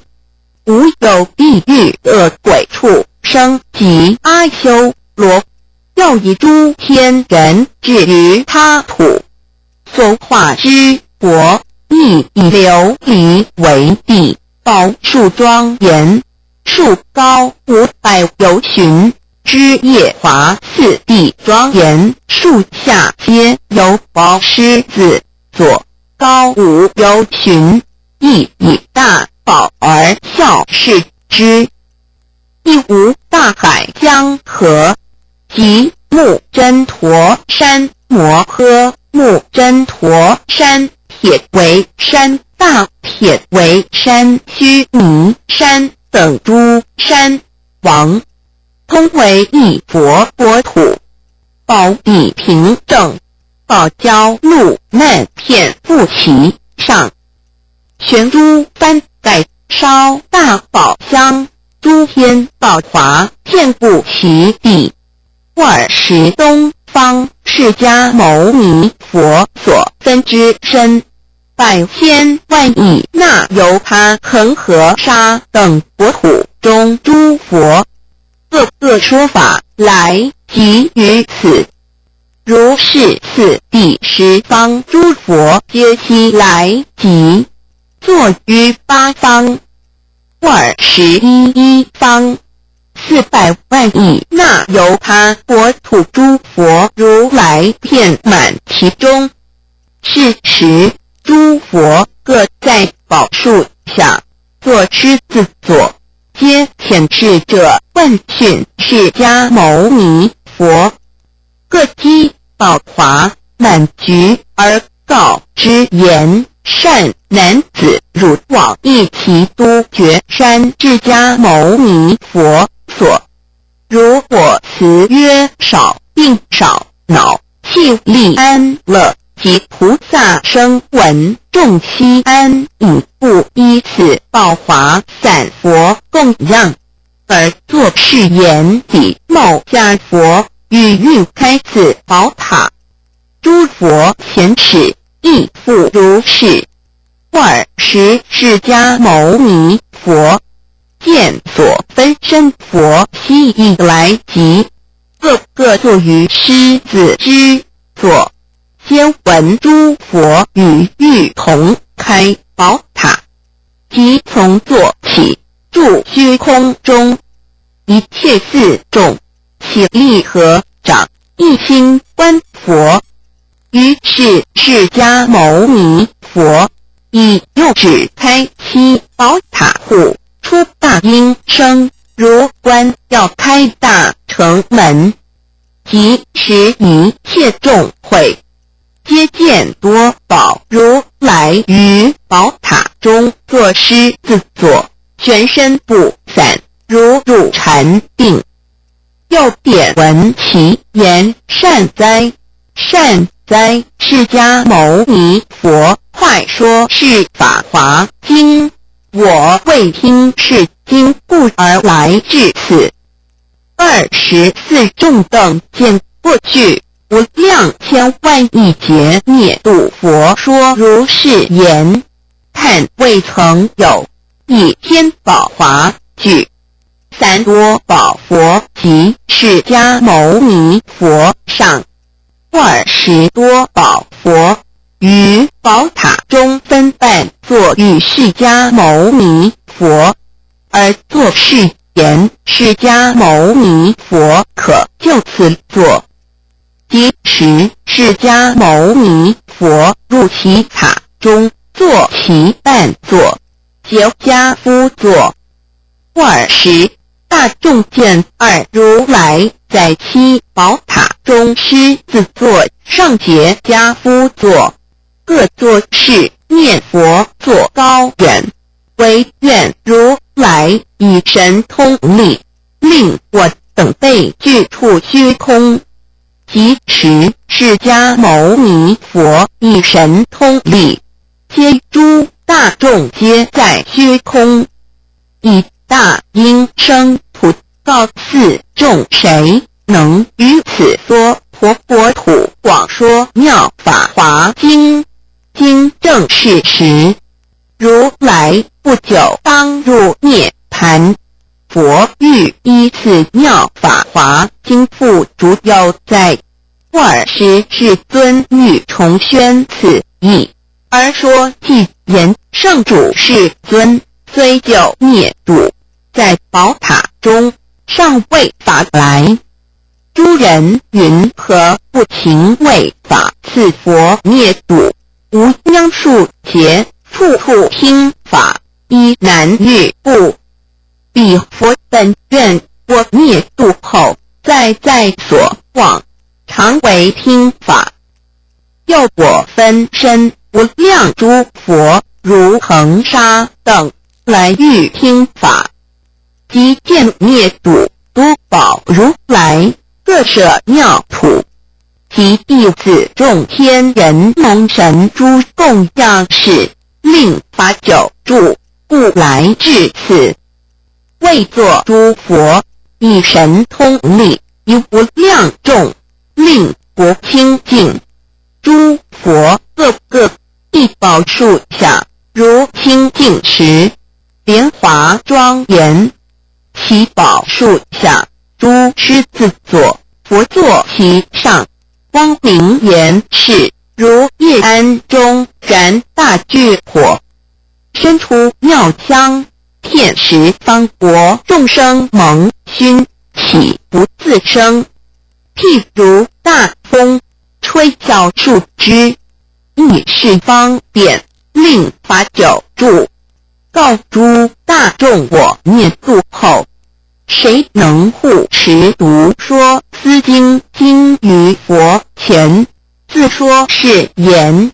無有地獄餓鬼畜生及阿修羅。又以諸天人至於他土，所化之國，亦以琉璃為地，寶樹莊嚴，樹高500由旬。枝葉華次第莊嚴，樹下皆有寶獅子座，高5由旬，亦以大寶而孝侍之。亦無大海江河及目真陀山、摩訶目真陀山、鐵圍山、大鐵圍山、須彌山等諸山王，通為一佛國土，寶地平正，寶澆祿鬘遍覆其上，懸諸幡蓋，燒大寶香，諸天寶華遍覆其地。爾時東方释迦牟尼佛所分之身，百千萬億那由他恆河沙等國土中諸佛，各各說法來集於此。如是次第十方諸佛皆悉來集，坐於八方，21一方，400萬億那由他國土諸佛如來遍滿其中。是時，諸佛各在寶樹下作師子座，皆遣使者問訊釋迦牟尼佛，各譏寶華滿菊而告之言：善男子，汝往詣耆都覺山釋迦牟尼佛所。如我辭曰：少病少惱，氣力安樂及菩薩聲聞眾悉安隱故依此寶華傘佛供養，而作是言：彼某家佛欲欲開此寶塔，諸佛遣使亦復如是。爾時釋迦牟尼佛見所分身佛悉已來集，各各坐於師子之座，皆聞諸佛語欲同開寶塔，即從座起，住虛空中，一切四眾起立合掌，一心觀佛。於是釋迦牟尼佛以右指開七寶塔戶，出大音聲，如關鑰開大城門，即時一切眾會，皆見多寶如來於寶塔中作師子座，全身不散，如入禪定。又點聞其言：善哉，善哉！釋迦牟尼佛，快說是法華經。我為聽是經故而來至此。24眾等見過去無量千萬億劫滅度佛說如是言，嘆未曾有。以天寶華具傘多寶佛及釋迦牟尼佛上。爾時多寶佛於寶塔中分半座與釋迦牟尼佛，而作是言：釋迦牟尼佛可就此座。即時釋迦牟尼佛入其塔中，坐其半座，結跏趺坐。爾時大眾見二如來在七寶塔中師子座上結跏趺坐，各作是念佛作高願，唯願如來以神通力，令我等輩俱處虛空。即時釋迦牟尼佛以神通力，皆諸大眾皆在虛空，以大音聲普告四眾：誰能於此娑婆國土廣說妙法華經？今正是時，如來不久當入涅槃。佛欲依此妙法華經付囑悠哉。爾時世尊欲重宣此義，而說偈言：聖主世尊雖久滅度，在寶塔中尚未法來。諸人云何不勤為法？此佛滅度無量數劫，處處聽法，亦難遇故。彼佛本願我滅度後，在在所往，常為聽法。又我分身無量諸佛，如恆沙等，來欲聽法。即見滅度多寶如來，各捨妙土及弟子眾天人龍神諸供養事，令法久住，故來至此。為作諸佛以神通力，以無量眾，令不清淨。諸佛各各一寶樹下，如清淨池，蓮華莊嚴。其寶樹下，諸師子座，佛坐其上，光明嚴飾，如夜庵中燃大炬火，身出妙香，遍十方國眾生蒙熏，豈不自生？譬如大風吹小樹枝，亦是方便，令法久住。告諸大眾，我滅度後，誰能護持讀說斯經，經於佛前自說是言？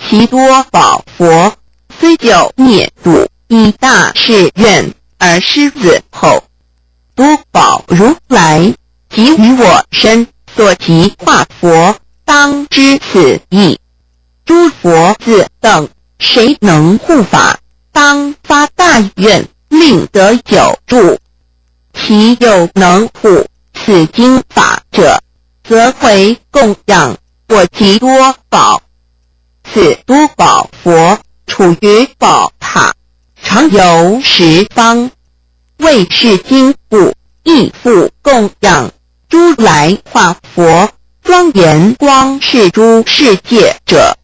其多寶佛雖久滅度，以大誓願而獅子吼。多寶如來及於我身所及化佛，當知此義。諸佛子等，誰能護法？當發大願，令得久住。其有能護此經法者，則為供養我及多寶。此多寶佛處於寶塔，常遊十方，為是經故，亦復供養諸來化佛，莊嚴光飾諸世界者。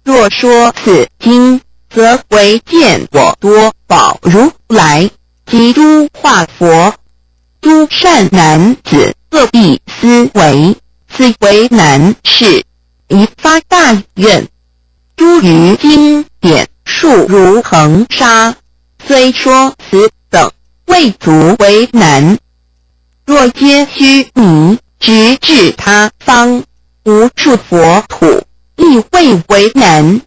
若說此經，則為見我多寶如來及諸化佛。諸善男子，務必思維，此為難事，宜發大願。諸餘經典數如恆沙，雖說此等，未足為難。若皆須彌，直至他方無數佛土，亦未為難。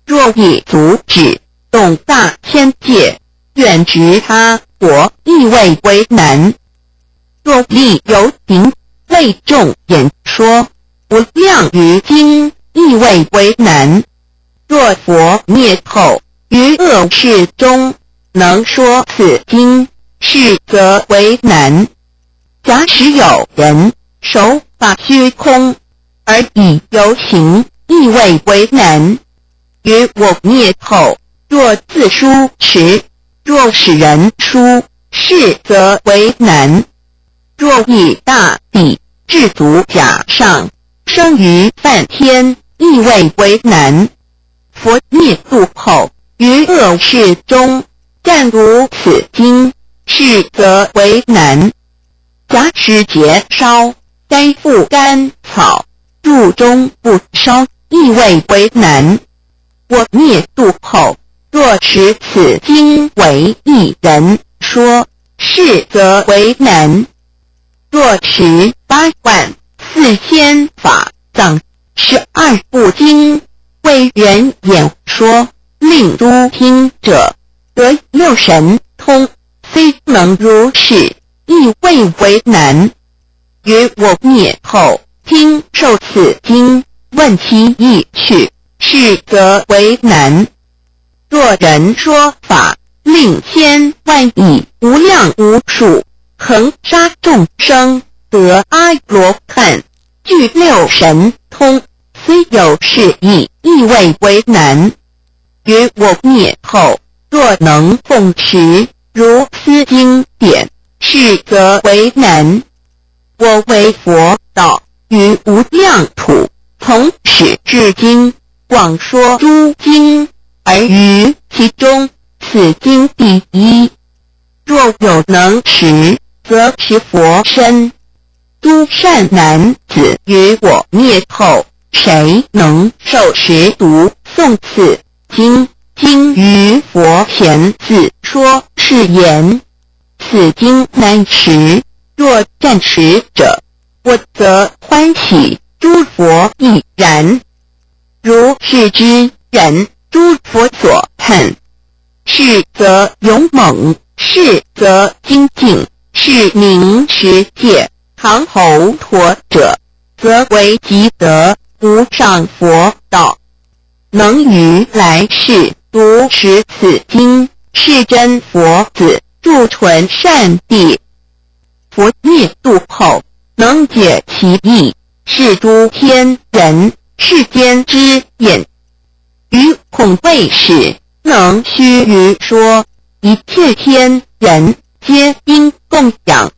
若以足趾動大千界，遠值他國，亦未為難。若立有頂，為眾演說無量餘經，亦未為難。若佛滅後，於惡世中能說此經，是則為難。假使有人手把虛空而以遊行，亦未為難。於我滅後，若自書持，若使人書，是則為難。若以大筆置足甲上，生於梵天，亦未為難。佛滅度後，於惡世中暫讀此經，是則為難。假使結燒，該復乾草，入中不燒，亦未為難。我滅度後，若持此經為一人說，是則為難。若持8萬4千法藏12部經為人演說，令諸聽者得六神通，雖能如是，亦未為難。於我滅後，聽受此經，問其義趣，是則為難。若人說法，令千萬億無量無數恆沙眾生得阿羅漢，具六神通，雖有是義，亦未為難。於我滅後，若能奉持如斯經典，是則為難。我為佛道於無量土，從始至今，廣說諸經，而於其中，此經第一。若有能持，則持佛身。諸善男子，於我滅後，誰能受持讀誦此經？經於佛前自說是言：此經難持，若暫持者，我則歡喜，諸佛亦然。如是之人，諸佛所歎。是則勇猛，是則精進，是名持戒。行頭陀者，則為即得無上佛道。能於來世讀持此經，是真佛子，住純善地。佛滅度後，能解其義，是是诸天人世间之眼。余恐未始能须臾说，一切天人皆应供养。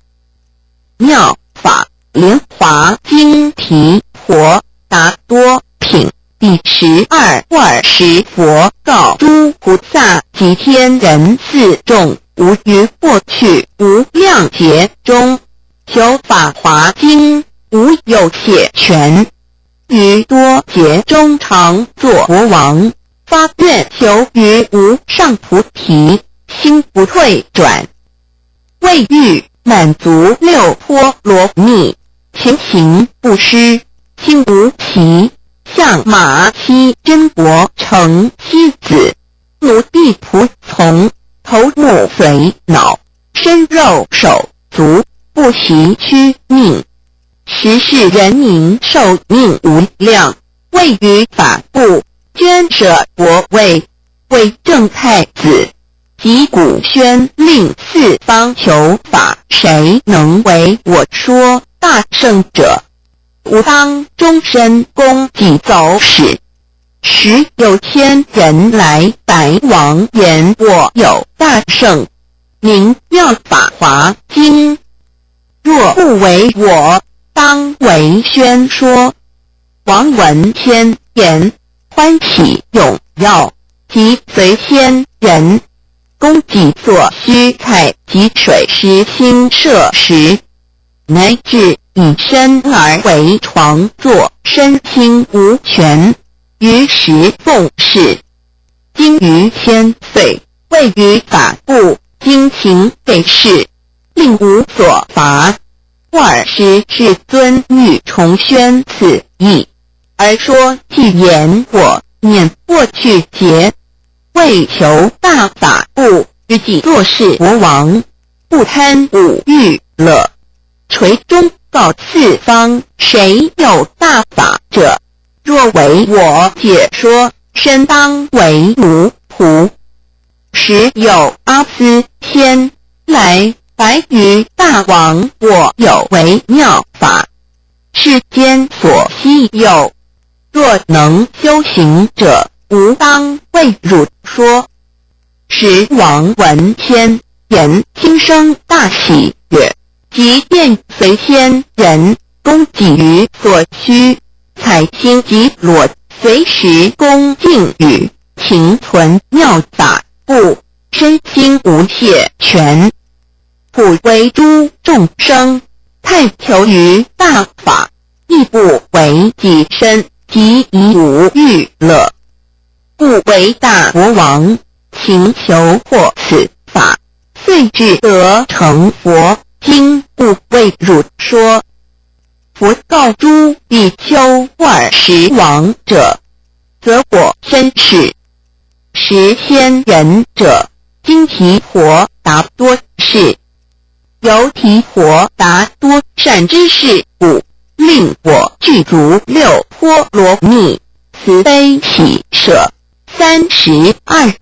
妙法莲华经提婆达多品第12。尔时佛告诸菩萨及天人四众：吾于过去无量劫中，求法华经，无有懈权。于多劫中常作国王，发愿求于无上菩提，心不退转。为欲满足六波罗蜜，勤行布施，心无疲。象马妻真国成妻子，奴婢仆从，头目髓脑，身肉手足，不惜躯命。时世人民寿命无量，为于法故，捐舍国位，为正太子。击鼓宣令四方求法，谁能为我说大圣者？吾当终身供给走使。时有千人来白王言：我有大圣，名妙法华经。若不为我，当为宣说。王闻千言，欢喜踊跃，即随千人，供给所需菜及水食精舍食，乃至以身而为床座，身心无权，于时奉事。今逾千岁，为于法故，精勤给事，令无所乏。尔时世尊欲重宣此义，而说偈言：我念过去劫，为求大法故，于己作是国王，不贪五欲乐，垂忠告四方：谁有大法者？若为我解说，身当为奴仆。时有阿私仙来白于大王：我有微妙法，世间所稀有。若能修行者，吾当为汝说。时王闻仙言，心生大喜，悦，即便随仙人，供给于所需，采薪及裸，随时恭敬语，勤存妙法故，身心无懈权。普为诸众生，探求于大法，亦不为己身及以五欲乐，故为大国王，勤求获此法，遂至得成佛。今故为汝说。佛告诸比丘：尔时王者，则我身是。时仙人者，今提婆达多是。由提婆达多善知识故，令我具足六波罗蜜，慈悲喜舍，32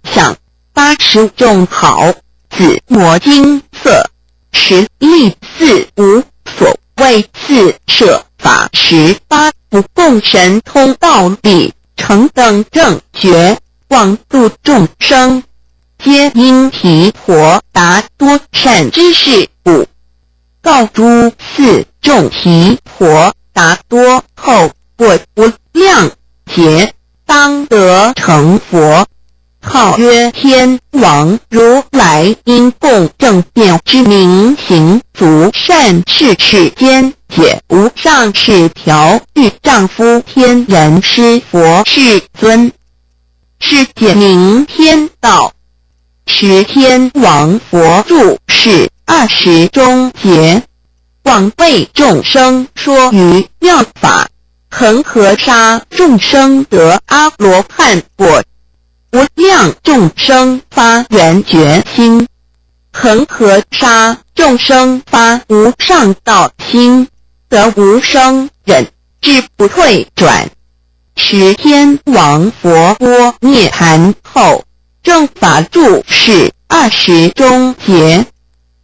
相，85种好，紫磨金色，十力四无所畏四摄法18不共神通道力，成等正觉，广度众生，皆因提婆达多善知识故。告诸四众提婆达多后，过无量劫，当得成佛。号曰天王如来，应供正遍知明行足善逝世间解无上士调御丈夫天人师佛世尊，是解名天道。时天王佛住世20中劫，广为众生说于妙法，恒河沙众生得阿罗汉果，无量众生发圆觉心，恒河沙众生发无上道心，得无生忍，至不退转。时天王佛般涅盘后，正法住世二十中劫，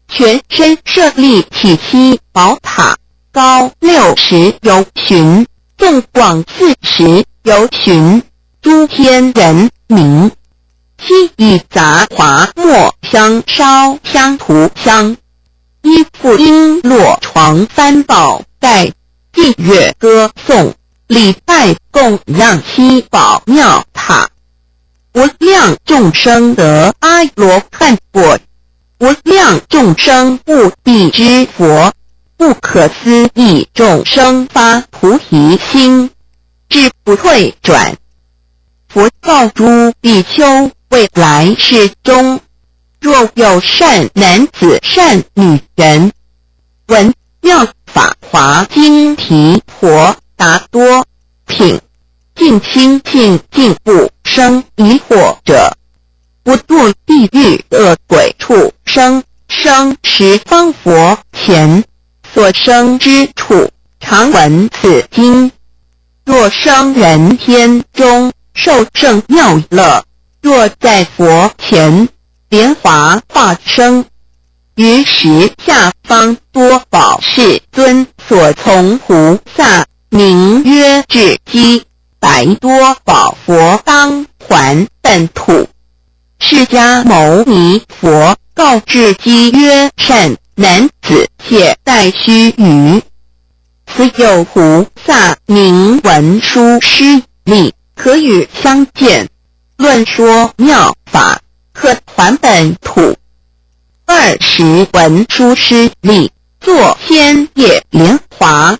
全身舍利体七宝塔，高60由旬。縱廣四十由旬，諸天人民，悉以雜華末香燒香塗香，衣服瓔珞床幡寶蓋，伎樂歌頌，禮拜供養七寶妙塔。無量眾生得阿羅漢果，無量眾生悟辟支佛，不可思議眾生發菩提心，至不退轉。佛告諸比丘：未來世中，若有善男子、善女人，聞妙法華經提婆達多品，盡心信敬不生疑惑者，不墮地獄餓鬼畜生，生十方佛前所生之處，常聞此經。若生人天中，受勝妙樂；若在佛前，蓮華化生，於時下方多寶世尊所從菩薩，名曰智積。白多寶佛當還本土。釋迦牟尼佛告智積曰：善男子，且待須臾。此有菩薩名文殊師利，可與相見，論說妙法，可還本土。爾時文殊師利作千葉蓮華，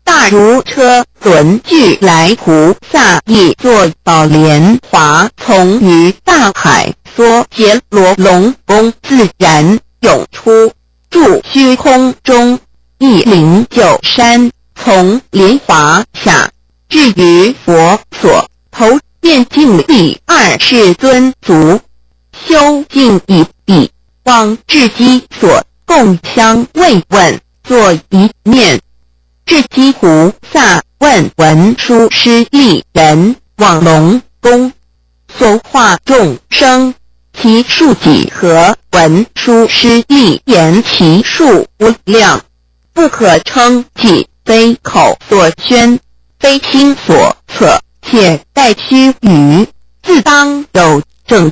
大如車輪俱來菩薩亦作寶蓮華，從於大海娑竭羅龍宮自然湧出，住虛空中，一靈鷲山，從蓮華下，至於佛所，頭面敬禮爾世尊足，修敬已畢，往智積所，共相慰問，坐一面。智積菩薩問文殊師利人往龍宮所化眾生，其數幾何？文殊師利言其數無量，不可稱計，非口所宣，非心所測。且待須臾，自當有證。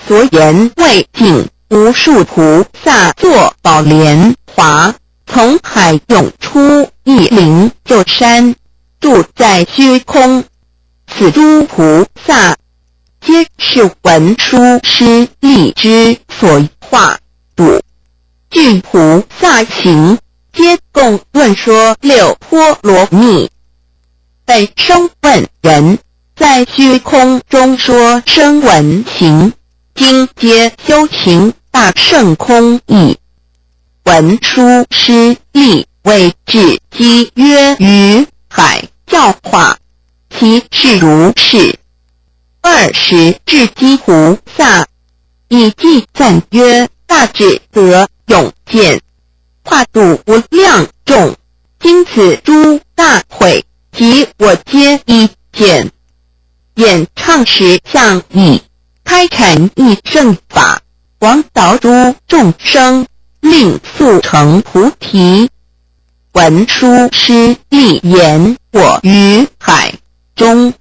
所言未盡，無數菩薩作寶蓮華，從海湧出，詣靈鷲山，住在虛空。此諸菩薩，皆是文殊師利之所化度。具菩薩行，皆共論說六波羅蜜。本聲聞人，在虛空中說聲聞行，今皆修行大乘空義。文殊師利謂智積曰：於海教化，其事如是。爾時智積菩薩以偈讚曰：大智德勇健，化度無量眾。今此諸大會及我皆已見，演唱實相義，開闡一乘法，廣導諸眾生，令速成菩提。文殊師利言：我於海中，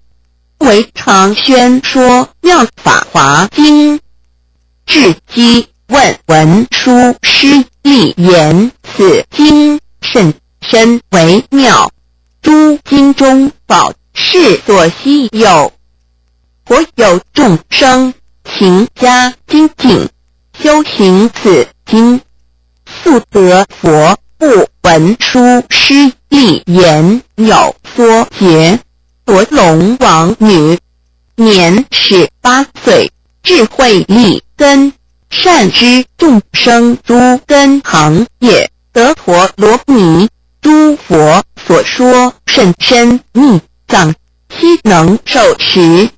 為常宣說妙法華經。智積問文殊師利言：此經甚深微妙，諸經中寶，世所希有。果有眾生勤加精進，修行此經，速得佛不。文殊師利言：有娑竭羅龍王女，年18歲，智慧利根，善知眾生諸根行業，得陀羅尼。諸佛所說甚深密藏，悉能受持，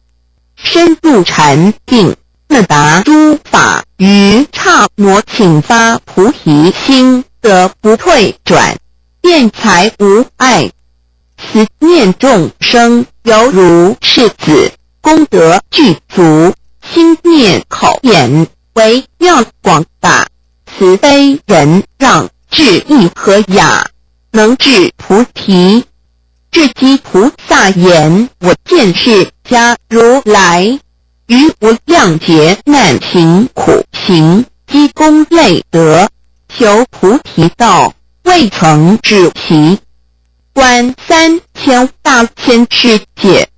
深入禪定，能達諸法，於剎那頃發菩提心，得不退轉，辯才無礙。慈念眾生，猶如赤子，功德具足，心念口言微妙廣大，慈悲仁讓，智意和雅，能至菩提。智積菩薩言：我見釋迦如來於無量劫難行苦行，積功累德，修菩提道，未曾止息。觀三千大千世界，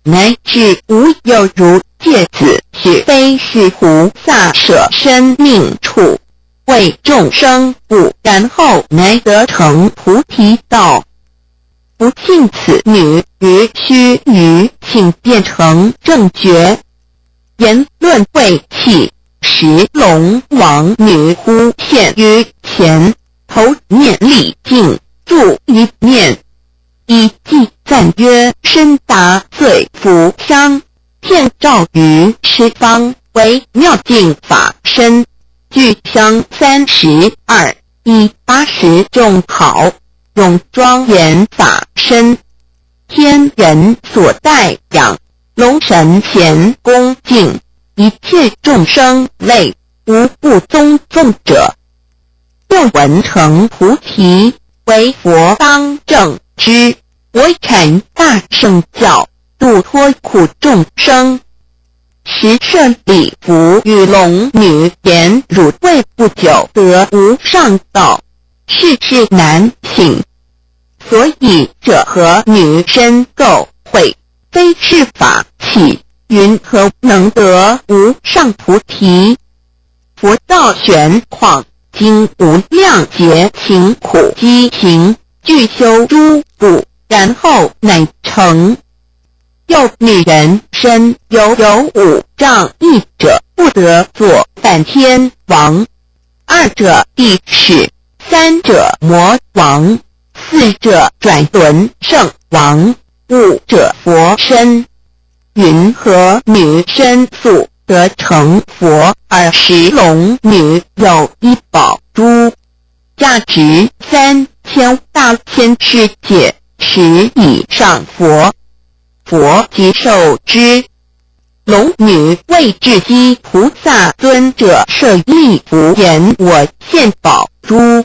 乃至無有如芥子許非是菩薩捨身命處，為眾生故，然後乃得成菩提道。不信此女於須臾頃便成正覺。言論未訖，時龍王女忽現於前，頭面禮敬，住一面，以偈讚曰：身達最福相，遍照於十方，為妙淨法身，具相32，以80種好，榮莊嚴法身，天人所戴養，龍神賢恭敬，一切眾生類，無不尊奉者。又聞成菩提，為佛當證知。我闡大乘教，度脫苦眾生。時舍利弗語龍女言：汝位不久得無上道，是事難信。所以者何？女身垢穢，非是法器，云何能得無上菩提？佛道玄曠，經無量劫勤苦積行，具修諸補，然後乃成。又女人身猶有五障，一者不得作梵天王，二者帝釋，三者魔王，四者轉輪聖王，五者佛身。云何女身速得成佛？爾時龍女有一寶珠，價值三千大千世界，十以上佛。佛即受之。龍女謂智積菩薩尊者舍利弗言：我獻寶珠，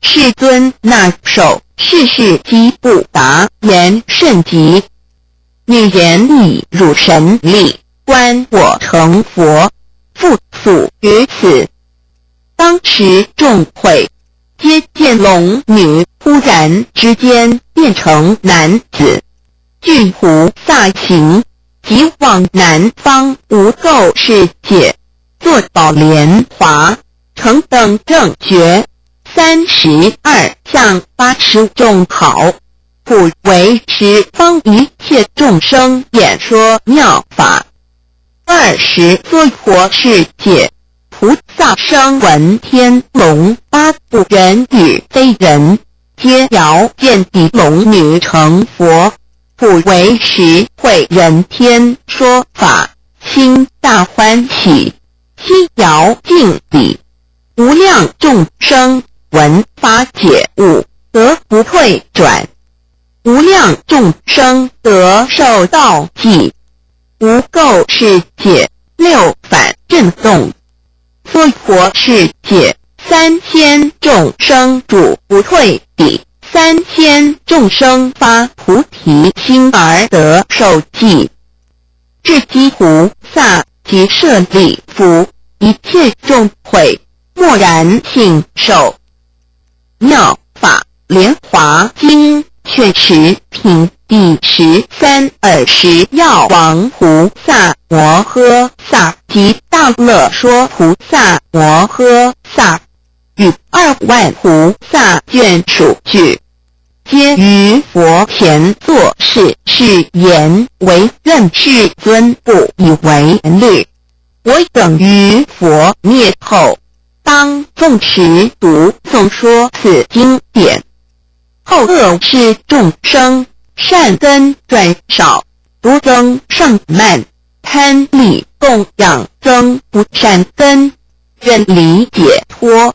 世尊納受。是事機不答言甚急。女言以汝神力，觀我成佛，復宿於此。當時眾會皆見龍女忽然之間變成男子，具菩薩行，即往南方無垢世界，坐寶蓮華，成等正覺，32相80種好，普為十方一切眾生演說妙法。爾時娑婆世界，菩薩聲聞天龍八部人與非人，皆遙見彼龍女成佛，普為十會人天說法，心大歡喜，悉遙敬禮。無量眾生聞法解悟，得不退轉；無量眾生得受道記，無垢世界六反震動。娑婆世界三千眾生住不退地，三千眾生發菩提心而得受記。智積菩薩及舍利弗，一切眾會，默然信受。妙法蓮華經勸持品第13。爾時藥王菩薩摩訶薩及大樂說菩薩摩訶薩與2萬菩薩眷屬俱，皆於佛前作是誓言：惟願世尊不以為慮。我等於佛滅後，當誦持讀誦說此經典。後惡世眾生善根轉少，讀增上慢，貪利供養增不善根，遠離解脫，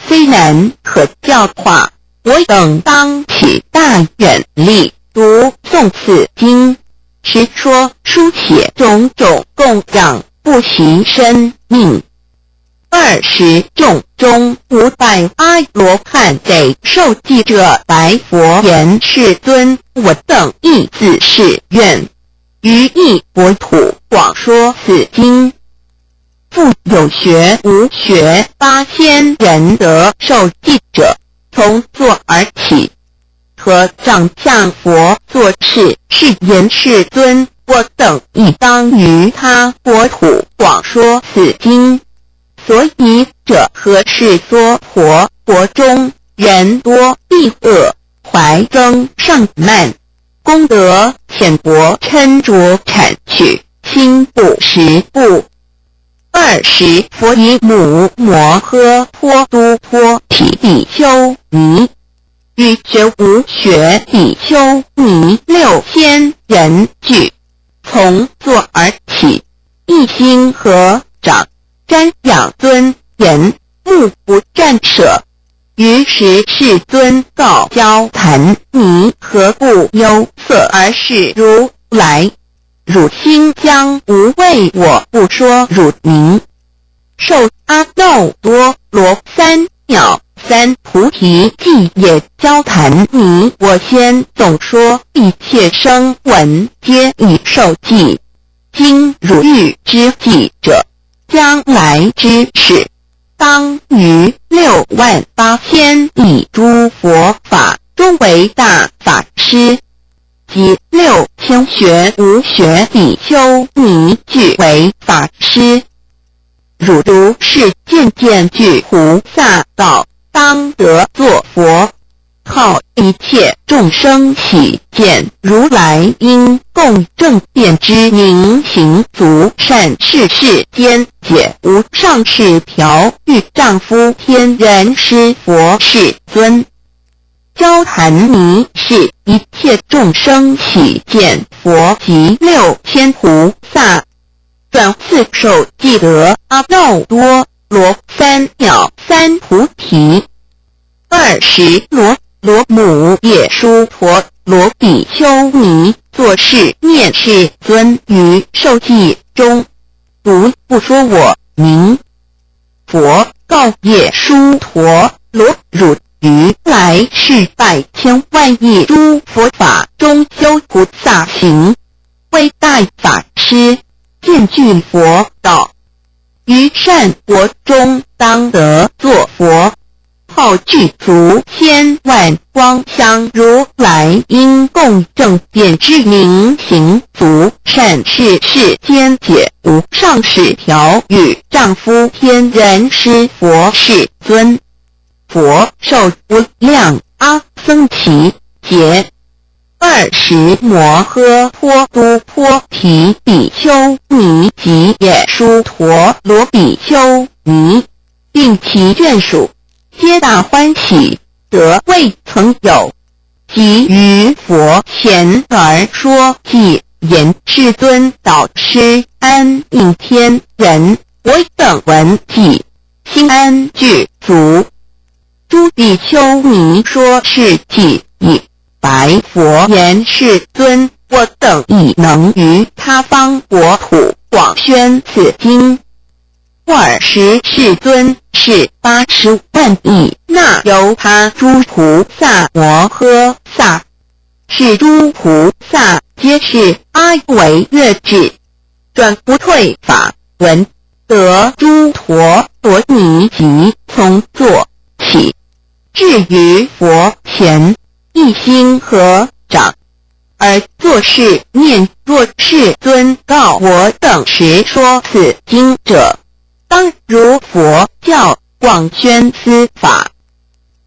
雖難可教化。我等當起大願力，讀誦此經，持說書寫種種供養，不惜身命。爾時眾中500阿羅漢得受記者白佛言：世尊，我等亦自誓願，於彼國土廣說此經。復有學無學8000人得受記者，從座而起，合掌向佛作是誓言：世尊，我等亦當於他國土廣說此經。所以者何？是娑婆國中人多鄙惡，懷增上慢，功德淺薄，嗔濁諂曲，輕布施故。爾時佛以母摩訶婆都婆提比丘尼與學無學比丘尼6000人俱，從座而起，一心合掌，瞻仰尊嚴，目不暫捨。於時世尊告憍曇尼：何故憂色而視如來？汝心將無為我不說汝名。授阿耨多羅三藐三菩提記也。憍曇尼，我先總說一切聲聞皆已受記。今汝欲知記者，將來之世，當於6萬8千億諸佛法中為大法師，及6000學無學比丘尼俱為法師。汝如是漸漸具菩薩道，當得作佛。號一切眾生喜見如來應供正遍知明行足善逝世間解無上士調御丈夫天人師佛世尊。憍曇尼，是一切眾生喜見佛及6000菩薩，轉四受記得阿耨多羅三藐三菩提。爾時羅羅母夜梳陀羅比丘尼作是念：世尊於受記中，獨不說我名。佛告夜梳陀羅：汝於來世百千萬億諸佛法中修菩薩行，為大法師，漸具佛道，於善國中當得作佛。號具足千萬光相如來應供正遍知明行足善逝世間解無上士調御丈夫天人師佛世尊。佛壽無量阿僧祇劫。爾時摩訶婆都婆提比丘尼及耶輸陀羅比丘尼，並其眷屬，皆大歡喜，得未曾有。即於佛前而說偈言：世尊導師安隱天人，我等聞記，心安具足。諸比丘尼說是偈已，白佛言：世尊，我等亦能於他方國土廣宣此經。爾時世尊是80萬億那由他諸菩薩摩訶薩，是諸菩薩皆是阿惟越致，轉不退法聞得諸陀羅尼即從座起，至於佛前，一心合掌，而作是念：若世尊告我等實說此經者，當如佛教廣宣斯法。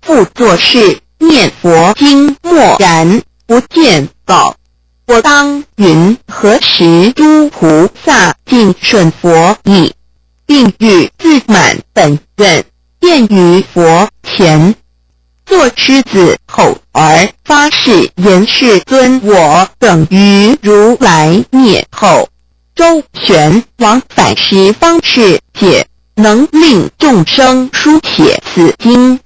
復作是念：佛今默然不見告，我當云何時諸菩薩盡順佛意，並欲自滿本願，便於佛前作獅子吼而發誓言：世尊，我等於如來滅後，周旋往返十方世界，能令眾生書寫此經，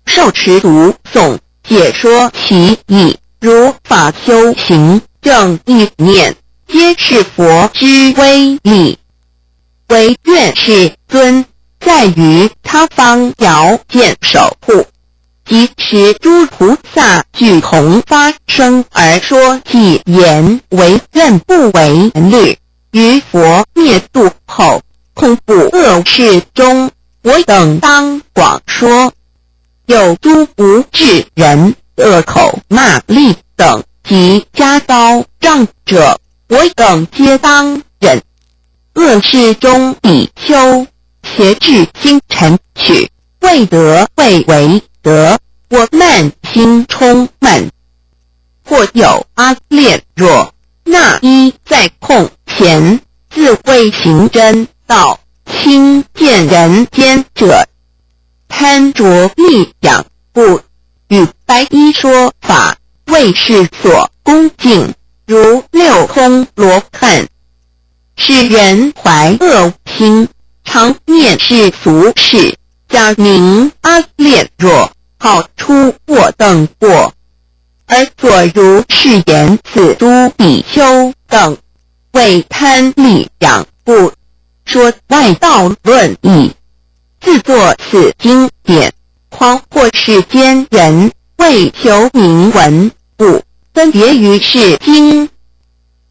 受持讀誦，解說其義，如法修行，正憶念，皆是佛之威力。唯願世尊在於他方遙見守護。即時諸菩薩俱同發聲而說偈言：為忍不為慮。於佛滅度後，恐怖惡世中，我等當廣說。有諸無智人，惡口罵詈等及加刀杖者，我等皆當忍。惡世中比丘，邪智星塵取，未得未為得，我慢心充滿。或有阿練若那依在控前，自謂行真道，輕賤人間者，貪著利養故，與白衣說法，為世所恭敬，如六空羅漢。是人懷惡心，常念世俗事，假名阿練若，好出我等過，而作如是言：此諸比丘等，為貪利養故，說外道論義，自作此經典，誑惑世間人，為求名聞故，分別於是經，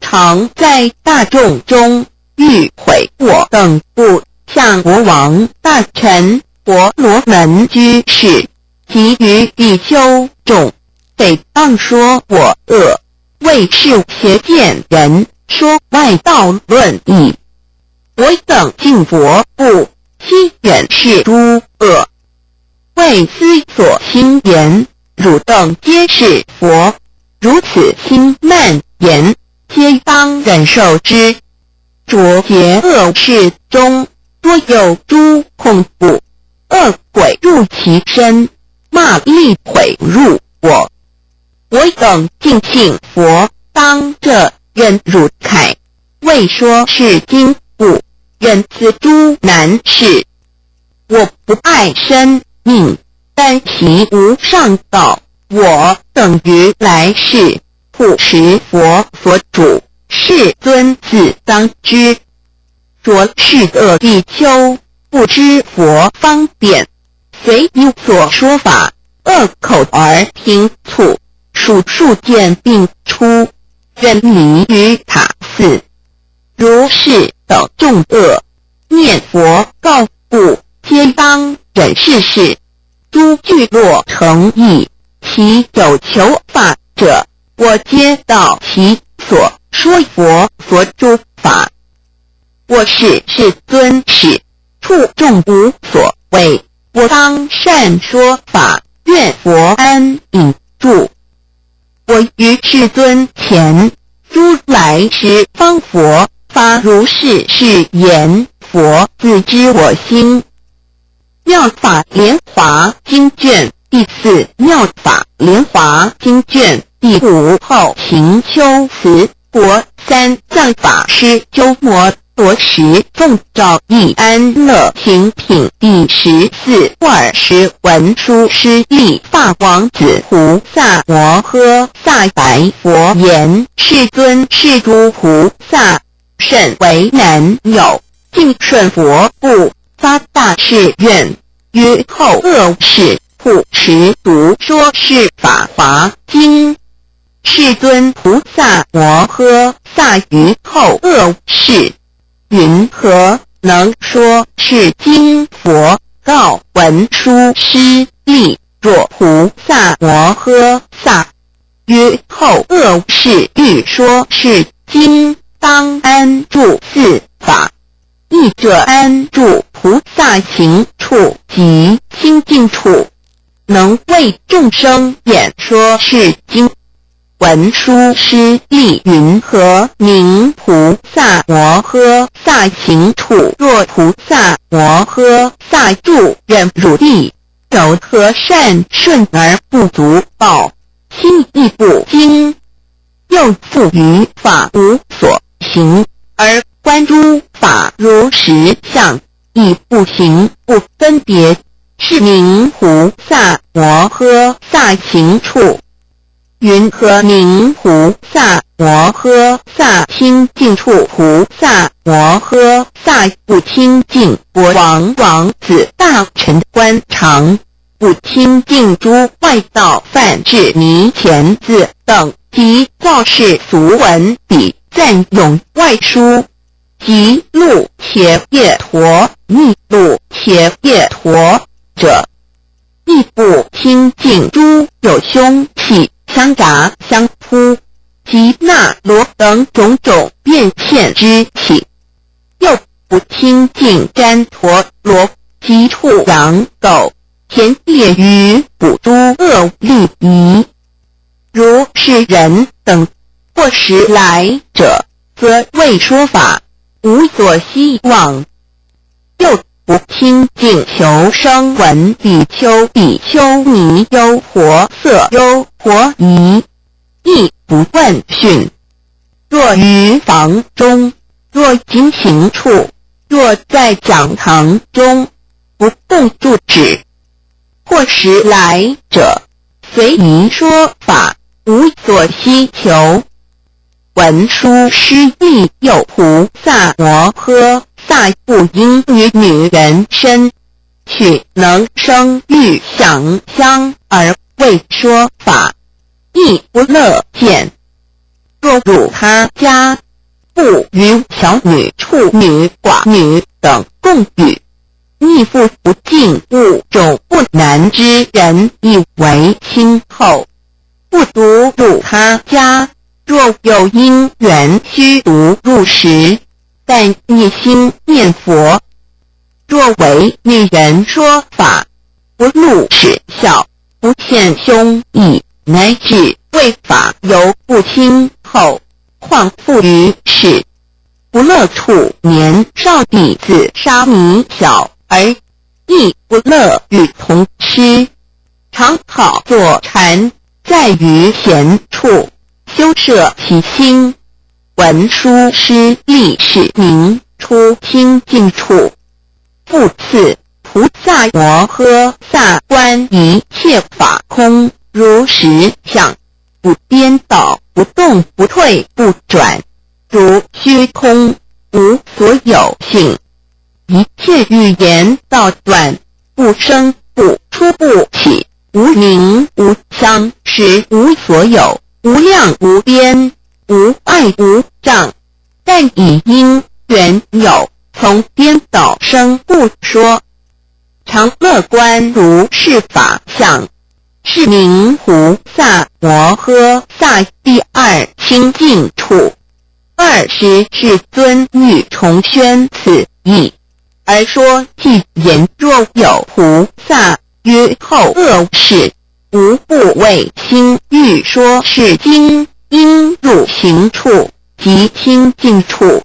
常在大眾中欲毀我等故，向國王、大臣、婆羅門居士及餘比丘眾，誹謗說我惡，為是邪見人說外道論義。我等敬佛故，悉忍是諸惡，為思所心言，汝等皆是佛，如此輕慢言，皆當忍受之。濁劫惡世中，多有諸恐怖惡鬼入其身，罵詈毀辱我。我等敬信佛，當這忍辱鎧，為說是經故，忍此諸難事。我不愛身命，但習無上道。我等於來世護持佛所囑，世尊自當知。若是惡比丘，不知佛方便，隨意所說法，惡口而聽蹙，數數見並出，忍離於塔寺。如是等眾惡，念佛告故，皆當忍是事。諸聚落城邑，其有求法者，我皆到其所說佛所著法。我是世尊時，處眾無所畏，我當善說法，願佛安隱住。我於世尊前，諸來十方佛發如是誓言，佛自知我心。妙法蓮華經卷第四，妙法蓮華經卷第五後行龜茲國三藏法師鳩摩羅什奉詔譯安樂行品第14爾時文殊師利法王子菩薩摩訶薩白佛言：世尊，是諸菩薩甚為難有，敬順佛故，發大誓願，於後惡世護持獨說是法華經。世尊，菩薩摩訶薩於後惡世，云何能說是經？佛告文殊師利：若菩薩摩訶薩於後惡世欲說是經，當安住四法：一者安住菩薩行處及清淨處，能為眾生演說是經。文殊師利云何名菩薩摩訶薩行處？若菩薩摩訶薩住忍辱地，柔和善順而不足暴，心亦不驚，又復於法無所行，而觀諸法如實相，亦不行不分別，是名菩薩摩訶薩行處。云何名菩薩摩訶薩清淨處？菩薩摩摩訶薩不親近國王、王子、大臣、官長，不親近諸外道梵志尼乾子等及造世俗文筆讚詠外書及路伽耶陀、逆路伽耶陀者，亦不親近諸有凶器相雜相撲及那羅等種種變現之器，又不親近旃陀羅及畜羊狗田獵魚捕諸惡利疑。如是人等或時來者，則為說法，無所希望。又不親近求聲聞比丘、比丘尼、優婆塞、優婆夷，亦不問訊。若於房中，若經行處，若在講堂中，不動住止。或時來者，隨宜說法，無所希求。文殊師利有菩薩摩訶薩不應於女人身，取能生欲想相而為說法，亦不樂見。若入他家，不與小女、處女、寡女等共語，逆復不近五種不男之人，以為親厚，不獨入他家。若有因緣須獨入時，但一心念佛。若為女人說法，不露齒笑，不現凶意，乃至為法猶不親厚，況復餘事。不樂處年少弟子沙彌小兒，亦不樂與同吃，常好坐禪，在於閒處修攝其心。文殊師利是名出清淨處。復次，菩薩摩訶薩觀一切法空，如實相，不顛倒，不動，不退，不轉，如虛空，無所有性。一切語言道斷，不生不出不起，無名無相，實無所有，無量無邊，無礙無障。但以因緣有，從顛倒生故說，常樂觀如是法相，是名菩薩摩訶薩第二清淨處。爾時世尊欲重宣此義，而說偈言：若有菩薩於後惡世，無怖畏心欲說是經，應入行處及清淨處。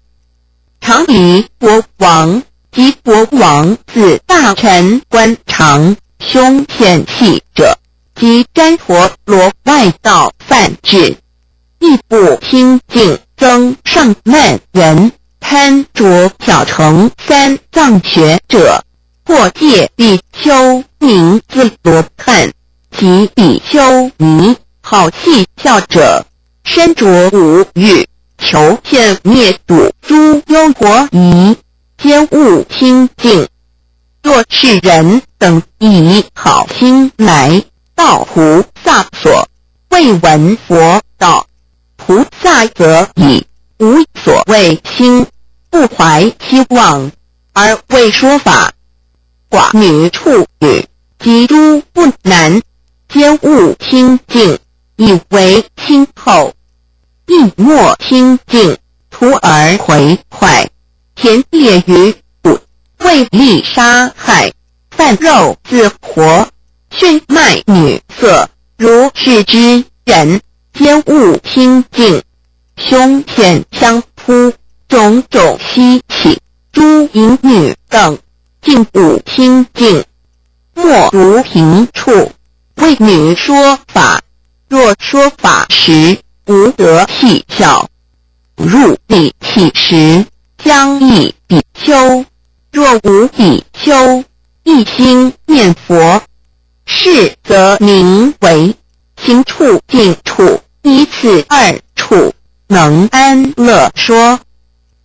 常離國王及國王子大臣官長凶險器者，及旃陀羅外道梵志，亦不親近增上慢人貪著小乘三藏學者，破戒比丘名字羅漢及比丘尼好戲笑者，身著五欲，求現滅度諸優婆夷，皆勿親近。若是人等以好心來到菩薩所，為聞佛道，菩薩則以無所畏心，不懷希望，而為說法。寡女處女及諸不男，皆勿親近，以為親厚。亦莫親近，徒兒毀壞，田獵魚捕，為利殺害，販肉自活，徇賣女色，如是之人，皆勿親近。凶險相撲，種種習氣，諸淫女等，盡勿親近。莫如貧處，為女說法。若說法時，無得戲笑。入利器時，將詣比丘。若無比丘，一心念佛，是則名為行處靜處。以此二處能安樂說。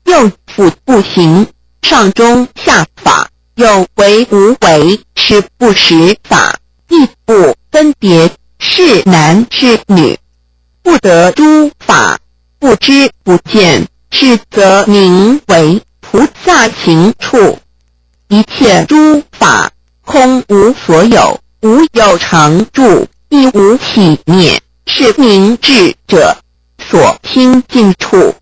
又复不行，上中下法，有为无为，实不实法，亦不分别是男是女，不得诸法，不知不见，是则名为菩萨行处。一切诸法空无所有，无有常住，亦无起灭，是名智者所清净处。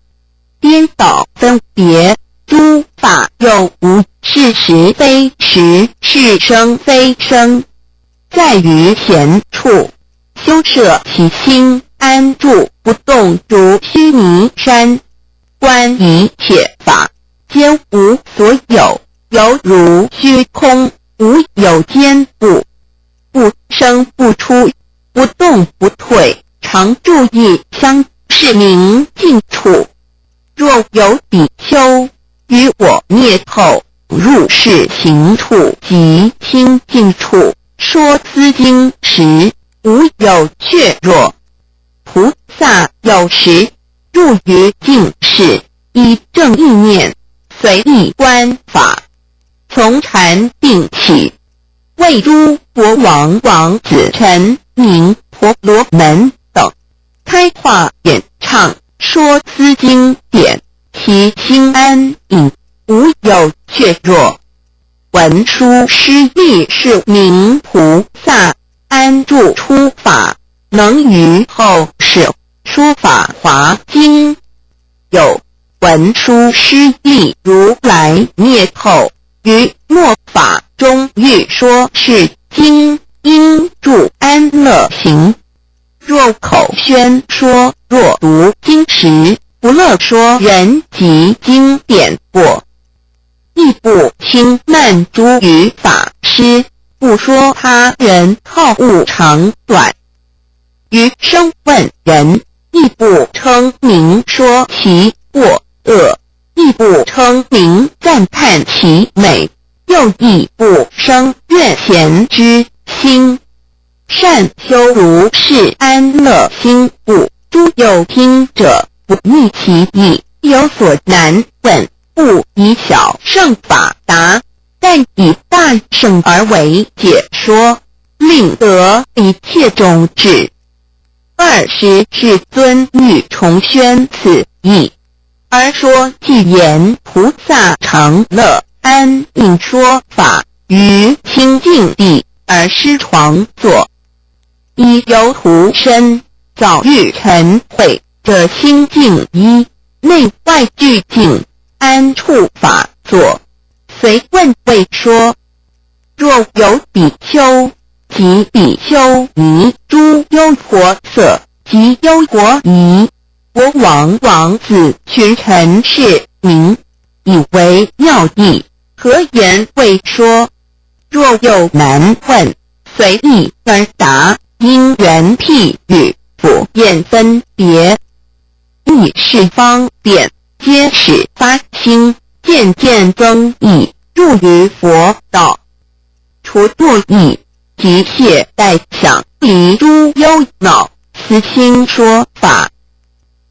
颠倒分别诸法有无，是实非实，是生非生，在于闲处修摄其心，安住不动，如须弥山。观一切法，皆无所有，犹如虚空，无有坚固，不生不出，不动不退，常住一相，是名净处。若有比丘于我灭后，入是行处及清净处，说斯经时，无有怯弱。菩萨有时入于静室，以正意念，随意观法，从禅定起，为诸国王、王子、臣民、婆罗门等开化演唱说斯经典，其心安隐，无有怯弱。文殊师利是名菩萨安住初法，能于后世说法华经。有文殊师利如来灭后，于末法中欲说是经，应住安乐行。若口宣说，若读经时，不乐说人及经典过，亦不轻慢诸余法师，不说他人好恶长短。于声闻人，亦不称名说其过恶，亦不称名赞叹其美，又亦不生怨嫌之心。善修如是安乐心故，诸有听者，不逆其意，有所难问，不以小乘法答，但以大乘而为解说，令得一切种智。尔时世尊欲重宣此义，而说偈言：菩萨常乐安隐说法，于清净地而施床座，以有屠身，早欲尘秽，着清净衣，内外俱净，安处法座。随问为说：若有比丘及比丘尼、诸优婆塞及优婆夷、国王、王子、群臣、士民，以为妙义，何言为说？若有难问，随意而答，因缘譬喻，敷演分别，以是方便，皆使发心，渐渐增益，入于佛道。除堕意及懈怠想，离诸忧恼，慈心说法，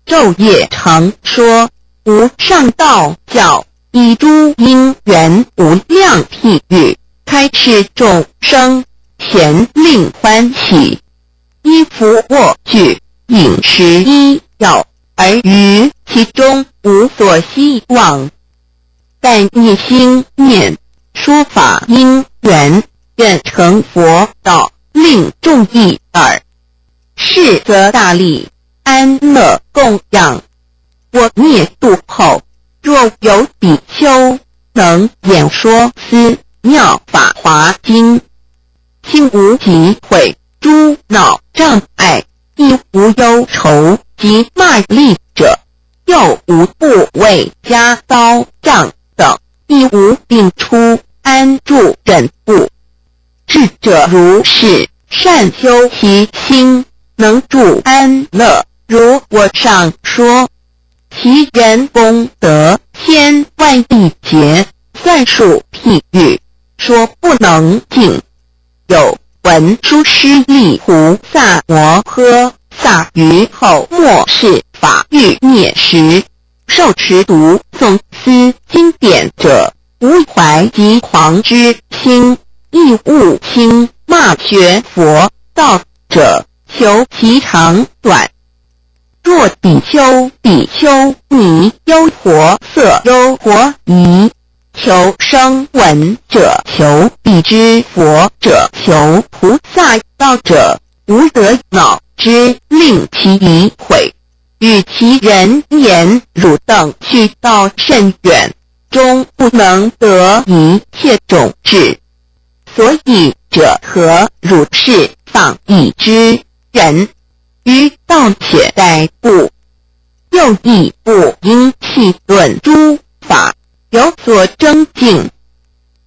昼夜常说无上道教，以诸因缘无量譬喻，开示众生，咸令欢喜，衣服卧具，饮食医药，而于其中无所希望，但一心念说法因缘，愿成佛道，令众益耳。是则大利安乐供养。我灭度后，若有比丘能演说斯妙法华经，心无嫉恚，诸恼障碍，亦无忧愁及骂詈者，又无怖畏枷刀杖等，亦无病出，安住忍怖。智者如是善修其心，能住安乐，如我上说，其人功德千万亿劫，算数譬喻，说不能尽。有文殊师利菩萨摩诃萨于后末世法欲灭时，受持讀誦斯經典者，無懷嫉誑之心，亦勿輕罵學佛道者，求其長短。若比丘、比丘尼、優婆塞、優婆夷，求聲聞者，求辟支佛者，求菩薩道者，無得惱之令其疑悔。與其人言汝等去道甚遠，終不能得一切種智。所以者何？如是放逸之人，於道且殆步，又亦不應戲論諸法，有所爭競。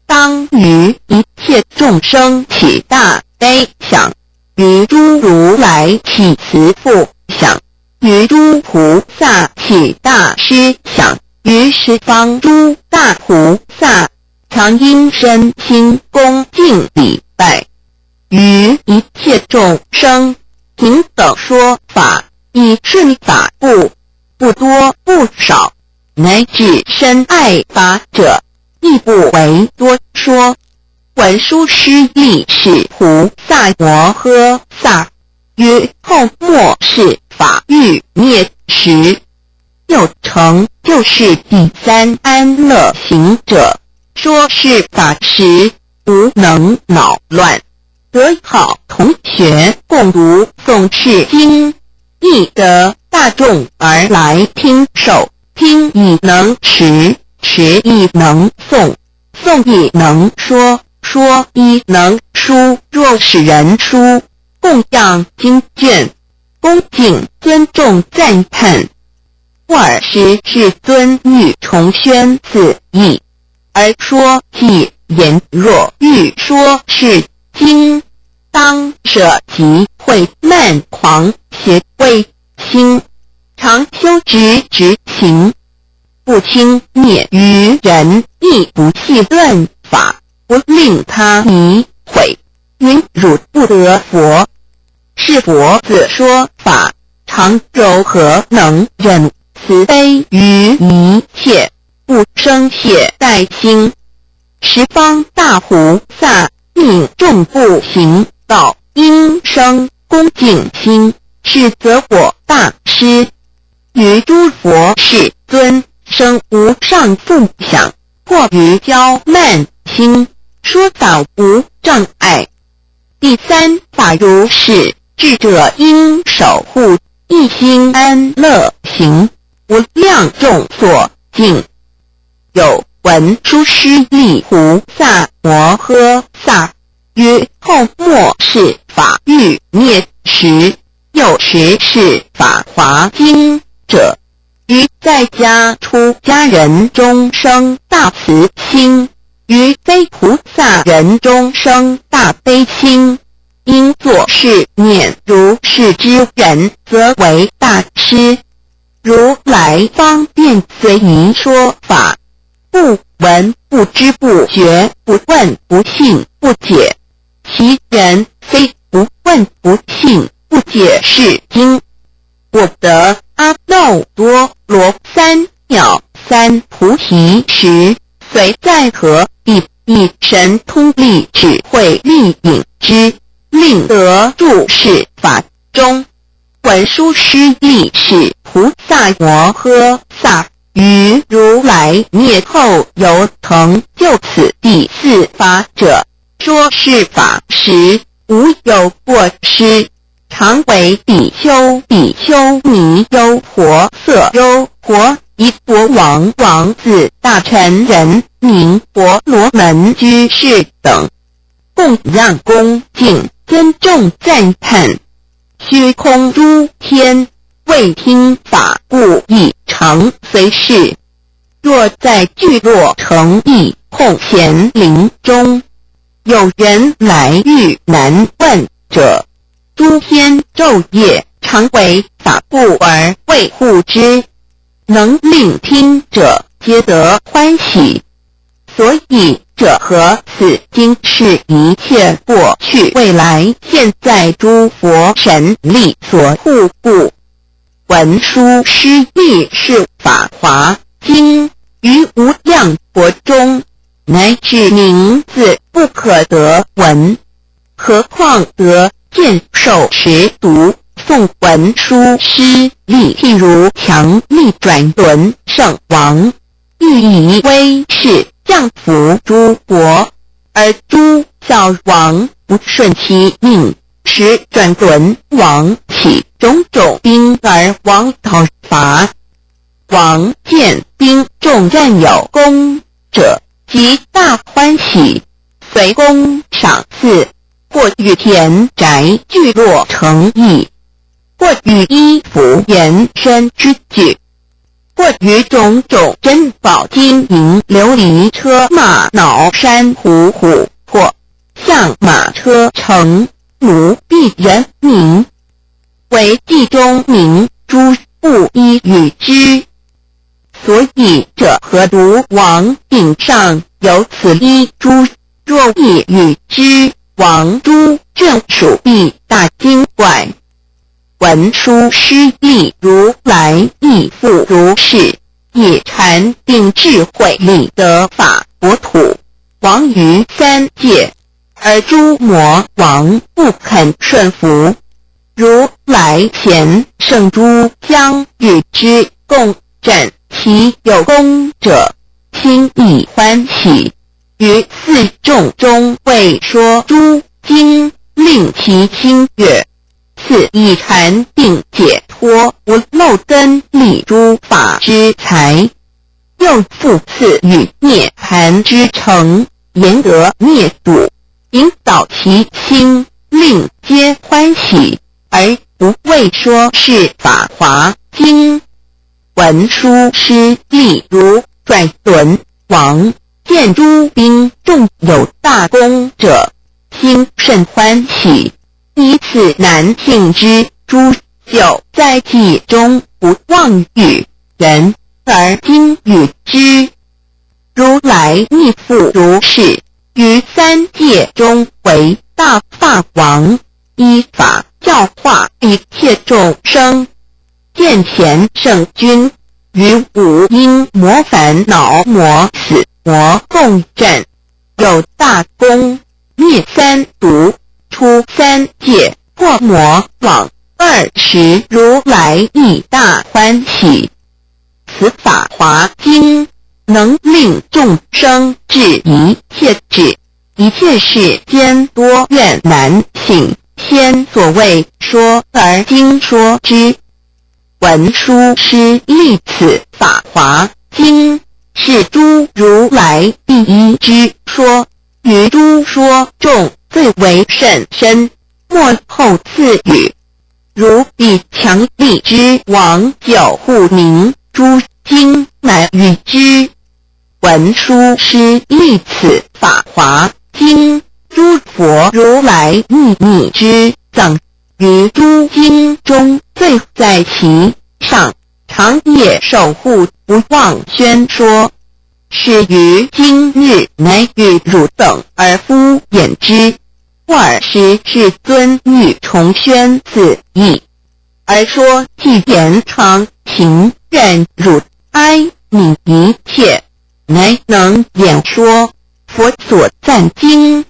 當於一切眾生起大悲想，於諸如來起慈父想，於諸菩薩起大師想，於十方諸大菩薩常應深心恭敬禮拜，於一切眾生平等說法，以順法故，不多不少，乃至深愛法者，亦不為多說。文殊師利是菩薩摩訶薩，於後末世法欲滅時，又成就是第三安樂行者，說是法時，無能惱亂，得好同學共讀誦是經，亦得大眾而來聽受，聽已能持，持已能誦，誦已能說，說已能書。若使人書，供養經卷，恭敬尊重讚歎。爾時世尊欲重宣此義，而說偈言：若欲說是經，當捨集恚慢狂邪偽心，常修直直行，不輕蔑於人，亦不戲論法，不令他疑悔。云汝不得佛，是佛自說法，常柔和能忍，慈悲於一切，不生懈怠心。十方大菩薩命眾不行道，應生恭敬心，是則我大師。於諸佛世尊生無上父想，破於驕慢心，說法無障礙。第三法如是，智者應守護一心安樂行，無量眾所敬。有文殊師利菩薩摩訶薩，於後末世法欲滅時，又持是法華經者，於在家出家人中生大慈心，於非菩薩人中生大悲心，應作是念：如是之人，則為大師。如來方便隨宜說法，不聞不知不覺，不問不信不解。其人非不問不信不解是經。我得阿耨多羅三藐三菩提時，隨在何地以神通力智慧力引之，令得住是法中。文殊師利是菩薩摩訶薩，於如來滅後有成就此第四法者，說是法時，無有過失。常為比丘、比丘尼、優婆塞、優婆夷、國王、王子、大臣、人民、婆羅門居士等，供養恭敬尊重讚歎。虛空諸天為聽法故，亦常隨侍。若在聚落城邑空閒林中，有人來欲難問者，諸天晝夜常為法護而衛護之，能令聽者皆得歡喜。所以者何？此經是一切過去、未來、現在諸佛神力所護故。文殊师利是法华经，於無量國中，乃至名字不可得聞，何況得見受持讀誦文殊師利。譬如強力轉輪聖王，欲以威勢降伏諸國，而諸小王不順其命，時轉輪王起種種兵而往討伐。王見兵眾戰有功者，即大歡喜，隨功賞賜，或與田宅聚落城邑，或與衣服嚴身之具，或與種種珍寶金銀琉璃車馬腦山虎琥珀象馬車乘奴婢人民，為計中明諸不一與之。所以者何？獨王頂上有此一珠，若一與之，王諸眷屬必大驚怪。文殊師利如來亦復如是，以禪定智慧力得法國土，王於三界，而諸魔王不肯順服。如來賢聖諸將與之共戰其有功者，心亦歡喜，於四眾中為說諸經，令其心悅。賜以禪定解脫無漏根利諸法之財，又復賜予涅槃之乘，嚴格滅度，引導其心，令皆歡喜，而不為說是法華經。文殊師利如轉輪王見諸兵眾有大功者，心甚歡喜。以此難信之珠，就在偈中不妄語人，而今語之。如來亦復如是，於三界中為大法王，依法教化一切眾生。見賢聖軍與五陰魔煩惱魔死魔共戰，有大功，滅三毒，出三界，破魔王。爾時如來亦大歡喜。此法華經能令眾生至一切智，一切世間多怨難信，先所未說而今說之。文殊師利此法華經，是諸如來第一之說，於諸說眾最為甚深，末後次語。如彼強力之王久護明諸經，乃語之。文殊師利此法華經，諸佛如來秘密之藏，於諸經中最在其上，長夜守護，不忘宣說。是於今日乃與汝等而敷演之。爾時世尊欲重宣此義，而說偈言長行，願汝哀愍一切，乃能演說佛所讚經。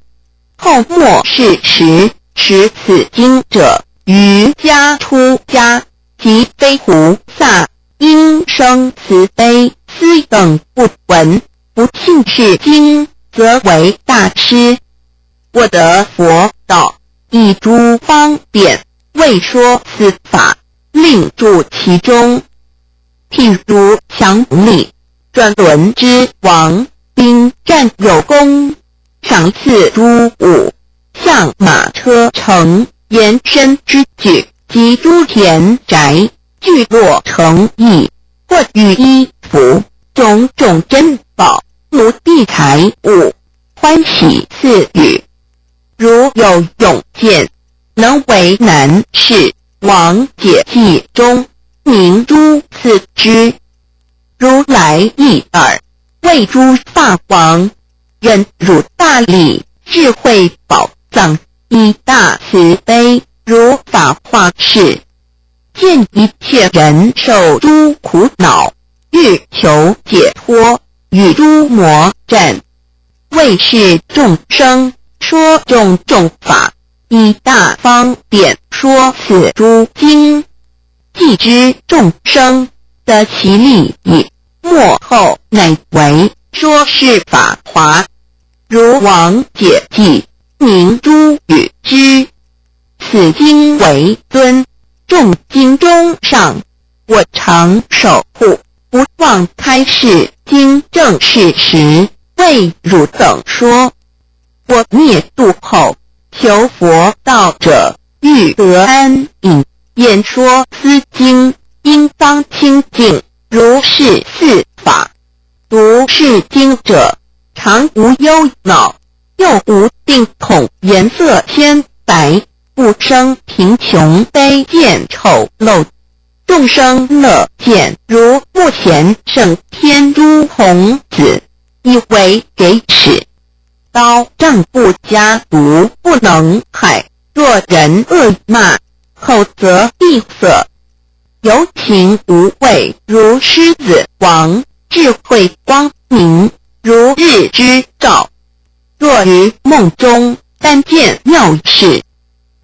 後末世時，持此經者，於家出家及非菩薩，應生慈悲，斯等不聞不信是經，則為大痴。我得佛道，以諸方便為說此法，令住其中。譬如強力轉輪之王，兵戰有功，賞賜諸物，象馬車乘嚴身之具及諸田宅聚落城邑，或與衣服種種珍寶奴婢財物，歡喜賜予。如有勇健，能為難事，王解偈中明諸次之。如來亦爾，為諸法王，忍辱大力智慧寶藏，以大慈悲如法化世。見一切人受諸苦惱，欲求解脫，與諸魔戰，為是眾生說種種法，以大方便說此諸經，既知眾生得其利益，末後乃為說是法華。如王解偈，明諸語支。此經為尊，眾經中上。我常守護，不忘開示經正事實，為汝等說。我滅度後，求佛道者，欲得安隱，演說斯經，應當清淨，如是四法。讀是經者，常無憂惱，又無病痛，顏色纖白，不生貧窮卑賤醜陋。眾生樂見如目前勝天諸童子，以為給使。刀杖不加毒，不能害。若人惡罵，口則閉塞。有情無畏，如獅子王，智慧光明，如日之照。若於夢中，但見妙事，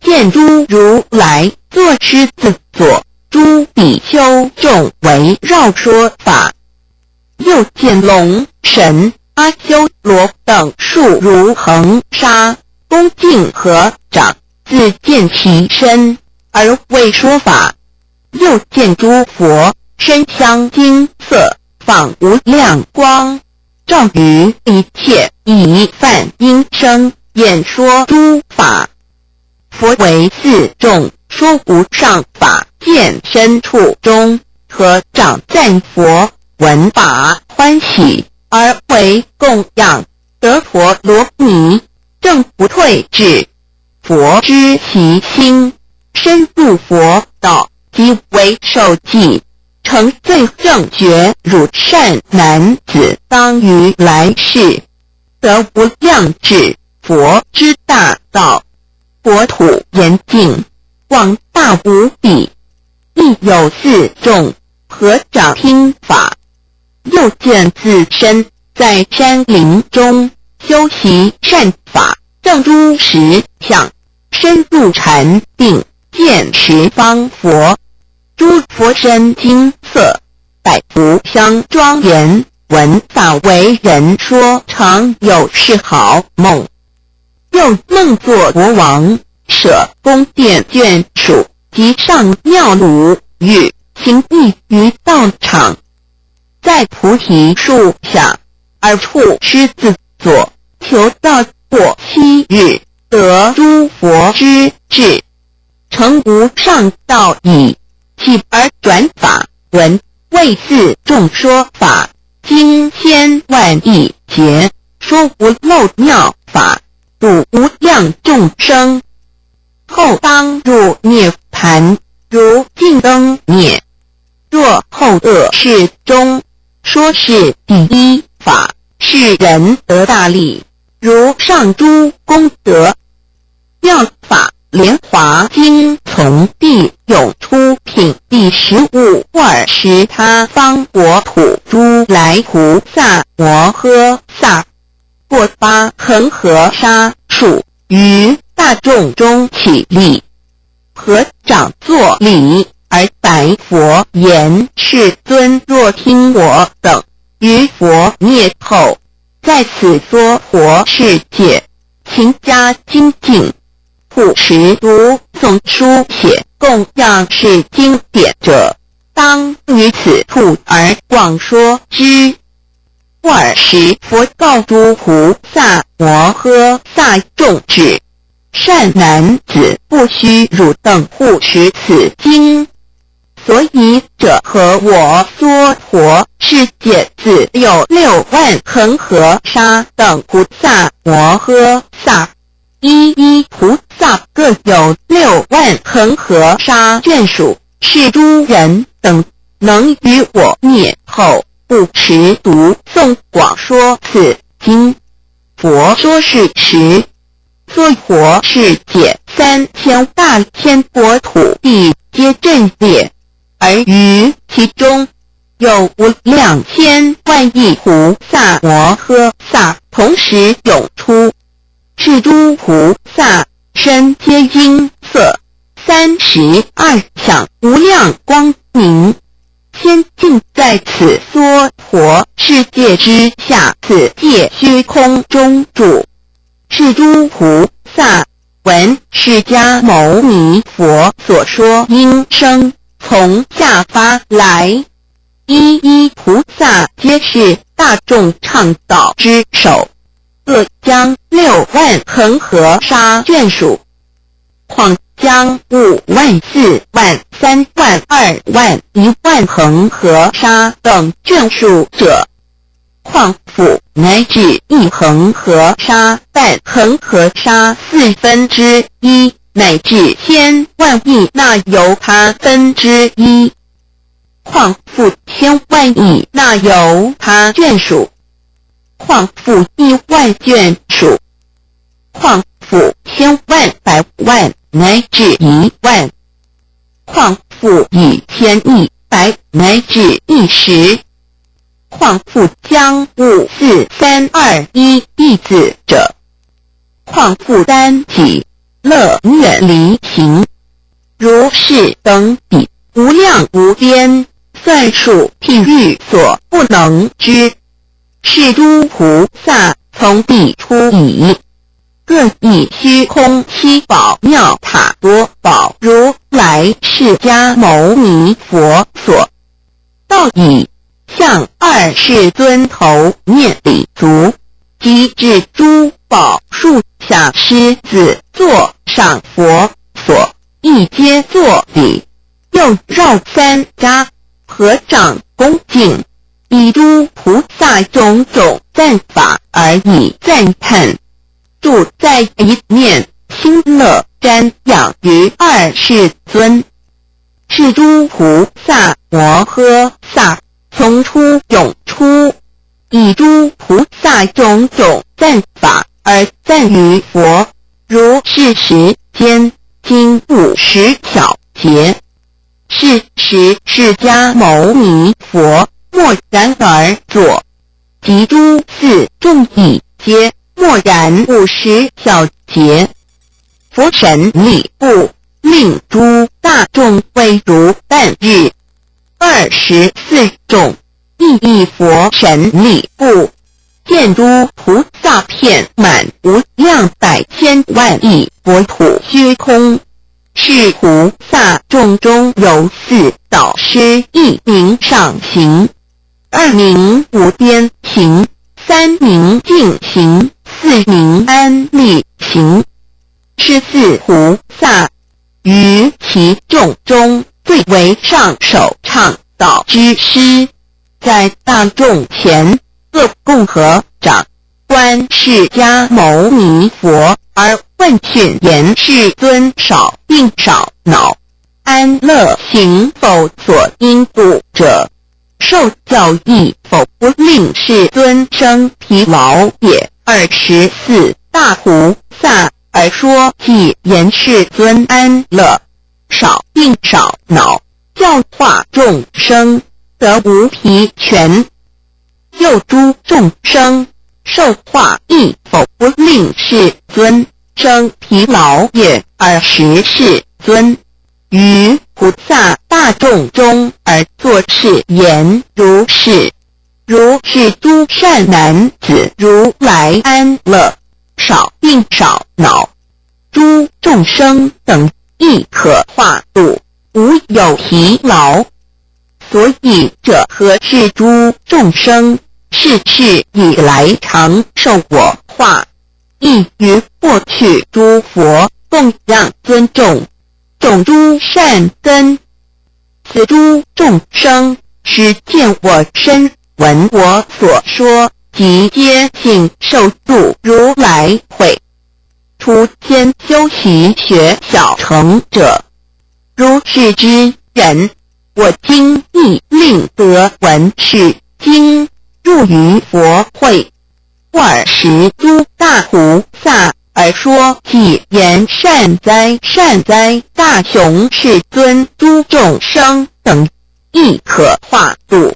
見諸如來坐獅子座，諸比丘眾圍繞說法。又見龍神阿修羅等數如恆沙，恭敬合掌，自見其身而為說法。又見諸佛身香金色，放無量光，照於一切，以梵音聲演說諸法。佛為四眾說無上法，見身處中，合掌讚佛，聞法歡喜，而為供養，得陀羅尼，證不退智。佛知其心，深入佛道，即為授記，成最正覺。汝善男子，當於來世得無量智佛之大道，國土嚴淨，廣大無比，亦有四眾合掌聽法。又見自身在山林中修習善法，證諸實相，深入禪定，見十方佛，諸佛身金色，百福相莊嚴，聞法為人說，常有是好夢。又夢作國王，設宮殿眷屬及上妙舞樂，行詣於道場，在菩提樹下，爾處獅子座，求道過7日，得諸佛之智，成無上道已，起而轉法輪，為四眾說法，經千萬億劫，說無漏妙法，度無量眾生。後當入涅槃，如鏡燈滅。若後惡世中，說是第一法，是人得大利，如上諸功德。妙法蓮華經從地湧出品第15爾時他方國土諸來菩薩摩訶薩，過八恆河沙數，於大眾中起立，合掌作禮而白佛言：世尊，若聽我等於佛滅後，在此娑婆世界，勤加精進，護持讀誦書寫供養是經典者，當於此處而廣說之。爾時佛告諸菩薩摩訶薩眾止：善男子，不須汝等護持此經。所以者何？我娑婆世界自有6萬恆河沙等菩薩摩訶薩，一一菩薩各有6萬恆河沙眷屬，是諸人等能於我滅後，護持讀誦廣說此經。佛說是時，娑婆世界三千大千国土地皆震裂，而於其中有無量千萬億菩薩摩訶薩同時涌出。是諸菩薩身皆金色，三十二相無量光明。先盡在此娑婆世界之下，此界虛空中住。是諸菩薩聞釋迦牟尼佛所說音聲，從下發來，一一菩薩皆是大眾倡導之首，各將6萬恆河沙眷屬，況將5萬、4萬、3萬、2萬、1萬恆河沙等眷屬者，況復乃至一恆河沙、半恆河沙四分之一，乃至千萬億那由他分之一，況復千萬億那由他眷屬，況復億萬眷屬，況復千萬百萬乃至一萬，況復一千億百乃至億十。況復將五四三二一弟子者，況復單己樂遠離行，如是等比無量無邊，算數譬喻所不能知。是諸菩薩從彼出已，各以虛空七寶妙塔多寶如來釋迦牟尼佛所，到已，向二世尊頭面禮足，即至諸寶樹下師子座上佛所，亦皆作禮，又繞三匝，合掌恭敬，以諸菩薩種種讚法而以讚歎，住在一念心樂瞻仰於二世尊。是諸菩薩摩訶薩從初涌出，以諸菩薩種種讚法而讚於佛。如是時間經50小劫。是時釋迦牟尼佛默然而坐，及諸四眾亦皆默然50小劫。佛神力故，令諸大眾威如半日。24眾亦以佛神力故，見諸菩薩遍滿無量百千萬億國土虛空。是菩薩眾中有四導師，一名上行，二名無邊行，三名淨行，四名安立行。是四菩薩於其眾中最為上首倡導之師，在大眾前各共合掌，觀釋迦牟尼佛而問訊言：世尊少病少惱，安樂行否所應度者？受教義否不令世尊生疲勞也？24大菩薩而說偈言：世尊安樂，少病少惱，教化眾生，得無疲倦。又諸眾生受化亦否不令世尊生疲勞也？爾時世尊於菩薩大眾中而作是言：如是，如是諸善男子，如來安樂，少病少惱，諸眾生等亦可化度，無有疲勞。所以者何？是諸眾生世世以來常受我化，亦於過去諸佛供養尊眾，種諸善根。此諸眾生始見我身，聞我所說，即皆信受入如來慧。初先修習學小乘者，如是之人，我今亦令得聞是經，入於佛慧。爾時諸大菩薩而說偈言：善哉善哉，大雄世尊，諸眾生等亦可化度，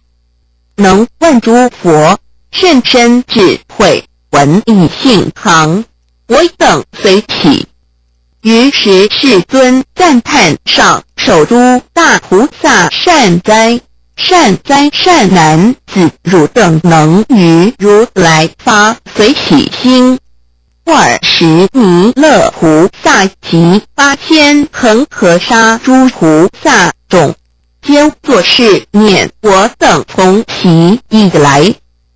能問諸佛甚深智慧，聞一信行，我等隨喜。於時世尊讚歎上首諸大菩薩：善哉！善哉善男子，汝等能於如來發隨喜心。爾時彌勒菩薩及八千恆河沙諸菩薩眾，皆作是念：我等從昔以來，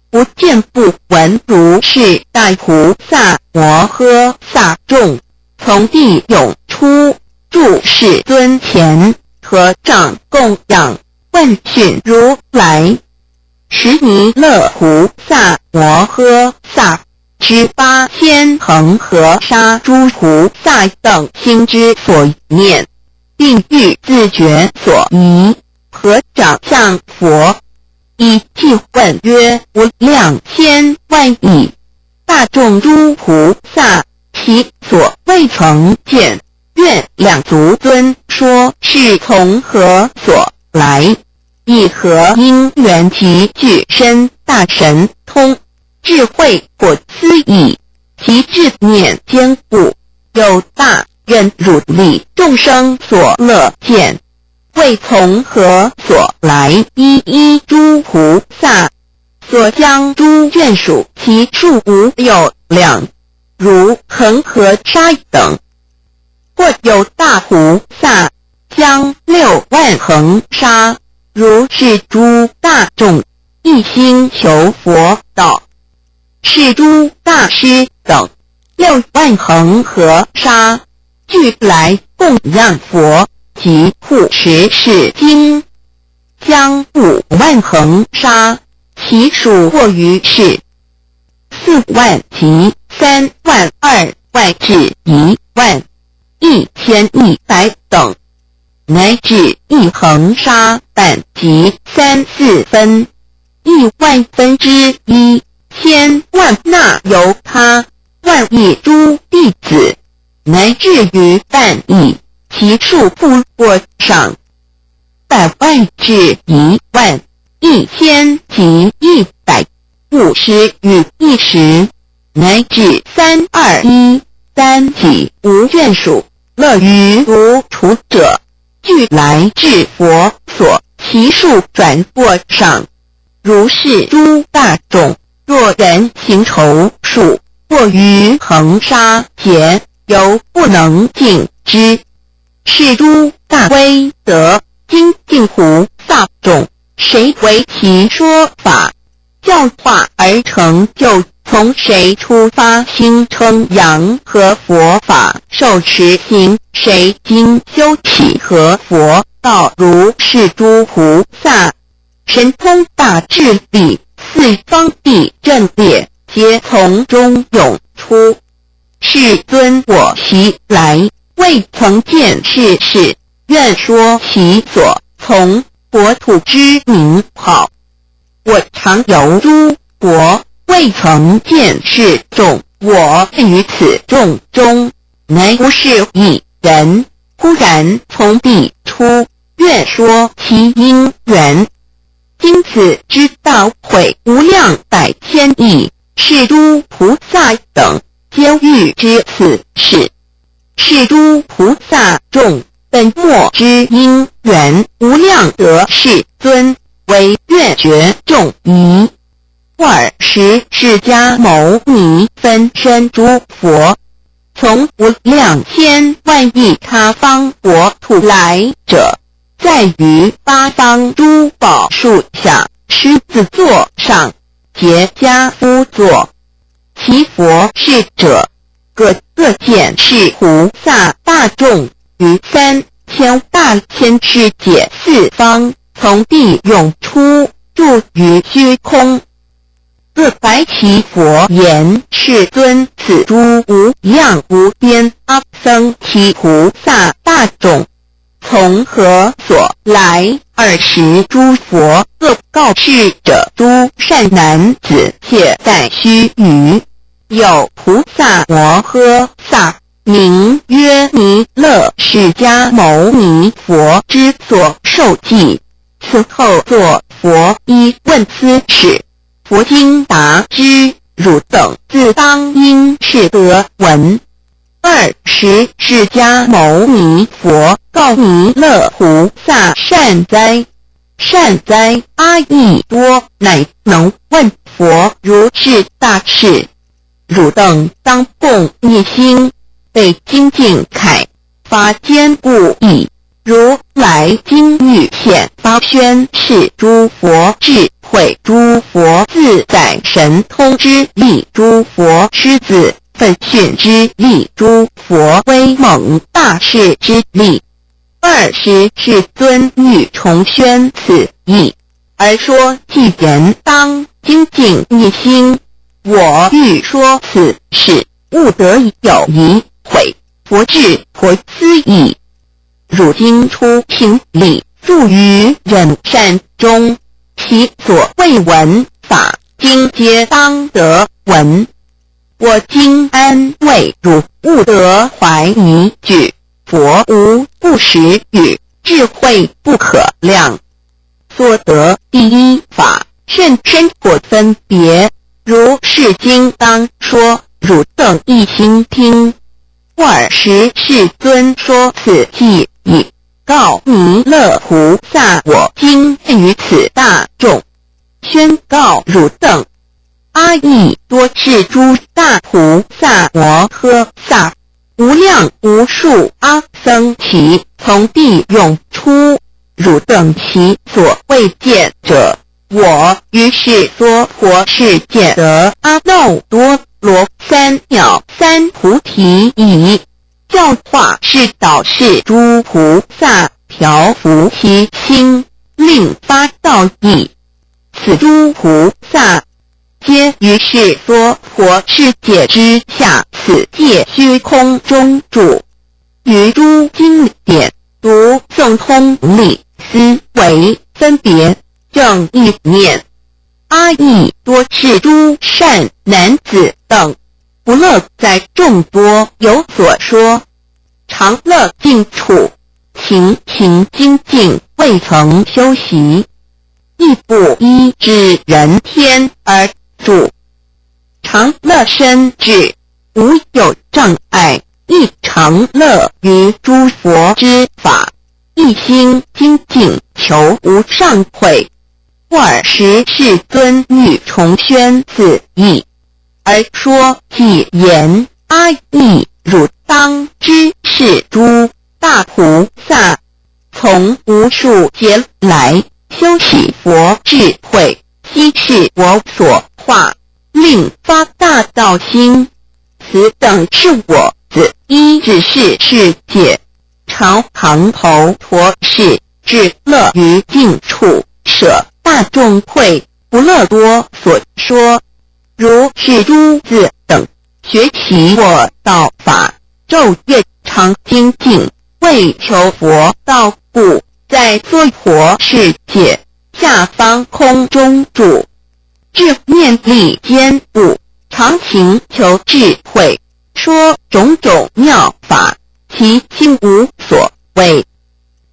不見不聞如是大菩薩摩訶薩眾，從地涌出，住世尊前，合掌供養，問訊如來。時彌勒菩薩摩訶薩知八千恆河沙諸菩薩等心之所念，並欲自覺所疑，合掌向佛，以偈問曰：無量千萬億大眾諸菩薩，其所未曾見，願兩足尊說是從何所來，以何因緣集具身大神通，智慧不思議，其智念堅固，有大忍辱利眾生所樂見，為從何所來？一一諸菩薩所將諸眷屬，其數無有量，如恆河沙等。或有大菩薩將六萬恆沙，如是諸大眾一心求佛道，是諸大師等六萬恆河沙，俱來供養佛及護持是經，將五萬恆沙，其數過於是4萬及3萬2萬至1萬1100等，乃至一恆沙半及三四分一萬分之一千萬那由他萬億諸弟子，乃至於半億，其數復過上百萬至1萬1000及150與10，乃至三二一三幾無眷屬，樂於獨處者，俱來至佛所，其數轉過上。如是諸大眾，若人行籌數，過於恆沙劫，猶不能盡之。是諸大威德精進菩薩眾，誰為其說法，教化而成就？從誰出發心稱揚何佛法，受持行？誰經修起何佛道？如是諸菩薩神通大智力，四方地陣列，皆從中湧出。世尊，我昔來未曾見是事，願說其所從國土之名號。我常遊諸國，未曾見是眾。我於此眾中，乃不是一人。忽然從地出，願說其因緣。今此之大會無量百千億，是諸菩薩等，皆欲知此事。是諸菩薩眾本沒知因緣無量德世尊，唯願覺眾疑。爾時釋迦牟尼分身諸佛，從無量千萬億他方國土來者，在於八方諸寶樹下，師子座上，結跏趺坐。其佛侍者，各各見是菩薩大眾於三千大千世界四方，從地涌出，住於虛空。各白其佛言：世尊，此諸無量無邊阿僧祇菩薩大眾，從何所來？爾時諸佛各告侍者：諸善男子，且待須臾。有菩薩摩訶薩，名曰彌勒釋迦牟尼佛之所授記。此後作佛一問斯事，佛今答之，汝等自當應是得聞。爾時釋迦牟尼佛告彌勒菩薩：善哉，善哉！阿逸多乃能問佛如是大事。汝等當共一心，備精進鎧，發堅固意。如來今欲顯發宣示諸佛智慧、諸佛自在神通之力、諸佛師子奮迅之力、諸佛威猛大勢之力。爾時世尊欲重宣此義，而說偈言：當精進一心。我欲說此事，勿得有疑悔。佛智婆思議。汝今出行禮，住於人善中，其所未聞法，今皆當得聞。我今安慰汝，勿得懷疑懼。佛無不實語，智慧不可量。所得第一法，甚深果分別。如是今當說，汝等一心聽。爾時世尊說此偈已，告彌勒菩薩：我今於此大眾，宣告汝等：阿逸多是諸大菩薩摩訶薩，無量無數阿僧祇從地涌出，汝等其所未見者。我於是娑婆世界得阿耨多羅三藐三菩提已，教化示導是諸菩薩，調伏其心，令發道意。此諸菩薩皆於是娑婆世界之下，此界虛空中住，於諸經典讀誦通利思維分別正憶念。阿逸多是諸善男子等，不樂在眾多有所說，常樂靜處，勤勤精進，未曾休息，亦不依止人天而住，常樂身智，無有障礙，亦常樂於諸佛之法，一心精進求無上慧。爾時世尊欲重宣此義，而說偈言：阿逸，汝當知是諸大菩薩，從無數劫來修習佛智慧，悉是我所化，令發大道心。此等是我子依止是世界，常行頭陀事，至樂於靜處，捨大眾會，不樂多所說。如是諸子等學習我道法，晝夜常精進，為求佛道故，在娑婆世界下方空中住，志念力堅固，常勤求智慧，說種種妙法，其心無所畏。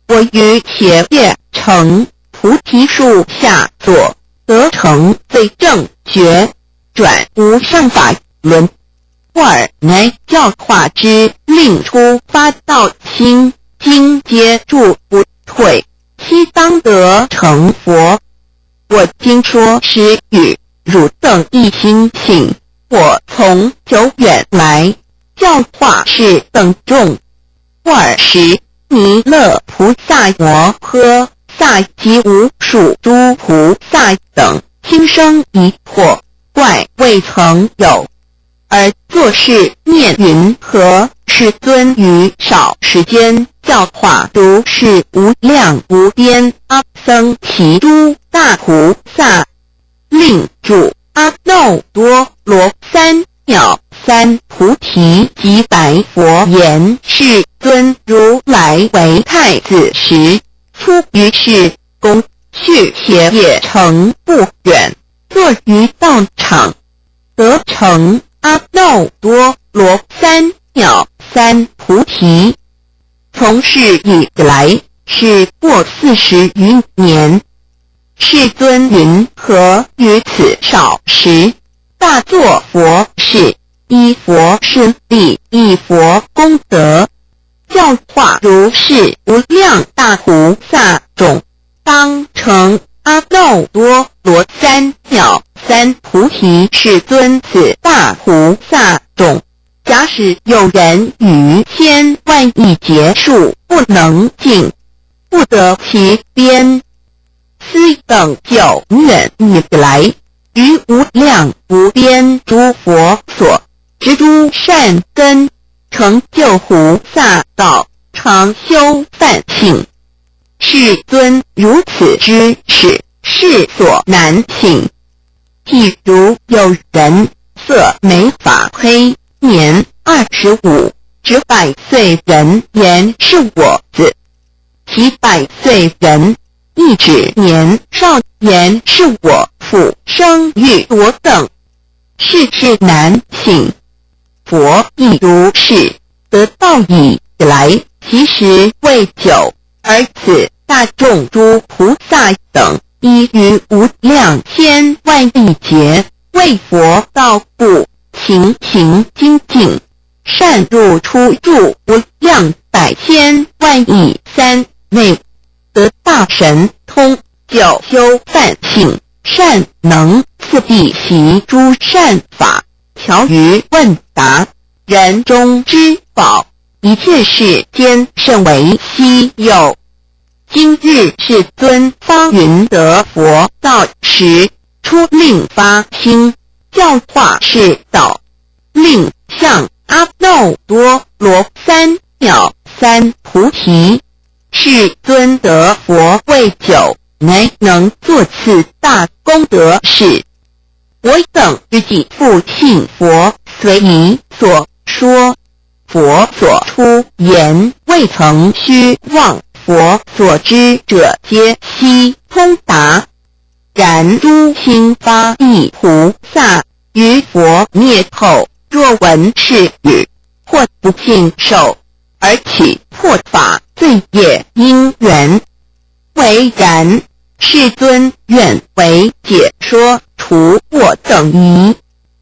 我於伽耶城菩提樹下座，得成最正覺，轉無上法輪。爾乃教化之，令出發道心，今皆住不退，悉當得成佛。我今說是語，汝等一心信。我從久遠來，教化是等眾。爾時彌勒菩薩摩訶薩及無數諸菩薩等，心生疑惑，怪未曾有，而作是念：云何世尊於少時間教化如是無量無邊阿僧祇諸大菩薩，令住阿耨多羅三藐三菩提。即白佛言：世尊，如來為太子時，出於世宮，去伽耶城不遠，坐於道場，得成阿耨多羅三藐三菩提。從是以來，是過40餘年。世尊云何於此少時，大作佛事，依佛勢力，以佛功德，教化如是無量大菩薩眾，當成阿耨多羅三藐三菩提。世尊，此大菩薩眾，假使有人於千萬億劫數不能盡，不得其邊。斯等久遠以來，於無量無邊諸佛所植諸善根，成就菩薩道，常修梵行。世尊，如此之事，世所難信。譬如有人色眉髮黑，年25，值百歲人言是我子；其百歲人亦值年少言是我父生育我等，是事難信。佛亦如是，得道以來，其時未久，而此大眾諸菩薩等，依於無量千萬億劫，為佛道故，勤行精進，善入出入無量百千萬億三昧，得大神通，久修梵行，善能次第習諸善法，巧於問答，人中之寶，一切世間甚為稀有。今日世尊方云得佛道時，初令發心，教化是道，令向阿耨多羅三藐三菩提。世尊得佛未久，乃能作此大功德事。我等知己復信佛，隨已所說，佛所出言未曾虛妄，佛所知者皆悉通達。然諸新發意菩薩於佛滅後，若聞是語，或不信受，而起破法罪業因緣。唯然，世尊願為解說除我等疑，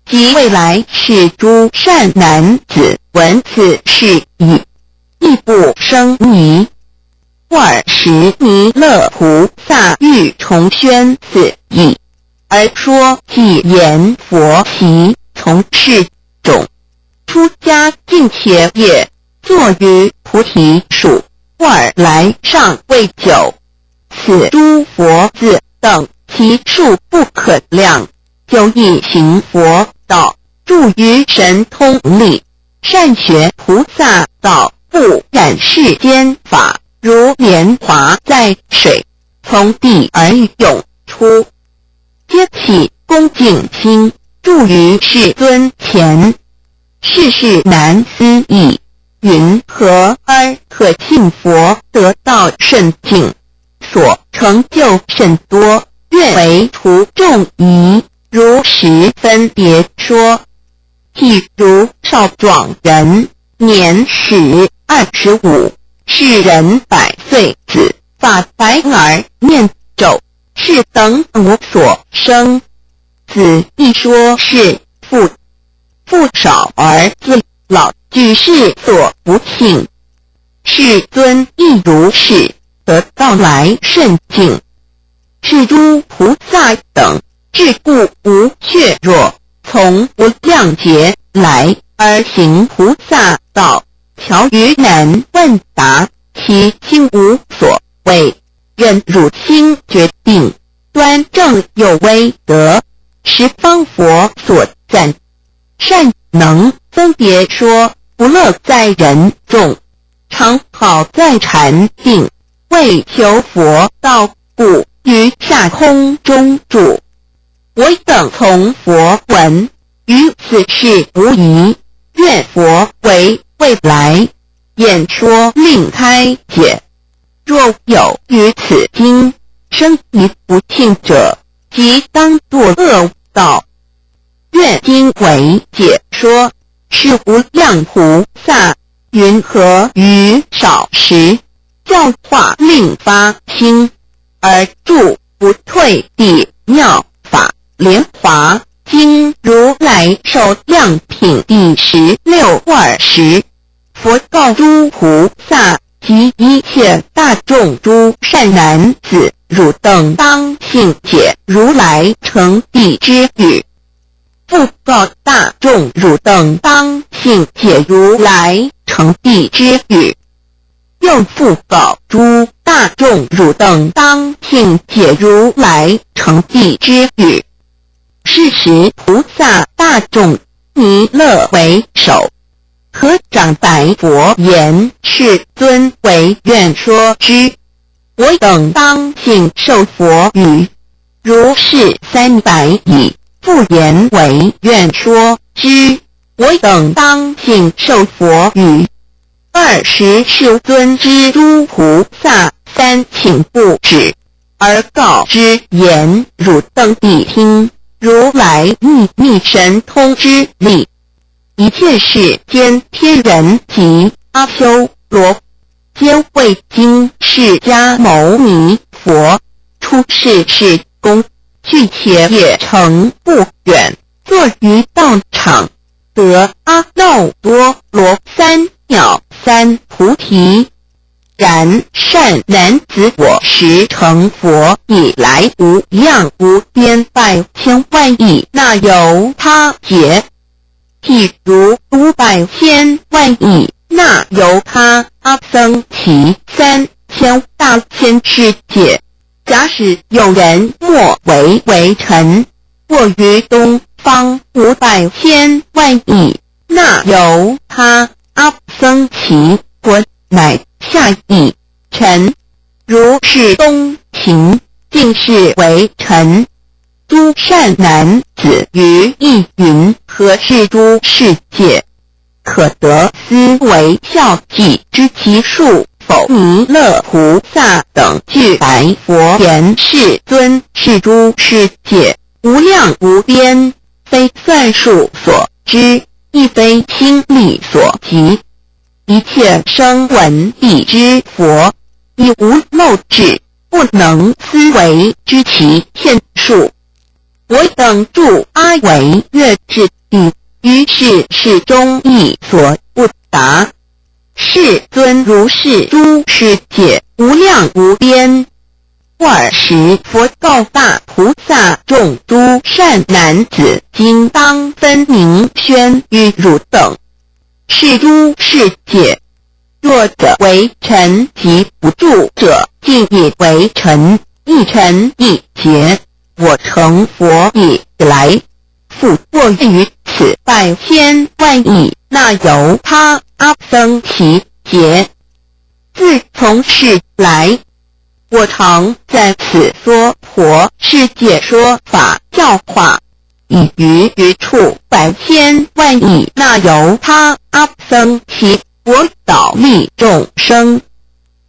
及未來世諸善男子聞此事已，亦不生疑。爾時彌勒菩薩欲重宣此義，而說偈言佛昔從是種，出家盡伽耶，坐於菩提樹，爾來尚未久。此諸佛子等，其數不可量，久已行佛道，住於神通力，善學菩薩道，不染世間法，如蓮華在水，從地而湧出，皆起恭敬心，住於世尊前。是事難思議，云何而可信佛得道甚淨，所成就甚多，願為除眾疑，如實分別說。譬如少壯人，年始25，是人百歲子，髮白而面皺，是等無所生。子亦說是父，父少而子老，舉世所不信。世尊亦如是，得道來甚淨。是諸菩薩等，智故無怯弱，從無量劫來而行菩薩道，巧於難問答，其心無所畏，忍辱心決定，端正有威德，十方佛所讚，善能分別說，不樂在人眾，常好在禪定，為求佛道故，於剎空中住。我等從佛聞，於此事無疑，願佛為未來演說令開解。若有於此經生疑不信者，即當墮惡道。願今為解說。說：是無量菩薩，云何於少時教化令發心而住不退地妙法蓮華經如來壽量品第16爾時，佛告諸菩薩及一切大眾：諸善男子，汝等當信解如來成地之語。復告大眾：汝等當信解如來成地之語。又復告諸大眾：汝等當信解如來成地之語。是時，菩薩大眾彌勒為首，合掌白佛言：世尊，唯願說之。我等當信受佛語。如是三白已，復言：唯願說之。我等當信受佛語。爾時世尊知諸菩薩三請不止，而告之言：汝等諦聽，如來秘密神通之力，一切世間天人及阿修羅，皆為今釋迦牟尼佛出世時功，距伽耶城不遠，坐於道場，得阿耨多羅三藐三菩提。然善男子，我時成佛以來，無量無邊百千萬億那由他劫，譬如五百千萬億那由他阿僧祇三千大千世界。假使有人末為微塵，臥於東方五百千萬億那由他阿僧祇國，乃下一塵。如是東行，盡是微塵。諸善男子，於意云何是諸世界，可得思維校計知其數否？彌勒菩薩等俱白佛言：世尊，是諸世界無量無邊，非算數所知，亦非心力所及。一切聲聞地之佛，以無漏智，不能思維知其遍數。我等住阿惟越致地，於是世中亦所不達。世尊，如是諸世界無量無邊。爾時佛告大菩薩眾：諸善男子，今當分明宣於汝等。是諸世界，若者為塵及不住者，盡亦為塵，一塵一劫。我成佛以來，復臥於此百千萬億那由他阿僧祇劫。自從是來，我常在此娑婆世界說法教化。已於餘處百千萬億那由他阿僧祇國導利眾生。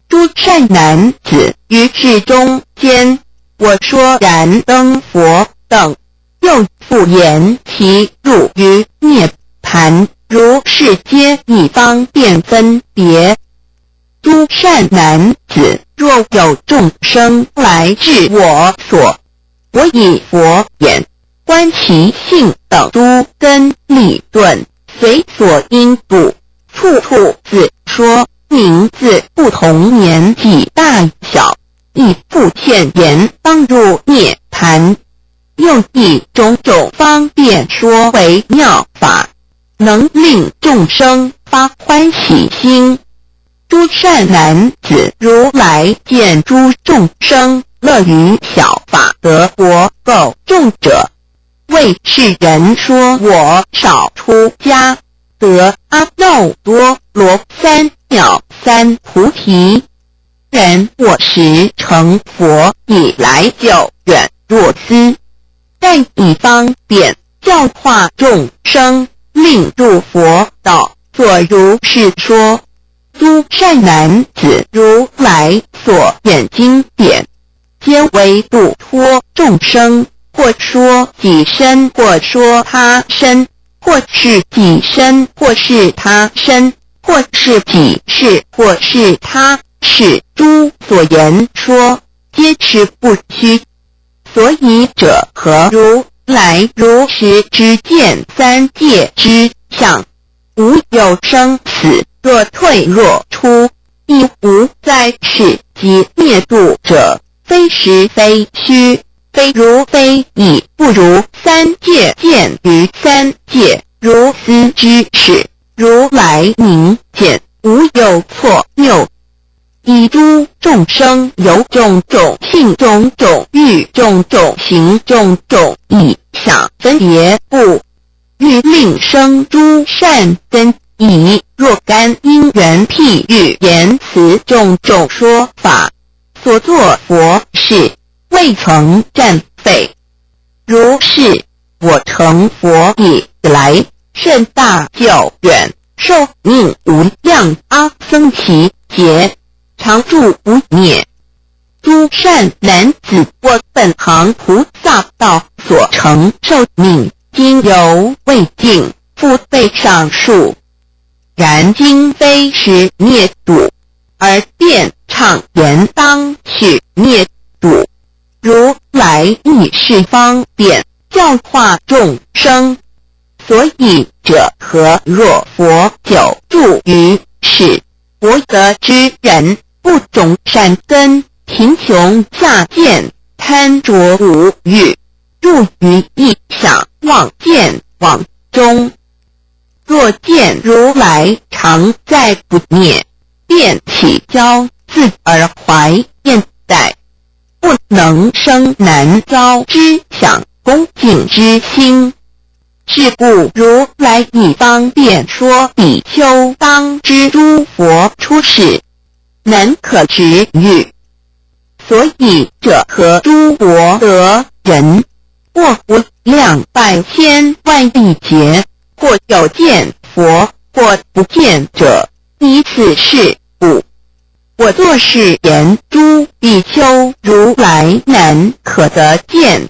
諸善男子，於是中間，我說燃燈佛等，又復言其入於涅槃，如是皆以方便分別。諸善男子，若有眾生來至我所，我以佛眼觀其性等諸根利鈍，隨所應度，處處自說名字不同年紀大小，亦復現言當入涅槃。又以種種方便說微妙法，能令眾生發歡喜心。諸善男子，如來見諸眾生樂於小法得果構眾者，為是人說：我少出家，得阿耨多羅三藐三菩提。然我時成佛以來久遠若斯，但以方便教化眾生，令入佛道，作如是說。諸善男子，如來所演經典，皆為度脫眾生。或說己身，或說他身，或是己身，或是他身，或是己事，或是他事，諸所言說，皆是不虛。所以者何？如來如實知見三界之相，無有生死，若退若出，亦無在世及滅度者，非實非虛，非如非異，不如三界見於三界，如斯知識，如來明見，無有錯謬。以諸眾生有種種性、種種欲、種種行、種種意想分別故，欲令生諸善根，以若干因緣譬喻言辭種種說法，所作佛事，未曾暫廢。如是，我成佛以來，甚大久遠，壽命無量阿僧祇劫，常住不滅。諸善男子，我本行菩薩道所成壽命，今猶未盡，復備上數。然今非時滅度，而便暢言當許滅度。如來以是方便教化眾生，所以者何？若佛久住於世，薄德之人，不種善根，貧窮下賤，貪著五欲，入於憶想妄見網中。若見如來常在不滅，便起驕恣而懷厭怠，不能生難遭之想恭敬之心。是故如來以方便說比丘當知諸佛出世，難可值遇。所以者何？諸薄德人，過無量百千萬億劫，或有見佛，或不見者，以此事故，我作是言：諸比丘，如來難可得見。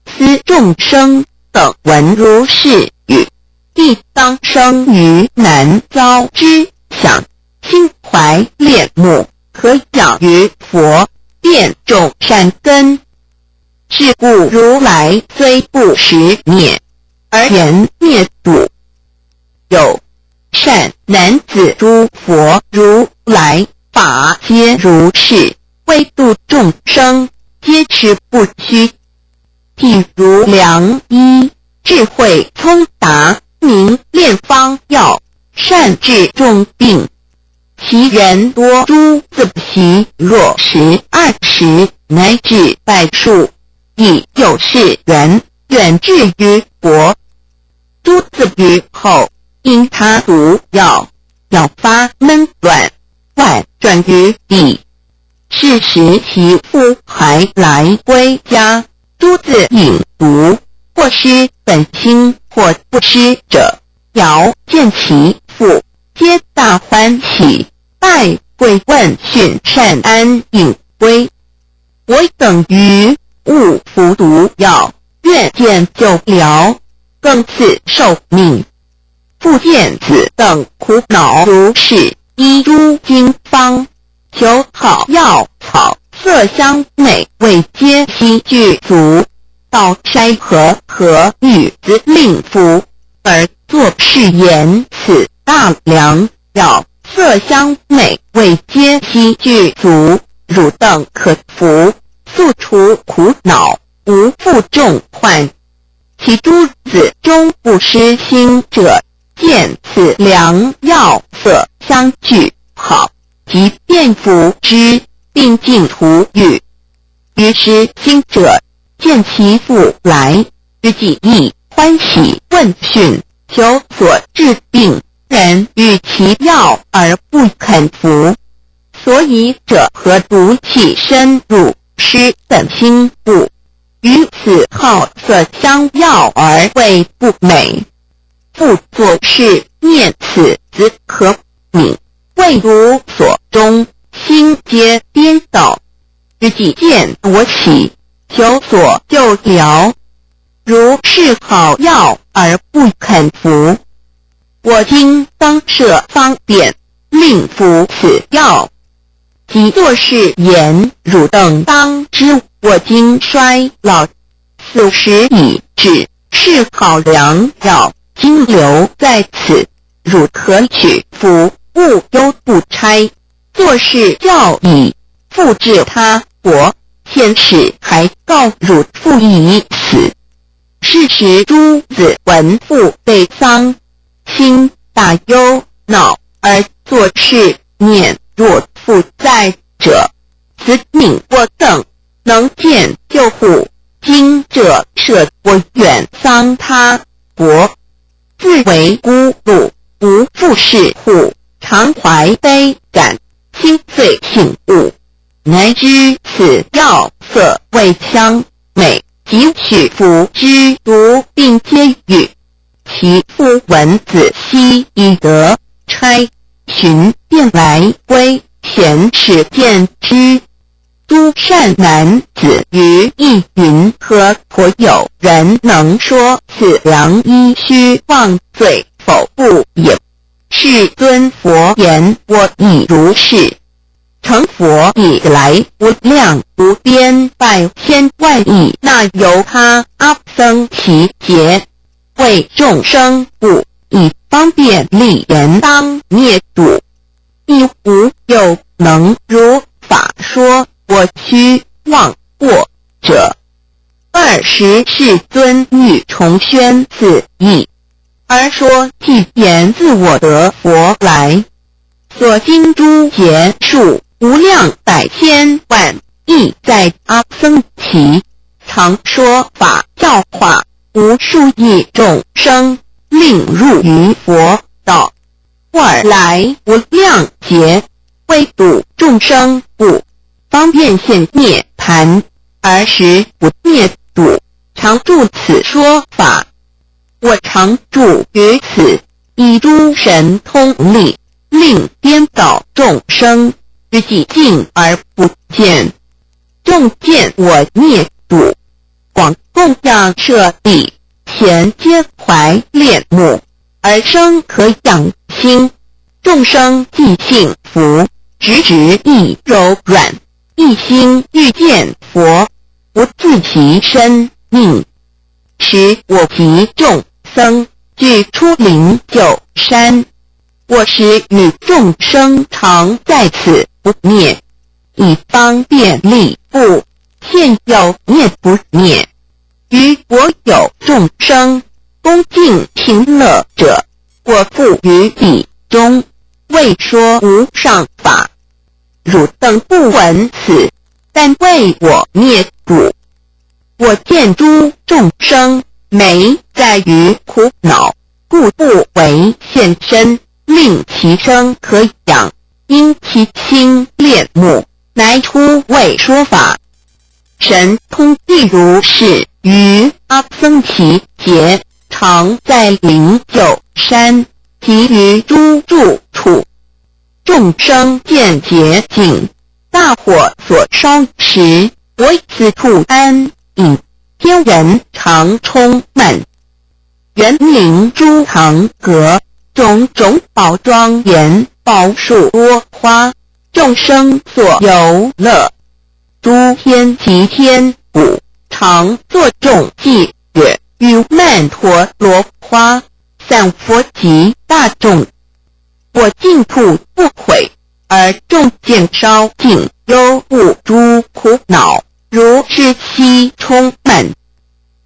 斯眾生等聞如是語，亦當生於難遭之想，心懷戀慕，渴仰於佛，便種善根。是故如來雖不實滅，而言滅度。有善男子，諸佛如來法皆如是，為度眾生，皆是不虛。譬如良醫，智慧聰達，明煉方藥，善治眾病。其人多諸子習若十二十乃至百數，以有是緣，遠至於國。諸子愈後，因他毒藥，藥發悶亂，宛轉於地。是時其父還來歸家，諸子飲毒，或失本心，或不失者，遙見其父，皆大歡喜，拜跪問訊善安飲歸。我等愚誤服毒藥，願見救療，更賜壽命。父見子等苦惱如是，依諸經方，求好藥草，色香美味皆悉具足，到篩河合與子令服，而作是言：此大良藥，色香美味皆悉具足，汝等可服，速除苦惱，無復重患。其諸子中不失心者，見此良藥色香俱好，即便服之，病盡除愈。於失心者，見其父來，知己亦歡喜問訊，求所治病，然與其藥而不肯服。所以者何？毒氣深入，失本心故，於此好色香藥而味不美。復作是念：此子可憫，為毒所終，心皆顛倒。知己見我起，求所救療。如是好藥而而不肯服。我今当设方便，令服此药。即作是言：汝等当知，我今衰老，死时已至，是好良药，今留在此，汝可取服，勿忧不差。作是教已，复至他国，遣使还告汝父已死。是时诸子闻父悲丧，心大忧恼，而作是念：若父在者，慈悯我等，能见救护。今者舍我远丧他国，自为孤独，无复侍护，常怀悲感，心遂醒悟，乃知此药色味香美，即取服之，独病皆愈。其父闻子悉已得，差寻便来归，遣使见之。诸善男子，于意云何？颇有人能说此良医虚妄罪否不也？世尊佛言：我亦如是。成佛以来，无量无边百千万亿那由他阿僧祇劫，为众生故，以方便力言当灭度。亦无有能如法说我虚妄过者。尔时世尊欲重宣此义，而说偈言：自我得佛来，所经诸劫数无量百千万亿在阿僧祇，常说法教化无数亿众生，令入于佛道。尔来无量劫，为度众生故，方便现涅盘，尔时不灭度，常住此说法。我常住于此，以诸神通力，令颠倒众生于寂静而不见。众见我灭度，广供养舍利，咸皆怀恋慕，而生可养心。众生既信服，直直意柔软，一心欲见佛，不自其身命。时我及众僧俱出灵鹫山，我时与众生常在此不灭，以方便力故，现有灭不灭。于我有众生恭敬听乐者，我复于彼中为说无上法。汝等不闻此，但为我灭度。我见诸众生没在于苦恼，故不为现身，令其生可养，因其心恋慕，乃出为说法。神通亦如是，于阿僧祇劫，常在灵鹫山及于诸住处。众生见洁净大火所烧时，我此处安隐，天人常充满，园林诸堂阁，种种宝庄严，宝树多花，众生所游乐。诸天及天鼓，常作众伎乐，与曼陀罗花，散佛及大众。我净土不毁，而众见烧尽，忧怖诸苦恼，如是悉充满。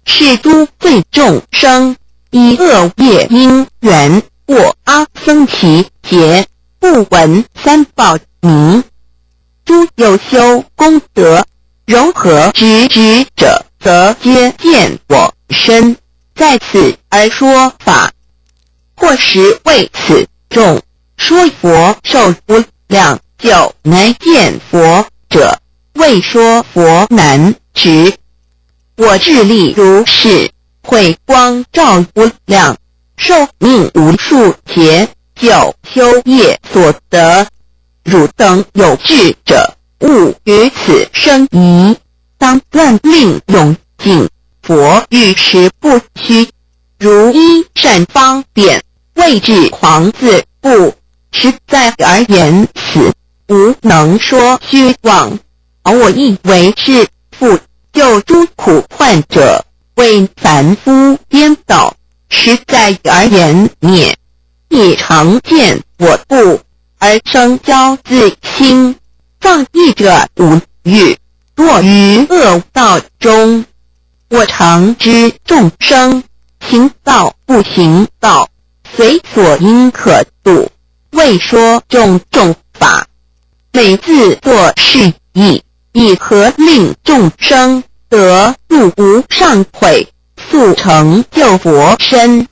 是诸罪众生，以恶业因缘，过阿僧祇劫，不闻三宝名。诸有修功德，柔和直直者，则皆见我身，在此而说法。或时为此众说佛寿无量久难见佛者，为说佛难值。我智力如是，慧光照无量，寿命无数劫，久修业所得。汝等有智者，勿于此生疑，当断令永尽。佛语实不虚，如一善方便，谓智狂自故。实在而言，此无能说虚妄。我亦为是复救诸苦患者，为凡夫颠倒。实在而言灭，以常见我故，而生骄自心。放逸者五欲，堕于恶道中。我常知众生行道不行道，随所因可度，为说种种法。每自作是意，以何令众生得入无上慧，速成就佛身。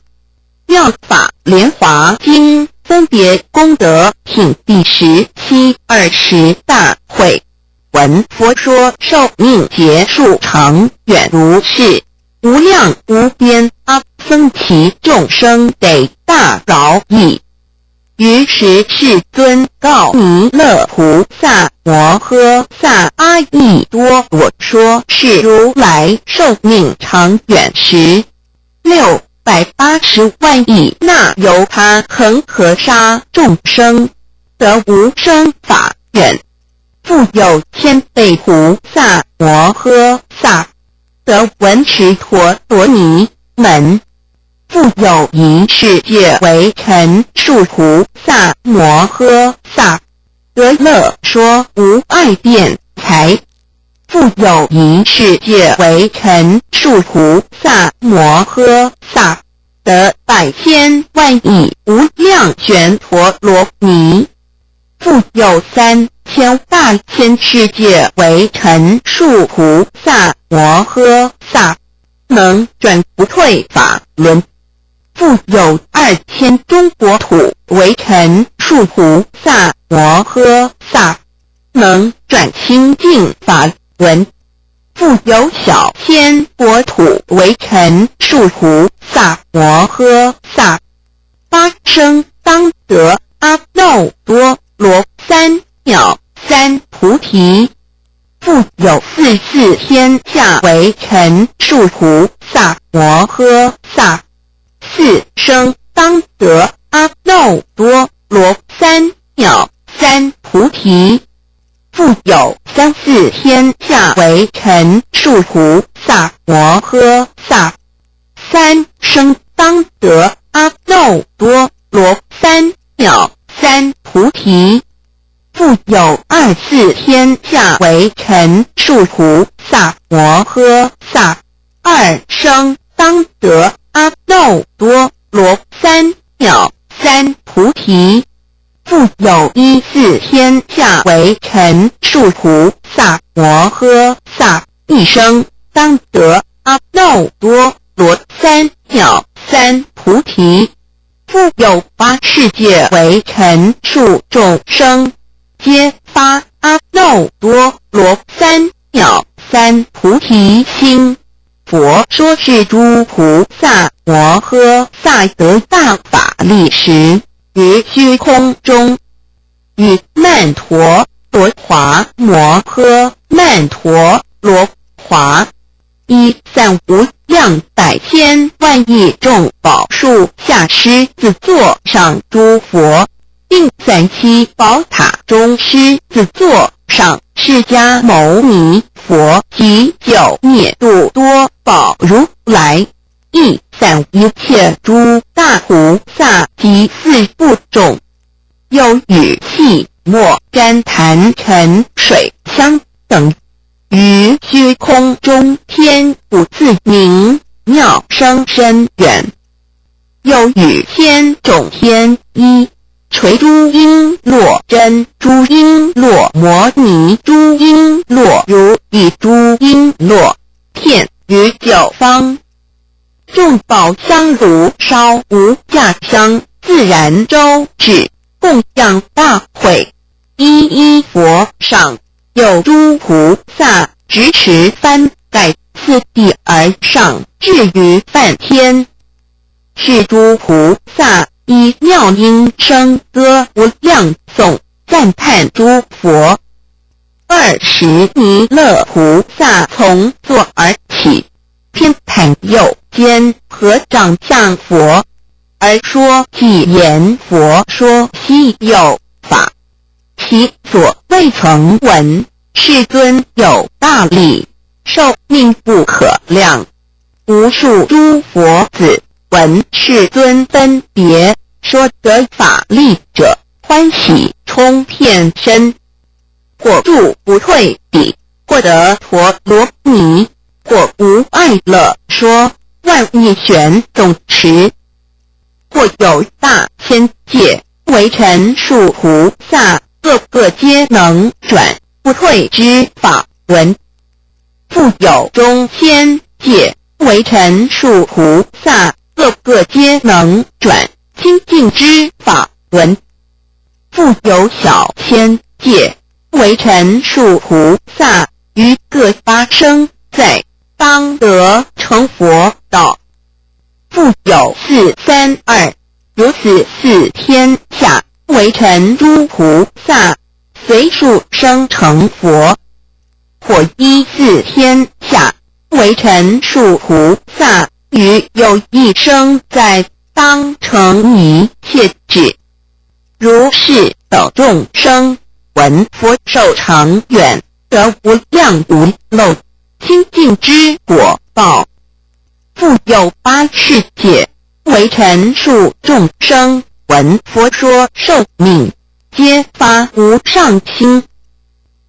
妙法莲华经分别功德品第1720大会。闻佛说寿命劫数长远如是，无量无边阿僧祇众生得大饶益。于时世尊告弥勒菩萨摩诃萨阿逸多，我说是如来寿命长远时，680万亿那由他恒河沙众生得无生法忍。复有千倍菩萨摩诃萨得闻持陀罗尼门。复有一世界微尘数菩萨摩诃萨得乐说无碍辩才。复有一世界微尘数菩萨摩诃萨得百千万亿无量旋陀罗尼。复有3000大千世界微尘数菩萨摩诃萨能转不退法轮。复有2000中国土微尘数菩萨摩诃萨能转清净法轮。复有小千国土微尘数菩萨摩诃萨八生当得阿耨多罗三藐三菩提。复有四四天下微尘数菩萨摩诃萨四生当得阿耨多罗三藐三菩提。复有三四天下微尘数菩萨摩诃萨三生当得阿耨多罗三藐三菩提。复有二四天下微尘数菩萨摩诃萨二生当得阿耨多罗三藐三菩提。复有一四天下微尘数菩萨摩诃萨一生当得阿耨多罗三藐三菩提。复有八世界微尘数众生，皆发阿耨多罗三藐三菩提心。佛说是诸菩萨摩诃萨得大法力时，于虚空中，与曼陀罗华摩诃曼陀罗华，一散无量百千万亿众宝树下师子座上诸佛，并散七宝塔中师子座上释迦牟尼佛及久灭度多宝如来，亦散一切诸大菩萨及四部众，又与气沫旃檀尘水香等，于虚空中天鼓自鸣妙声深远，又与千种天衣垂诸璎珞真珠璎珞摩尼珠璎珞如意珠璎珞，遍于九方，众宝香炉烧无价香，自然周至供养大会，一一佛上有诸菩萨执持幡盖次第而上，至于梵天。是诸菩萨以妙音声歌无量颂，赞叹诸佛。尔时弥勒菩萨从座而起，偏袒右肩，合掌向佛，而說偈言佛說希有法，其所未曾聞。世尊有大力，壽命不可量。無數諸佛子聞世尊分別說得法力者，歡喜充遍身，或住不退地，或得陀羅尼，或無礙樂說萬億旋總持，或有大千界微塵數菩薩，個個皆能轉不退之法輪。復有中千界微塵數菩薩，個個皆能轉清淨之法輪。復有小千界微塵數菩薩，於各八生在，當得成佛道。復有四三二，如此四天下微塵諸菩薩，隨數生成佛。或一四天下微塵數菩薩，於有一生在，當成一切智。如是等眾生，聞佛壽長遠，得無量無漏清淨之果報。復有八世界微塵數眾生，聞佛說壽命，皆發無上心。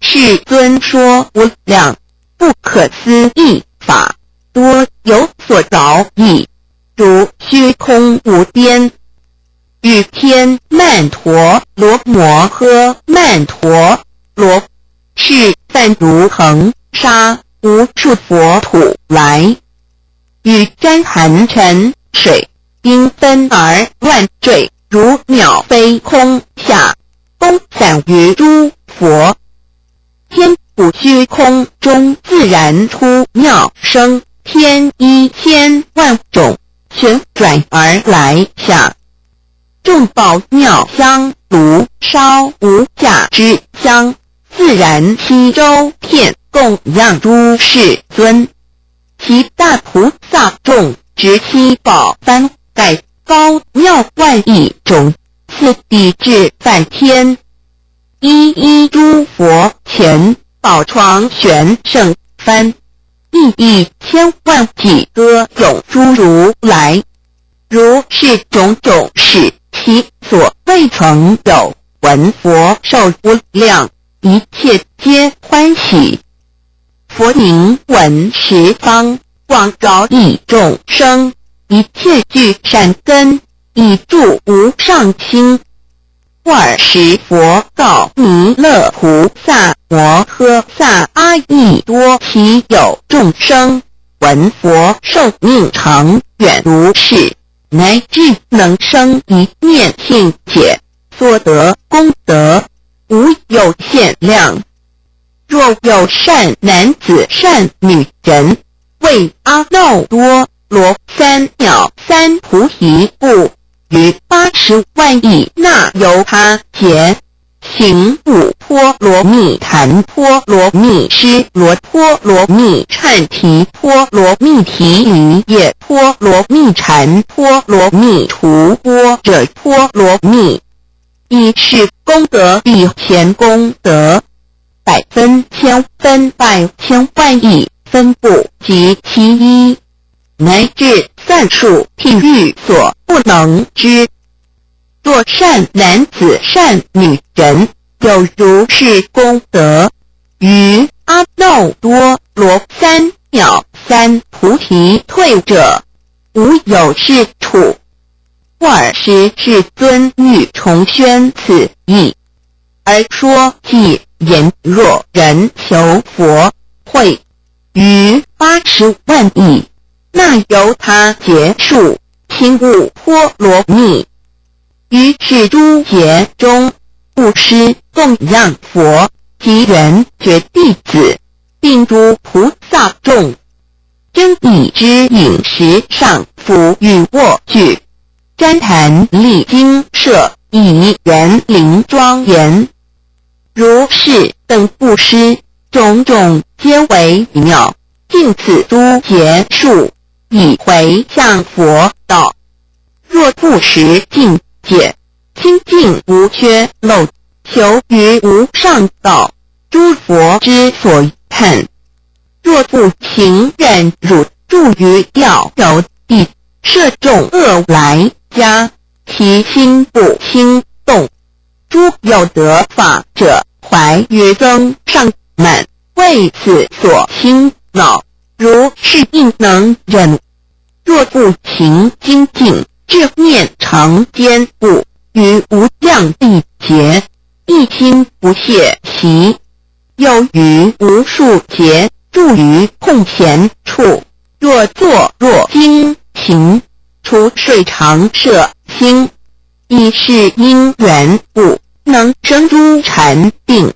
世尊說無量不可思議法，多有所饒益，如虛空無邊。欲天曼陀羅摩訶曼陀羅，是梵如恆沙無數佛土來，與旃檀塵水繽紛而亂墜，如鳥飛空下，供散於諸佛。天不虛空中自然出妙聲，天一千萬種旋轉而來下。眾寶妙香爐燒無價之香，自然悉周遍供養諸世尊。其大菩薩眾執七寶幡蓋高妙萬億種，次第至梵天，一一諸佛前寶床懸勝幡，億億千萬計歌詠諸如來。如是種種事，其所未曾有。聞佛壽無量，一切皆歡喜。佛名聞十方，廣饒益眾生，一切具善根，以住無上心。爾時佛告彌勒菩薩摩訶薩阿逸多：其有眾生聞佛壽命長遠如是，乃至能生一念信解，所得功德無有限量。若有善男子、善女人，為阿耨多羅三藐三菩提故，於80萬億那由他劫，行五波羅蜜檀波羅蜜屍羅波羅蜜禪提波羅蜜提於夜波羅蜜禪波羅蜜除般若波羅蜜，以是功德彼前功德，百分千分百千萬億分不及其一，乃至算數譬喻所不能知。若善男子善女人，有如是功德，於阿耨多羅三藐三菩提退者，無有是處。爾時世尊欲重宣此義，而說偈言：若人求佛慧，於80萬億那由他劫數，行五波羅蜜，於是諸劫中，布施供養佛及緣覺弟子，並諸菩薩眾，應已知飲食上福與臥具，栴檀立精舍以園林莊嚴，如是等布施，種種皆為妙。盡此諸劫數，以迴向佛道。若復持淨戒，清淨無缺漏，求於無上道，諸佛之所歎。若復行忍辱，住於調柔地，攝眾惡來加，其心不輕動。諸有得法者，懷於增上慢，為此所輕惱，如是應能忍。若復行精進，至念成堅固，於無量億劫，一心不懈息，又於無數劫，住於空閒處，若坐若經行，除睡常攝心，以是因緣故，能生諸禪定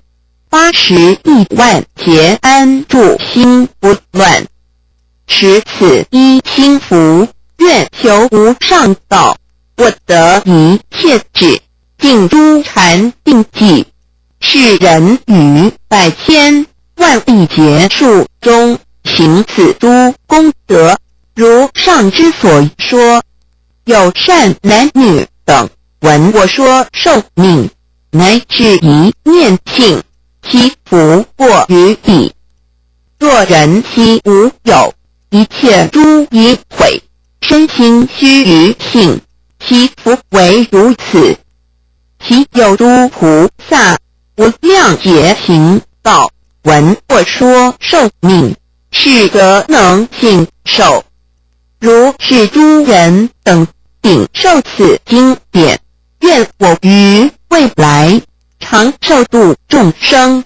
，80億萬劫安住心不亂。持此一心福，願求無上道，我得一切智，淨諸禪定際。是人於百千萬億劫數中，行此諸功德，如上之所說。有善男女等，聞我說壽命，乃至一念信，其福過於彼。若人悉無有一切諸疑悔，深心須臾信，其福為如此。其有諸菩薩無量劫行道，聞我說壽命，是則能信受。如是諸人等頂受此經典，願我於未來常壽度眾生。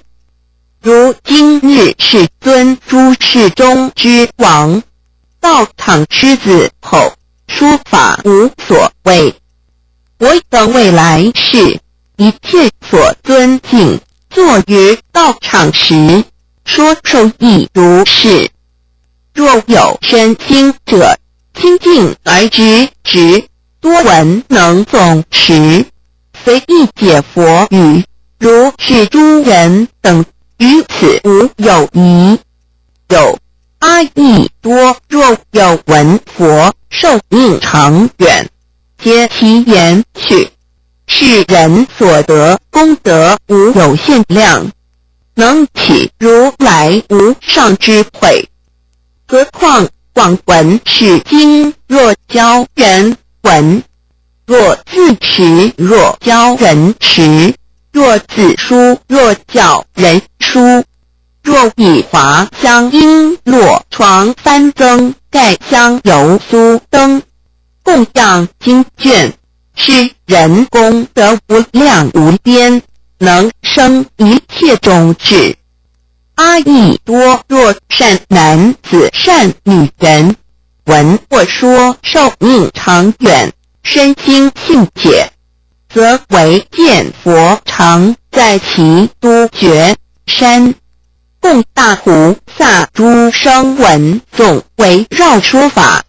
如今日世尊諸世中之王，道場獅子吼，說法無所畏。我等未來世一切所尊敬，坐於道場時，說壽亦如是。若有深心者，清淨而知直，多聞能總持，隨意解佛語，如是諸人等，於此無有疑。有阿逸多，若有聞佛壽命長遠，皆其言去，是人所得功德無有限量，能起如來無上智慧。何況廣聞是經，若教人聞，若自持，若教人持，若自書，若教人書，若以華香瓔珞床幡繒蓋香油酥燈供養經卷，是人功德無量無邊，能生一切種智。阿逸多，若善男子善女人，聞我說壽命長遠，深心信解，則為見佛常在其獨覺山，共大菩薩諸聲聞眾圍繞說法。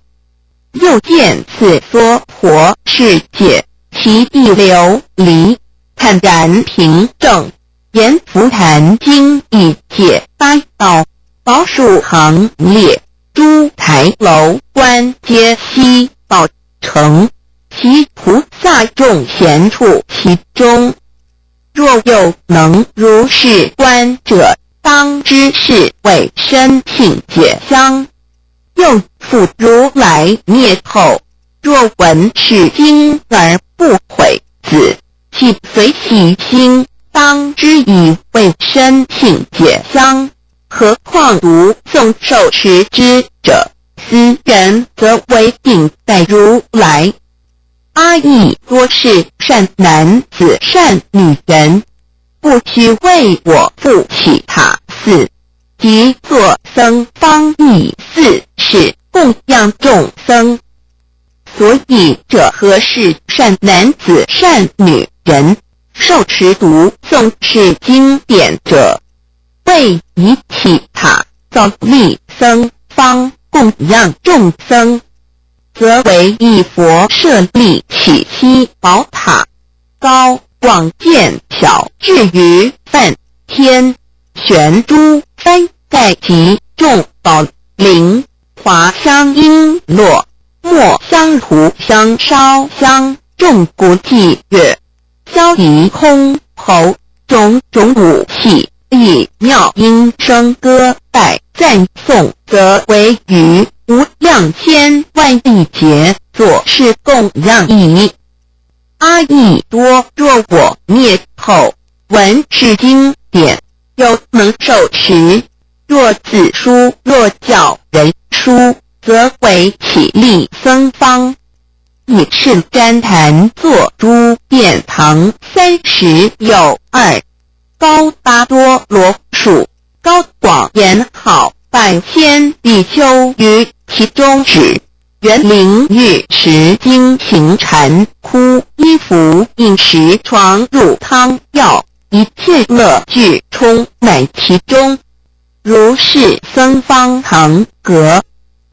又見此娑婆世界，其地琉璃坦然平正，閻浮檀經一界八道，寶樹行列，諸台樓觀皆悉寶成。其菩薩眾閑處其中，若有能如是觀者，當知是為深信解相。又復如來滅後，若聞是經而不悔子，起隨喜心，當知亦為深信解相。何況讀誦受持之者，斯人則為頂戴如來。阿逸多是善男子善女人，不須為我復起塔寺，及作僧坊以四事供養眾僧。所以者何，是善男子善女人，受持讀誦是經典者，為已起塔造立僧坊供養眾僧，則為一佛舍利起七寶塔，高廣見小，至於梵天玄珠幡蓋及眾寶鈴華香瓔珞末香涂香燒香眾鼓伎樂，簫笛箜篌種種舞器，以妙音聲歌拜讚頌，則為於無量千萬億劫作是供養已。阿逸多，若我滅後，聞是經典，有能受持，若自書，若教人書，則為起立僧坊，以是栴檀座諸殿堂三十有二，高八多羅數，高廣嚴好百千比丘於其中止。園林浴池經行禪窟衣服飲食床褥湯藥一切樂具充滿其中，如是僧坊堂閣，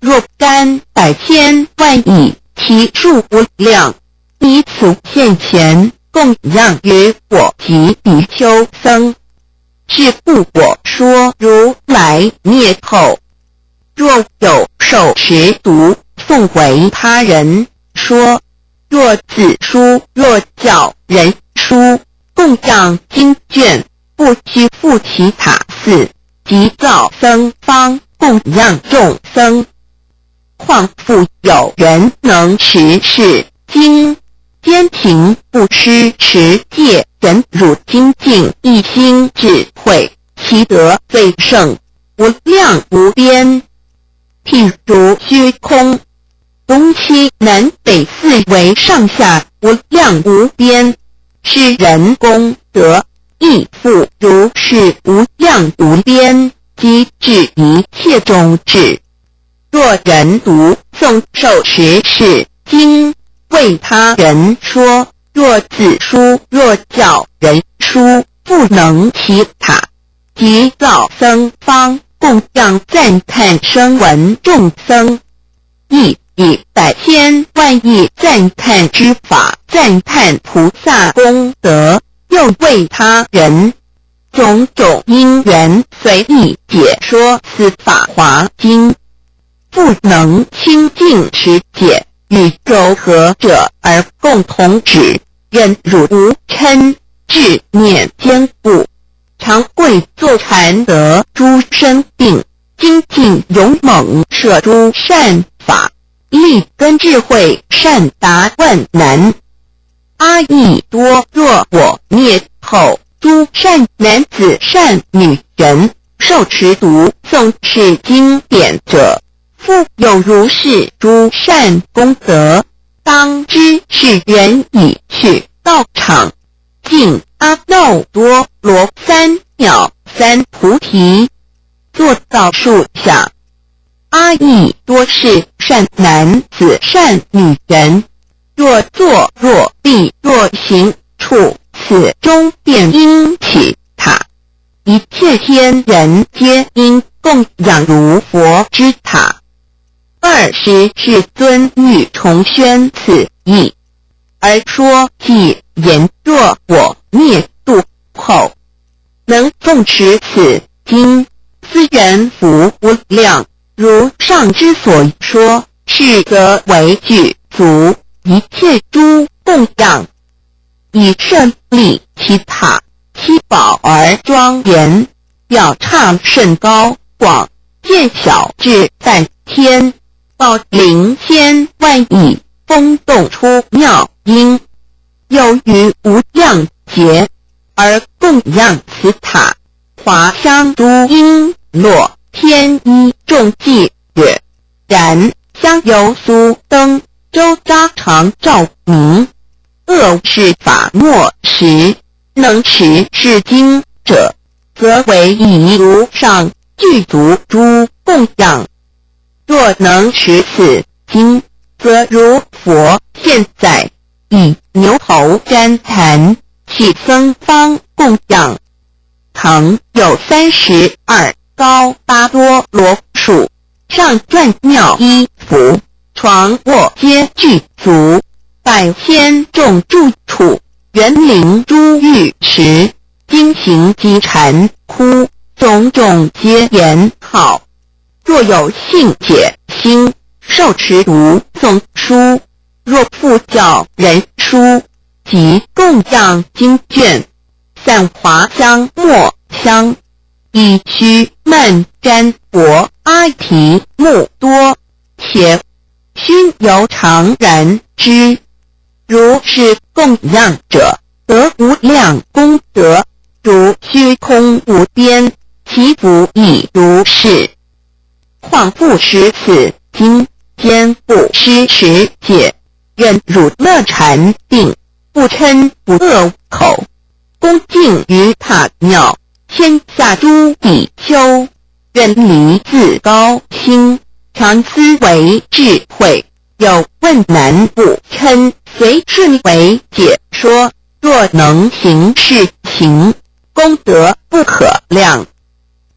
若干百千萬億，其數無量。以此現前供養於我及比丘僧。是故我說如來滅後，若有受持讀誦為他人說，若自書，若教人書，供養經卷，不須復起塔寺，即造僧坊，供養眾僧。況復有人能持是經，堅勤布施持戒忍辱精進一心智慧，其德最勝，無量無邊。譬如虛空，東西南北四維上下無量無邊，是人功德亦復如是無量無邊，及至一切種智。若人讀誦受持是經，為他人說，若自書，若教人書，復能起塔，即造僧坊，供養讚歎聲聞眾僧，亦以百千萬億讚歎之法讚歎菩薩功德，又為他人種種因緣隨意解說此法華經，復能清淨持戒與柔和者而共同止，忍辱無嗔，志念堅固。常跪坐禪得諸身定，精進勇猛攝諸善法，利根智慧善達萬難。阿逸多，若我滅後，諸善男子善女人受持讀誦是經典者，復有如是諸善功德，當知是人已去道場，盡阿耨多羅三藐三菩提，坐到樹下。阿逸多是善男子善女人，若坐若立若行處，此中便應起塔。一切天人皆應供養如佛之塔。爾時世尊欲重宣此義，而說偈言：若我滅度後，能誦持此經，斯人福無量。如上之所說，是則為具足一切諸供養，以舍利其塔，七寶而莊嚴，表剎甚高廣，漸小至梵天，寶鈴千萬億，風動出妙音，又於無量劫而供養此塔，華香諸瓔珞天衣眾伎樂，燃香油酥燈，周匝常照明。惡世法末時，能持是經者，則為以如上具足諸供養。若能持此經，則如佛現在以牛頭栴檀起僧坊供養。堂有32，高八多羅數，上饌妙衣服，床臥皆具足，百千眾住處，園林諸浴池，經行機禪窟，種種皆嚴好。若有信解心，受持讀誦書，若復教人書及供養經卷，散華香末香，以須懜旃缽阿提目多，且熏油常燃之。如是供養者，得無量功德，如虛空無邊，其福亦如是。況復持此經，堅不失持戒，忍辱樂禪定，不嗔不惡口，恭敬於塔廟，天下諸比丘，遠離自高心，常思惟智慧，有問難不嗔，隨順為解說。若能行是行，功德不可量。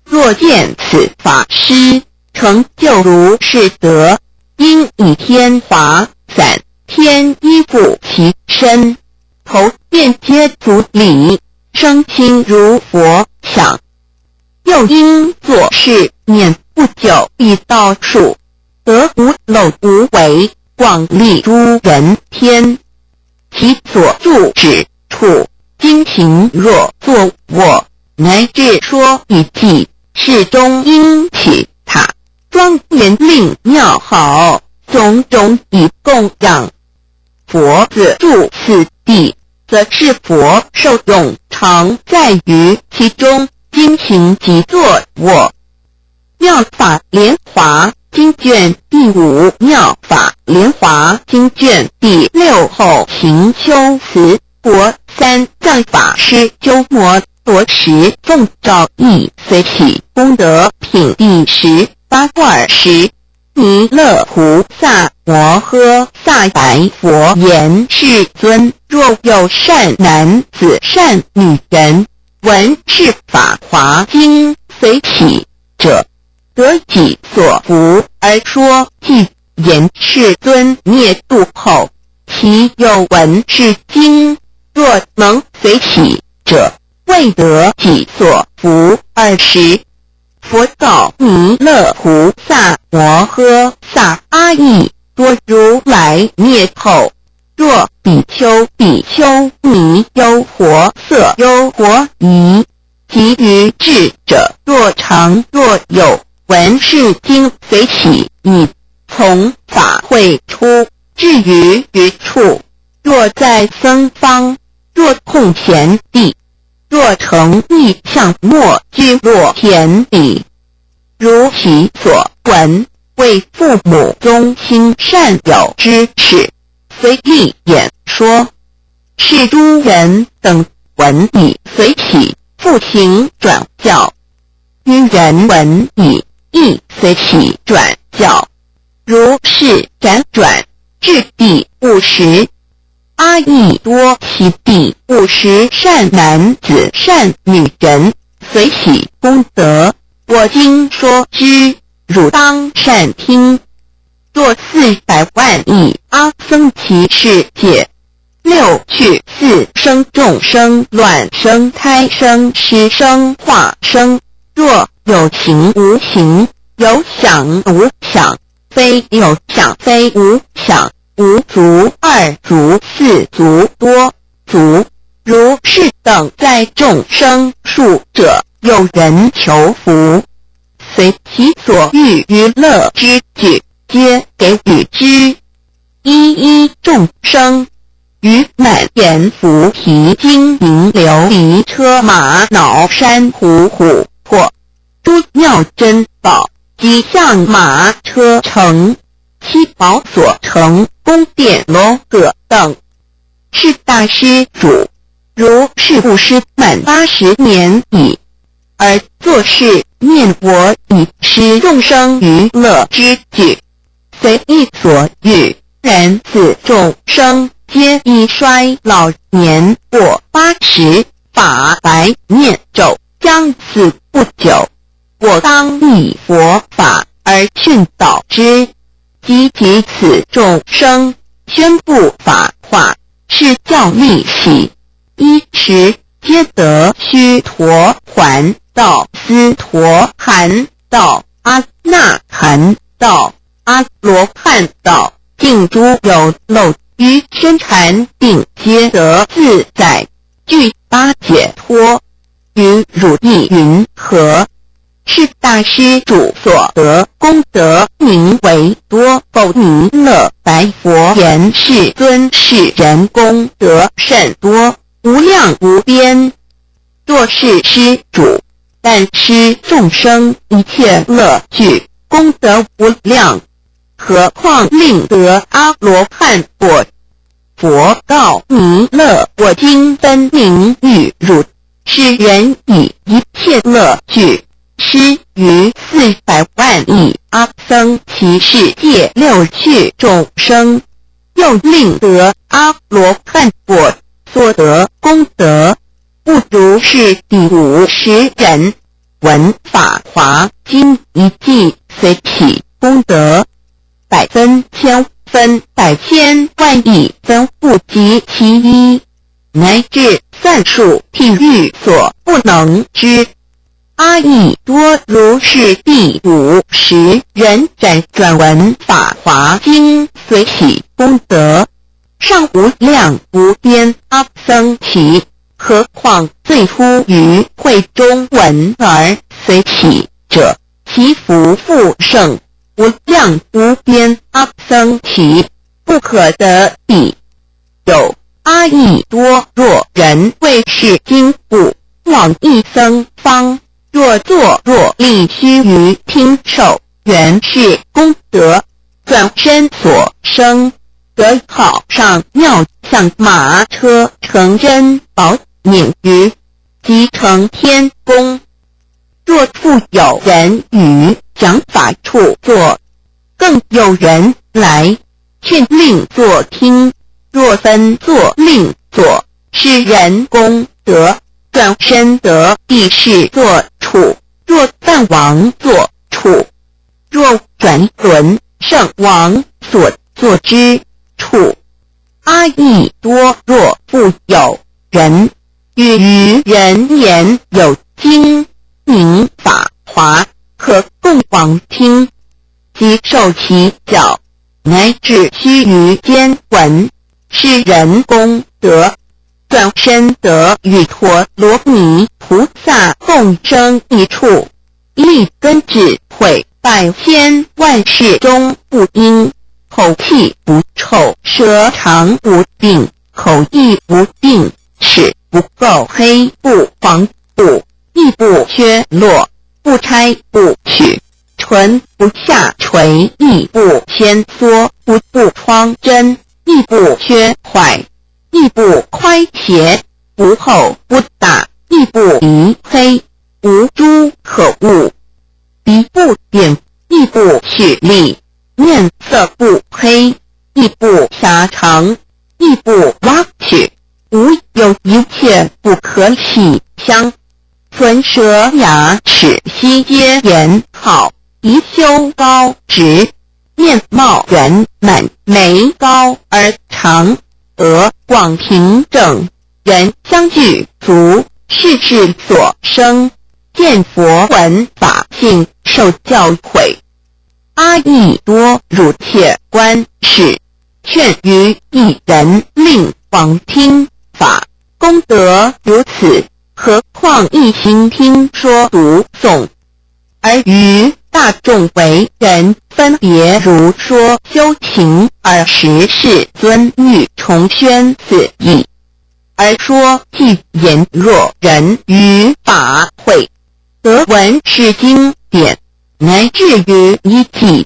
若見此法師成就如是德，應以天華傘天衣覆其身，頭面皆足禮，身心如佛像。又應作是念：不久必到處，得無漏無為廣利諸人天。其所住止處，經行若坐臥，乃至說語際，是中應起塔，莊嚴令妙好，種種以供養。佛子住此地，則是佛受用常在於其中，經行及坐臥。妙法蓮華經卷第五，妙法蓮華經卷第六後行修辭國三藏法師鳩摩羅什奉詔譯隨喜功德品第1820。彌勒菩薩摩訶薩白佛言：世尊，若有善男子、善女人，聞是法華經隨喜者，得己所福而說偈言：世尊滅度後，其有聞是經，若能隨喜者，未得己所福20。佛告彌勒菩薩摩訶薩：阿逸多如來滅後，若比丘、比丘尼、優婆塞、優婆夷及餘智者，若常若有聞是經隨喜已，從法會出，至於餘處，若在僧坊，若空閒地，若乘意象末聚落田里，如其所聞，為父母宗親善友之事，隨意演說，是諸人等聞已隨喜，復行轉教；餘人聞已，亦隨喜轉教。如是輾轉，至彼五十。阿逸多其彼五十善男子善女人隨喜功德，我今說之，汝當善聽。若400萬億阿僧祇世界，六趣四生眾生卵生胎生濕生化生，若有形無形，有想無想，非有想非無想。無足二足四足多足，如是等在眾生數者，有人求福，隨其所欲娛樂之具，皆給予之。一一眾生於滿閻浮提金銀琉璃車瑪瑙珊瑚琥珀諸妙珍寶及象馬車乘七寶所成宮殿樓閣等，是大施主。如是布施滿80年已，而作是念：我已施眾生娛樂之具，隨意所欲。然此眾生皆已衰老年過八十，髮白面皺，將死不久。我當以佛法而訓導之。即給此眾生宣布法華，是教利喜，衣食皆得須陀洹道、斯陀含道、阿那含道。阿罗漢道，淨諸有漏，於深禪定皆得自在，具八解脫。於汝意云何？是大施主所得功德名為多否？彌勒白佛言：世尊，是人功德甚多，無量無邊。若是施主，但施眾生一切樂具，功德無量，何況令得阿羅漢果？佛告彌勒：我今分明喻汝，是人以一切樂具施於400萬億阿僧祇世界六趣眾生，又令得阿羅漢果，所得功德，不如是第五十人聞法華經一偈，隨喜功德，百分千分百千萬億分不及其一，乃至算數譬喻所不能知。阿逸多如是第五十人輾轉聞法華經，隨喜功德，尚無量無邊阿僧祇。何況最初於會中聞而隨喜者，其福復勝無量無邊阿僧祇，不可得比。又阿逸多，若人為是經故，往一僧坊，若坐若立須臾聽受，緣是功德，轉身所生，得好上妙象馬車，乘珍寶輦輿，及成天宮。若復有人於講法處坐，更有人來勸令坐聽，若分座令坐，是人功德，轉身得帝釋座處，若梵王座處，若轉輪聖王所坐之處。阿逸多，若復有人語餘人言有經名法華，可供往聽，即受其教，乃至須臾間聞，是人功德，轉身得與陀羅尼菩薩共生一處，利根智慧百千萬世終不應，口氣不臭，舌長無病，口亦無病，齒不垢，黑不黃不，亦不缺落，不拆不取，唇不下垂，亦不牽縮，不不瘡針，亦不缺壞，亦不虧斜，不厚不大，亦不黧黑，無諸可惡，鼻不扁，亦不曲利，面色不黑，亦不狹長，亦不洼曲，無有一切不可喜相。唇舌牙齒悉皆嚴好，宜修高直，面貌圓滿，眉高而長，額廣平正，人相具足，是世所生，見佛聞法信受教誨。阿逸多，汝且觀是，勸於一人令往聽法，功德如此，何況一心聽說讀誦？而於大眾為人分別如說修行，爾時世尊欲重宣此義，而說偈言：若人於法會得聞是經典，乃至於一偈，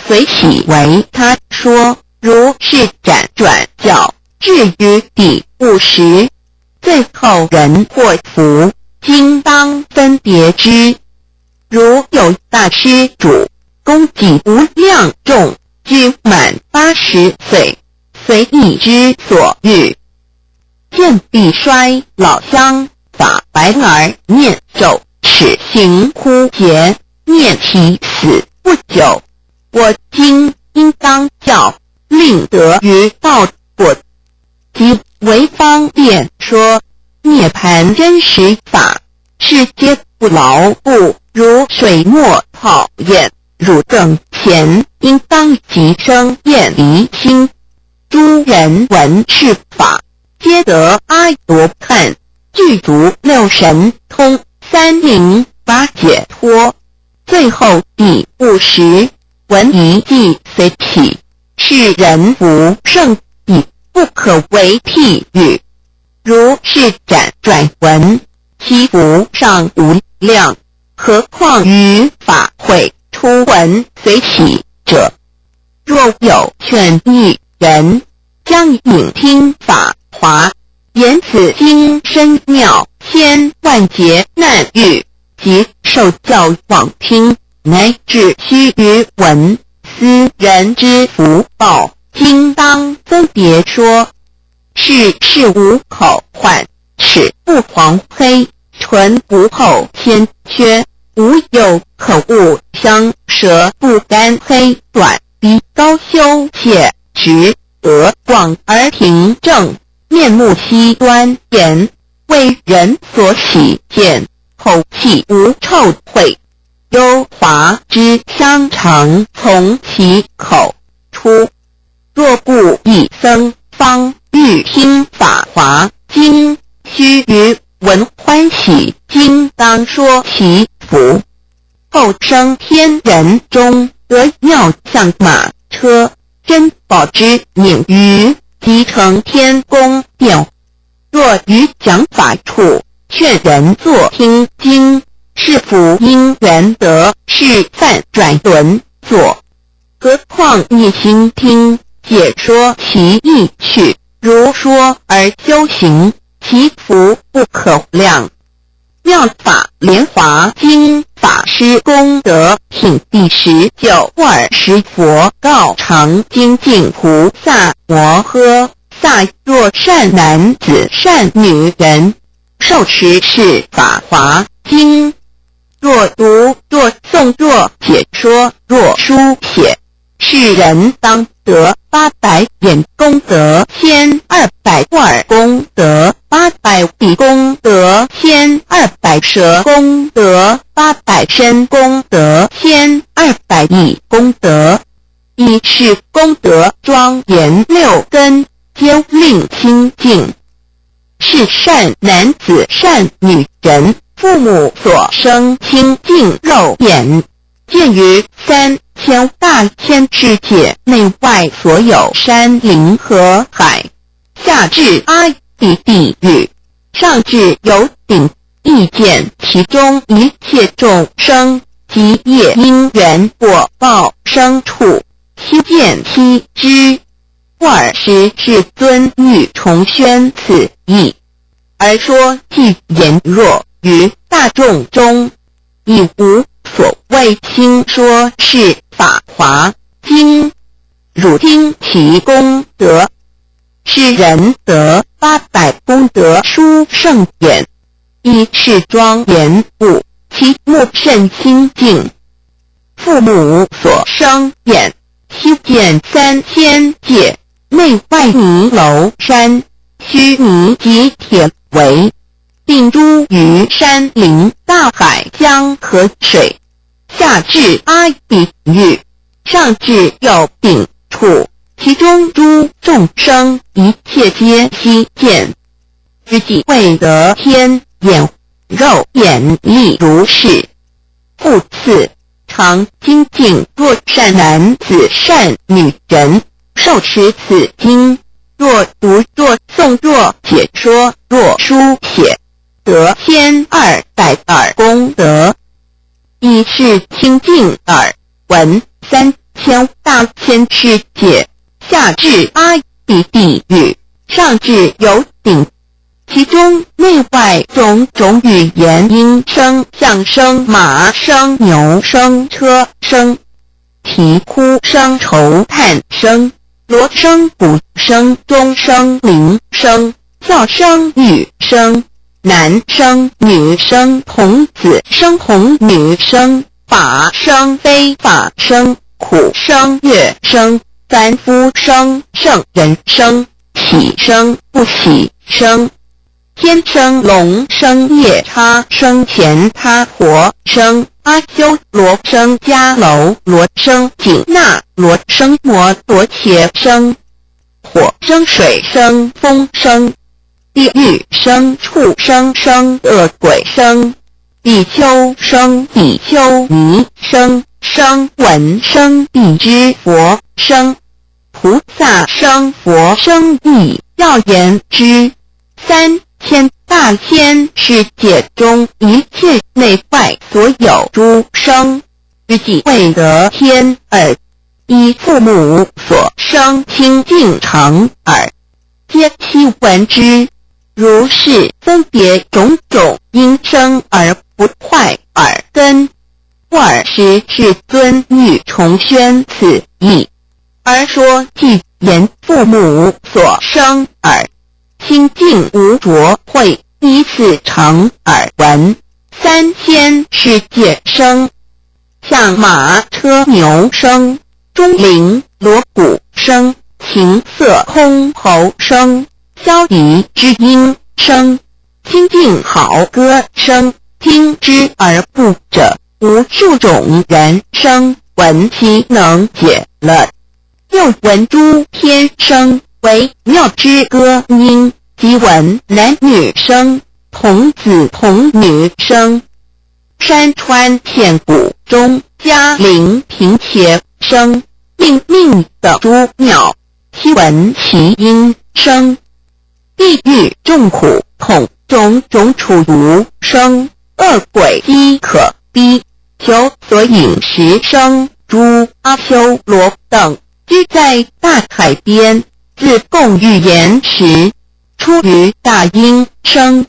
隨喜為他說，如是輾轉教，至於彼五十，最後人獲福，今當分別之。如有大施主，供給無量眾，具滿80歲，隨意之所欲，見彼衰老相，髮白而面皺，齒行枯竭，念其死不久。我今應當教，令得於道果，即為方便說涅槃真實法，是皆不牢固，如水墨泡硯。汝等前應當即生厭離心。諸人聞是法，皆得阿羅漢，具足六神通、三明八解脫。最後第五時，聞一偈隨起，是人福勝已，不可為譬喻。如是輾轉聞，其福尚無量，何況於法會初聞隨喜者？若有勸一人，將引聽法華，言此經深妙，千萬劫難遇，即受教往聽，乃至須臾聞，斯人之福報，今當分別說。是視無口患，齒不黃黑，唇無厚千缺，無有可惡相，舌不乾黑短，鼻高修且直，額廣而平正，面目悉端嚴，為人所喜見，口氣無臭穢，幽華之香常從其口出。若故一僧方欲聽法華經，須臾聞歡喜，今當說其福。後生天人中，得妙象馬車，珍寶之輦輿，及成天宮殿。若於講法處，勸人坐聽經，是福因緣得是梵轉輪座。何況一心聽解說其意趣，如說而修行，其福不可量。妙法蓮華經法師功德品第19。爾時佛告常精進菩薩摩訶薩：若善男子善女人，受持是法華經，若讀若誦若解說若書寫，是人當得800眼功德，1200耳功德，800鼻功德，1200舌功德，800身功德，1200意功德。以是功德莊嚴六根，皆令清淨。是善男子善女人，父母所生清淨肉眼，見於三千大千世界內外所有山林河海，下至阿鼻地獄，上至有頂，亦見其中一切眾生及業因緣果報生處，悉見悉知。爾時世尊欲重宣此義，而說偈言：若於大眾中，以無所畏心說是法華經，汝聽其功德，是人得800功德殊勝眼，以是莊嚴物，其目甚清淨。父母所生眼，悉見三千界內外尼樓山、須彌及鐵圍，並諸餘山林大海江河水，下至阿鼻獄，上至有頂處，其中諸眾生一切皆悉見。汝既未得天眼、肉眼亦如是。復次，常精進若善男子善女人，受持此經，若讀若誦若解說若書寫，得1200耳功德。以是清淨耳，聞三千大千世界，下至阿鼻地獄，上至有頂，其中內外種種語言音聲、象聲、馬聲、牛聲、車聲、啼哭聲、愁嘆聲、鑼聲、鼓聲、鐘聲、鈴聲、笑聲、語聲、男聲、女聲、童子聲、童女聲、法聲、非法聲、苦聲、樂聲、凡夫聲、聖人聲、喜聲、不喜聲。天聲、龍聲、夜叉聲、乾闥婆聲、阿修羅聲、迦樓羅聲、緊那羅聲、摩多伽聲、火聲、水聲、風聲、地獄聲、畜生聲、餓鬼聲、比丘聲、比丘尼聲、聲聞聲、辟支佛聲、菩薩聲、佛聲亦要言之。三千大千世界中一切內外所有諸生，於己未得天耳，依父母所生清淨成耳，皆悉聞之。如是分別種種音聲而不壞耳根。爾時世尊欲重宣此義，而說偈言父母所生耳，清淨無濁慧，依此成耳聞三千世界聲，象馬車牛聲、鐘鈴鑼鼓聲、琴瑟箜篌聲、簫笛之音聲、清淨好歌聲，聽之而悟者，無數種人聲，聞悉能解樂。又聞諸天聲，微妙之歌音，及聞男女聲、童子童女聲、山川澗谷中迦陵頻伽聲、令命等諸鳥，悉聞其音聲。地獄眾苦痛種種處毒聲、餓鬼飢渴逼求所飲食聲、諸阿修羅等居在大海邊，自供欲言時，出於大音聲。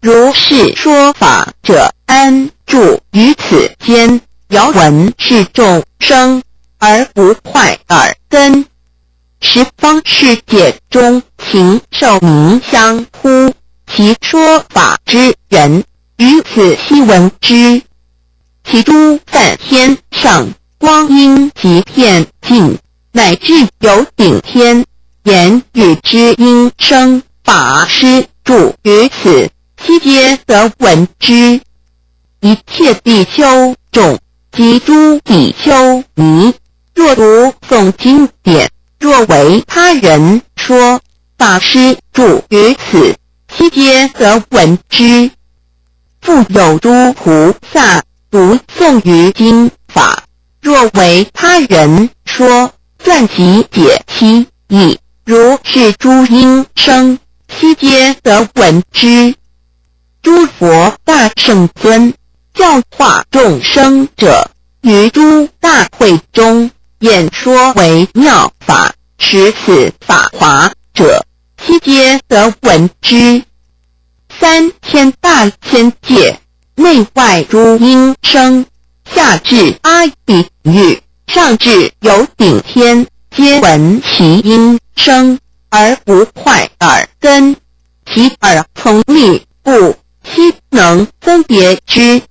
如是說法者，安住於此間，遙聞是眾聲，而不壞耳根。十方世界中，禽獸鳴相呼，其說法之人，於此悉聞之。其諸梵天上光音及遍盡，乃至有頂天，言語之音聲，法師住於此，悉皆得聞之。一切比丘眾及諸比丘尼，若讀誦經典，若為他人說，法師住於此，悉皆得聞之。復有諸菩薩讀誦於經法，若為他人說，傳及解其義，如是諸音聲，悉皆得聞之。諸佛大聖尊教化眾生者，於諸大會中演說微妙法，持此法華者，悉皆得聞之。三千大千界內外諸音聲，下至阿鼻獄，上至有頂天，皆聞其音聲，而不壞耳根。其耳聰利故，悉能分別之。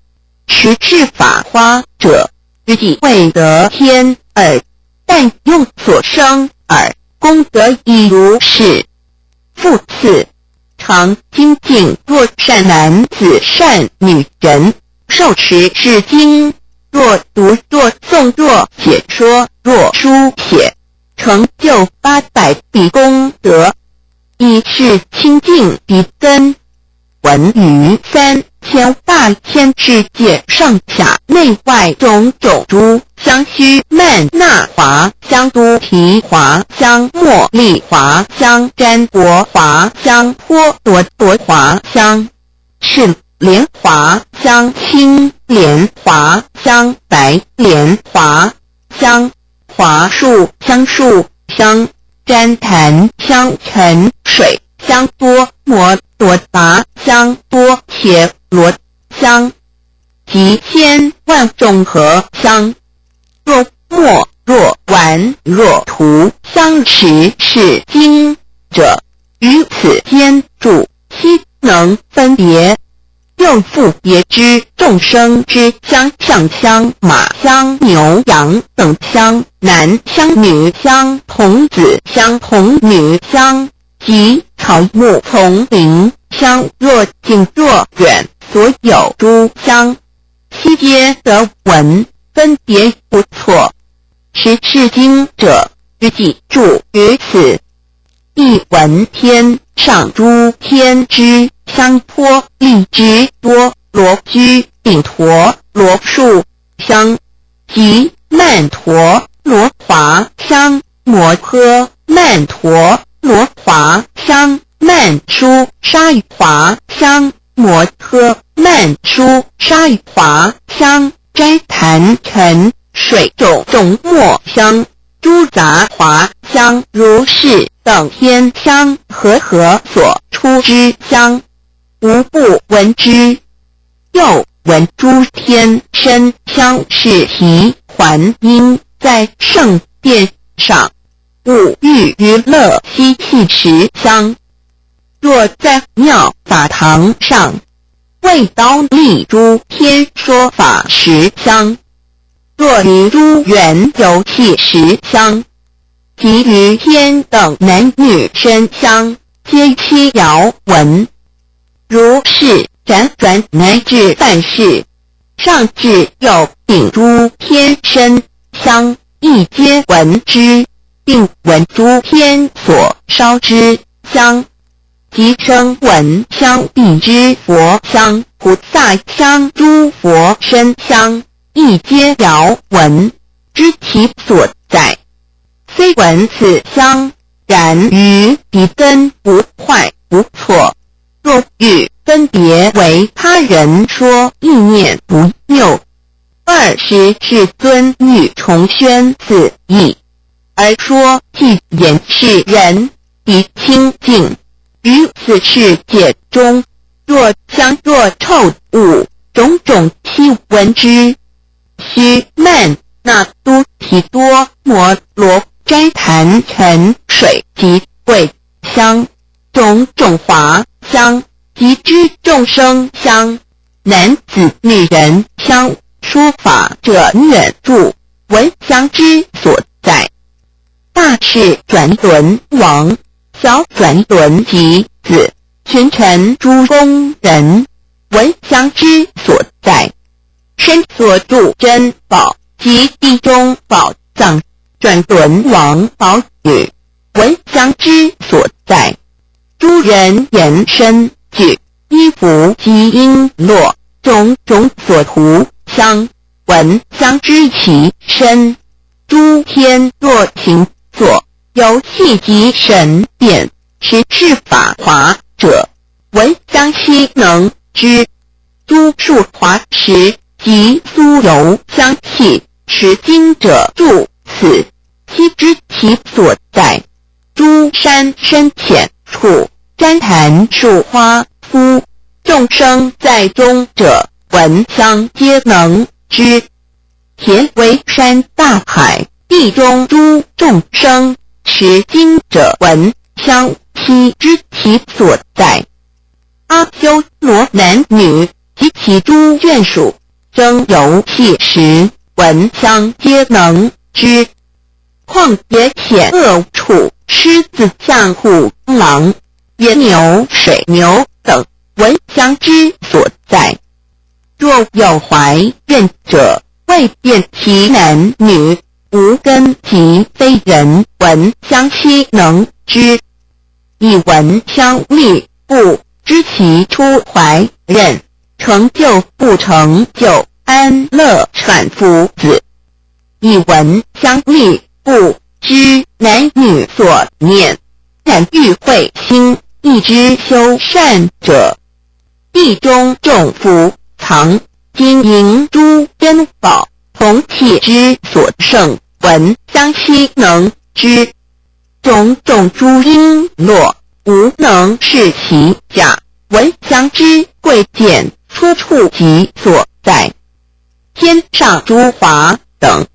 持是法華者，於己未得天耳，但用所生耳，功德亦如是。復次，常精進若善男子善女人，受持是經，若讀若誦若解說若書寫，成就800筆功德，以是清淨鼻根，聞於三千大千世界上下內外種種諸香須曼那華香嘟提華香茉莉華香占卜華香波多多華香赤蓮華香青蓮華香白蓮華香華樹香樹香旃檀香沉水香多摩多達香多伽羅香及千萬眾合香，若默若玩若塗相持是經者，於此間住，悉能分別。又復別知眾生之相，象相、馬相、牛羊等相，男相、女相、童子相、童女相及草木叢林香若近若遠，所有諸香，悉皆得聞，分別無錯。持是經者，於己住於此，亦聞天上諸天之香波利直多羅須頂陀羅樹香及曼陀羅華香摩訶曼陀羅華香曼殊沙華香摩訶曼殊沙華香栴檀塵水種種末香諸雜華香如是等天香和合所出之香，無不聞之。又聞諸天身香釋提桓因在聖殿上，五欲娛樂嬉戲時香。若在妙法堂上，為忉利諸天說法時香。若於諸園遊戲時香，及於天等男女身香，皆悉遙聞。如是輾轉乃至梵世，上至有頂諸天身香，亦皆聞之，並聞諸天所燒之香，及聲聞香地之佛香、菩薩香、諸佛身香，亦皆遙聞，知其所在。雖聞此香，然於彼根不壞不錯。若欲分別為他人說，意念不謬。爾時世尊欲重宣此義，而說偈言世人彼清淨，於此世界中，若香若臭物，種種悉聞之。須曼那都提多摩羅栴檀塵水及味香，種種華香及諸眾生香，男子女人香，說法者遠住，聞香之所在。大勢轉輪王，小轉輪及子，群臣諸宮人，聞香之所在。身所著珍寶及地中寶藏，轉輪王寶女，聞香之所在。諸人言身具衣服及瓔珞，種種所塗香，聞香知其身。諸天若行坐遊戲及神變，持是法華者，聞香悉能知。諸樹華石及酥油香氣，持經者住此，悉知其所在。諸山深淺處，栴檀樹花敷，眾生在中者，聞香皆能知。鐵圍山大海，地中諸眾生，持經者聞香，悉知其所在。阿修羅男女及其諸眷屬，爭遊戲時，聞香皆能知。曠野險惡處，獅子象虎狼、野牛水牛等，聞香之所在。若有懷孕者，未辨其男女，無根及非人，聞香悉能知。以聞香力故，知其初懷孕，成就不成就安樂產夫子。以聞香力故，知男女所念，染欲恚心，亦知修善者。地中眾福藏金銀諸珍寶，銅器之所盛，聞香悉能知。種種諸瓔珞，無能示其價，聞香知貴賤出處及所在。天上諸華等，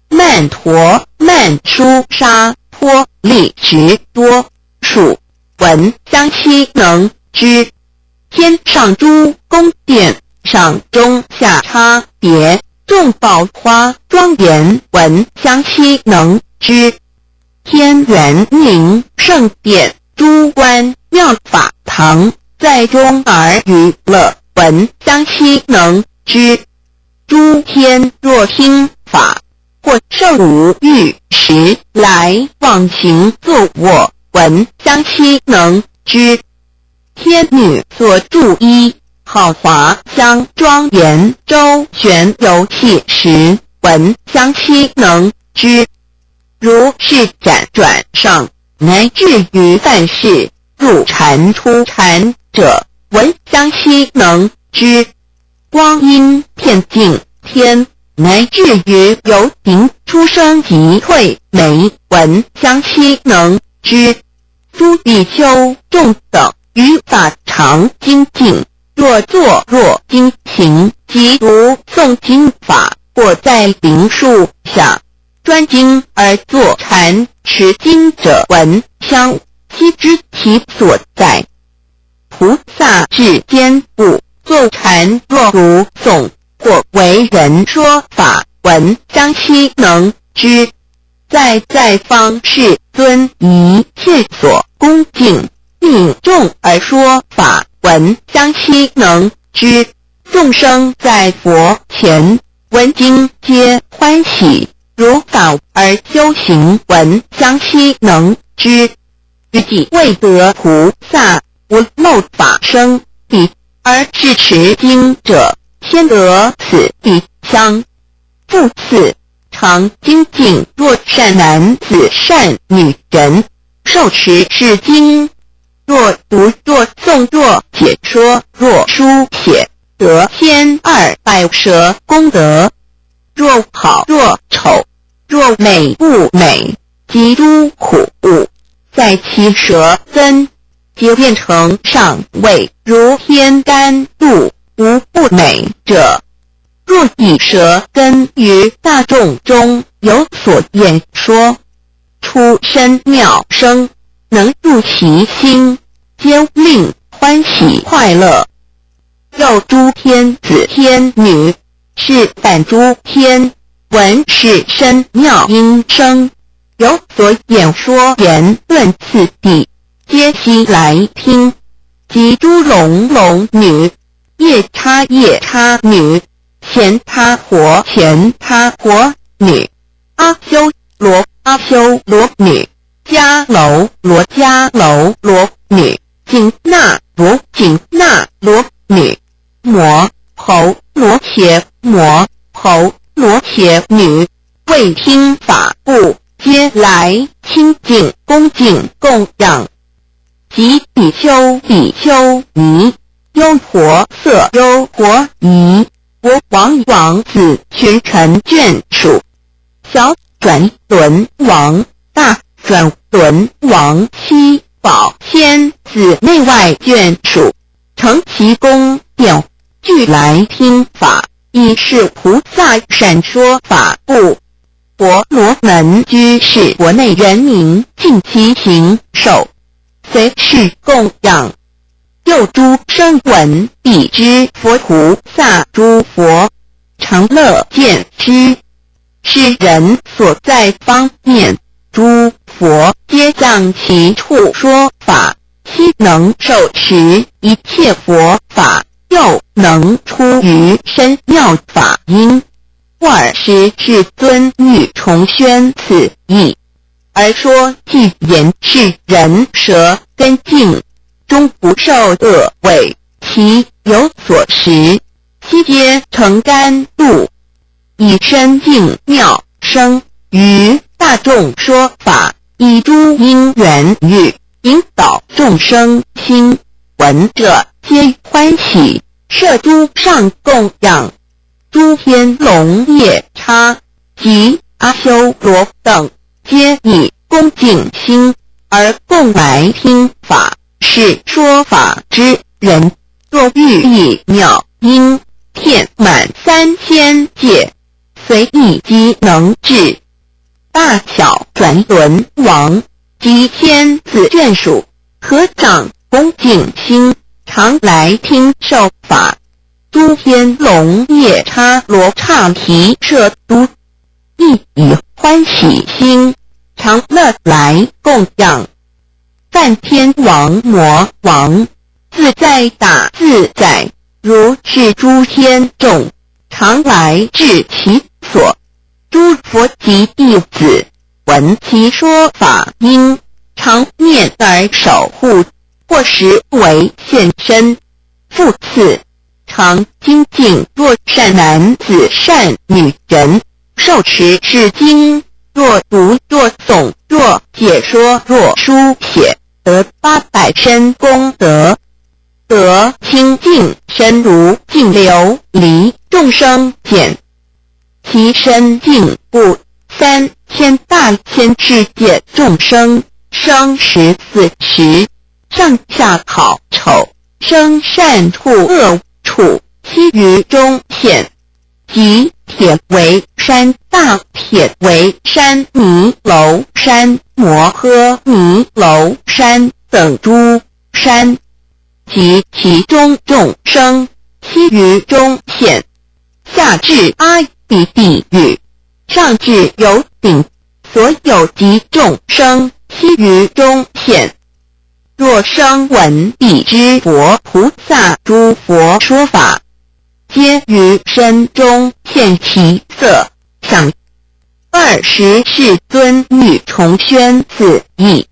曼陀曼殊沙波利直多數，聞香悉能知。天上諸宮殿，上中下差別，眾寶華莊嚴，聞香悉能知。天圓明聖殿，諸觀妙法堂，在中而娛樂，聞香悉能知。諸天若聽法，或受五欲食，來往行坐臥，聞香悉能知。天女所著衣，豪華香莊嚴周旋遊戲時，聞香悉能知。如是輾轉上，乃至於梵世，入禪出禪者，聞香悉能知。光音遍淨天，乃至於有頂出生及退沒，聞香悉能知。諸比丘眾等，於法常精進，若坐若經行，及讀誦經法，或在靈樹下專精而坐禪持經者，聞香悉知其所在。菩薩世間部坐禪若讀誦，或為人說法，聞香悉能知。在在方世尊一切所恭敬，命眾而說法，聞香悉能知。眾生在佛前聞經皆歡喜，如法而修行，聞香悉能知。於己未得菩薩無漏法生地而是持經者，先得此地香。復次，常精進若善男子善女人，受持是經，若讀若誦若解說若書寫，得千二百舌功德。若好若醜，若美不美，及諸苦物，在其舌根，皆變成上味，如天甘露，無不美者。若以舌根於大眾中有所演說，出深妙聲，能入其心，皆令歡喜快樂。又諸天子天女，是梵諸天，聞是深妙音聲，有所演說言論次第，皆悉來聽。及諸龍龍女、夜叉夜叉女、乾闥婆乾闥婆女、阿修羅阿修羅女、迦樓羅迦樓羅女、緊那羅緊那羅女、摩睺羅伽摩睺羅伽女，為聽法故，皆來親近恭敬供養。及比丘比丘尼、優婆塞優婆夷、國王王子群臣眷屬、小轉輪王、大轉輪王七寶仙子內外眷屬，乘其宮殿，俱來聽法，以是菩薩善說法故。婆羅門居士國內人民盡其形壽，隨事供養。又諸聲聞彼知佛菩薩諸佛，常樂見之。是人所在方面，諸佛皆向其處說法，悉能受持一切佛法，又能出於深妙法音。爾時世尊欲重宣此義，而說偈言：是人舌根淨，終不受惡味，其有所食，悉皆成甘露。以深淨妙聲於大眾說法，以諸因緣喻引導眾生心，聞者皆歡喜，設諸上供養。諸天龍夜叉及阿修羅等，皆以恭敬心而共來聽法。是說法之人，若欲以妙音遍滿三千界，隨意即能至。大小轉輪王及天子眷屬，合掌恭敬心，常來聽受法。諸天龍夜叉羅剎提舍都，亦以歡喜心，常樂來供養。梵天王魔王自在大自在，如是諸天眾，常來至其所。諸佛及弟子，聞其說法音，常念而守護，或時為現身。復次，常精進若善男子善女人，受持是經，若讀若誦若解說若書寫，得800身功德，得清淨身如淨琉璃眾生見。其身淨故，三千大千世界眾生，生14時，上下好醜，生善處惡處，悉於中現。即鐵圍山、大鐵圍山、彌樓山、摩訶彌樓山等諸山，及其中眾生，悉於中現。下至阿鼻地獄，上至有頂，所有及眾生，悉於中現。若聲聞彼之佛菩薩諸佛說法，皆於身中現其色相。爾時世尊欲重宣此義，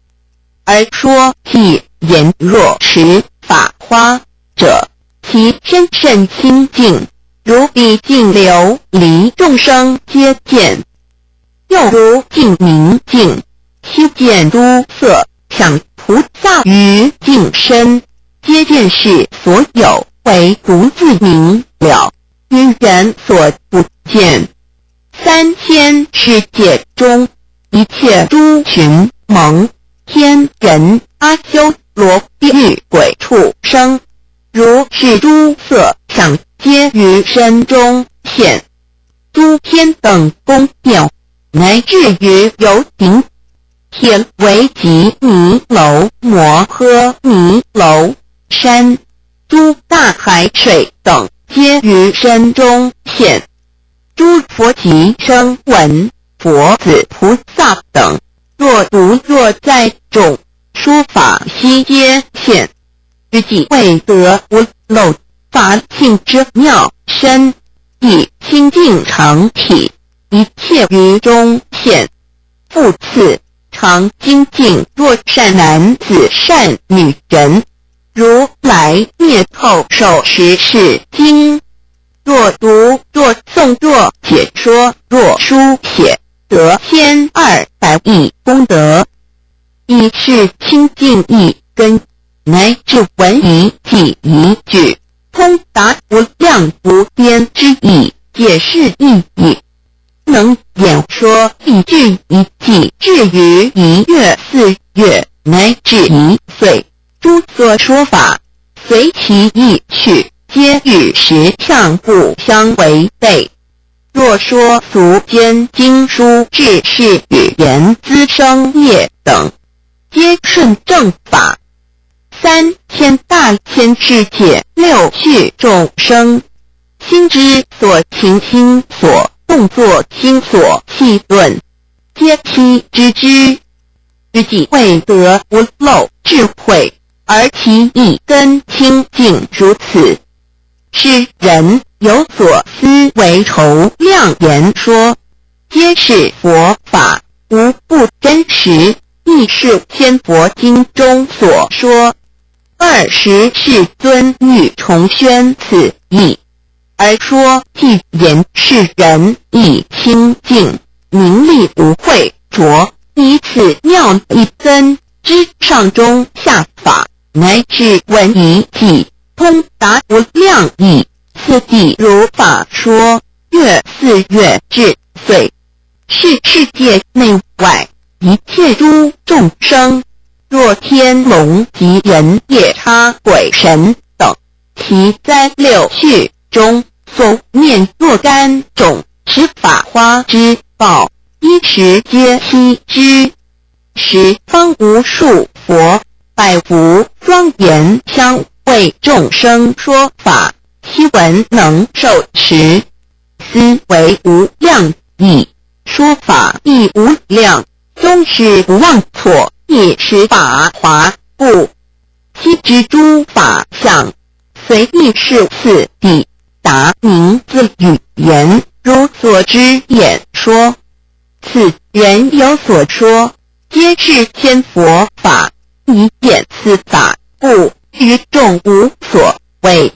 而說偈言：若持法華者，其身甚清淨，如彼淨琉璃眾生皆見，又如鏡明淨，悉見諸色相。菩薩於淨身，皆見是所有，唯獨自明了，餘人所不見。三千世界中，一切諸群萌天人阿修羅地獄鬼畜生，如是諸色相，皆於身中現。諸天等宮殿，乃至於有頂鐵圍及彌樓摩訶彌樓山，諸大海水等，皆於身中現。諸佛及聲聞佛子菩薩等，若獨若在眾，說法悉皆現。於己未得無漏法性之妙身，以清淨常體，一切於中現。復次，常精進若善男子善女人，如來滅後受持是經，若讀若誦若解說若書寫，得1200億功德。以是清淨意根，乃至聞一偈一句，通達無量無邊之義，解釋意義。能演說一句一偈，至於一月4月，乃至一歲，諸所說法，隨其意趣，皆與實相不相違背。若說俗間經書智識語言資生業等，皆順正法。三千大千世界六趣眾生，心之所情心所動作心所戲論，皆悉知之。於己未得無漏智慧，而其意根清淨如此。是人有所思維籌量言說，皆是佛法，無不真實，亦是千佛經中所說。爾時世尊欲重宣此義，而說偈言：是人意清淨，明麗無穢濁，以此妙意根，知上中下法，乃至聞一偈，通達無量義。次第如法說，月4月至歲，是世界內外一切諸眾生，若天龍及人夜叉鬼神等，其在六趣中所念若干種持法華之寶，一時皆悉知。十方無數佛，百福莊嚴相，為眾生說法，悉聞能受持，思維無量義，說法亦無量，終是不忘錯，以持法華故。悉知諸法相，隨意是次第達名字語言，如所知演說。此人有所說，皆是千佛法，以演此法，故於眾無所畏。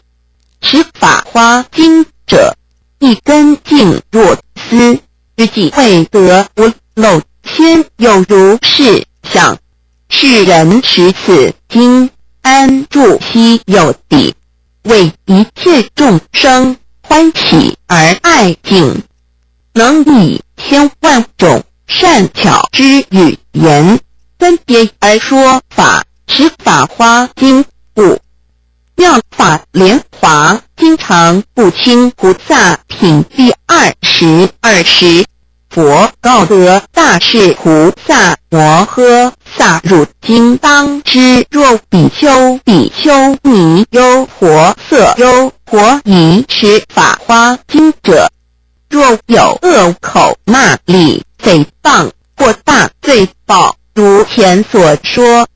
持法華經者，意根淨若斯，於己未得無漏，先有如是想。是人持此經，安住希有地，為一切眾生歡喜而愛敬，能以千萬種善巧之語言，分別而說法，持法華經故。妙法蓮華經常不輕菩薩品第22時，佛告得大勢菩薩摩訶薩：汝今當知，若比丘、比丘尼、優婆塞、優婆夷持法華經者，若有惡口罵詈誹謗或大罪報，如前所說，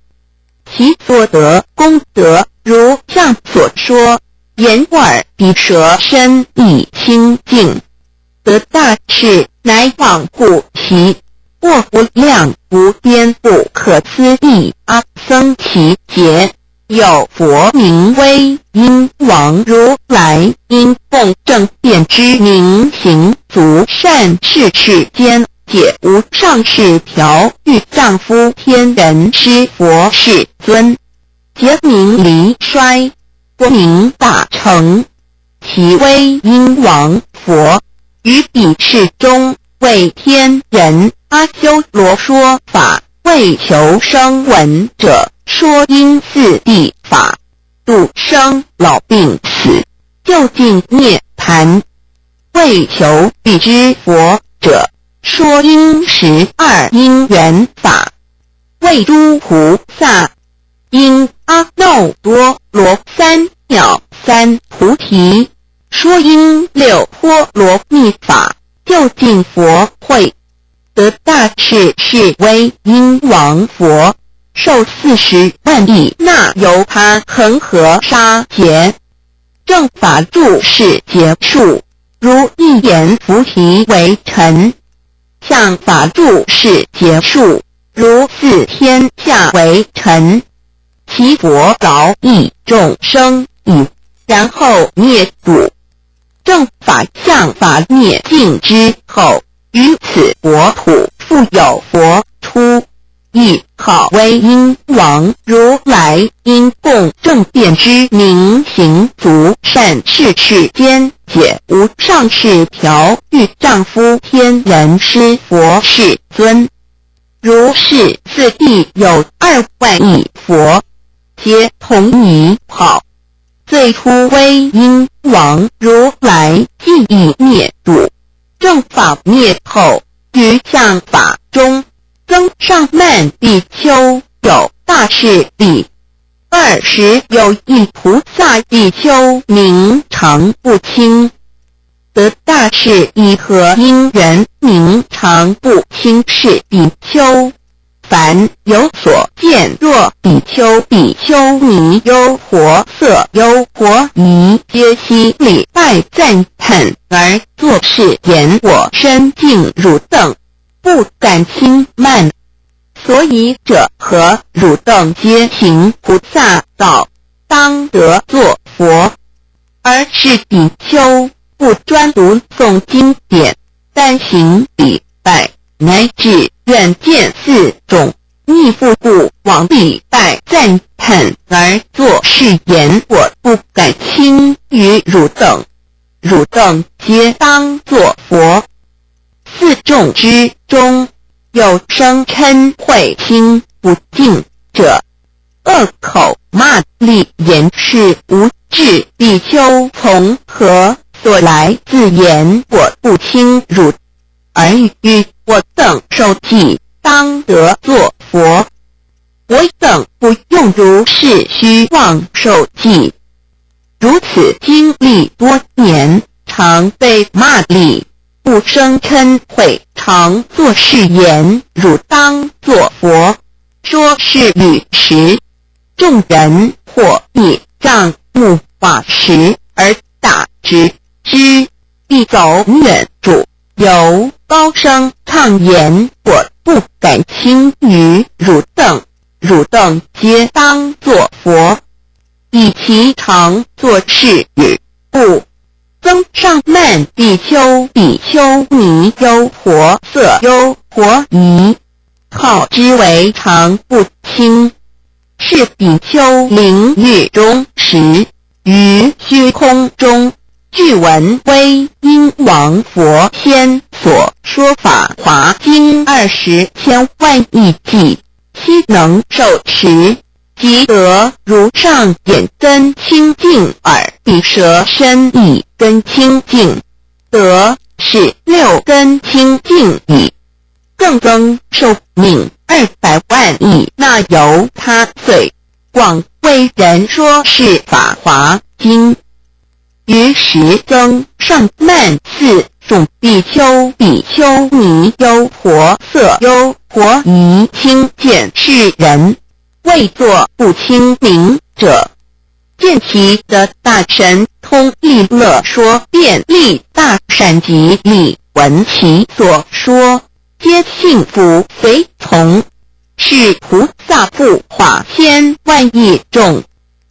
其所得功德，如上所說，眼耳鼻舌身意清淨，得大勢乃往故其過無量無邊不可思議阿僧祇劫，有佛名威音王如來，應供正遍知名行足善逝世間解無上士調御丈夫天人師佛世尊。劫名離衰，國名大乘，其威音王佛於彼世中為天人阿修羅說法，為求聲聞者說應四諦法，度生老病死，究竟涅槃；為求辟支佛者說應十二因緣法，為諸菩薩應阿耨多羅三藐三菩提，說應六波羅蜜法，究竟佛慧，得大勢至威音王佛，壽40萬億那由他恆河沙劫，正法住世劫數，如一閻浮提為塵；像法住世劫數，如四天下為塵。其佛饒益眾生已，然後滅度。正法像法滅盡之後，於此國土復有佛出，亦號威音王如來，應供正遍知名行足善逝世間解無上士調御丈夫天人師佛世尊。如是四諦有2萬億佛，皆同一號。最初威音王如來既已滅度，正法滅後，於像法中增上慢比丘有大勢力。爾時有一菩薩比丘名常不輕，得大士以何因緣名常不輕是比丘？凡有所見，若比丘、比丘尼、優婆塞、優婆夷，皆悉禮拜讚歎而作是言：我深敬汝等，不敢輕慢。所以者何？汝等皆行菩薩道，當得作佛。爾是比丘不專讀誦經典，但行禮拜，乃至願見四眾，亦復不往禮拜讚歎而作是言：我不敢輕於汝等，汝等皆當作佛。四眾之中，有生嗔恚心不淨者，惡口罵詈言是無智比丘從何所來？自言我不輕汝，而欲我等受記，當得作佛。我等不用如是虛妄受記。如此經歷多年，常被罵詈，不生嗔恚，常作是言：汝當作佛。說是語時，眾人或以杖木瓦石而打之，之必走遠處，猶高聲唱言：我不敢輕於汝等，汝等皆當作佛。以其常作是語故，增上慢比丘、比丘尼優婆塞、優婆夷，號之為常不輕。是比丘臨欲終時，於虛空中具聞威音王佛先所說法華經二十千萬億偈，悉能受持，即得如上眼根清淨耳鼻舌身意根清淨，得是六根清淨已，更增壽命200萬億那由他歲，廣為人說是法華經。於時增上慢四眾比丘、比丘尼優婆塞、優婆夷輕賤世人，謂作不清明者，見其得大神通力樂說便利大善及力，聞其所說，皆信服隨從。是菩薩復化千萬億眾，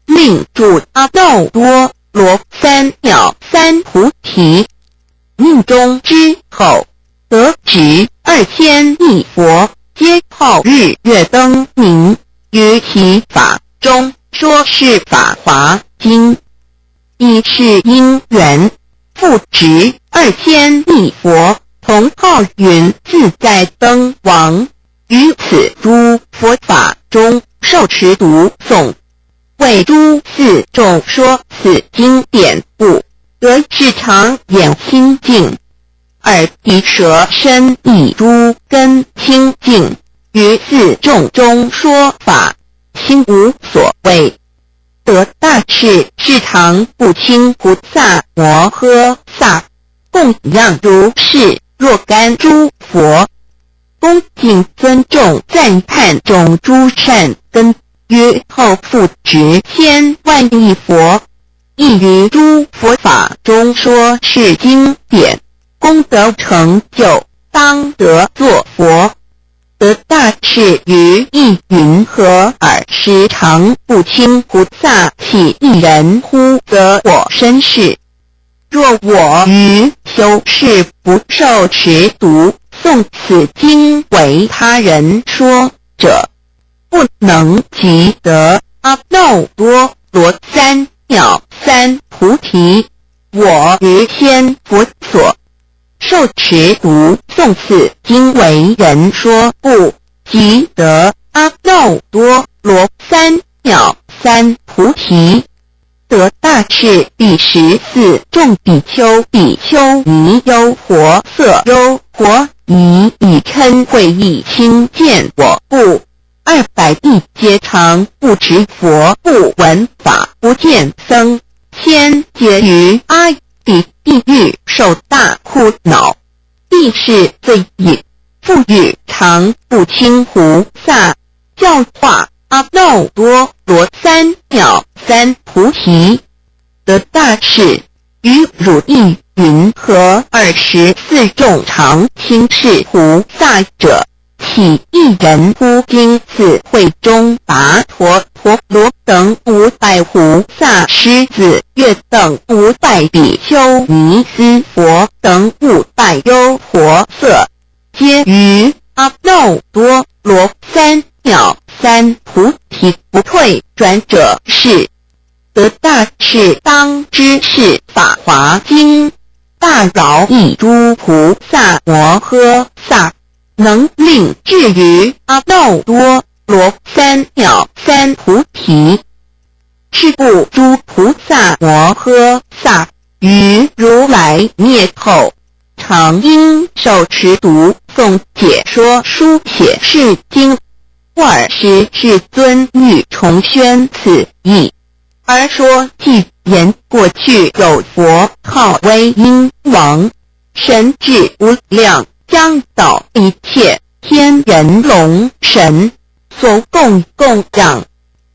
令住阿耨多羅三藐三菩提。命終之後，得值2000億佛，皆號日月燈明。於其法中說是法華經，以是因緣，復值2000億佛，同號雲自在燈王，於此諸佛法中受持讀誦，為諸四眾說此經典故，得是常眼清淨，耳鼻舌身意諸根清淨。於四眾中說法，心無所畏，得大勢至常不輕菩薩摩訶薩，供養如是若干諸佛，恭敬尊重讚歎種諸善根，於後復值千萬億佛，亦於諸佛法中說是經典，功德成就，當得作佛。得大勢於意云何爾時常不輕菩薩起一人呼則我身世？若我於修世不受持讀誦此經為他人說者，不能即得阿耨多羅三藐三菩提。我於先佛所受持讀誦此經為人說故，即得阿耨多羅三藐三菩提。得大勢彼時四眾比丘、比丘尼優婆塞、優婆夷以嗔恚意輕賤我故，200億劫常不值佛、不聞法、不見僧，千劫於阿鼻地獄受大苦惱，必是罪已。復遇常不輕菩薩教化阿耨多羅三藐三菩提，得大勢於汝意云何爾時四眾常輕視菩薩者，起一人呼今此會中跋陀婆羅等500菩薩獅子月等500比丘尼斯佛等500優婆塞，皆於阿耨多羅三藐三菩提不退轉者是。得大勢當知是法華經，大饒益諸菩薩摩訶薩，能令至於阿耨多羅三藐三菩提。是故諸菩薩摩訶薩於如來滅後，常應受持讀誦解說書寫是經。爾時世尊欲重宣此義，而說偈言：過去有佛號威音王，神智無量，將導一切天人龍神所供供養。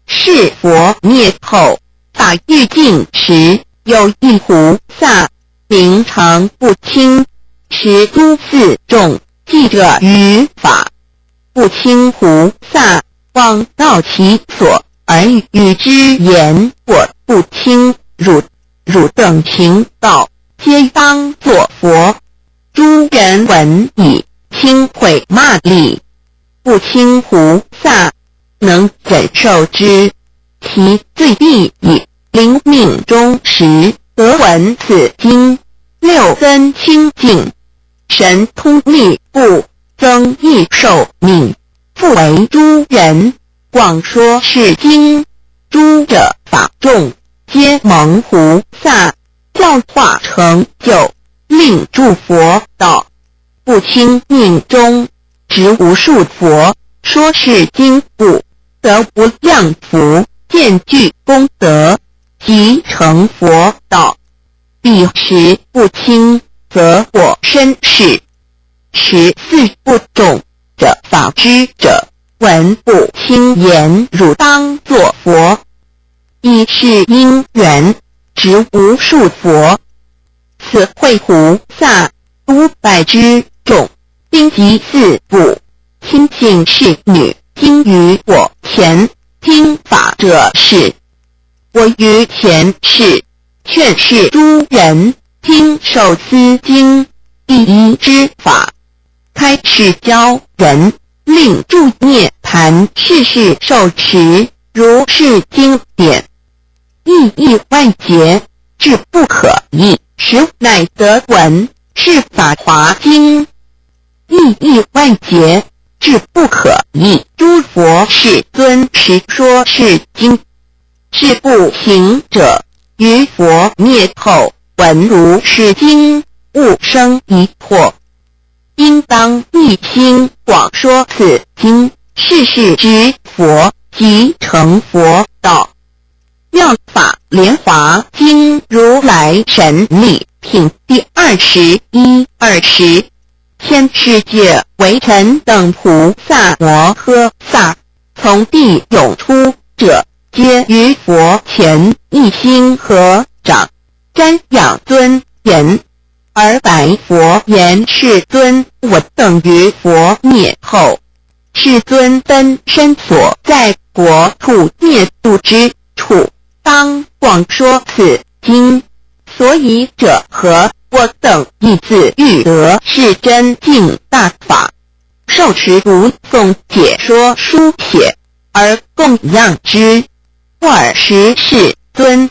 是佛灭後，法欲盡時，有一菩薩名常不輕，持諸四眾，記者於法。不輕菩薩往到其所，而與之言：我不輕，汝汝等行道，皆當作佛。諸人聞已，輕毀罵詈。不輕菩薩能忍受之，其罪畢已，臨命終時，得聞此經，六根清淨，神通力故，增益壽命，復為諸人廣說是經，諸者法眾皆蒙菩薩教化成就，令住佛道。不輕命終，值無數佛說是經故，得無量福，見具功德，即成佛道。彼時不輕，則我身世。時四部眾者法知者，聞不輕言汝當作佛，以是因緣，值無數佛。此會菩薩500之眾，兵及四部，親近侍女，今於我前聽法者是。我於前世勸示諸人聽受斯經，第一之法，開示教人，令住涅槃，世世受持如是經典，億億萬劫，至不可議，時乃得聞是法華經。億億萬劫，至不可議，諸佛世尊時說是經。是不行者，於佛滅後，聞如是經，勿生疑惑，應當一心廣說此經，世世值佛，即成佛道。妙法蓮華經如來神力品第21、20。千世界微塵等菩薩摩訶薩，從地涌出者，皆於佛前一心合掌，瞻仰尊嚴，而白佛言：世尊，我等於佛滅後，世尊分身所在國土滅度之處，當廣說此經。所以者何？我等亦自欲得是真淨大法，受持讀誦解說書寫，而供養之。爾時世尊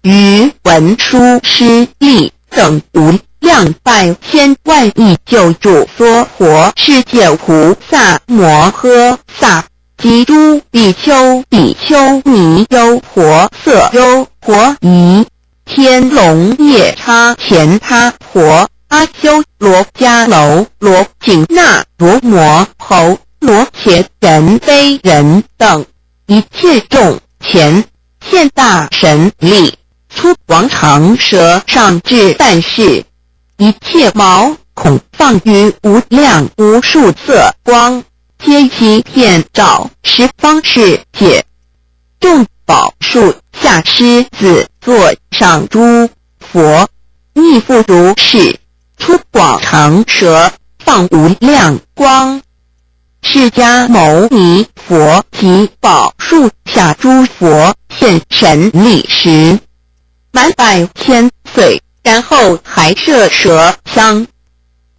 於文殊師利等無量百千萬億救助娑婆世界菩薩摩訶薩及諸比丘、比丘尼、優婆塞、優婆夷、天龍夜叉乾闥婆、阿修羅、迦樓羅、緊那羅、摩侯羅伽人非人等一切眾前，現大神力，出廣長舌上至梵世，一切毛孔放於無量無數色光，皆悉遍照十方世界。眾寶樹下師子座上諸佛，亦復如是，出廣長舌，放無量光。釋迦牟尼佛及寶樹下諸佛現神力時，滿百千歲，然後還設舌相，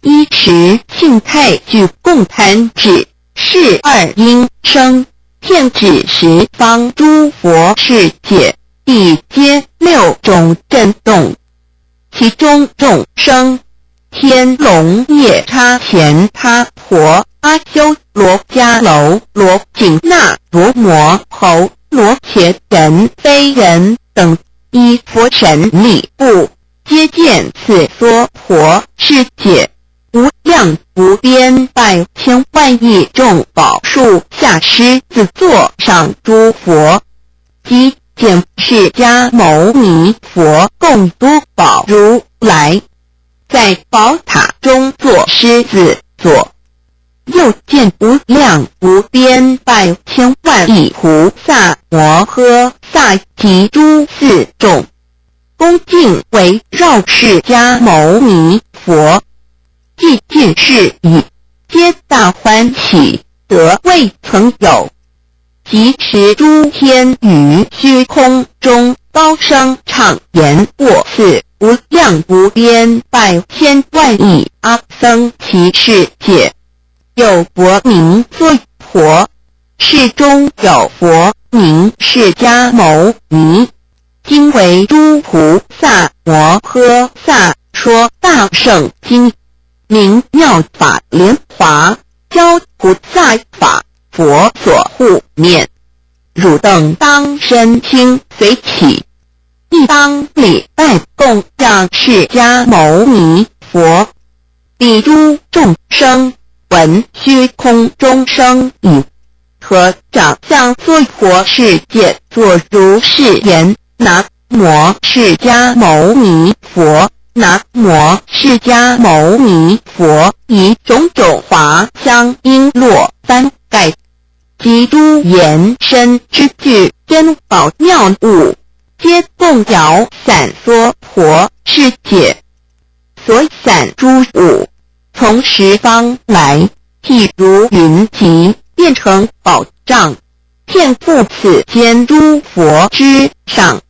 依持慶太具供壇指示二音聲，遍指十方諸佛世界，地皆六種震動，其中眾生天龍夜叉乾闥婆、阿修羅、迦樓羅、緊那羅、摩侯羅伽人非人等，依佛神力故，皆見此娑婆世界無量無邊百千萬億眾寶樹下師子座上諸佛，及見釋迦牟尼佛供多寶如來，在寶塔中作師子座。又見無量無邊百千萬億菩薩摩訶薩及諸四眾，恭敬圍繞釋迦牟尼佛。既見是已，皆大歡喜，得未曾有。即時諸天於虛空中高聲唱言：過此無量無邊百千萬億阿僧祇世界，有佛名娑婆，世中有佛名釋迦牟尼。今為諸菩薩摩訶薩說大乘經，名妙法蓮華，教菩薩法，佛所護念。汝等當深聽隨喜，亦當禮拜供養釋迦牟尼佛。彼諸眾生聞虛空中聲已，合掌向娑婆世界作如是言：南無釋迦牟尼佛，南無釋迦牟尼佛，以種種華香瓔珞幡蓋及諸嚴身之具珍寶妙物，皆共搖散娑婆世界。所散諸物，從十方來，譬如雲集，變成寶帳，遍覆此間諸佛之上，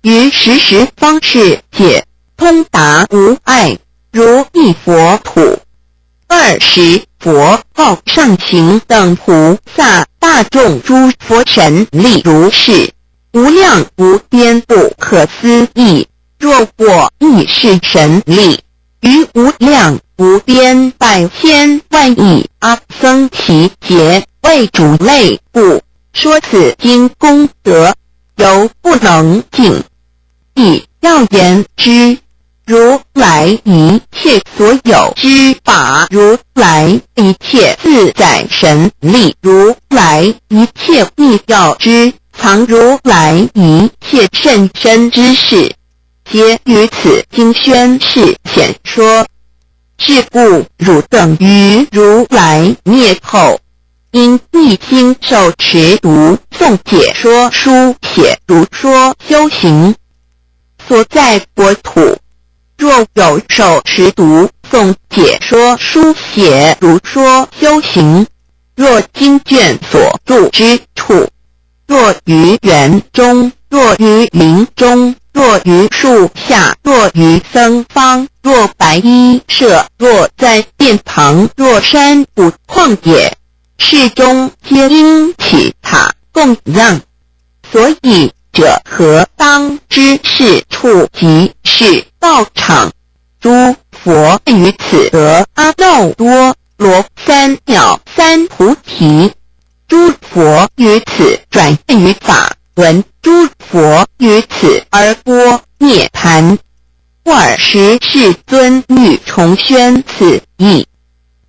於十十方世界，通達無礙，如一佛土。爾時佛告上行等菩薩大眾：諸佛神力如是，無量無邊不可思議。若我以是神力，於無量無邊百千萬億阿僧祇劫為諸類故，說此經功德，猶不能盡。以要言之，如來一切所有之法，如來一切自在神力，如來一切密要之藏，如來一切甚深之事，皆於此經宣示顯說。是故汝等於如來滅後，應一心受持讀誦解說書寫如說修行。所在國土，若有受持讀誦解說書寫如說修行，若經卷所住之處，若於園中，若於林中，若於樹下，若於僧坊，若白衣舍，若在殿旁，若山谷曠野，是中皆應起塔供養。所以者何？當知是處即是道場。諸佛於此得阿耨多羅三藐三菩提。諸佛於此轉遇法輪，諸佛於此而般涅槃。爾時世尊欲重宣此義，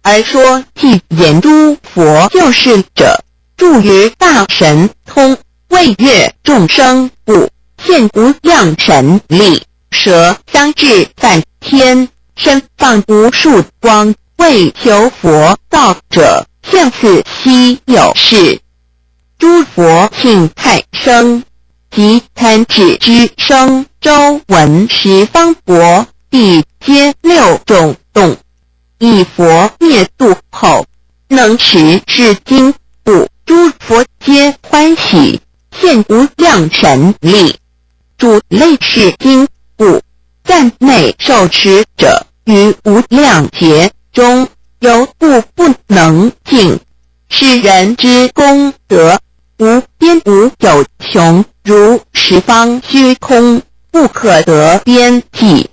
而說偈言：諸佛救世者，住於大神通，為悅眾生故，現無量神力，攝三智梵天，身放無數光，為求佛道者，現此稀有事。諸佛慶泰聲及彈指之聲，周聞十方國，地皆六種動。以佛滅度後，能持是經故，諸佛皆歡喜，現無量神力。諸類是經故，讚美受持者，於無量劫中，猶復不能盡。是人之功德，無邊無有窮，如十方虛空，不可得邊際。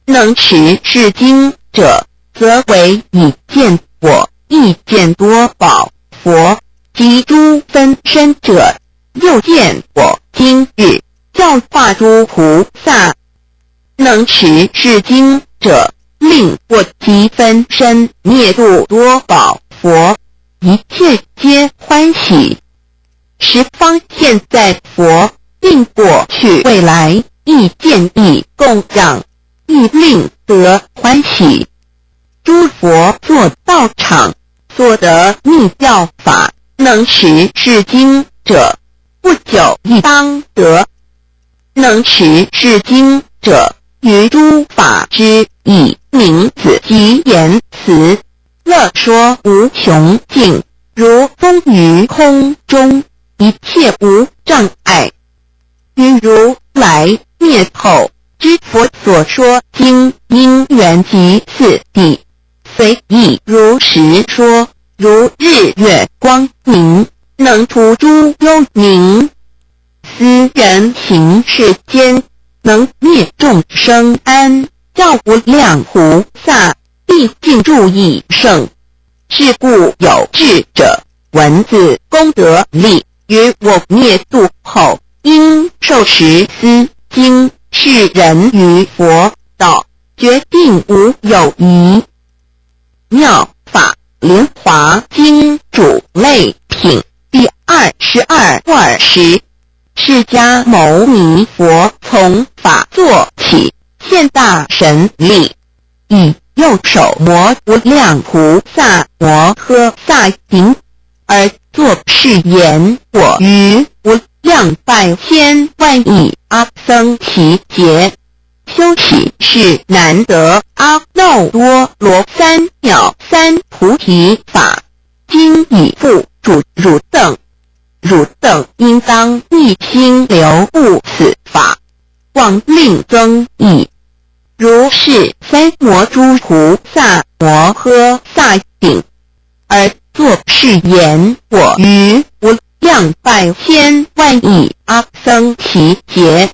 能持是經者，則為已見我，亦見多寶佛及諸分身者，又見我今日教化諸菩薩。能持是經者，令我及分身滅度多寶佛，一切皆歡喜。十方現在佛，並過去未來，亦見亦供養，亦令得歡喜。諸佛作道場，所得密教法，能持是經者，不久亦當得。能持是經者，於諸法之義名字及言辭，樂說無窮盡，如風於空中，一切無障礙。於如來滅後之佛所說經因緣及次第，隨意如實說，如日月光明，能除諸幽冥。斯人行世間，能滅眾生安，教無量菩薩，畢竟住異生。是故有智者，聞此功德力，於我滅度後，應受持斯經，是人於佛道，決定無有疑。妙法蓮華經主類品第22二十。釋迦牟尼佛從法座起，現大神力，以右手摩無量菩薩摩訶薩頂，而作是言：我於無量百千萬億阿僧祇劫，修習是難得阿耨多羅三藐三菩提法，今已付囑汝等。汝等應當一心流布此法，廣令增益。如是三摩諸菩薩摩訶薩頂，而作是言：我於無量百千萬億阿僧祇劫，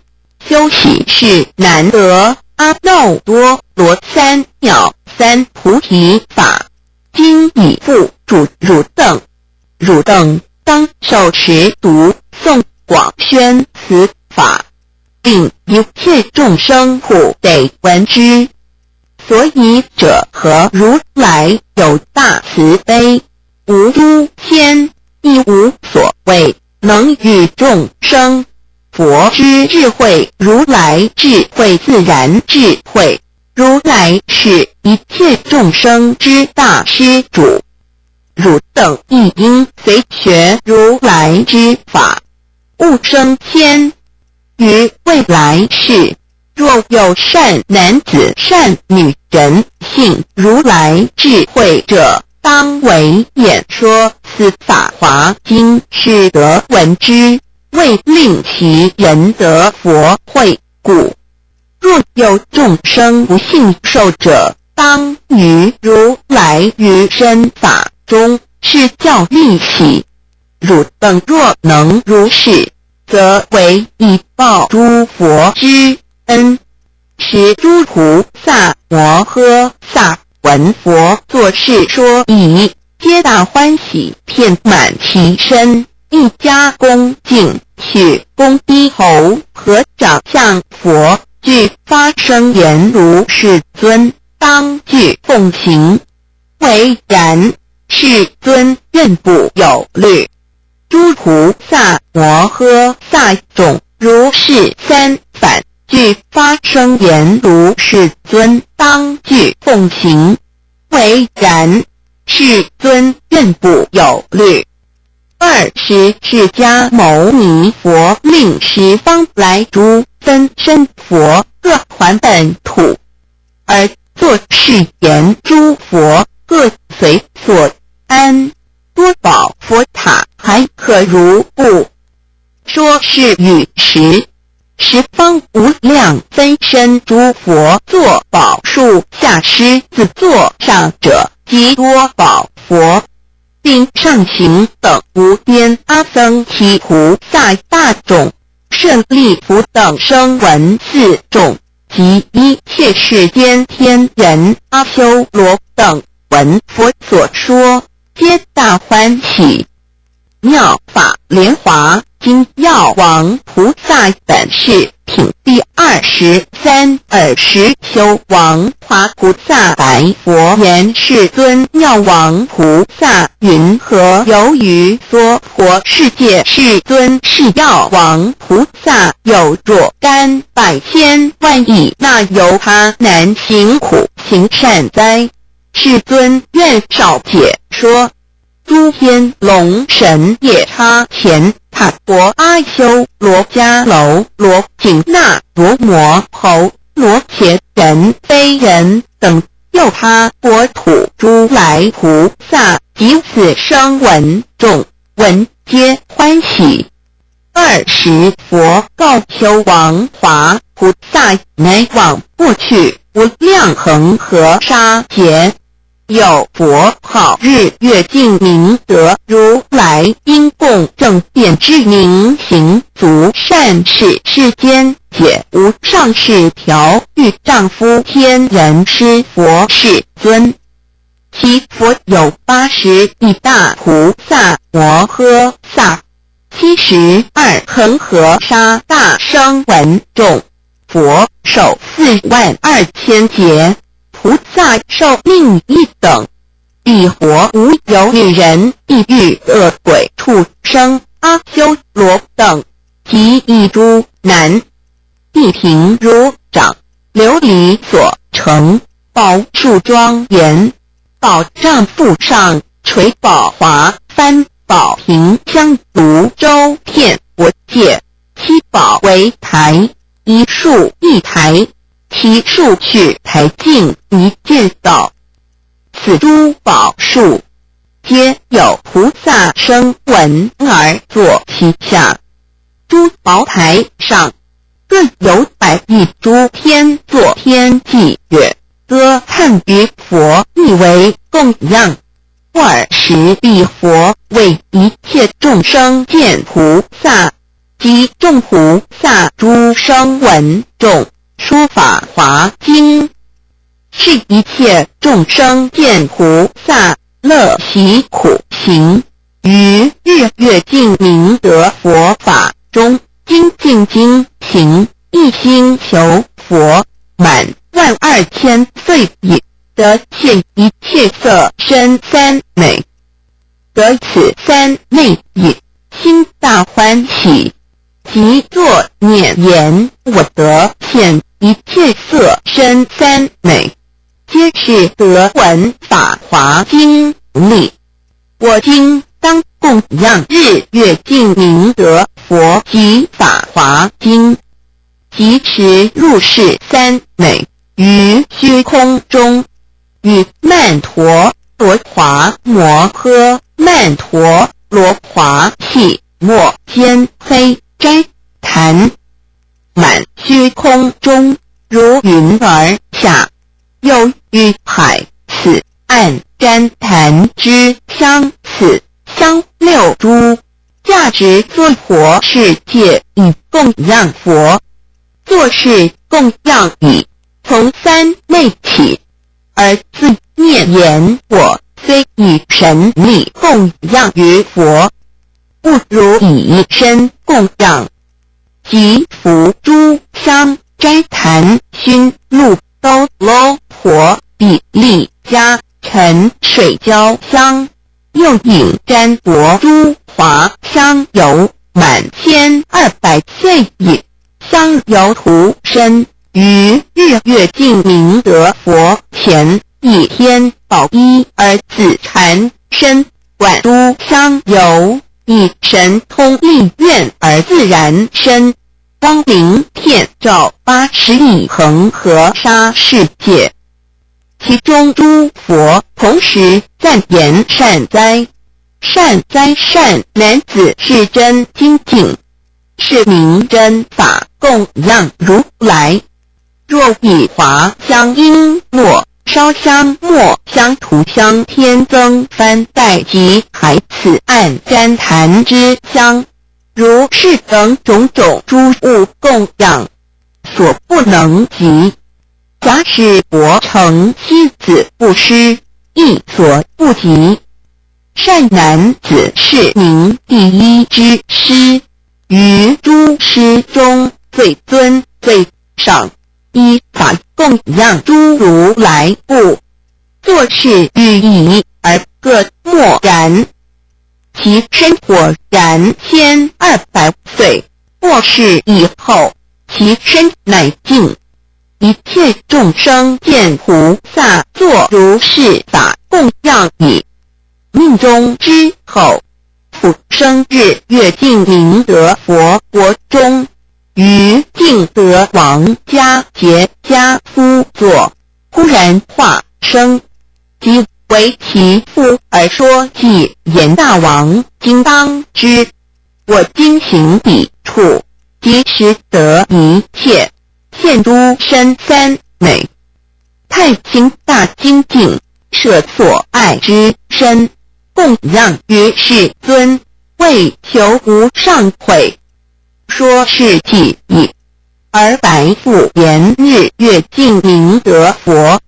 修習是難得阿耨多羅三藐三菩提法，今已付囑汝等，汝等當受持讀誦廣宣此法，令一切眾生普得聞之。所以者何？如來有大慈悲，無諸慳，亦無所畏，能與眾生。佛之智慧，如來智慧，自然智慧。如來是一切眾生之大施主。汝等亦應隨學如來之法，勿生慳。於未來世，若有善男子、善女人，信如來智慧者，當為演說此法華經，使得聞之，為令其人得佛慧故。若有眾生不信受者，當於如來於身法中示教利喜。汝等若能如是，則為以報諸佛之恩。時諸菩薩摩訶薩聞佛作是說已，皆大歡喜，遍滿其身，益加恭敬，鞠躬低頭，合掌向佛，俱發聲言：如世尊，當具奉行。唯然，世尊，願不有慮。諸菩薩摩訶薩眾如是三番，俱發聲言：如世尊，當具奉行。唯然，世尊，願不有慮。爾時釋迦牟尼佛令十方來諸分身佛各還本土，而作是言：諸佛各隨所安，多寶佛塔還可如不？說是語時，十方無量分身諸佛坐寶樹下師子座上者，及多寶佛，並上行等無邊阿僧祇菩薩大眾，舍利弗等聲聞四眾，及一切世間天人阿修羅等，聞佛所說，皆大歡喜。妙法蓮華經藥王菩薩本事品第23爾時求王華菩薩白佛言：世尊，藥王菩薩云何有於娑婆世界？世尊，是藥王菩薩有若干百千萬億那由他難行苦行善哉？世尊，願少解說。諸天龍神夜叉乾闥婆阿修羅迦樓羅緊那羅摩侯羅伽人非人等又他國土諸來菩薩及此聲聞眾聞皆歡喜。爾時佛告求王華菩薩：乃往過去無量恆河沙劫，有佛號日月淨明德如來，應供正遍知明行足善逝世間解無上士調御丈夫天人師佛世尊。其佛有八十一大菩薩摩訶薩，72恆河沙大聲聞眾，佛壽4萬2千劫，菩薩壽命一等。彼國無有女人、地獄、餓鬼、畜生、阿修羅等，及異諸難。地平如掌，琉璃所成，寶樹莊嚴，寶帳覆上，垂寶華幡，寶瓶香爐周遍國界，七寶為台，一數一台，其數去台盡一見道。此諸寶樹，皆有菩薩聲聞而坐其下。諸寶台上，各有百億諸天作天伎樂，歌歎於佛，以為供養。爾時彼佛為一切眾生見菩薩及眾菩薩諸聲聞眾說法華經，是一切眾生見菩薩樂習苦行，於日月淨明德佛法中精進經行，一心求佛，滿1萬2千歲已，得現一切色身三昧，得此三昧已，心大歡喜，即作念言：我得現一切色身三昧，皆是得聞法華經力。我今當供養日月淨明德佛及法華經，即持入是三昧於虛空中，與曼陀羅華摩訶曼陀羅華氣沒堅黑栴檀滿虛空中，如雲而下，又與海此岸栴檀之香此香六諸，價值娑婆世界以供養佛，作是供養已，從三昧起，而自念言：我雖以神力供養於佛，不如以身供養。即服諸香栴檀薰露兜羅婆比利迦塵水澆香，又飲瞻缽諸華香油，滿1200歲已，香油塗身，於日月淨明德佛前，以天寶衣而自纏身，灌諸香油，以神通力願而自然身，光明遍照80億恆河沙世界。其中諸佛同時讚言：善哉，善哉，善男子，是真精進，是名真法供養如來。若以華香瓔珞燒香末香塗香天增幡帶及海此岸栴檀之香，如是等種種諸物供養，所不能及。假使佛成妻子布施，亦所不及。善男子，是名第一之施，於諸施中最尊最上。依法供養諸如來故，作是語已而各默然。其身果然1200歲，過世以後，其身乃盡。一切眾生見菩薩作如是法供養已，命終之後，復生日月淨明德佛國中，於淨德王迦結跏趺坐，忽然化生，即為其父而說偈言：大王今當知，我今行彼處，即時得一切現諸身三昧，太行大精進，捨所愛之身，供養於世尊，為求無上慧。說是偈已，而白復言日月淨明德佛，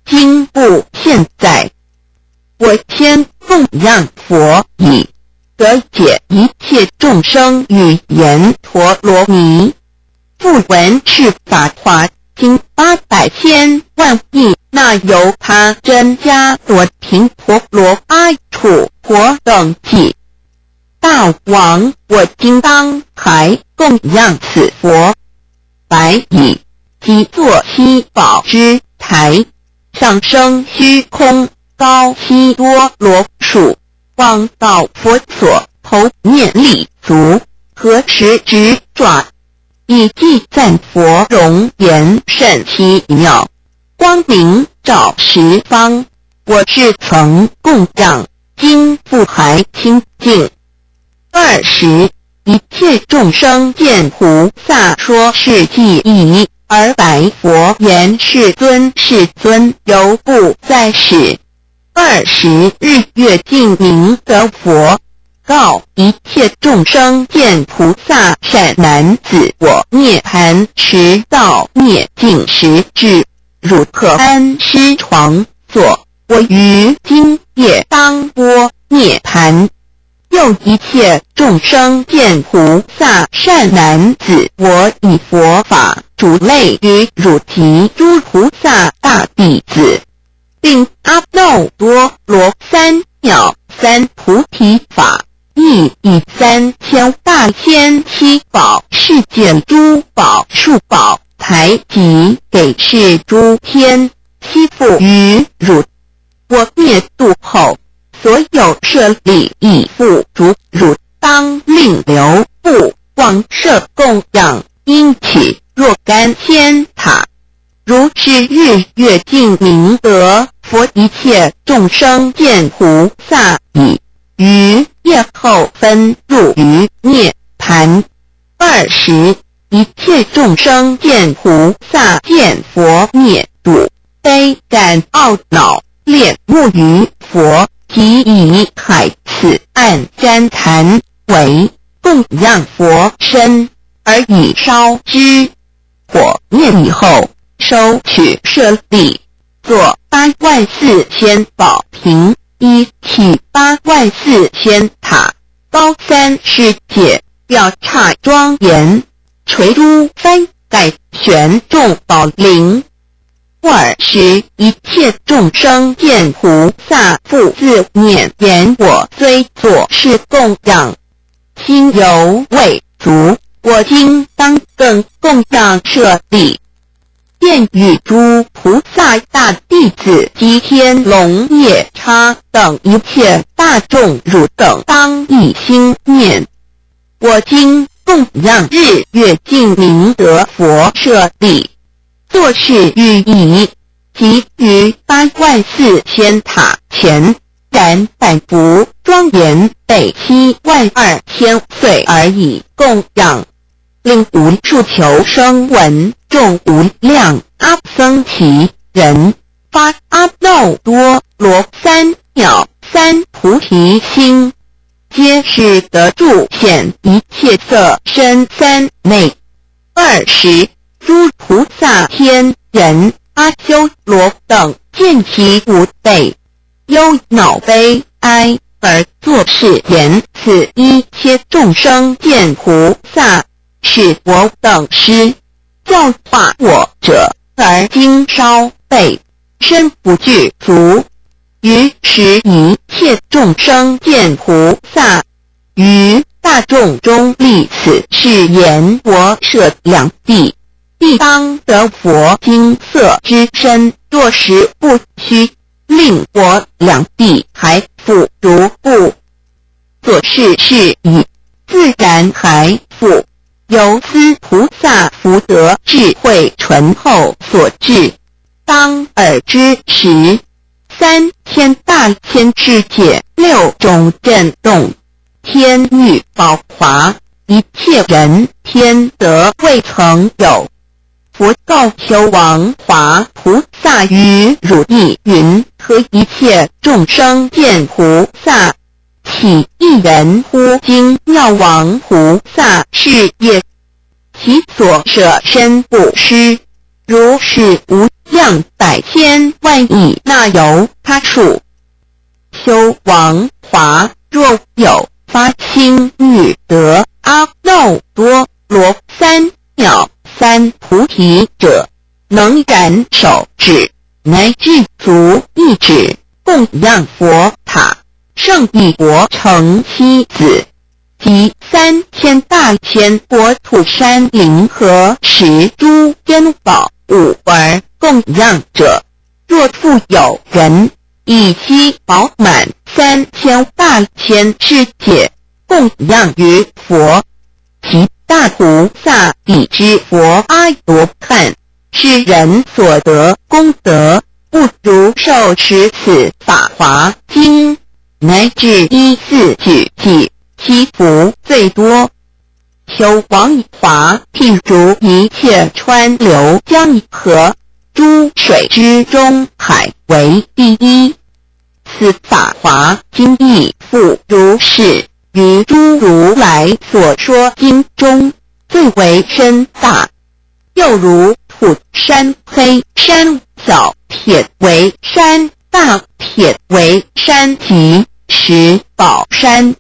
今不現在。我先供養佛已，得解一切眾生語言陀羅尼。復聞是法華經八百千萬億那由他僧伽羅頻婆羅阿處婆等偈。大王，我今當還供養此佛，白已，即作七寶之台，上升虛空，高七多羅數，望到佛所，頭面立足，合十指爪。以偈讚佛容顏甚奇妙，光明照十方。我是曾供養，今復還清淨。爾時，一切眾生見菩薩說是偈已，而白佛言：世尊，世尊，猶不在始。爾時日月淨明德佛告一切眾生見菩薩善男子，我涅槃遲到滅盡時至，汝可安施床座，我於今夜當般涅槃。又一切眾生見菩薩善男子，我以佛法囑類於汝及諸菩薩大弟子，並阿耨多羅三藐三菩提法。亦以三千大千七寶世界諸寶數寶台及給事諸天，悉付於汝。我滅度後，所有舍利亦付囑汝，當令留不忘設供養，應起若干千塔。如是日月淨明德佛一切眾生見菩薩已，於夜後分入於涅槃。爾時，一切眾生見菩薩見佛滅度，悲感懊惱，戀慕於佛，即以海此岸栴檀為供養佛身，而以燒之。火滅以後，收取舍利，作84000寶瓶，一起84000塔，高三世界，表剎莊嚴，垂珠幡蓋，懸眾寶鈴。爾時一切眾生見菩薩復自念言：我雖作是供養，心猶未足，我今當更供養舍利。便與諸菩薩大弟子及天龍夜叉等一切大眾，汝等當一心念：我今供養日月淨明德佛舍利，作是語已，即於84000塔前燃百福莊嚴備72000歲而以供養。令無數求聲聞眾無量阿僧祇人發阿耨多羅三藐三菩提心，皆是得住現一切色身三昧。爾時諸菩薩天人阿修羅等見其無備，憂惱悲哀而作是言：此一切眾生見菩薩是我等師，教化我者，而今稍備，身不具足。於是一切眾生見菩薩於大眾中立此誓言：我捨兩臂，必當得佛金色之身。若實不虛，令我兩臂還復如故。作是事已，自然還復。由斯菩薩福德智慧醇厚所致，當爾之時，三千大千世界六種震動，天雨寶華，一切人天得未曾有。佛告求王華菩薩於汝意云：何一切眾生見菩薩？豈一人乎經妙王菩薩是耶？其所捨身布施，如是無量百千萬億那由他數。修王華若有發心欲得阿耨多羅三藐三菩提者，能染手指乃至足一指供養佛塔。勝義國城妻子及三千大千國土山林和十諸珍寶物而供養者，若復有人以其寶滿三千大千世界供養於佛，其大菩薩地之佛阿羅漢，是人所得功德，不如受持此法華經。乃至一字句計，其福最多。求王華譬如一切川流江河諸水之中，海為第一。此法華經亦復如是，於諸如來所說經中，最為深大。又如土山、黑山、小鐵圍山、大鐵圍山及石寶山，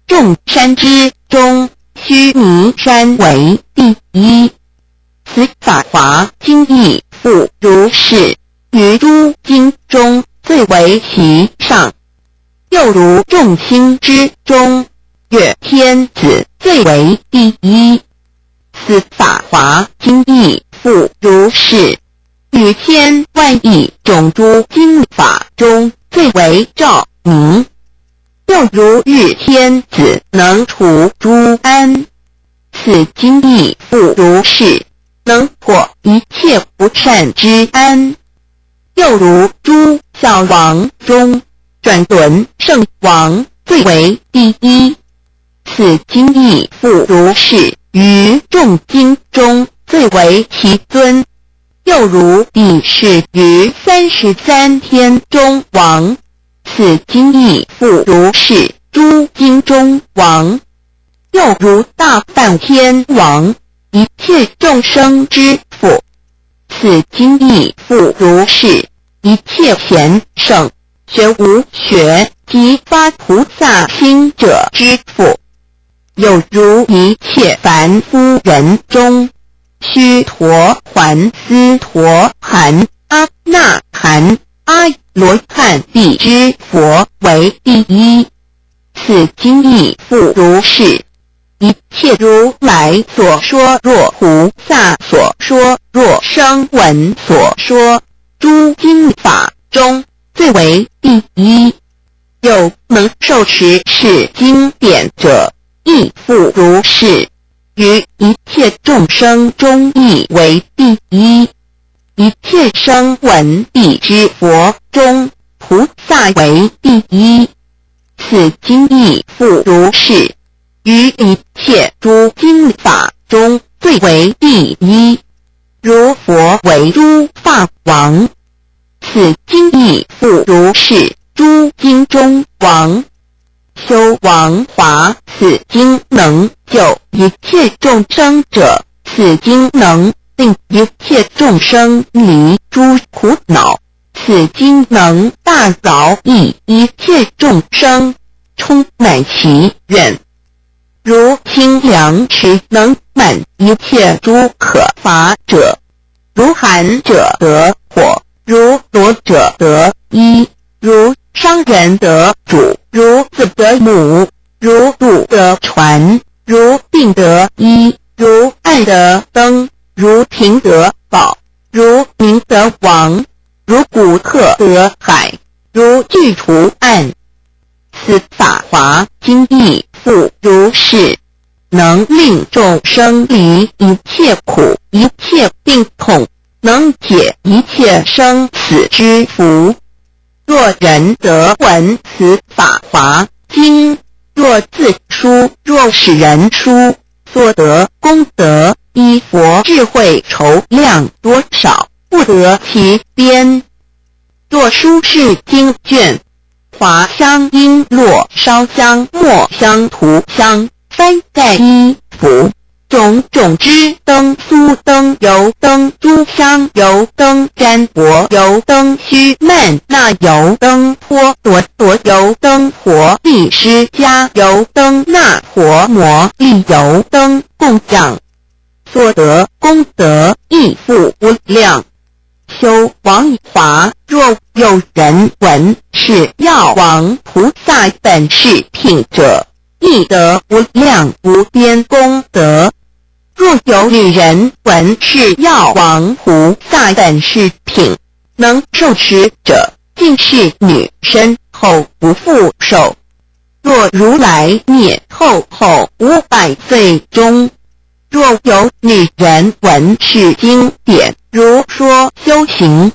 眾山之中，須彌山為第一。此法華經亦復如是，於諸經中最為其上。又如眾星之中，月天子最為第一。此法華經亦復如是，於千萬億種諸經法中最為照明。又如日天子能除諸暗，此經亦復如是，能破一切不善之暗。又如諸小王中，轉輪聖王最為第一。此經亦復如是，於眾經中最為其尊。又如帝釋於33天中王，此經亦復如是，諸經中王。又如大梵天王，一切眾生之父，此經亦復如是，一切賢聖學無學及發菩薩心者之父。又如一切凡夫人中，須陀洹斯陀含阿那含阿羅漢地之佛為第一。此經亦復如是，一切如來所說若菩薩所說若聲聞所說諸經法中最為第一。有能受持是經典者，亦復如是，於一切眾生中亦為第一。一切聲聞地之佛中，菩薩為第一。此經亦復如是，於一切諸經法中最為第一。如佛為諸法王，此經亦復如是，諸經中王。修王華，此經能救一切眾生者，此經能令一切眾生離諸苦惱，此經能大饒益一切眾生，充滿其願。如清涼池能滿一切諸渴乏者，如寒者得火，如裸者得衣，如商人得主，如子得母，如渡得船，如病得醫，如暗得燈，如貧得寶，如民得王，如古壑得海，如具除暗。此法華經亦復如是，能令眾生離一切苦、一切病痛，能解一切生死之縛。若人得聞此法華經，若自書，若使人書，所得功德，依佛智慧籌量多少，不得其邊。若書是經卷，華香、瓔珞、燒香、末香、塗香、幡蓋衣服，種種之燈、酥燈、油燈、諸香油燈、占卜油燈、須曼那油燈、波朵朵油燈、婆利尸迦油燈、那婆摩利油燈供養，所得功德亦復無量。修王華，若有人聞是藥王菩薩本事品者，亦得無量無邊功德。若有女人聞是藥王菩薩本事品，能受持者，盡是女身後不復受。若如來滅後後500歲中，若有女人聞是經典，如說修行，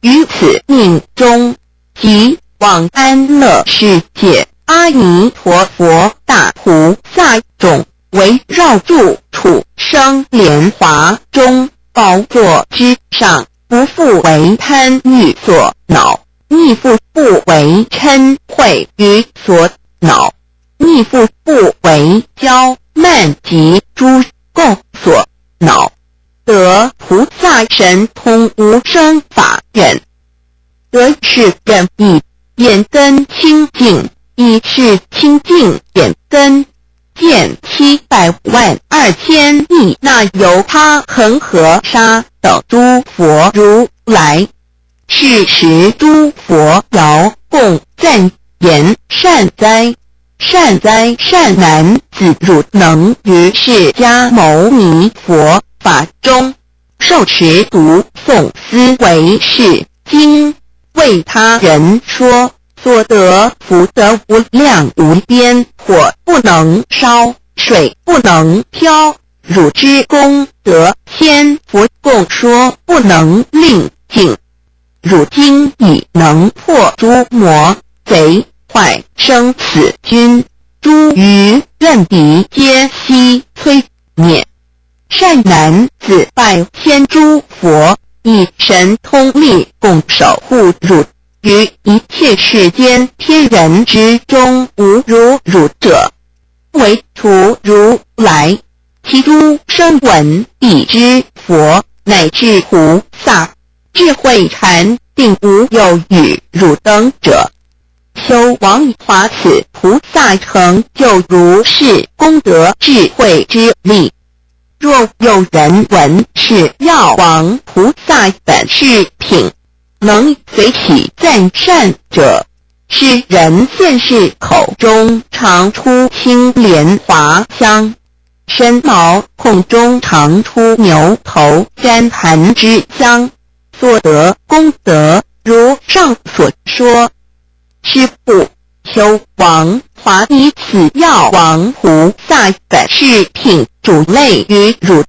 於此命終，即往安樂世界阿彌陀佛大菩薩眾圍繞住處生蓮華中寶座之上，不復為貪欲所惱，亦復不為嗔恚愚所惱，亦復不為驕慢及諸垢所惱，得菩薩神通無生法忍，得是忍已，眼根清淨，以是清淨眼根，見700萬2千億那由他恆河沙等諸佛如來。是時諸佛遙共讚言：善哉！善哉！善男子，汝能於釋迦牟尼佛法中受持讀誦思維是經，為他人說，所得福德無量無邊，火不能燒，水不能漂，汝之功德，千佛共說不能令盡。汝今已能破諸魔賊壞生死軍，諸餘怨敵皆悉摧滅。善男子，百千諸佛以神通力共守護汝，於一切世間天人之中，無如汝者。唯除如來，其諸聲聞彼之佛乃至菩薩，智慧禪定無有與汝等者。修王華此菩薩成就如是功德智慧之力。若有人聞是藥王菩薩本事品，能隨喜讚善者，是人現世口中常出青蓮華香，身毛孔中常出牛頭栴檀之香，所得功德如上所說。是故修王華以此藥王菩薩本事品囑類於汝。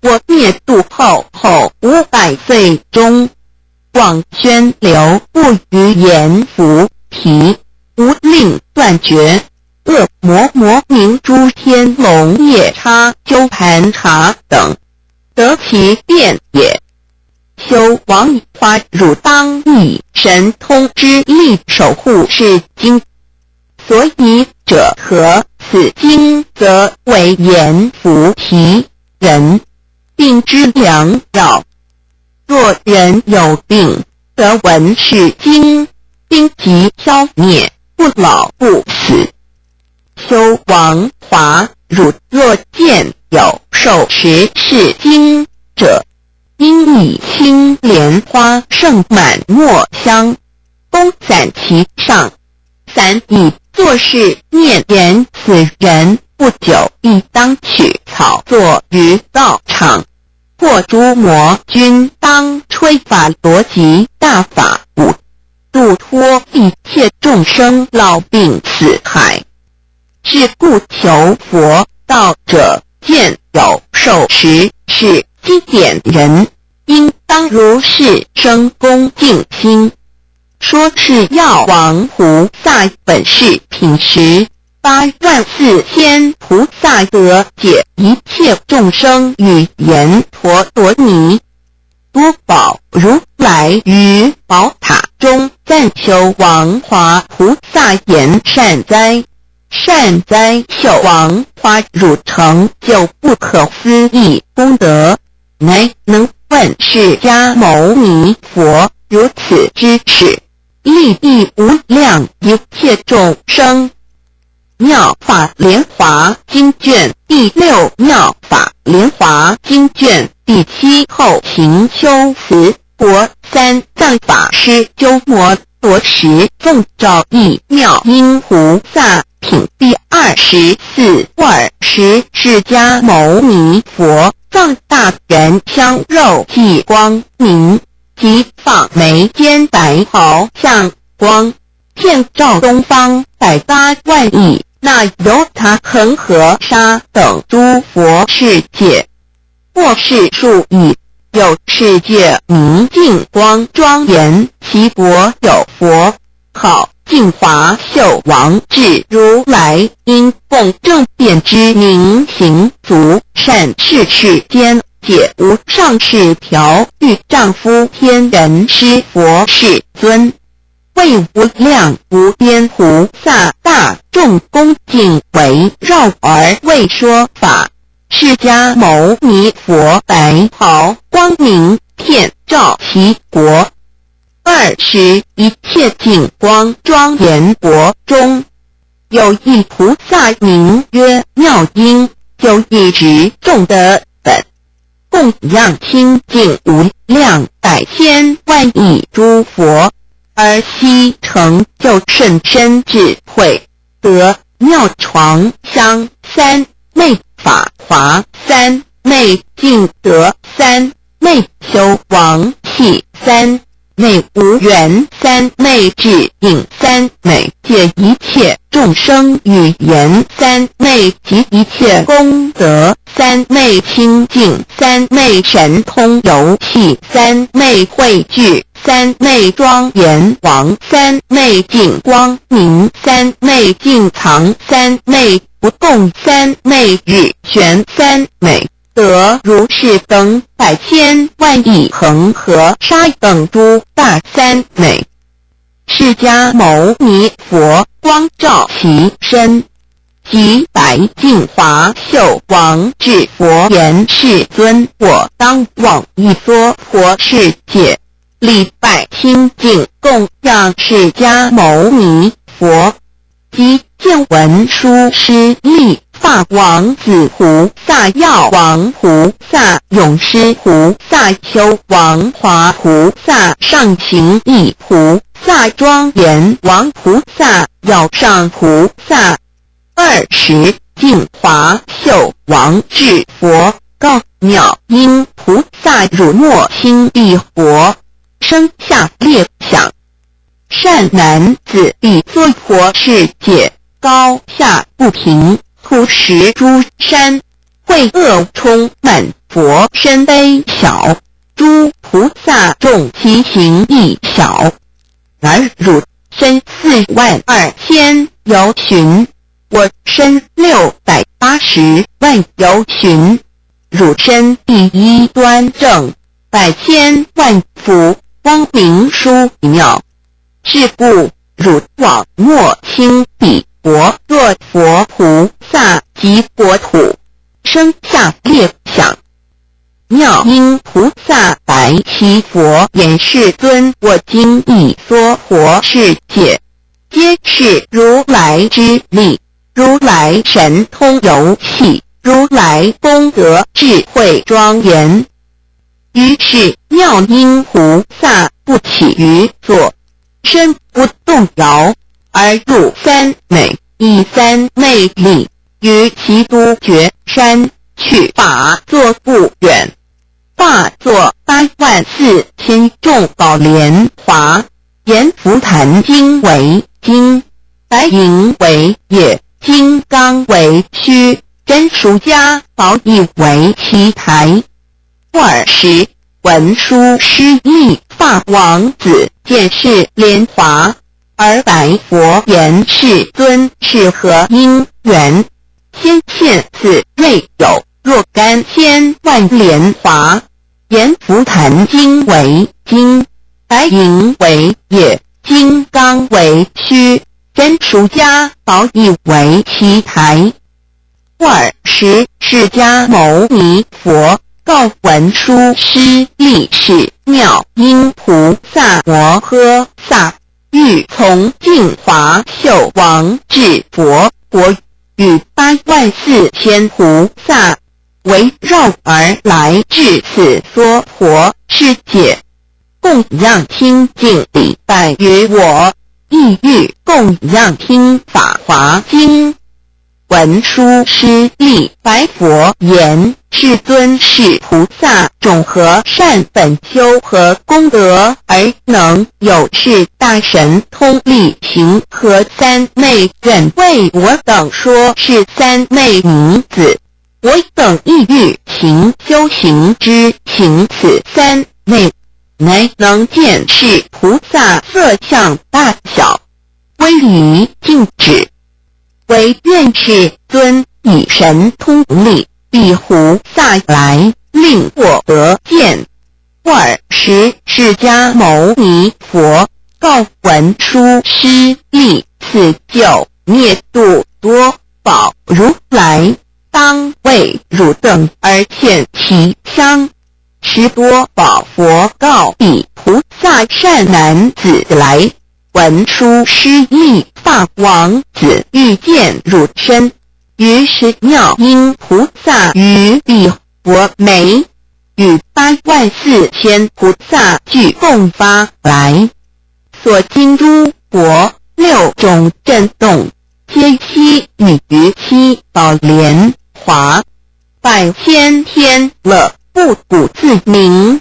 我滅度後後500歲中，廣宣流布於閻浮提，無令斷絕。惡魔魔明諸天龍夜叉鳩槃荼等，得其便也。修王華，汝當以神通之力守護是經。所以者何？此經則為閻浮提人病之良藥。若人有病，得聞是經，病即消滅，不老不死。修王華，汝若見有受持是經者，應以青蓮花盛滿末香，供散其上，散已作是念言：此人不久亦當取草坐於道場，破諸魔軍，當吹法螺及大法鼓。度脫一切眾生老病死海。是故求佛道者，見有受持是經典人，應當如是生恭敬心。說是藥王菩薩本事品時，8萬4千菩薩得解一切眾生語言陀羅尼。多寶如來於寶塔中讚修王華菩薩言：善哉，善哉！秀王華，汝成就不可思議功德，乃能問釋迦牟尼佛如此知識，利益無量一切眾生。妙法蓮華經卷第六，妙法蓮華經卷第七後行修辭國三藏法師鳩摩羅什奉詔譯妙音菩薩品第24爾時釋迦牟尼佛藏大圓香肉髻光明及放眉間白毫相光，遍照東方百八萬億那由他恆河沙等諸佛世界，或是數億，有世界明淨光莊嚴，其國有佛號淨華秀王智如來，應供正遍知明行足善逝世間解無上士調御丈夫天人師佛世尊。為無量無邊菩薩大眾恭敬圍繞而為說法。釋迦牟尼佛白毫光明遍照其國。爾時一切淨光莊嚴國中，有一菩薩名曰妙音，修一直眾德本，供養清淨無量百千萬億諸佛。而悉成就甚深智慧，得妙床香三昧法華三昧淨德三昧修王氣三昧無緣三昧智應三昧解一切眾生語言三昧及一切功德三昧清淨三昧神通遊戲三昧慧聚三昧莊嚴王三昧淨光明三昧淨藏三昧不共三昧日玄三昧，得如是等百千萬億恆河沙等諸大三昧。釋迦牟尼佛光照其身，即白淨華秀王智佛言：世尊，我當往踣娑婆世界，禮拜清淨供養釋迦牟尼佛，及見文殊師利法王子菩薩、藥王菩薩、勇施菩薩、修王華菩薩、上行義菩薩、莊嚴王菩薩、藥上菩薩。爾時淨華秀王智佛告妙音菩薩：汝莫輕彼國，生下列想。善男子，彼娑婆世界，高下不平，土石諸山，穢惡充滿，佛身卑小，諸菩薩眾其行亦小，而汝身4萬2千由旬，我身680萬由旬，汝身第一端正，百千萬福光明殊妙。是故汝往莫輕彼國，若佛菩薩及國土，生下列想。妙音菩薩白其佛言：世尊，我今詣娑婆世界，皆是如來之力，如來神通遊戲，如來功德智慧莊嚴。於是妙音菩薩不起於座，身不動搖，而入三昧，以三昧力，於其都覺山去法座不遠，化作8萬4千眾寶蓮華，阎浮檀经为经，白银为业，金刚为须，真俗家宝以为其台。尔时，文殊师利法王子见是莲华，而白佛言：世尊，是何因缘？先现此瑞有若干千万莲华。阎浮檀经为经，白银为业，金刚为须，真俗家宝以为其台。尔时，释迦牟尼佛告文殊师利是妙音菩萨摩诃萨：欲从净华秀王至佛国，与8万4千菩萨围绕而来至此娑婆世界，供养清净礼拜于我，意欲供养听法华经。文殊师利白佛言：世尊，是菩萨种何善本，修何功德，而能有是大神通力，行何三昧，愿为我等说是三昧名字。我等意欲勤修行之行此三昧，乃能见是菩萨色相大小，威仪净止。唯愿世尊以神通力，庇护萨来，令我得见。尔时，释迦牟尼佛告文殊师利：此救灭度多宝如来，当为汝等而现其相。时多宝佛告彼菩萨善男子来。文殊师利法王子欲见汝身，于是妙音菩萨于彼佛眉，与8万4千菩萨俱共发来，所经诸国六种震动，皆悉语于七宝莲华，百千天乐不古自明。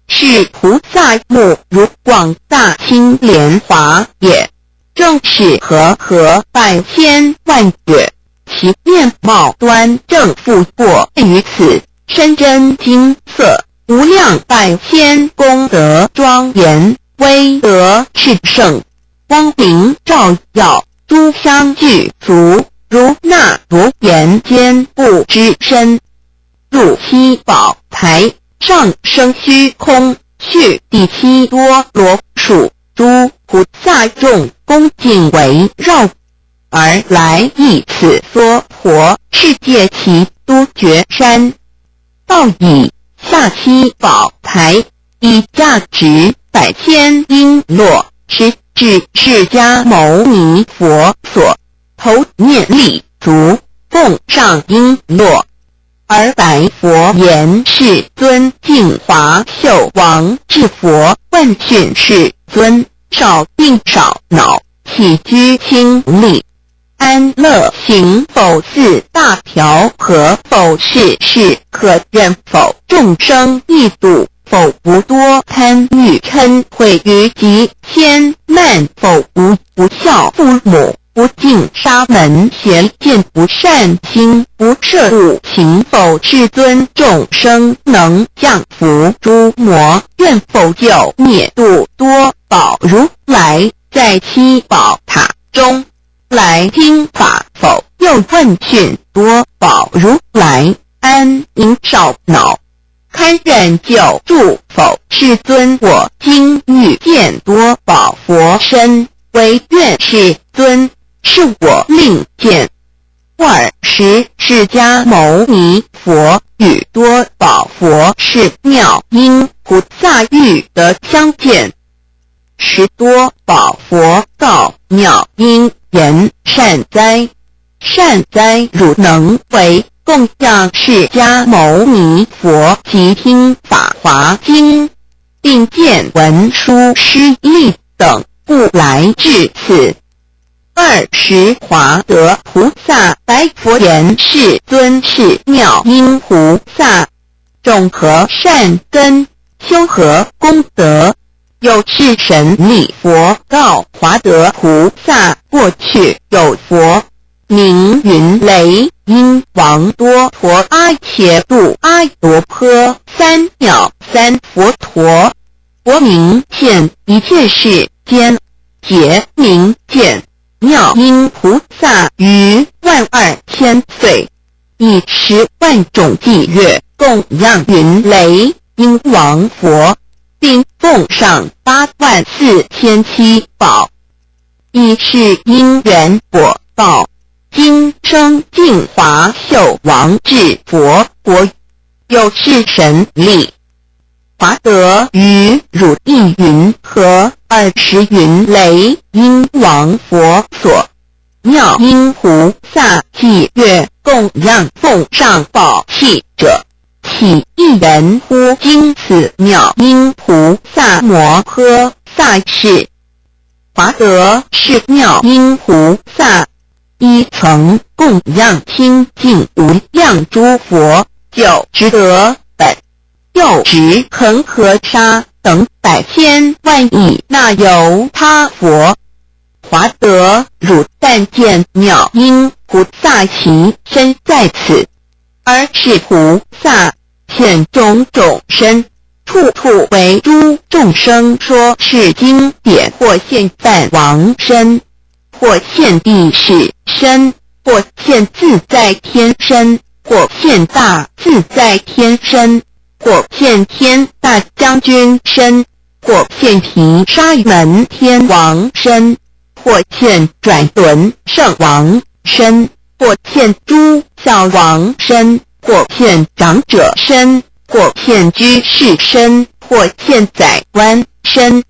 是菩萨目如广大青莲华也，正是和合百千万月，其面貌端正复过于此，身真金色，无量百千功德庄严，威德炽盛，光明照耀，诸相具足，如那罗延坚不之身，入七宝台。上升虚空，去第七多罗数诸菩萨众恭敬围绕而来，诣此娑婆世界其都觉山，到已下七宝台，以价值百千璎珞施至释迦牟尼佛所，头面礼足，奉上璎珞。而白佛言：世尊，净华秀王至佛问讯世尊，少病少恼，起居清利，安乐行否？四大调和否？事事可忍否？众生易度否？无多贪欲嗔恚于及悭慢否？无不孝父母，不敬沙门，邪见不善心，不摄五行否？世尊，众生能降伏诸魔，愿否救灭度多宝如来在七宝塔中来听法否？又问讯多宝如来，安隐少恼，堪忍久住否？世尊，我今欲见多宝佛身，唯愿世尊是我令见。尔时，释迦牟尼佛与多宝佛是妙音菩萨欲得相见。时多宝佛告妙音言：善哉，善哉！汝能为供养释迦牟尼佛及听法华经，并见文殊师利等，故来至此。尔时华德菩萨白佛言：世尊，是妙音菩萨，种何善根，修何功德，有是神力佛告华德菩萨：过去有佛名云雷音王多陀阿伽度阿罗诃三藐三佛陀。佛名现一切世间解明见妙音菩萨于1万2千岁，以10万种伎乐供养云雷音王佛，并奉上8万4千七宝，以是因缘果报，今生净华秀王至佛国，有是神力。华德于汝意云何尔时云雷音王佛所，妙音菩萨伎乐供养奉上宝器者，岂一人乎？今此妙音菩萨摩诃萨是。华德是妙音菩萨，一曾供养清净无量诸佛，就值得本。又值恒河沙等百千万亿那由他佛。华德，汝但见妙音菩萨其身在此，而是菩萨现种种身，处处为诸众生说是经典，或现梵王身，或现帝释身，或现自在天身，或现大自在天身，或现天大将军身，或现毗沙门天王身，或现转轮圣王身，或现诸小王身，或现长者身，或现居士身，或现宰官身，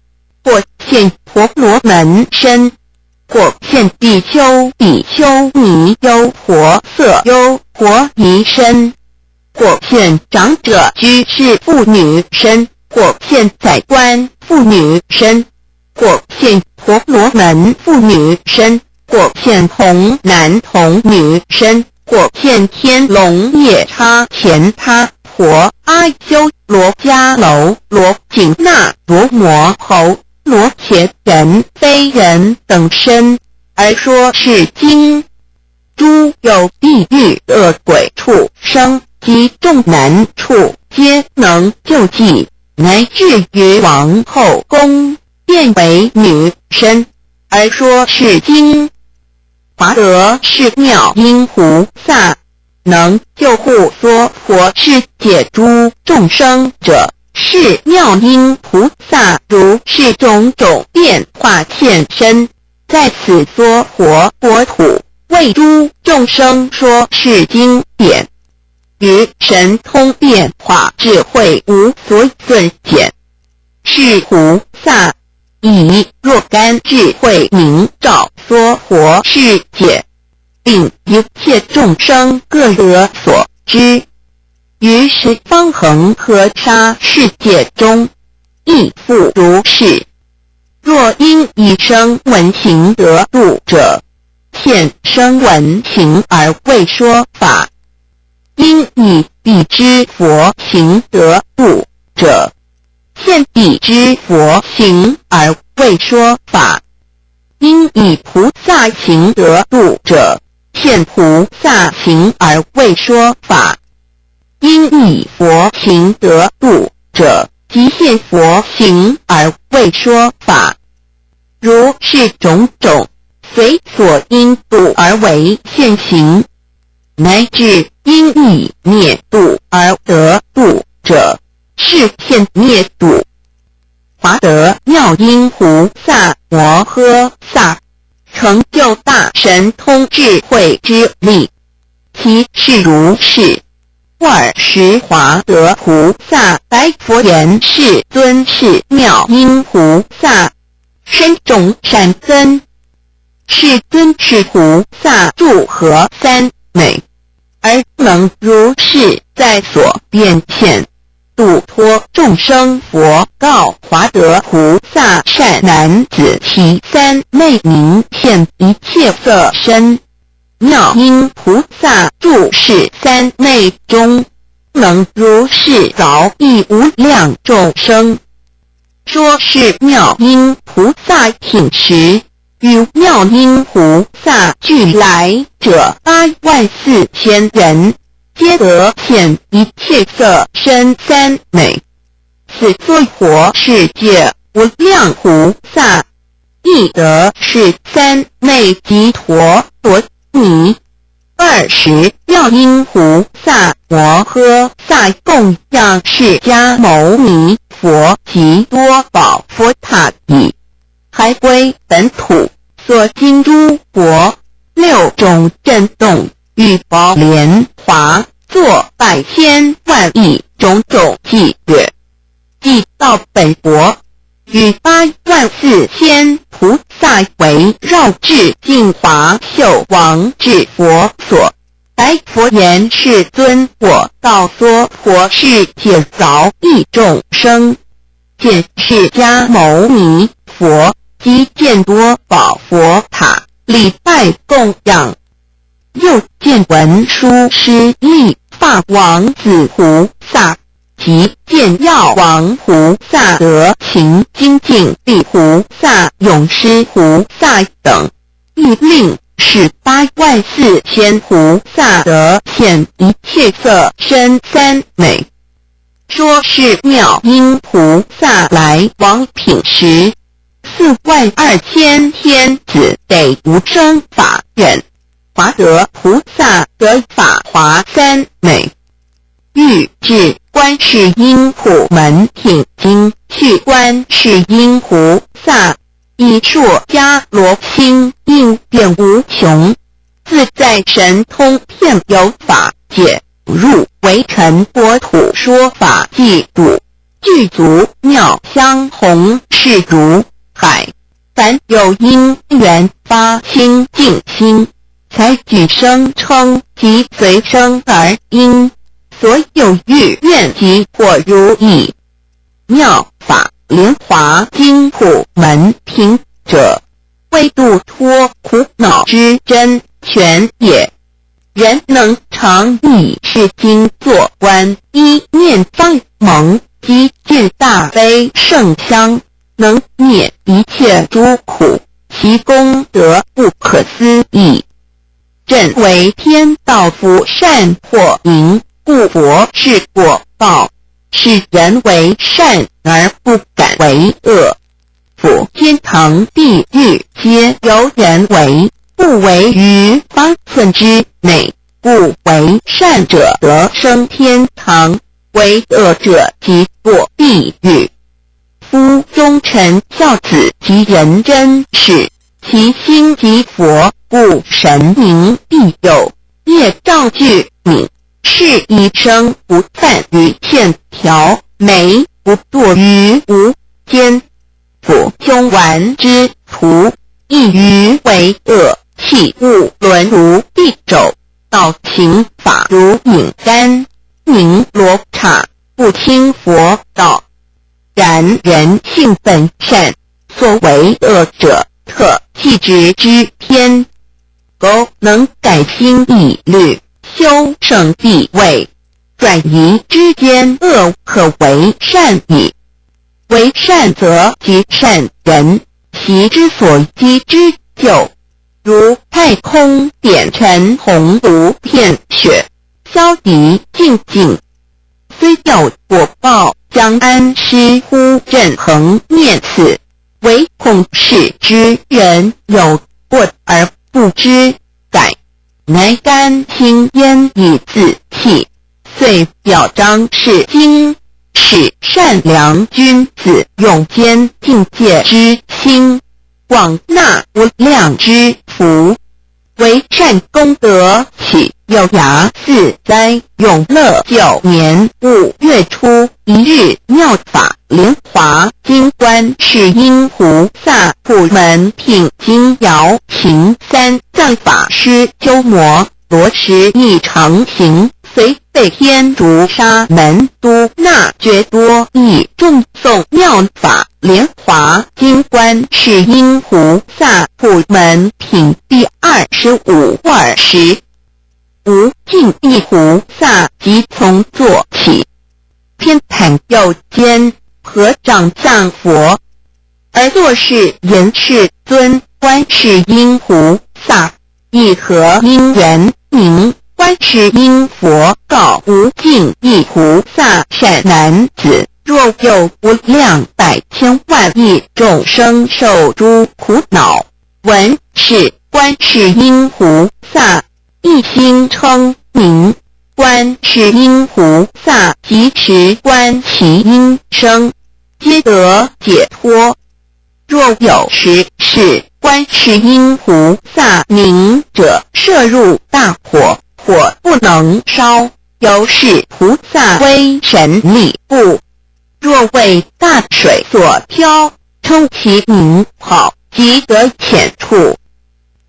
或现婆罗门身，或现比丘、比丘尼优婆塞、优婆夷身，或现长者居士妇女身，或现宰官妇女身，或现婆罗门妇女身，或现童男童女身，或现天龙夜叉乾闼婆阿修罗迦楼罗紧那罗摩侯罗伽人非人等身，而说是经。诸有地狱饿鬼畜生及众难处，皆能救济，乃至于王后宫，变为女身，而说是经。华德是妙音菩萨，能救护娑婆世界诸众生者，是妙音菩萨如是种种变化现身，在此娑婆国土，为诸众生说是经典。于神通变化智慧无所损减，是菩萨以若干智慧明照娑婆世界，令一切众生各得所知。于十方恒河沙世界中，亦复如是。若因以声闻行得度者，现声闻行而为说法；应以彼之佛行得度者，现彼之佛行而为说法；应以菩萨行得度者，现菩萨行而为说法；应以佛行得度者，即现佛行而为说法。如是种种，随所应度而为现行，乃至应以灭度而得度者，是现灭度。华德妙音菩萨摩诃萨成就大神通智慧之力，其事如是。尔时华德菩萨白佛言：世尊，是妙音菩萨身种善根。世尊，是菩萨住何三昧，而能如是在所变现，度脱众生？佛告华德菩萨：善男子，其三昧名现一切色身。妙音菩萨住是三昧中，能如是饶益无量众生。说是妙音菩萨品时，与妙音菩萨俱来者8万4千人，皆得现一切色身三昧。此娑婆世界无量菩萨，亦得是三昧及陀罗尼。尔时妙音菩萨摩诃萨供养释迦牟尼佛及多宝佛塔已，还归本土，所经诸国，六种震动，欲宝莲华，作百千万亿种种伎乐，既到本国，与8万4千菩萨围绕至净华秀王至佛所，白佛言：世尊，我到娑婆世界饶益众生，见释迦牟尼佛及见多宝佛塔，礼拜供养。又见文殊师利法王子菩萨，及见药王菩萨德勤精进力菩萨勇施菩萨等，欲令是8万4千菩萨得现一切色身三昧。说是妙音菩萨来往品时，4万2千天子得无生法忍，华德菩萨得法华三昧。欲至观世音普门品经，去观世音菩萨以硕迦罗心应变无穷，自在神通遍游法界，入微尘国土说法济度，具足妙香弘誓如海。凡有因缘发清净心，才举声称及随声而应。所有欲愿即获如意。妙法莲华经普门品者，为度脱苦恼之真权也。人能常以是经作观，一念方蒙，即见大悲圣相，能灭一切诸苦，其功德不可思议。朕为天道福善祸淫，故佛是果报，是人为善而不敢为恶。夫天堂地狱皆由人为，不为于方寸之内。故为善者得生天堂，为恶者即堕地狱。夫忠臣孝子及人真士，其心即佛，故神明庇佑，业障俱泯。是以生不犯于欠条，眉不堕于无间。夫凶顽之徒，易于为恶，器物沦如敝帚，道行法如影干，宁罗刹，不轻佛道。然人性本善，所为恶者，特弃之之偏。苟能改心易虑，修圣地位，转移之间，恶可为善矣。为善则及善人，其之所积之久，如太空点尘鸿炉片雪，消涤净尽。虽有果报，将安施乎朕恒念此，唯恐世之人有过而不知改。乃甘心焉以自弃，遂表彰是经，使善良君子永坚净戒之心，广纳无量之福，为善功德起有涯四哉永乐9年5月初1日，妙法莲华经观世音菩萨普门品经姚秦三藏法师鸠摩罗什译长行，随被天竺沙门都那崛多译众诵妙法莲华经观世音菩萨普门品第25尔时，无尽意菩萨即从座起，偏袒右肩，合掌向佛，而作是言：世尊，观世音菩萨以何因缘名观世音？佛告无尽意菩萨：善男子，若有无量百千万亿众生受诸苦恼，闻是观世音菩萨，一心称名，观世音菩萨即时观其音声，皆得解脱。若有持是观世音菩萨名者，射入大火，火不能烧，由是菩萨威神力故。若为大水所漂，称其名号，即得浅处。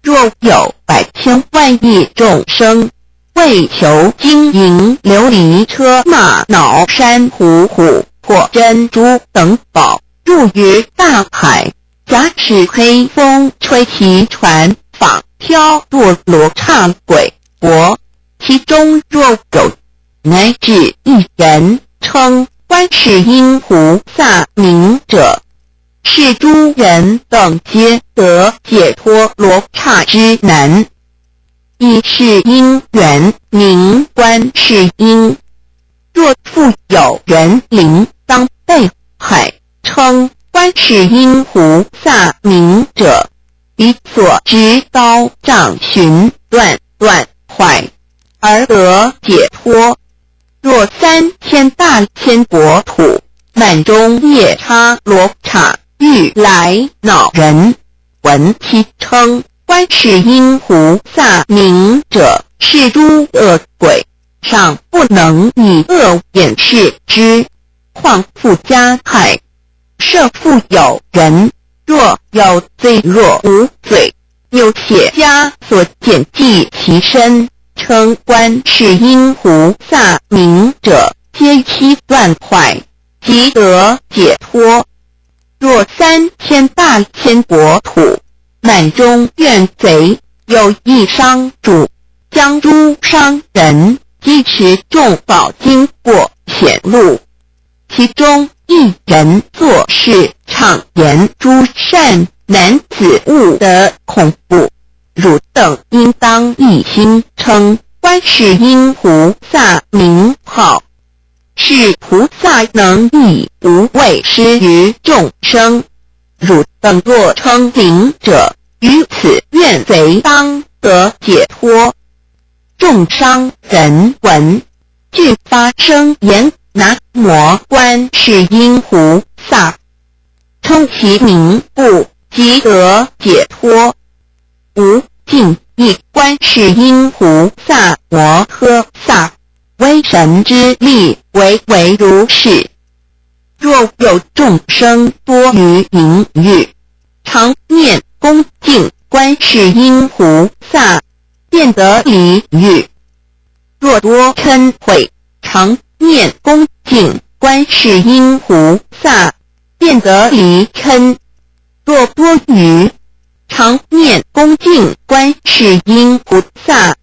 若有百千万亿众生，为求金银琉璃车玛瑙珊瑚琥珀珍珠等宝，入于大海，假使黑风吹其船舫，漂堕罗刹鬼国，其中若有乃至一人称观世音菩萨名者，是诸人等皆得解脱罗刹之难。以是因缘名观世音。若复有人临当被害，称观世音菩萨名者，彼所执刀杖寻断断坏，而得解脱。若三千大千国土满中夜叉罗刹欲来恼人，闻其称观世音菩萨名者，是诸恶鬼尚不能以恶眼视之，况复加害。设复有人，若有罪若无罪，有血枷锁剪系其身，称观世音菩萨名者，皆悉断坏，即得解脱。若三千大千国土满中怨贼，有一商主，将诸商人积持众宝经过险路，其中一人作是唱言：诸善男子勿得恐怖，汝等应当一心称观世音菩萨名号。是菩萨能以无畏施于众生。汝等若称名者，于此怨贼当得解脱。众商人闻，俱发声言：南无观世音菩萨，称其名故，即得解脱。无尽意观世音菩萨摩诃萨，威神之力，唯唯如是。若有众生多于淫欲，常念恭敬观世音菩萨，便得离欲；若多嗔恚，常念恭敬观世音菩萨，便得离嗔；若多愚，常念恭敬观世音菩萨，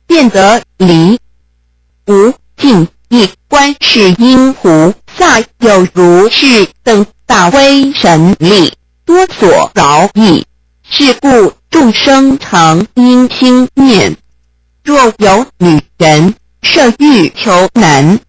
便得离。无尽意观世音菩萨有如是等大威神力，多所饶益。是故众生常应心念。若有女人设欲求男，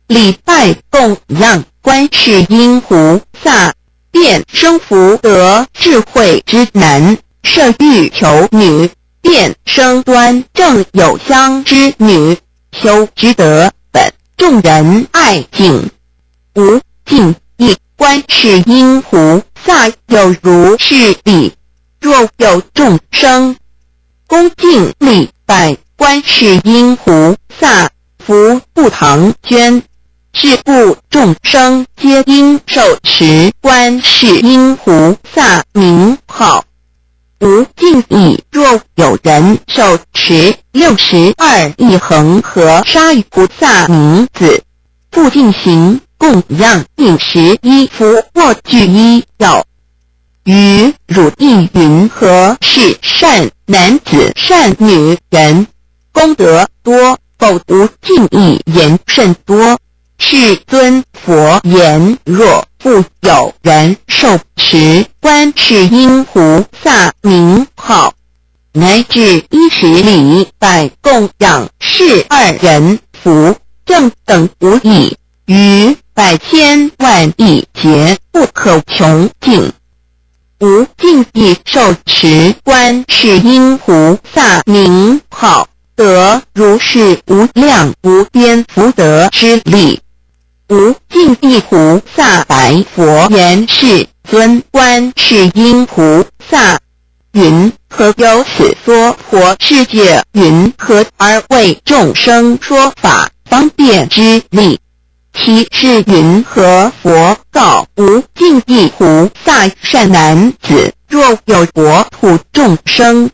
礼拜供养观世音菩萨，便生福德智慧之男；设欲求女，便生端正有相之女。修之德本，众人爱敬。无尽意观世音菩萨有如是力。若有众生恭敬礼拜观世音菩萨，福不唐捐。是故众生皆应受持观世音菩萨名号。无尽意，若有人受持62亿恒河沙菩萨名字，复进行供养饮食衣服卧具医药，于汝意云何是善男子善女人，功德多，否无尽意言甚多。世尊，佛言：若復有人受持觀世音菩薩名號，乃至一時禮拜供養是二人，福正等無異，於百千萬億劫不可窮盡。無盡意受持觀世音菩薩名號，得如是無量無邊福德之利。無盡意菩薩白佛言：世尊，觀世音菩薩云何有此娑婆世界？云何而為眾生說法方便之力？其事云何？佛告無盡意菩薩：善男子，若有國土眾生，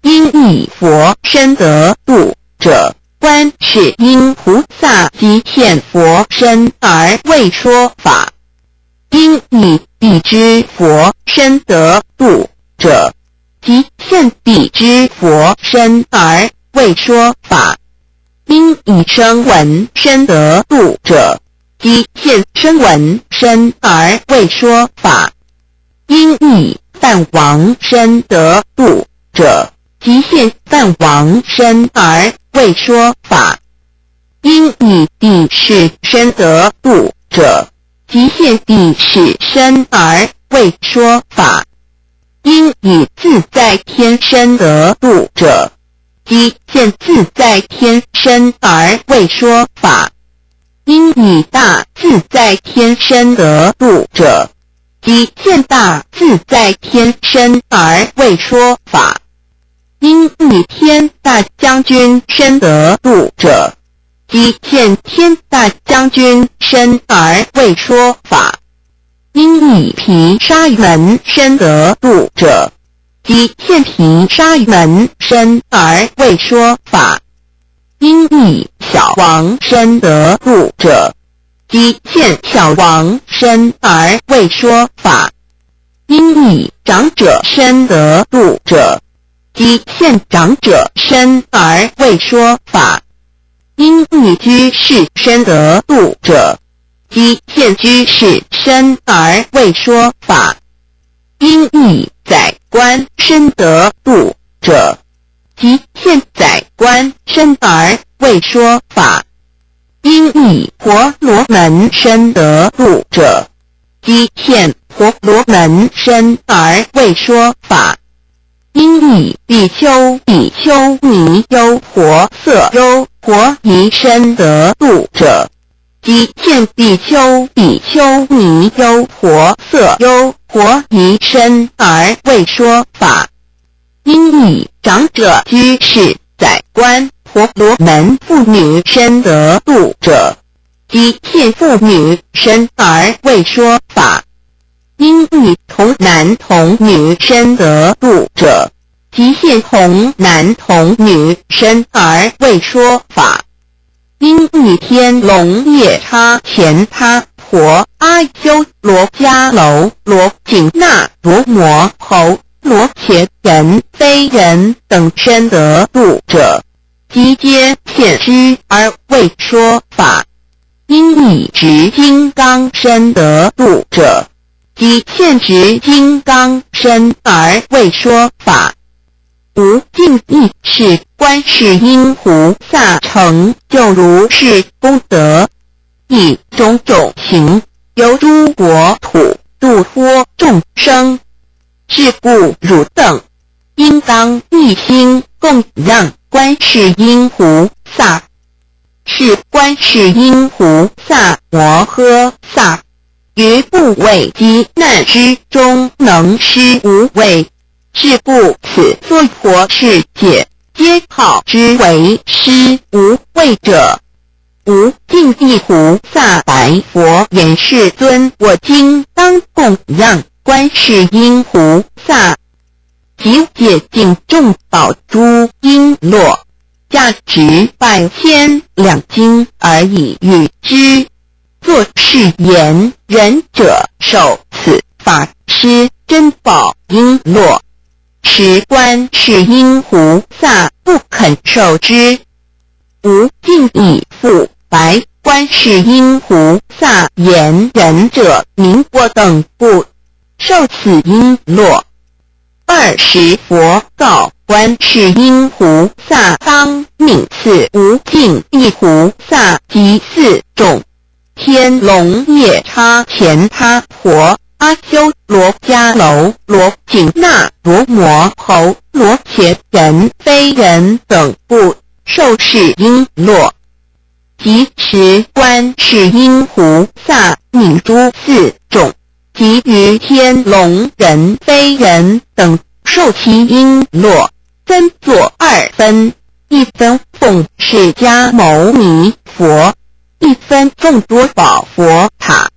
應以佛身得度者，觀世音菩薩即現佛身而為說法；應以彼之佛身得度者，即現彼之佛身而為說法；應以聲聞身得度者，即現聲聞身而為說法；應以梵王身得度者，即現梵王身而為說法；應以帝釋身得度者，即現帝釋身而為說法；應以自在天身得度者，即現自在天身而為說法；應以大自在天身得度者，即現大自在天身而為說法；應以天大將軍身得度者，即現天大將軍身而為說法；應以毗沙門身得度者，即現毗沙門身而為說法；應以小王身得度者，即現小王身而為說法；應以長者身得度者，即現長者身而為說法；應以居士身得度者，即現居士身而為說法；應以宰官身得度者，即現宰官身而為說法；應以婆羅門身得度者，即現婆羅門身而為說法；應以比丘、比丘尼、優婆塞、優婆夷身得度者，即現比丘、比丘尼、優婆塞、優婆夷身而為說法；應以長者、居士、宰官、婆羅門婦女身得度者，即現婦女身而為說法；應以童男童女身得度者，即現童男童女身而為說法；應以天龍夜叉乾闥婆阿修羅迦樓羅緊那羅摩侯羅伽人非人等身得度者，即皆現之而為說法；應以執金剛身得度者，即現執金剛身而為說法。無盡意是觀世音菩薩成就如是功德，以種種形遊諸國土，度脫眾生。是故汝等應當一心供養觀世音菩薩。是觀世音菩薩摩訶薩，於怖畏急難之中能施無畏。是故此娑婆世界，皆號之為施無畏者。無盡意菩薩白佛言：世尊，我今當供養觀世音菩薩，及戒禁眾寶珠瓔珞，價值百千兩金而以與之。作是言：仁者受此法施珍寶瓔珞。時觀世音菩薩不肯受之。無盡意復白觀觀世音菩薩言仁者名我等故，受此瓔珞。爾時佛告觀世音菩薩當命賜無盡意菩薩及四眾天龍夜叉乾闥婆阿修羅迦樓羅緊那羅摩侯羅伽人非人等故，受是瓔珞。即時觀世音菩薩命諸四眾及餘天龍人非人等受其瓔珞，分作二分，一分奉釋迦牟尼佛，一分奉多寶佛塔。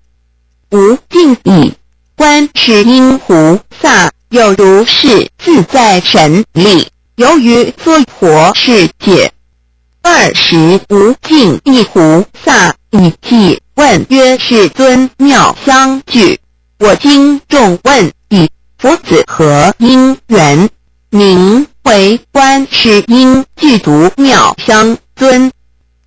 無盡意，觀世音菩薩有如是自在神力，遊於娑婆世界。爾時無盡意菩薩以偈問曰：世尊妙相具，我今重問已，佛子何因緣，名為觀世音具足妙相尊？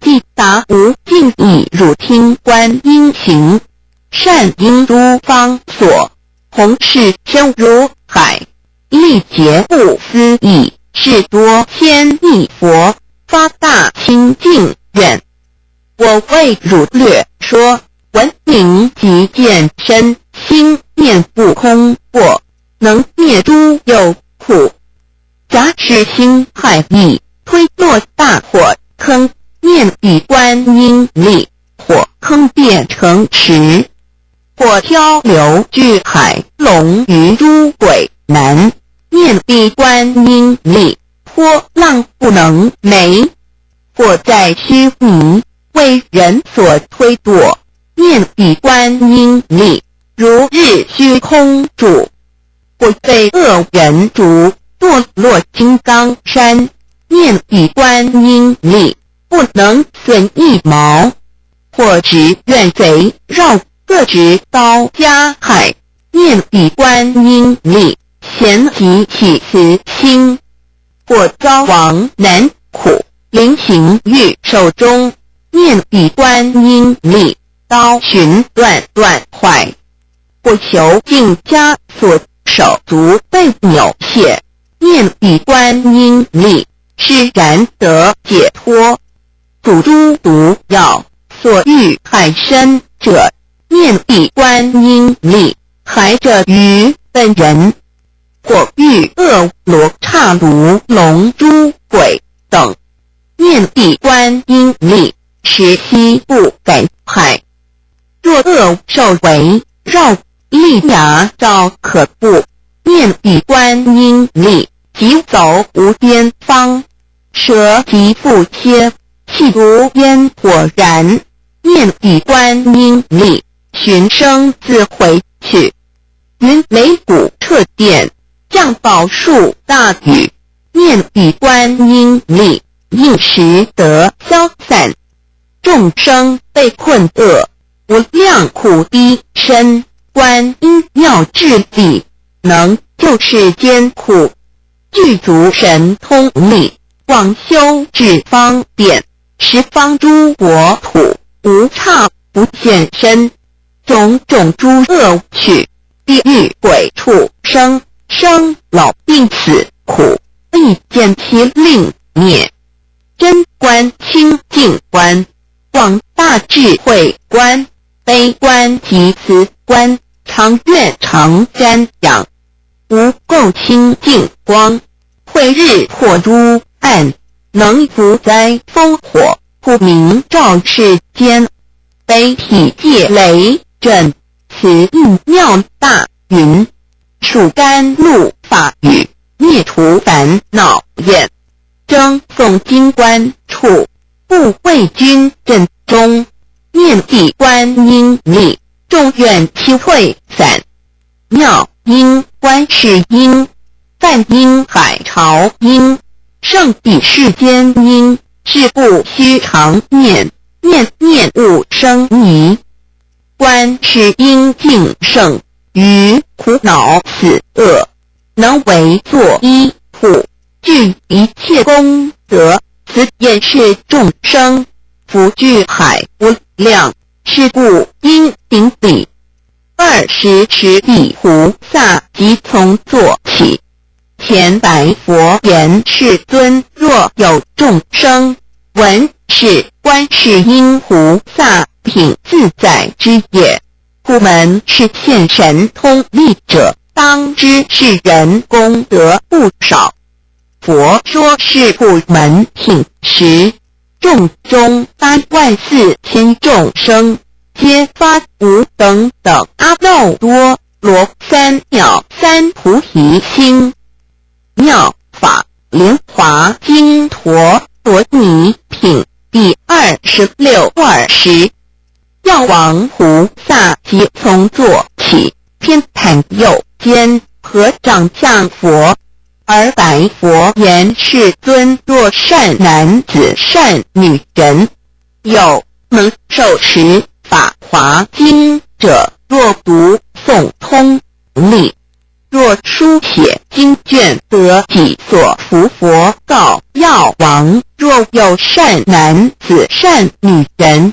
偈答無盡意汝聽觀音行，善應諸方所，弘誓深如海，力竭不思議，誓多千億佛，發大清淨願。我為汝略說，聞名及見身，心念不空過，能滅諸有苦。假使心害意，推落大火坑，念彼觀音力，火坑變成池。或漂流巨海，龍魚諸鬼難，念彼觀音力，波浪不能沒。或在須彌，為人所推墮，念彼觀音力，如日虛空住。或被惡人逐，墮落金剛山，念彼觀音力，不能損一毛。或值怨賊繞，各執刀加害，念彼觀音力，咸即起慈心。或遭亡難苦，臨刑獄手中，念彼觀音力，刀尋斷斷壞。或囚禁枷鎖，手足被扭切，念彼觀音力，釋然得解脫。吐諸毒藥，所欲害身者，念彼觀音力，害者於本人。或遇惡羅剎毒龍諸鬼等，念彼觀音力，使悉不敢害。若惡獸圍繞，利牙爪可怖，念彼觀音力，疾走無邊方。蛇疾腹蠍，氣如煙火燃，念彼觀音力，循聲自回去。雲雷鼓掣電，降寶樹大雨，念彼觀音力，應時得消散。眾生被困厄，無量苦逼身，觀音妙智力，能救世間苦，具足神通力，廣修智方便，十方諸國土，無剎不現身。種種諸惡趣，地獄鬼畜生，生老病死苦，一見悉令滅。真觀清淨觀，廣大智慧觀，悲觀及慈觀，常願常瞻仰。無垢清淨光，慧日破諸暗，能伏災風火，普明照世間。悲體界雷震，慈應妙大雲，屬甘露法雨，滅除煩惱焰。爭誦金棺處，怖畏軍陣中，念彼觀音力，眾怨悉退散。妙音觀世音，梵音海潮音，勝彼世間音，是故須常念，念念勿生疑。觀世音淨聖，於苦惱死厄，能為作依護，具一切功德，慈眼視眾生。福聚海無量，是故應頂禮。爾時持彼菩薩即從座起，前白佛言：世尊，若有眾生聞是觀世音菩薩品自在之業，普門示現神通力者，當知是人功德不少。佛說是普門品時，眾中8萬4千眾生，皆發無等等阿耨多羅三藐三菩提心。妙法蓮華經陀羅尼品第26。爾時，藥王菩薩即從座起，偏袒右肩，合掌向佛，而白佛言：世尊，若善男子善女人，有能受持法華經者，若讀誦通利，若書寫經卷，得己所福。佛告藥王：若有善男子善女人，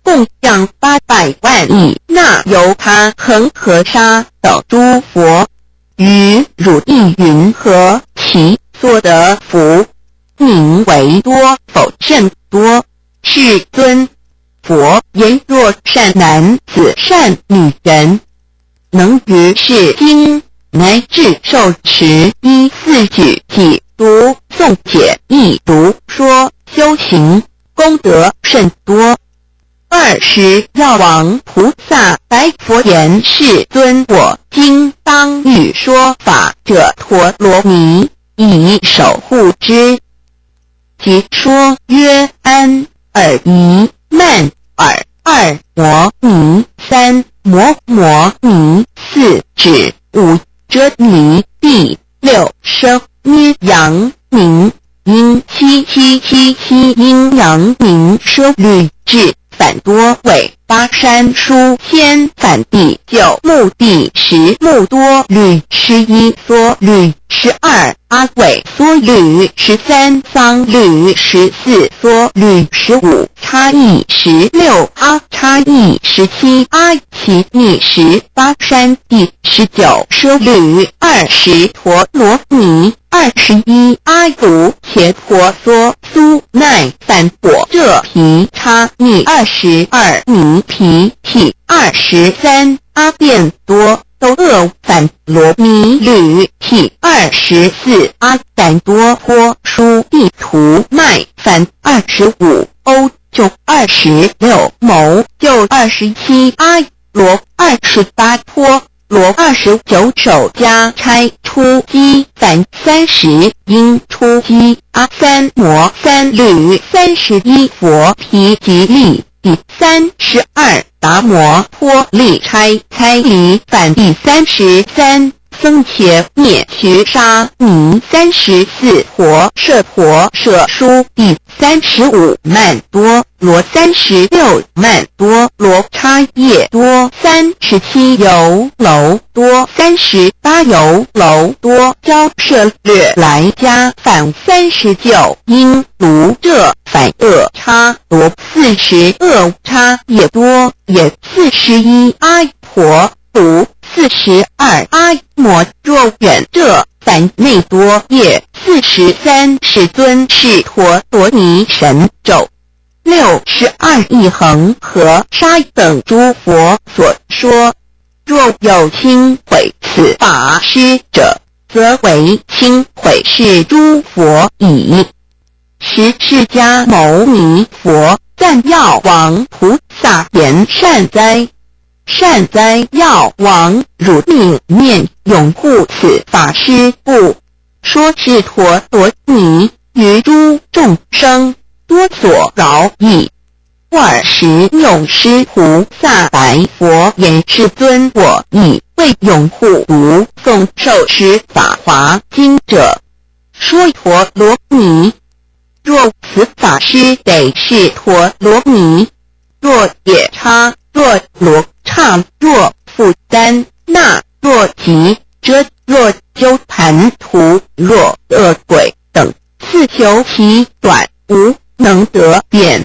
供養800萬億那由他恆河沙等諸佛，於汝意云何？其所得福名為多否甚多？世尊。佛言：若善男子善女人，能於是經乃至受持依四句偈讀誦解義如說修行，功德甚多。爾時藥王菩薩白佛言：世尊，我今當欲說法這陀羅尼，以守護之。即說曰：庵爾夷曼爾二摩尼三摩摩尼四止五遮尼地六聲捏陽明陰七七七七陰陽明舍利智反多尾八山書千反地九目地十目多律11梭律12阿尾梭律13桑律14梭律15差異16阿差異17阿其逆18山地19舍律20陀羅尼21阿盧伽婆娑蘇奈梵果這毗叉逆22尼毗提23阿變多都厄反羅尼律提24阿掸多波書地圖麥反25歐就26牟就27阿羅28波羅29首迦差出機反30應出機阿三摩三律31佛毗吉利第32達摩波利差猜離反第33僧伽涅瞿沙尼34婆舍婆舍書第35曼多羅36曼多羅叉葉多37由樓多38由樓多交舍略來加反39應盧這反惡叉羅40惡叉葉多也41阿婆盧42阿摩若遠這反內多葉43世尊是陀羅尼神咒62一恆河沙等諸佛所說，若有輕毀此法師者，則為輕毀是諸佛已。時釋迦牟尼佛讚藥王菩薩言：善哉！善哉！藥王，汝寧念擁護此法師故，說是陀羅尼，於諸眾生多所饒益。爾時藥師菩薩白佛言：世尊，我已為擁護讀誦受持法華經者，說陀羅尼。若此法師得是陀羅尼，若夜叉，若羅剎，若富丹那，若吉遮，若鳩盤荼，若餓鬼等，似求其短，無能得遍。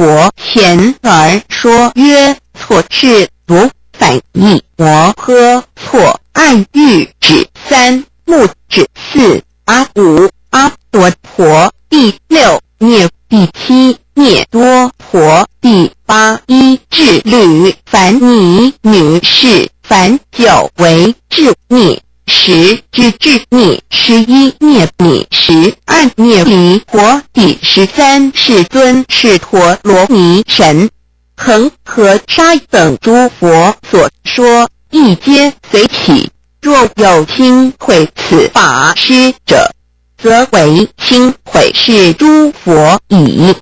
佛前而說曰：錯是如反一摩訶錯愛欲指三目指四阿五阿多婆第六涅第七涅多婆第八一智律凡尼女士凡九為智逆十知智逆11涅尼12涅離婆第13世尊是陀羅尼神恆河沙等諸佛所說亦皆隨喜。若有輕毀此法師者，則為輕毀是諸佛已。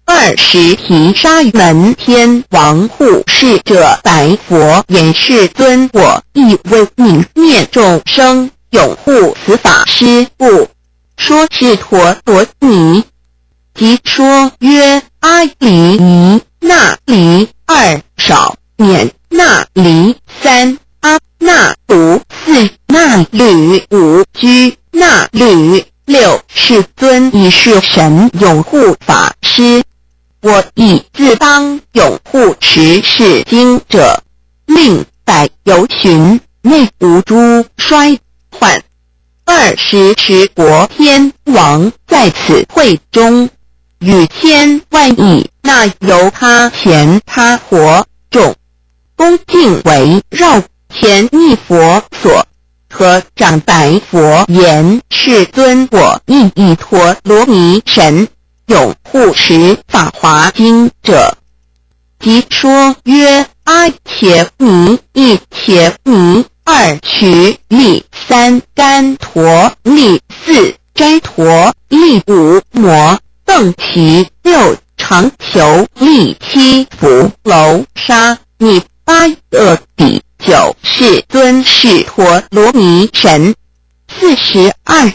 爾時毗沙門天王護侍者白佛言：世尊，我亦為愍念眾生，擁護此法師故，說是陀羅尼。即說曰：阿離一那離二少免那離三阿那獨四那律五居那律六世尊已是神擁護法師。我亦自當擁護持是經者，令百由旬內無諸衰患。爾時持國天王在此會中，與千萬億那由他乾闥婆眾，恭敬圍繞前詣佛所，合掌白佛言：世尊，我亦以陀羅尼神擁護持法華經者。即說曰：阿伽尼一伽尼二瞿利三干陀利四旃陀利五摩鄧祇六長求利七弗樓沙尼八阿底九世尊是陀羅尼神。42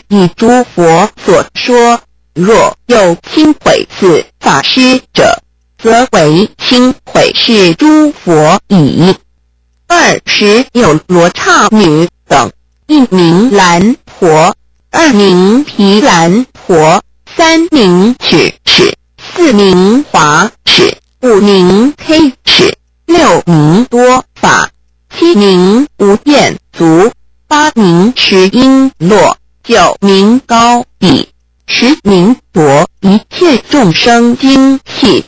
億諸佛所說，若有輕毀此法師者，則為輕毀是諸佛已。爾時有羅剎女等，一名蘭婆，二名毗蘭婆，三名曲尺，四名華尺，五名黑尺，六名多法，七名無厭足，八名持瓔珞，九名高底，10名奪一切眾生精氣。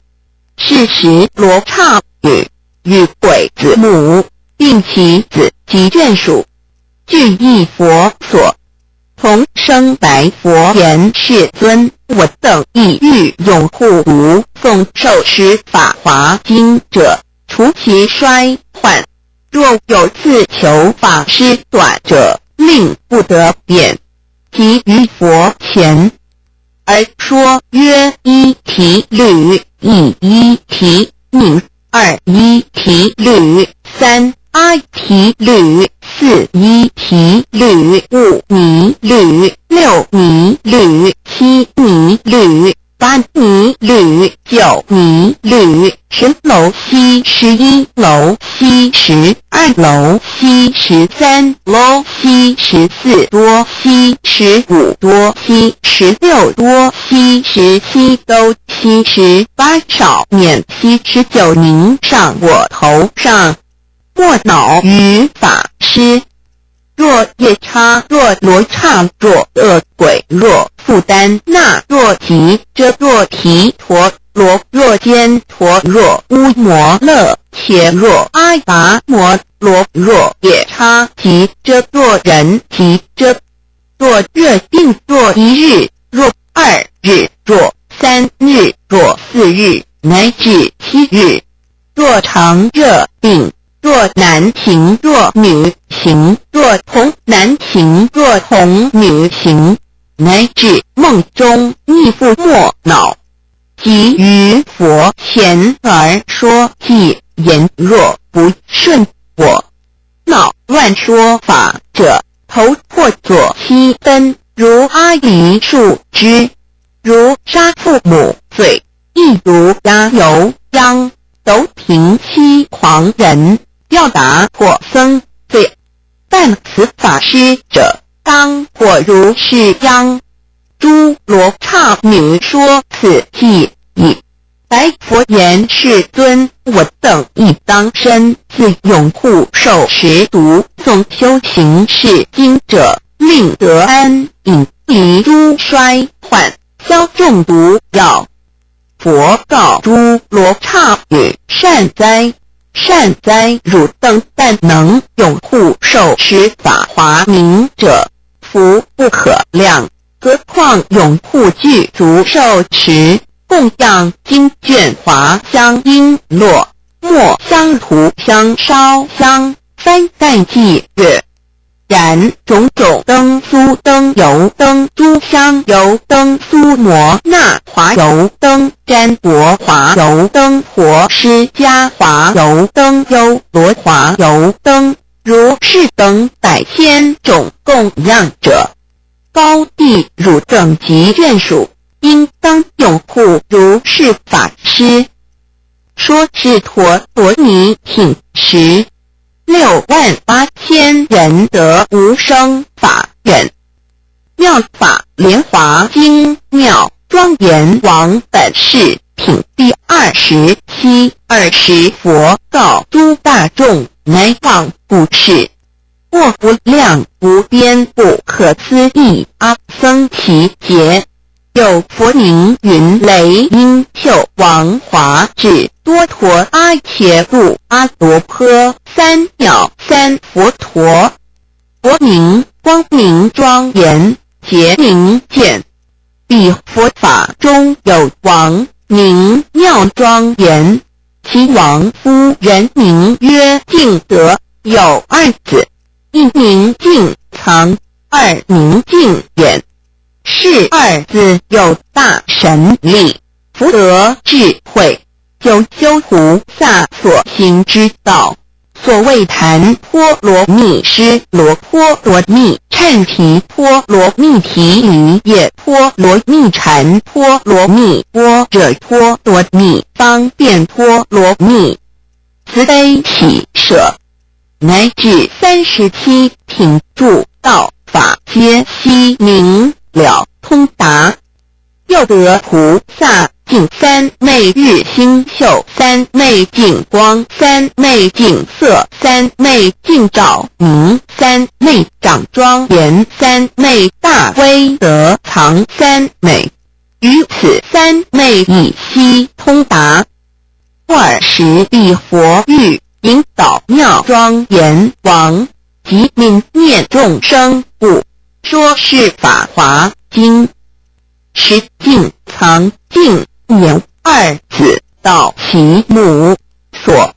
是時羅剎女與鬼子母，並其子及眷屬，俱詣佛所，同聲白佛言：世尊，我等意欲擁護讀誦受持法華經者，除其衰患。若有自求法師短者，令不得免。即於佛前而說曰：一提律，一一提命，二一提律，三阿提律，四一提律，五尼律，六尼律，七尼律，八尼律，九尼律，10樓西，11樓西，12樓西，13樓西，14多西，15多西，16多西，17都西，18少免西，19名上我頭上，莫惱於法師。若夜叉，若羅剎，若惡鬼，若復怛那，若吉遮，若提陀羅，若堅陀若烏摩勒伽，若阿跋摩羅，若夜叉吉遮，若人吉遮，若熱病，若一日，若二日，若三日，若四日，乃至七日，若常熱病，若男行，若女行，若童男行，若童女行，乃至夢中，亦復莫惱。即於佛前而說偈言：若不順我，惱亂說法者，頭或作七分，如阿梨樹枝，如殺父母罪，亦如壓油秧，斗平欺誑人，吊打破僧罪。犯此法師者，當火如是秧。諸羅剎女說此偈已，白佛言：世尊，我等亦当深自拥护受持读诵修行是经者，令得安隐，离诸衰患，消众毒药。佛告诸罗刹女：善哉！善哉！汝等但能拥护受持法华名者，福不可量。何况拥护具足受持供养经卷华香璎珞末香涂香烧香幡盖伎乐燃种种灯酥灯油灯诸香油灯苏摩那华油灯占钵华油灯婆尸迦华油灯优罗华油灯如是等百千种供养者，高地汝等及眷属，应当拥护如是法师。说是陀罗尼品时，6万8千人得无生法忍。妙法莲华经妙庄严王本事品第27。尔时佛告诸大众：乃往不是。过无量无边不可思议阿僧祇劫，有佛名云雷音秀王华智多陀阿伽度阿罗诃三藐三佛陀。佛名光明庄严，劫明见。彼佛法中有王名妙庄严，其王夫人名曰净德，有二子，一名净藏，二名净眼。是二子有大神力，福德智慧，久修菩萨所行之道。所谓檀波罗蜜、尸罗波罗蜜、忏提波罗蜜、提离业波罗蜜、禅波罗蜜、般若波罗蜜、方便波罗蜜、慈悲喜舍，乃至37品助道法，皆悉明了通达。又得菩萨净三昧日星宿三昧净光三昧净色三昧净照明三昧长庄严三昧大威德藏三昧，于此三昧已悉通达。尔时彼佛欲引导妙庄严王及愍念众生故，说是法华经。时净藏净眼二子到其母所，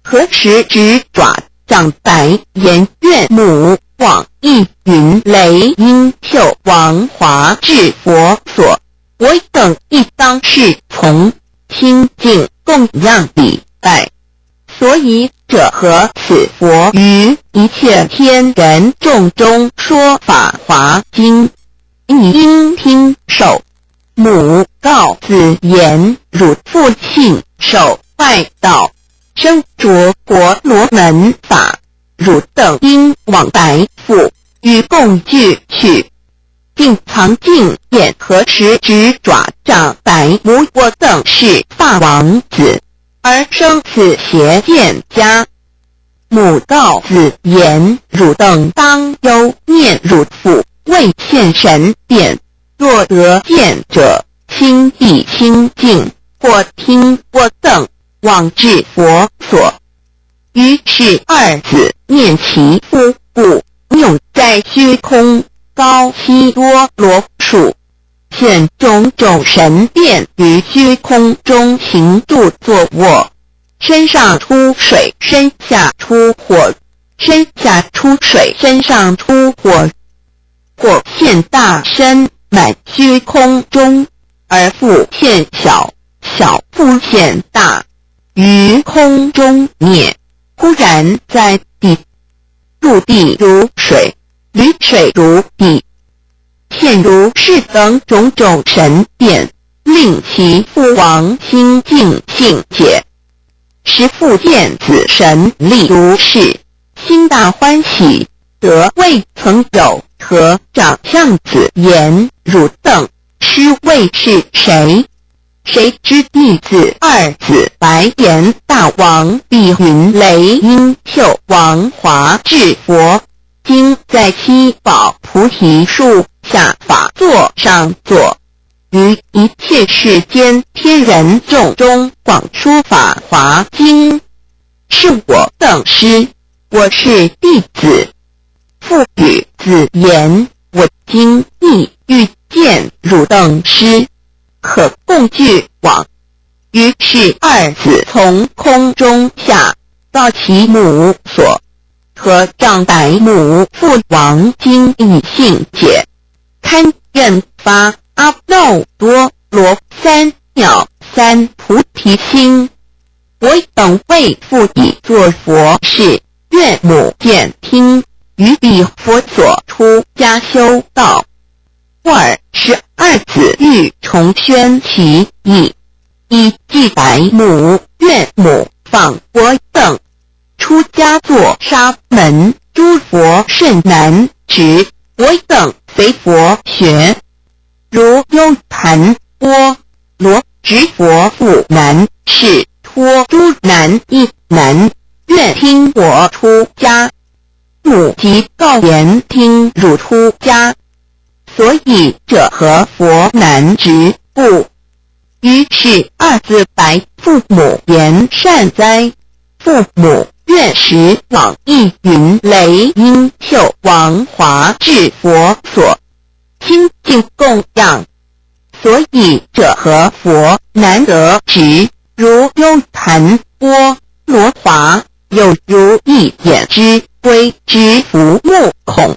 合十指爪掌白言愿母往诣云雷音秀王华智佛所，我等亦当侍从清净供养礼拜。所以者何？此佛于一切天人众中说法华经，你应听受。母告子言：汝父信受外道，生着婆罗门法，汝等应往白父，与共俱去。净藏净眼合十指爪掌白母：我等是法王子，而生此邪见家。母告子言：汝等当忧念汝父未现神变，若得见者，心必清净，或听我等往至佛所。于是二子念其父故，用在虚空高悉多罗树，现种种神变于虚空中行住坐卧，身上出水，身下出火，身下出水，身上出火，火现大身满虚空中，而复现小，小复现大，于空中灭，忽然在地，入地如水，履水如地，现如是等种种神变，令其父王清净信解。时父见子神力如是，心大欢喜，得未曾有。合掌向子言：汝等师谓是谁？谁知弟子二子白阎大王碧云雷音秀王华智佛，今在七宝菩提树下法座上坐，于一切世间天人众中广说法华经，是我等师，我是弟子。父与子言：我今亦欲见汝等师，可共俱往。于是二子从空中下到其母所，合掌白母父王今已信解，堪忍发阿耨多罗三藐三菩提心。我等为父已作佛事，愿母见听，于彼佛所出家修道。尔时二子欲重宣其意，以祭白母，愿母放我等出家作沙门，诸佛甚难值，我等随佛学，如优盘钵罗执佛父难释托诸难亦难，愿听我出家。母即告言：听汝出家。所以者何？佛难值故。于是二子白父母言：善哉！父母愿时往诣云雷音秀王华智佛所，清净供养。所以者何？佛难得值，如优盘钵罗华，有如一眼之龟之浮目孔。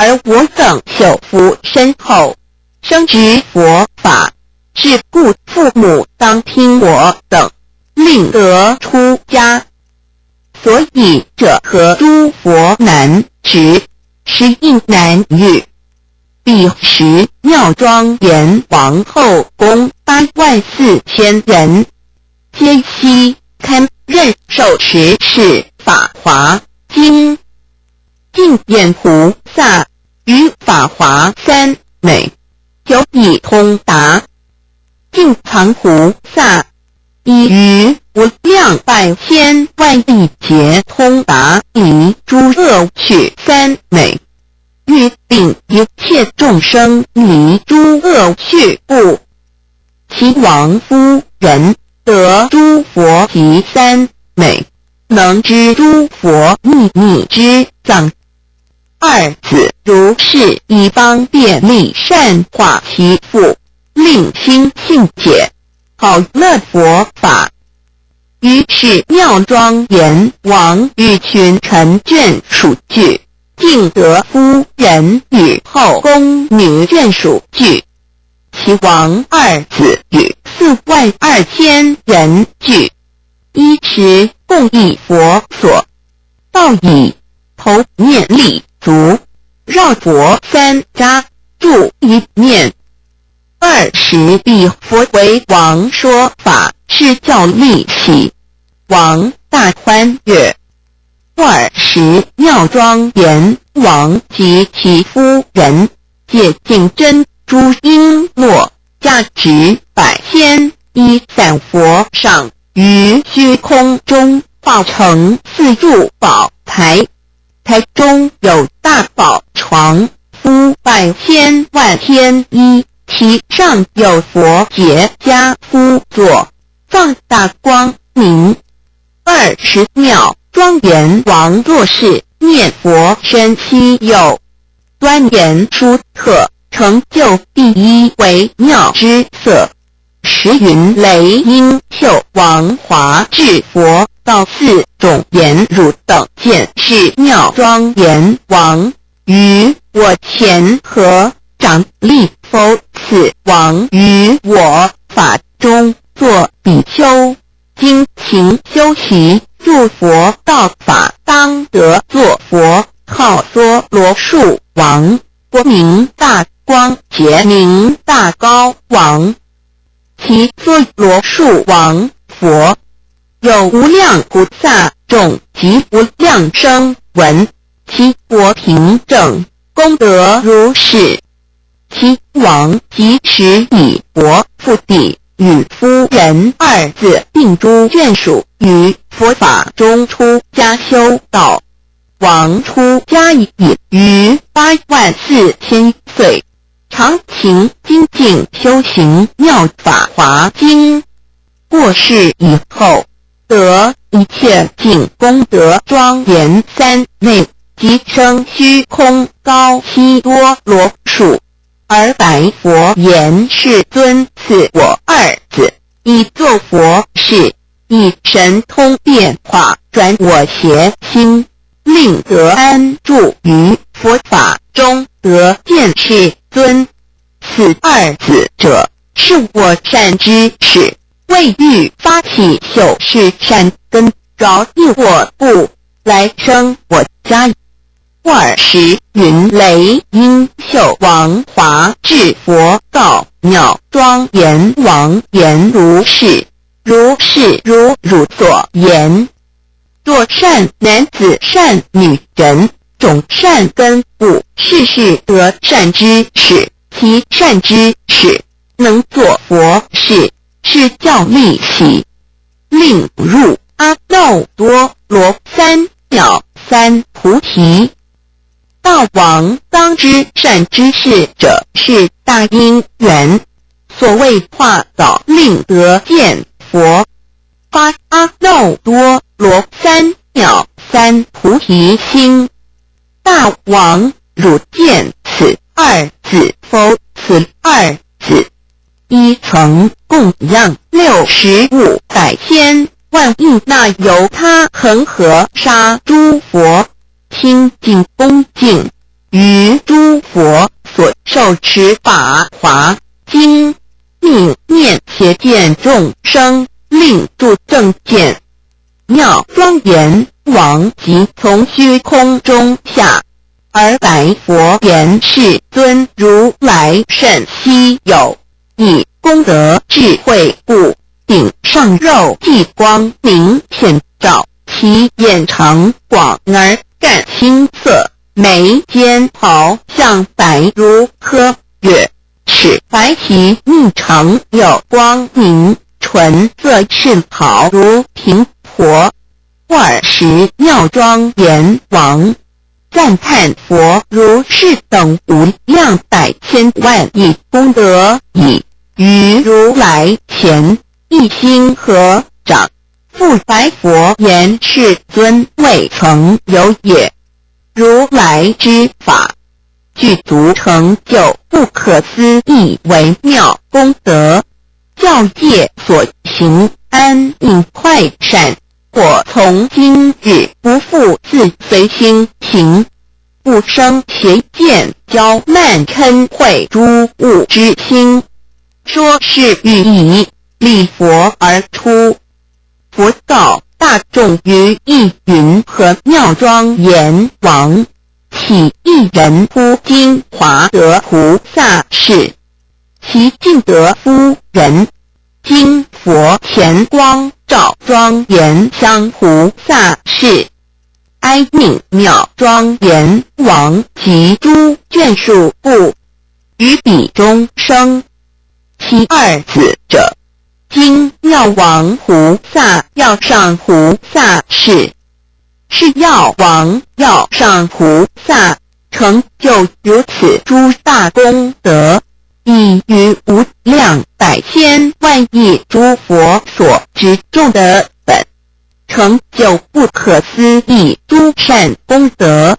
而我等修福深厚，生值佛法，是故父母当听我等，令得出家。所以者何？诸佛难值，是亦难遇。彼时妙庄严王后宫8万4千人，皆悉堪任受持是法华经。净眼菩萨于法华三昧久已通达，净藏菩萨已于无量百千万亿劫通达离诸恶趣三昧，欲令一切众生离诸恶趣故，其王夫人得诸佛及三昧，能知诸佛秘密之藏。二子如是以方便力善化其父，令心信解，好乐佛法。于是妙庄严王与群臣眷属俱，净德夫人与后宫女眷属俱，其王二子与4万2千人俱，依持供诣佛所，报以头面礼足，绕佛三匝，住一念。尔时彼佛为王说法，是教利喜，王大欢悦。尔时妙庄严王及其夫人，借净珍珠璎珞，价值百千，衣散佛上，于虚空中化成四柱宝台，台中有大宝床，敷百千万天衣，其上有佛结跏趺坐，放大光明。尔时妙庄严王作是念佛身希有，端严殊特，成就第一微妙之色。时云雷音秀王华智佛到四种言汝等见是妙庄严王于我前合掌礼佛，此王于我法中作比丘，精勤修习入佛道法，当得作佛，号娑罗树王，国名大光劫名大高王。其娑罗树王佛有无量菩萨众及无量声闻，其国平正功德如是。其王即时以佛复地與夫人二子並諸眷屬於佛法中出家修道。王出家已逾84,000歲，常勤精進修行妙法華經。過世以後，得一切淨功德莊嚴三昧，即生虛空高悉多羅樹。而白佛言：世尊，此我二子，已作佛事，以神通變化轉我邪心，令得安住於佛法中，得見世尊。此二子者，是我善知識，為欲發起修是善根，饒益我故，來生我家。爾時雲雷音秀王華至佛告妙莊嚴王言如是，如是如汝所言。若善男子善女人，種善根故，世世得善知識，其善知識能作佛事，示教利喜，令入阿耨多羅三藐三菩提。大王當知善知識者，是大因緣。所謂化導令得見佛，發阿耨多羅三藐三菩提心。大王汝見此二子否？此二子一曾供養65百千萬億那由他恆河沙諸佛，清淨恭敬，於諸佛所受持法華經，愍念邪見眾生，令住正見。妙莊嚴王即從虛空中下，而白佛言：世尊，如來甚稀有，以功德智慧故，頂上肉髻光明顯照，其眼長廣而湛青色，眉間毫相白如訶月，齒白齊密長有光明，唇色赤好如蘋婆。爾時妙莊嚴王讚歎佛如是等無量百千萬億功德已，於如來前一心合掌，復白佛言：世尊，未曾有也。如來之法，具足成就不可思議微妙功德，教業所行安隱快善。我從今日不復自隨心行，不生邪見驕慢嗔恚諸惡之心。說是語已，禮佛而出。佛告大眾於意云何妙莊嚴王，豈一人呼金華德菩薩是？其淨德夫人，今佛前光照莊嚴相菩薩是。哀愍妙莊嚴王及諸眷屬故，於彼中生。其二子者，今藥王菩薩藥上菩薩是，是藥王藥上菩薩成就如此諸大功德，已於無量百千萬億諸佛所植眾的本，成就不可思議諸善功德。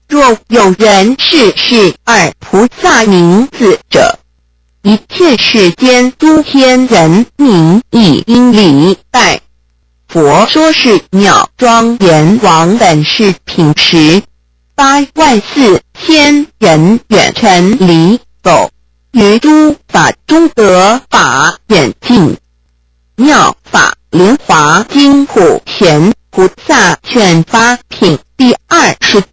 若有人是是二菩薩名字者，一切世間諸天人民亦應禮拜。佛說是妙莊嚴王本事品時，84,000人遠塵離垢，於諸法中得法眼淨。妙法蓮華經普賢菩薩勸發品第28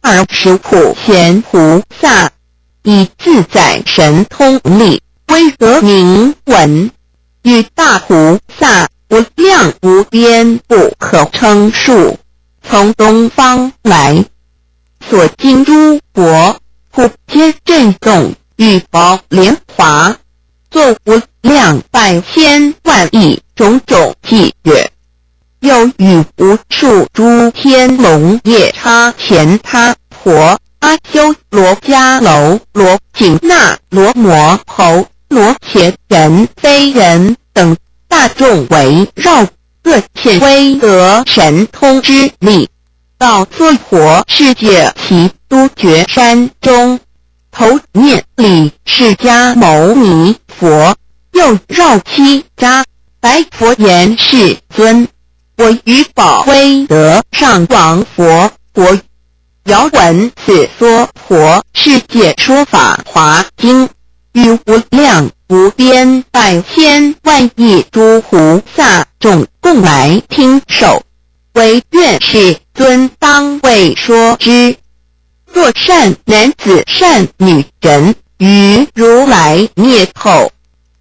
爾時普賢菩薩以自在神通力，威德名聞，與大菩薩無量無邊不可稱數，從東方來，所經諸國，普皆震動，欲寶蓮華。作無量百千萬億種種伎樂。又與無數諸天龍夜叉乾闥婆阿修羅迦樓羅緊那羅摩侯羅伽人非人等大眾圍繞，各現威德神通之力，到娑婆世界耆都覺山中，頭念禮釋迦牟尼佛，右繞七匝，白佛言：世尊。我於寶威德上王佛國，遙聞此娑婆世界說法華經，與無量無邊百千萬億諸菩薩眾共來聽受，唯願世尊當為說之。若善男子善女人，於如來滅後，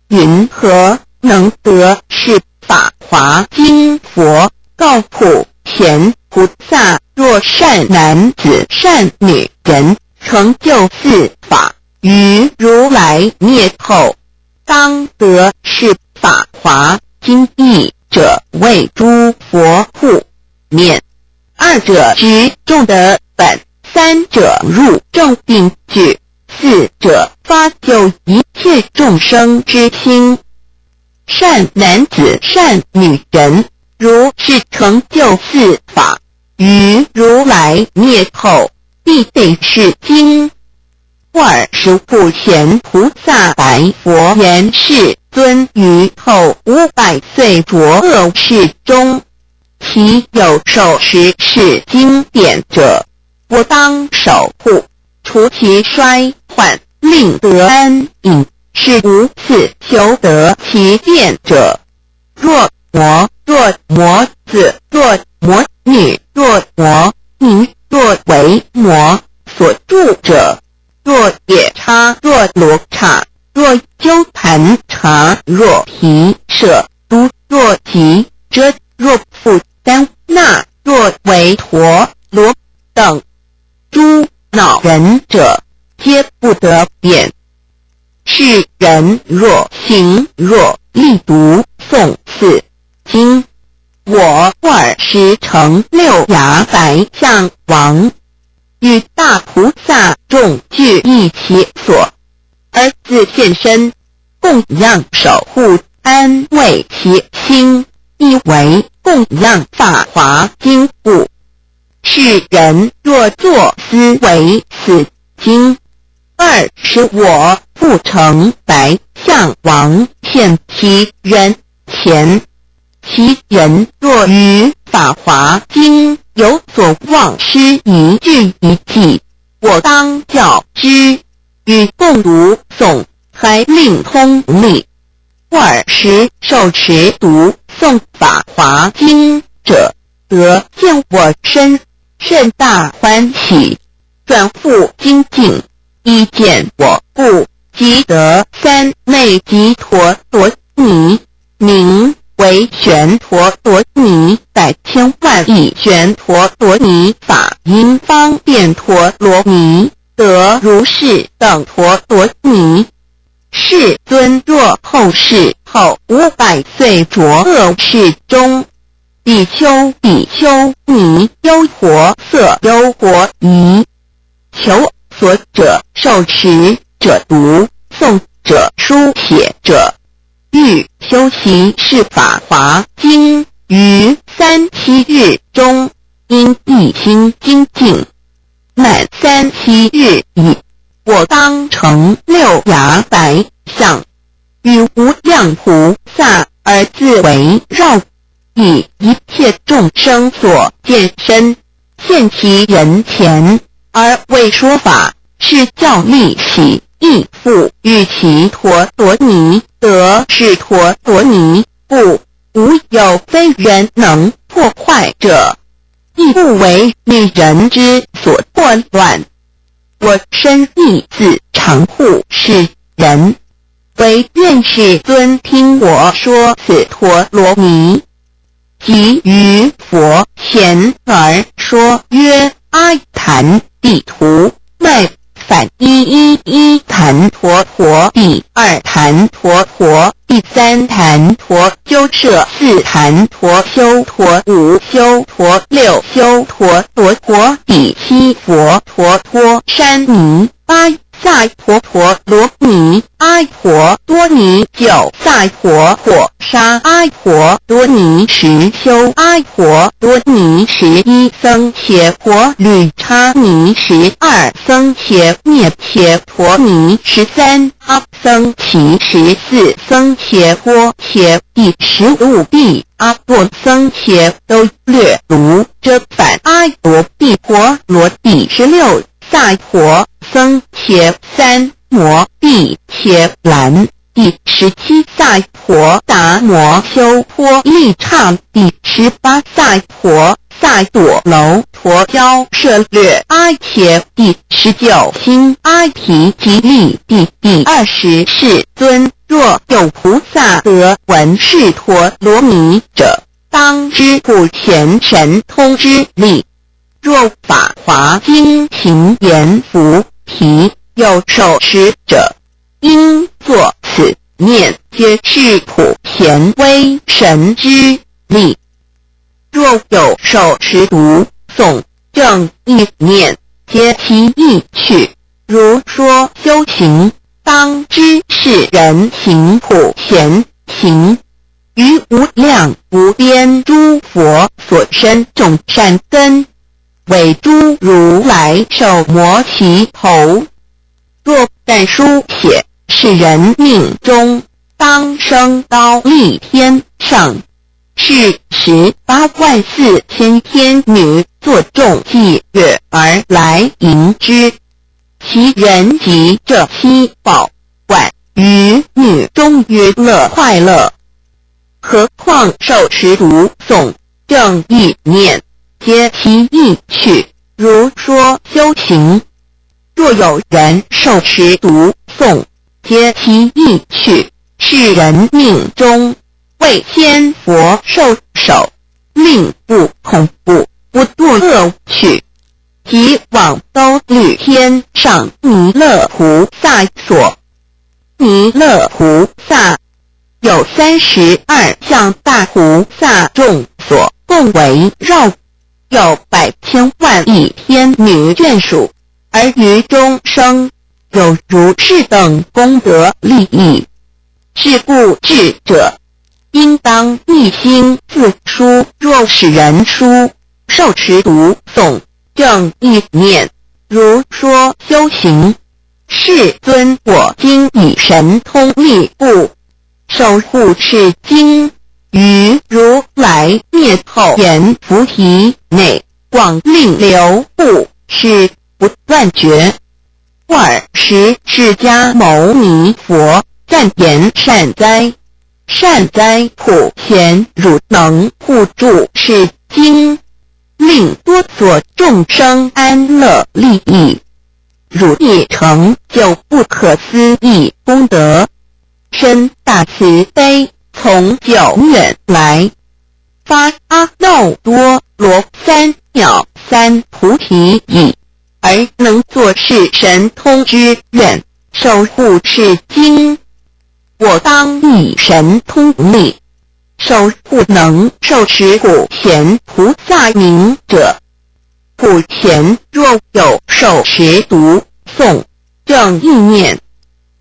云何能得是法華經？佛告普賢菩薩：若善男子善女人，成就四法，於如來滅後，當得是法華經一者為諸佛護念，二者知眾德本，三者入正定聚，四者發救一切眾生之心。善男子善女人，如是成就四法，於如來滅後，必得是經。爾時普賢菩薩白佛言：世尊，於後500歲濁惡世中，其有受持是經典者，我當守護，除其衰患，令得安隱。是無次求得其便者。若魔若魔子，若魔女，若魔尼，若為魔所住者，若夜叉，若羅剎，若鳩盤查，若毗舍都，若耆遮，若富丹那，若韋陀羅等諸惱人者，皆不得便。是人若行若立讀誦此經，我爾時成六牙白象王，與大菩薩眾俱詣其所，而自現身，供養守護，安慰其心，以為供養法華經故。是人若作思惟此經，爾時我復成白象王現其人前，其人若於法華經有所忘失一句一偈，我當教之，與共讀誦，還令通利。爾時受持讀誦法華經者，得見我身，甚大歡喜，轉復精進。以見我故，即得三昧及陀羅尼，名為旋陀羅尼，百千萬億旋陀羅尼法音方便陀羅尼，得如是等陀羅尼。世尊，若後世後500歲濁惡世中，比丘、比丘尼、優婆塞、優婆夷，求索者、受持者、讀誦者、書寫者，欲修習是法華經，於三七日中，應一心精進，滿三七日已，我當成六牙白象，與無量菩薩而自圍繞，以一切眾生所見身，現其人前，而為說法，是教利喜，亦復欲其陀羅尼，得是陀羅尼，故無有非人能破壞者，亦不為女人之所惑亂。我身亦自常護是人，唯願世尊聽我說此陀羅尼，即於佛前而說曰：阿曇帝荼麥梵一一一曇。檀陀婆地二檀陀婆地三檀陀鸠舍四檀陀修陀五修陀六修陀罗婆地七佛陀托山尼八萨婆婆罗尼阿婆多尼九萨婆婆沙阿婆多尼十修阿婆多尼十一僧伽婆吕叉尼十二僧伽涅伽陀尼十三阿僧祇十四僧伽波伽第十五地阿多僧伽都略卢遮梵阿罗地婆罗第十六萨婆僧伽三摩地伽蓝第十七萨婆达摩修波利刹第十八萨婆萨朵楼陀骄舍略阿伽第十九星阿提吉利第第二十世尊，若有菩萨得闻是陀罗尼者，当知普贤神通之力。若法华经行阎浮提有受持者，应作此念，皆是普贤威神之力。若有受持读诵正忆念，皆其意趣。如说修行，当知是人行普贤行，于无量无边诸佛所生众善根，为诸如来手摩其头。若但书写，是人命终当生忉利天上，是时8万4千天女作众伎乐而来迎之。其人及这七宝冠，于女中娱乐快乐。何况受持读诵正忆念，皆其意趣。如说修行，若有人受持读诵，皆其意趣，是人命终为千佛授手，令不恐怖，不堕恶趣，即往兜率天上弥勒菩萨所。弥勒菩萨有32相大菩萨众所共围绕，有百千万亿天女眷属，而于众生有如是等功德利益。是故智者应当一心自书。若使人书受持读诵正忆念，如说修行，世尊，我今以神通力故，守护是经，于如来灭后阎浮提内，广令流布，是不断绝。尔时释迦牟尼佛赞言：善哉，善哉！普贤，汝能护住是经，令多所众生安乐利益，汝亦成就不可思议功德，深大慈悲，从久远来，发阿耨多罗三藐三菩提已，而能作是神通之愿，守护是经。我当以神通力，守护能受持普贤菩萨名者。普贤若有受持读诵正忆念，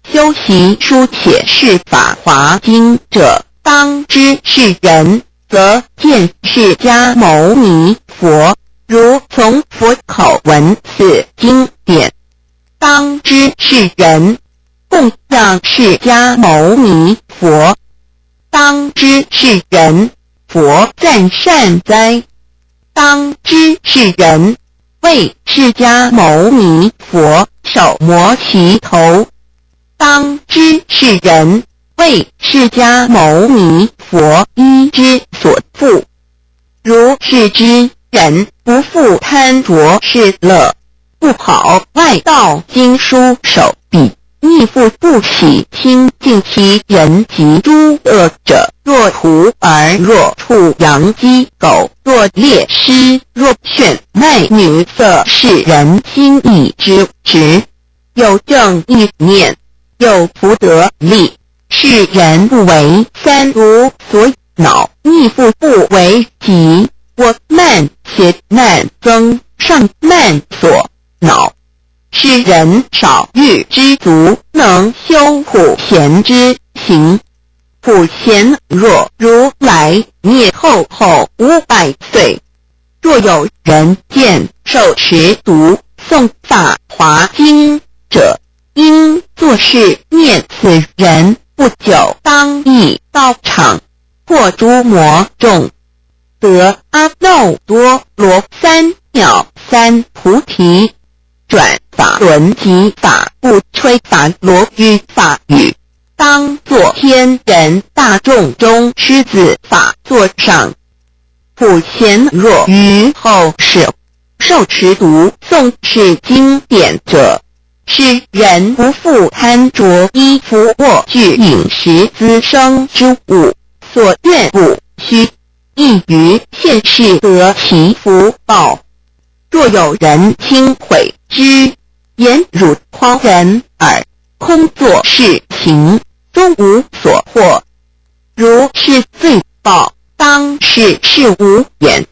修习书写是法华经者，当知是人，则见释迦牟尼佛，如从佛口闻此经典。当知是人，供养释迦牟尼佛。当知是人，佛赞善哉！当知是人，为释迦牟尼佛手摩其头。当知是人，为释迦牟尼佛衣之所缚。如是之人，不复贪着是乐，不好外道经书手笔，亦复不喜清净其人及诸恶者。若屠儿，若畜羊鸡狗，若猎狮，若炫卖女色，是人心意之执，有正意念，有福德力，是人不为三毒所恼，亦复不为己我慢邪慢增上慢所恼。是人少欲知足，能修普贤之行。普贤若如来灭后后500岁，若有人见受持读诵法华经者，应作是念：此人不久当诣道场，破诸魔众，得阿耨多罗三藐三菩提，转法轮及法不摧法罗与法雨，当作天人大众中师子法座上。普贤若于后世受持读诵是经典者，是人不复贪着衣服卧具饮食资生之物，所愿不虚，亦于现世得其福报。若有人轻毁之，言汝诓人耳，空作是行，终无所获。如是罪报，当世是无言。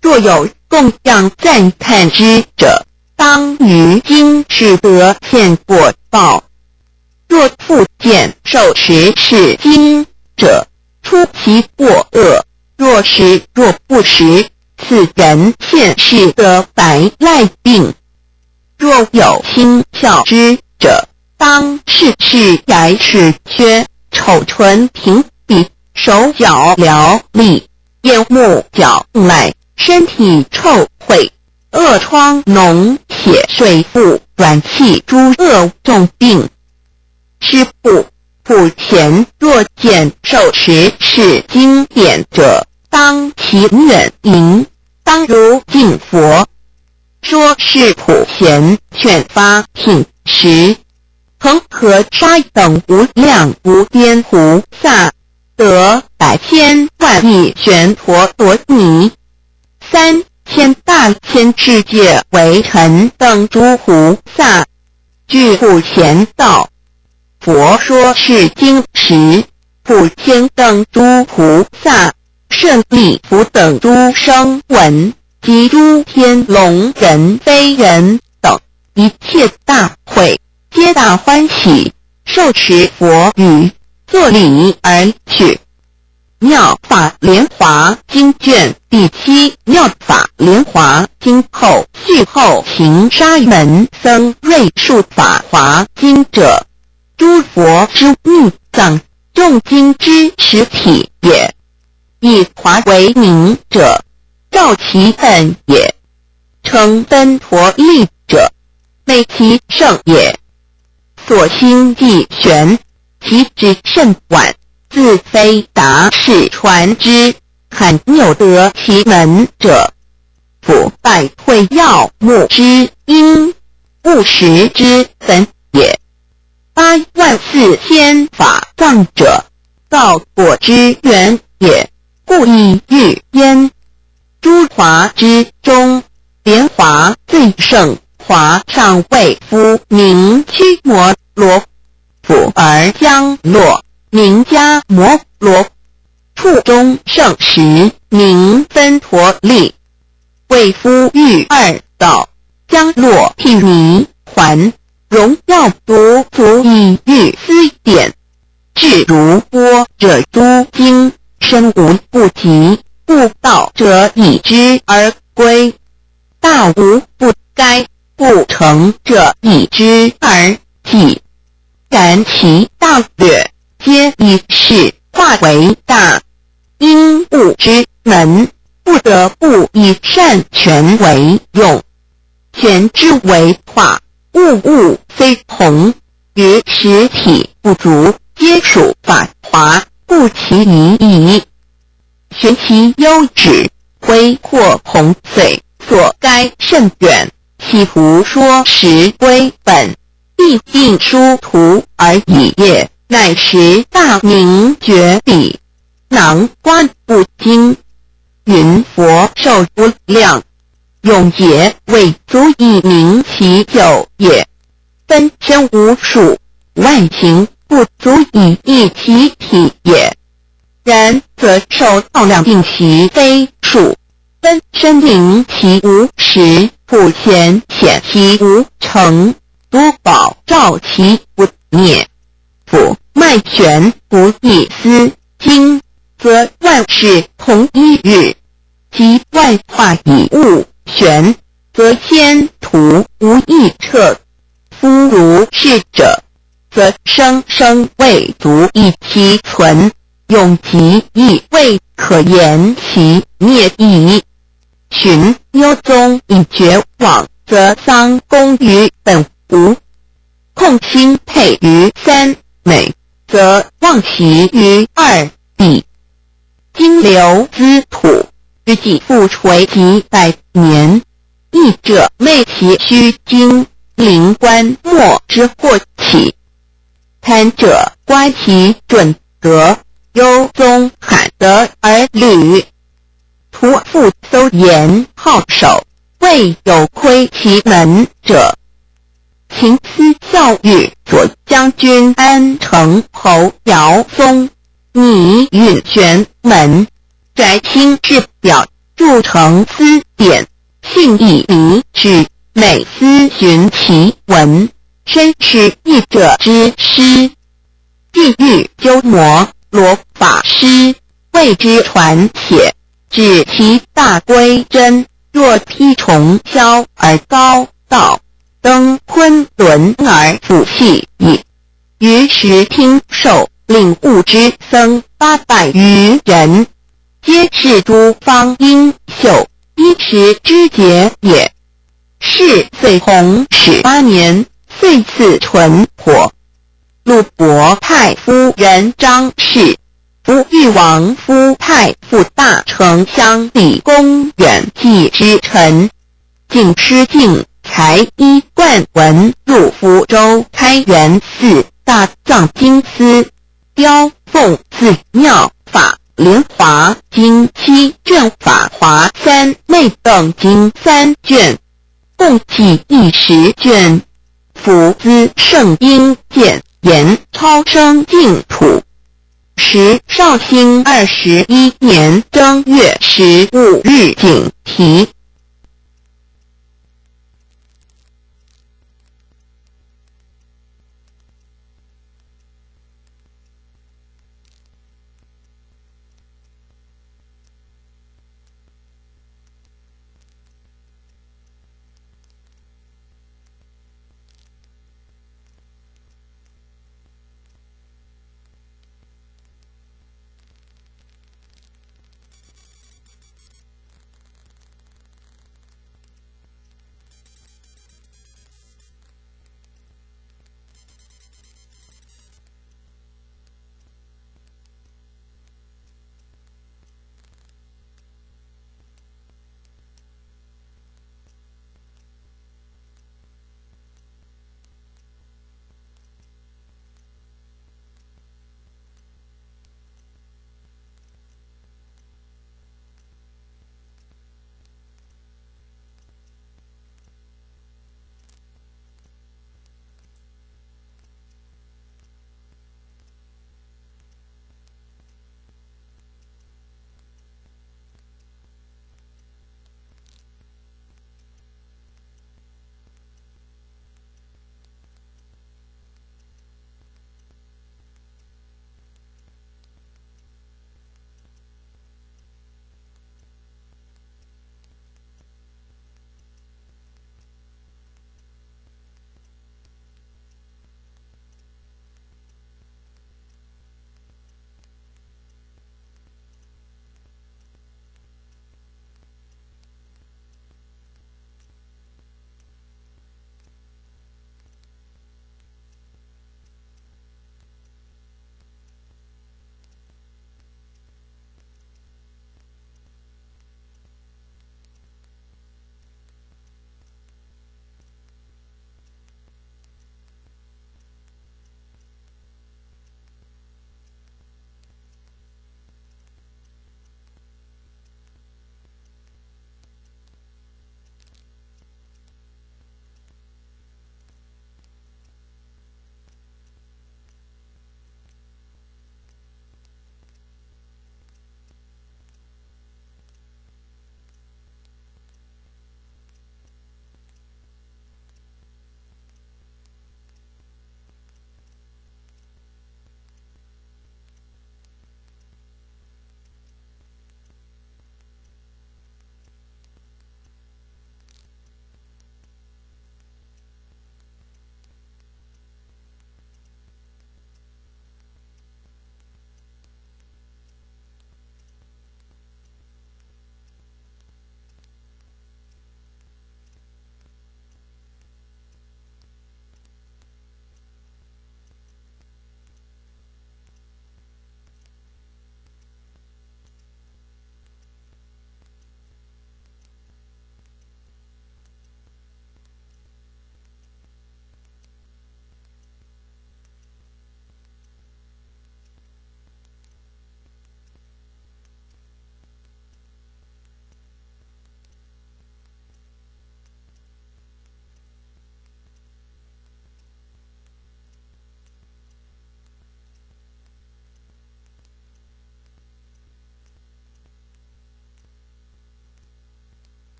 若有供养赞叹之者，当于今世得现果报。若复见受持是经者，出其过恶，若食若不食，此人现世得白癞病。若有轻诮之者，当世赤牙齿缺，丑唇平鼻，手脚燎利，眼目角碍，身体臭秽，恶疮脓血水腹软气诸恶重病。是故普贤若见受持是经典者，当其远迎，当如敬佛。说是普贤劝发品时，恒河沙等无量无边菩萨得百千万亿旋陀罗尼，三千大千世界微尘等诸菩萨，具普贤道。佛说是经时，普贤等诸菩萨、舍利弗等诸声闻及诸天龙人非人等一切大会，皆大欢喜，受持佛语，作礼而去。妙法莲华经卷第七，妙法莲华经后序后行沙门僧瑞述法华经者，诸佛之密藏，众经之实体也。以华为名者，照其本也；称奔陀利者，美其胜也。所兴既玄，其旨甚婉，自非达士传之，罕有得其门者。夫百会要目之因，务实之本也。8万4千法藏者，道果之源也，故以喻焉。诸华之中，莲华最胜，华上位夫名须摩罗，复而将落，名迦摩罗。处中胜时，名分陀利。为夫欲二道，将落毗尼还，荣耀独足以喻斯典。至如般若诸经，深无不及，悟道者以之而归。大无不该，不成者以之而济。然其大略，皆以是化为大。因物之门，不得不以善权为用。权之为化，物物非同，于实体不足，皆属法华，故其宜矣。寻其优旨，挥霍宏遂，所该甚远，岂胡说实归本，必定殊途而已也。乃实大明觉彼，囊观不精。云佛寿无量，永劫未足以明其有也。分身無數，萬形不足以異其體也。然則壽道量定其非數，分身明其無實，普賢顯其無成，多寶照其不滅。夫脈弦不異斯經，則萬事同一日；及萬化以物玄，則千途無異徹。夫如是者，則生生未足以其存，永寂亦未可言其滅矣。尋幽蹤以絕往，則喪功於本無；控心配於三昧，則忘其於二諦。經流茲土，之紀復垂幾百年，譯者昧其虛經，靈觀莫之或起；貪者乖其準格，幽蹤罕得而履。徒復搜研皓首，未有窺其門者。秦司校御左將軍安成侯姚嵩，擬允玄門，翟卿制表，著成司典，信以迷之，每思尋其文，深是譯者之失。既欲鳩摩羅法師，為之傳寫，指其大歸真，若披重霄而高道，登昆崙而俯氣矣。於時聽受領悟之僧800餘人，皆是諸方英秀，一時之傑也。是歲弘始8年，歲次春火。魯國太夫人張氏，夫裕王夫太傅大丞相李公遠繼之臣，景師敬才衣冠文入福州開元寺大藏經司，雕鳳寺妙法蓮華經七卷、法華三昧等經三卷，共計10卷。福資聖嬰見言超生淨土。時紹興21年正月15日景題。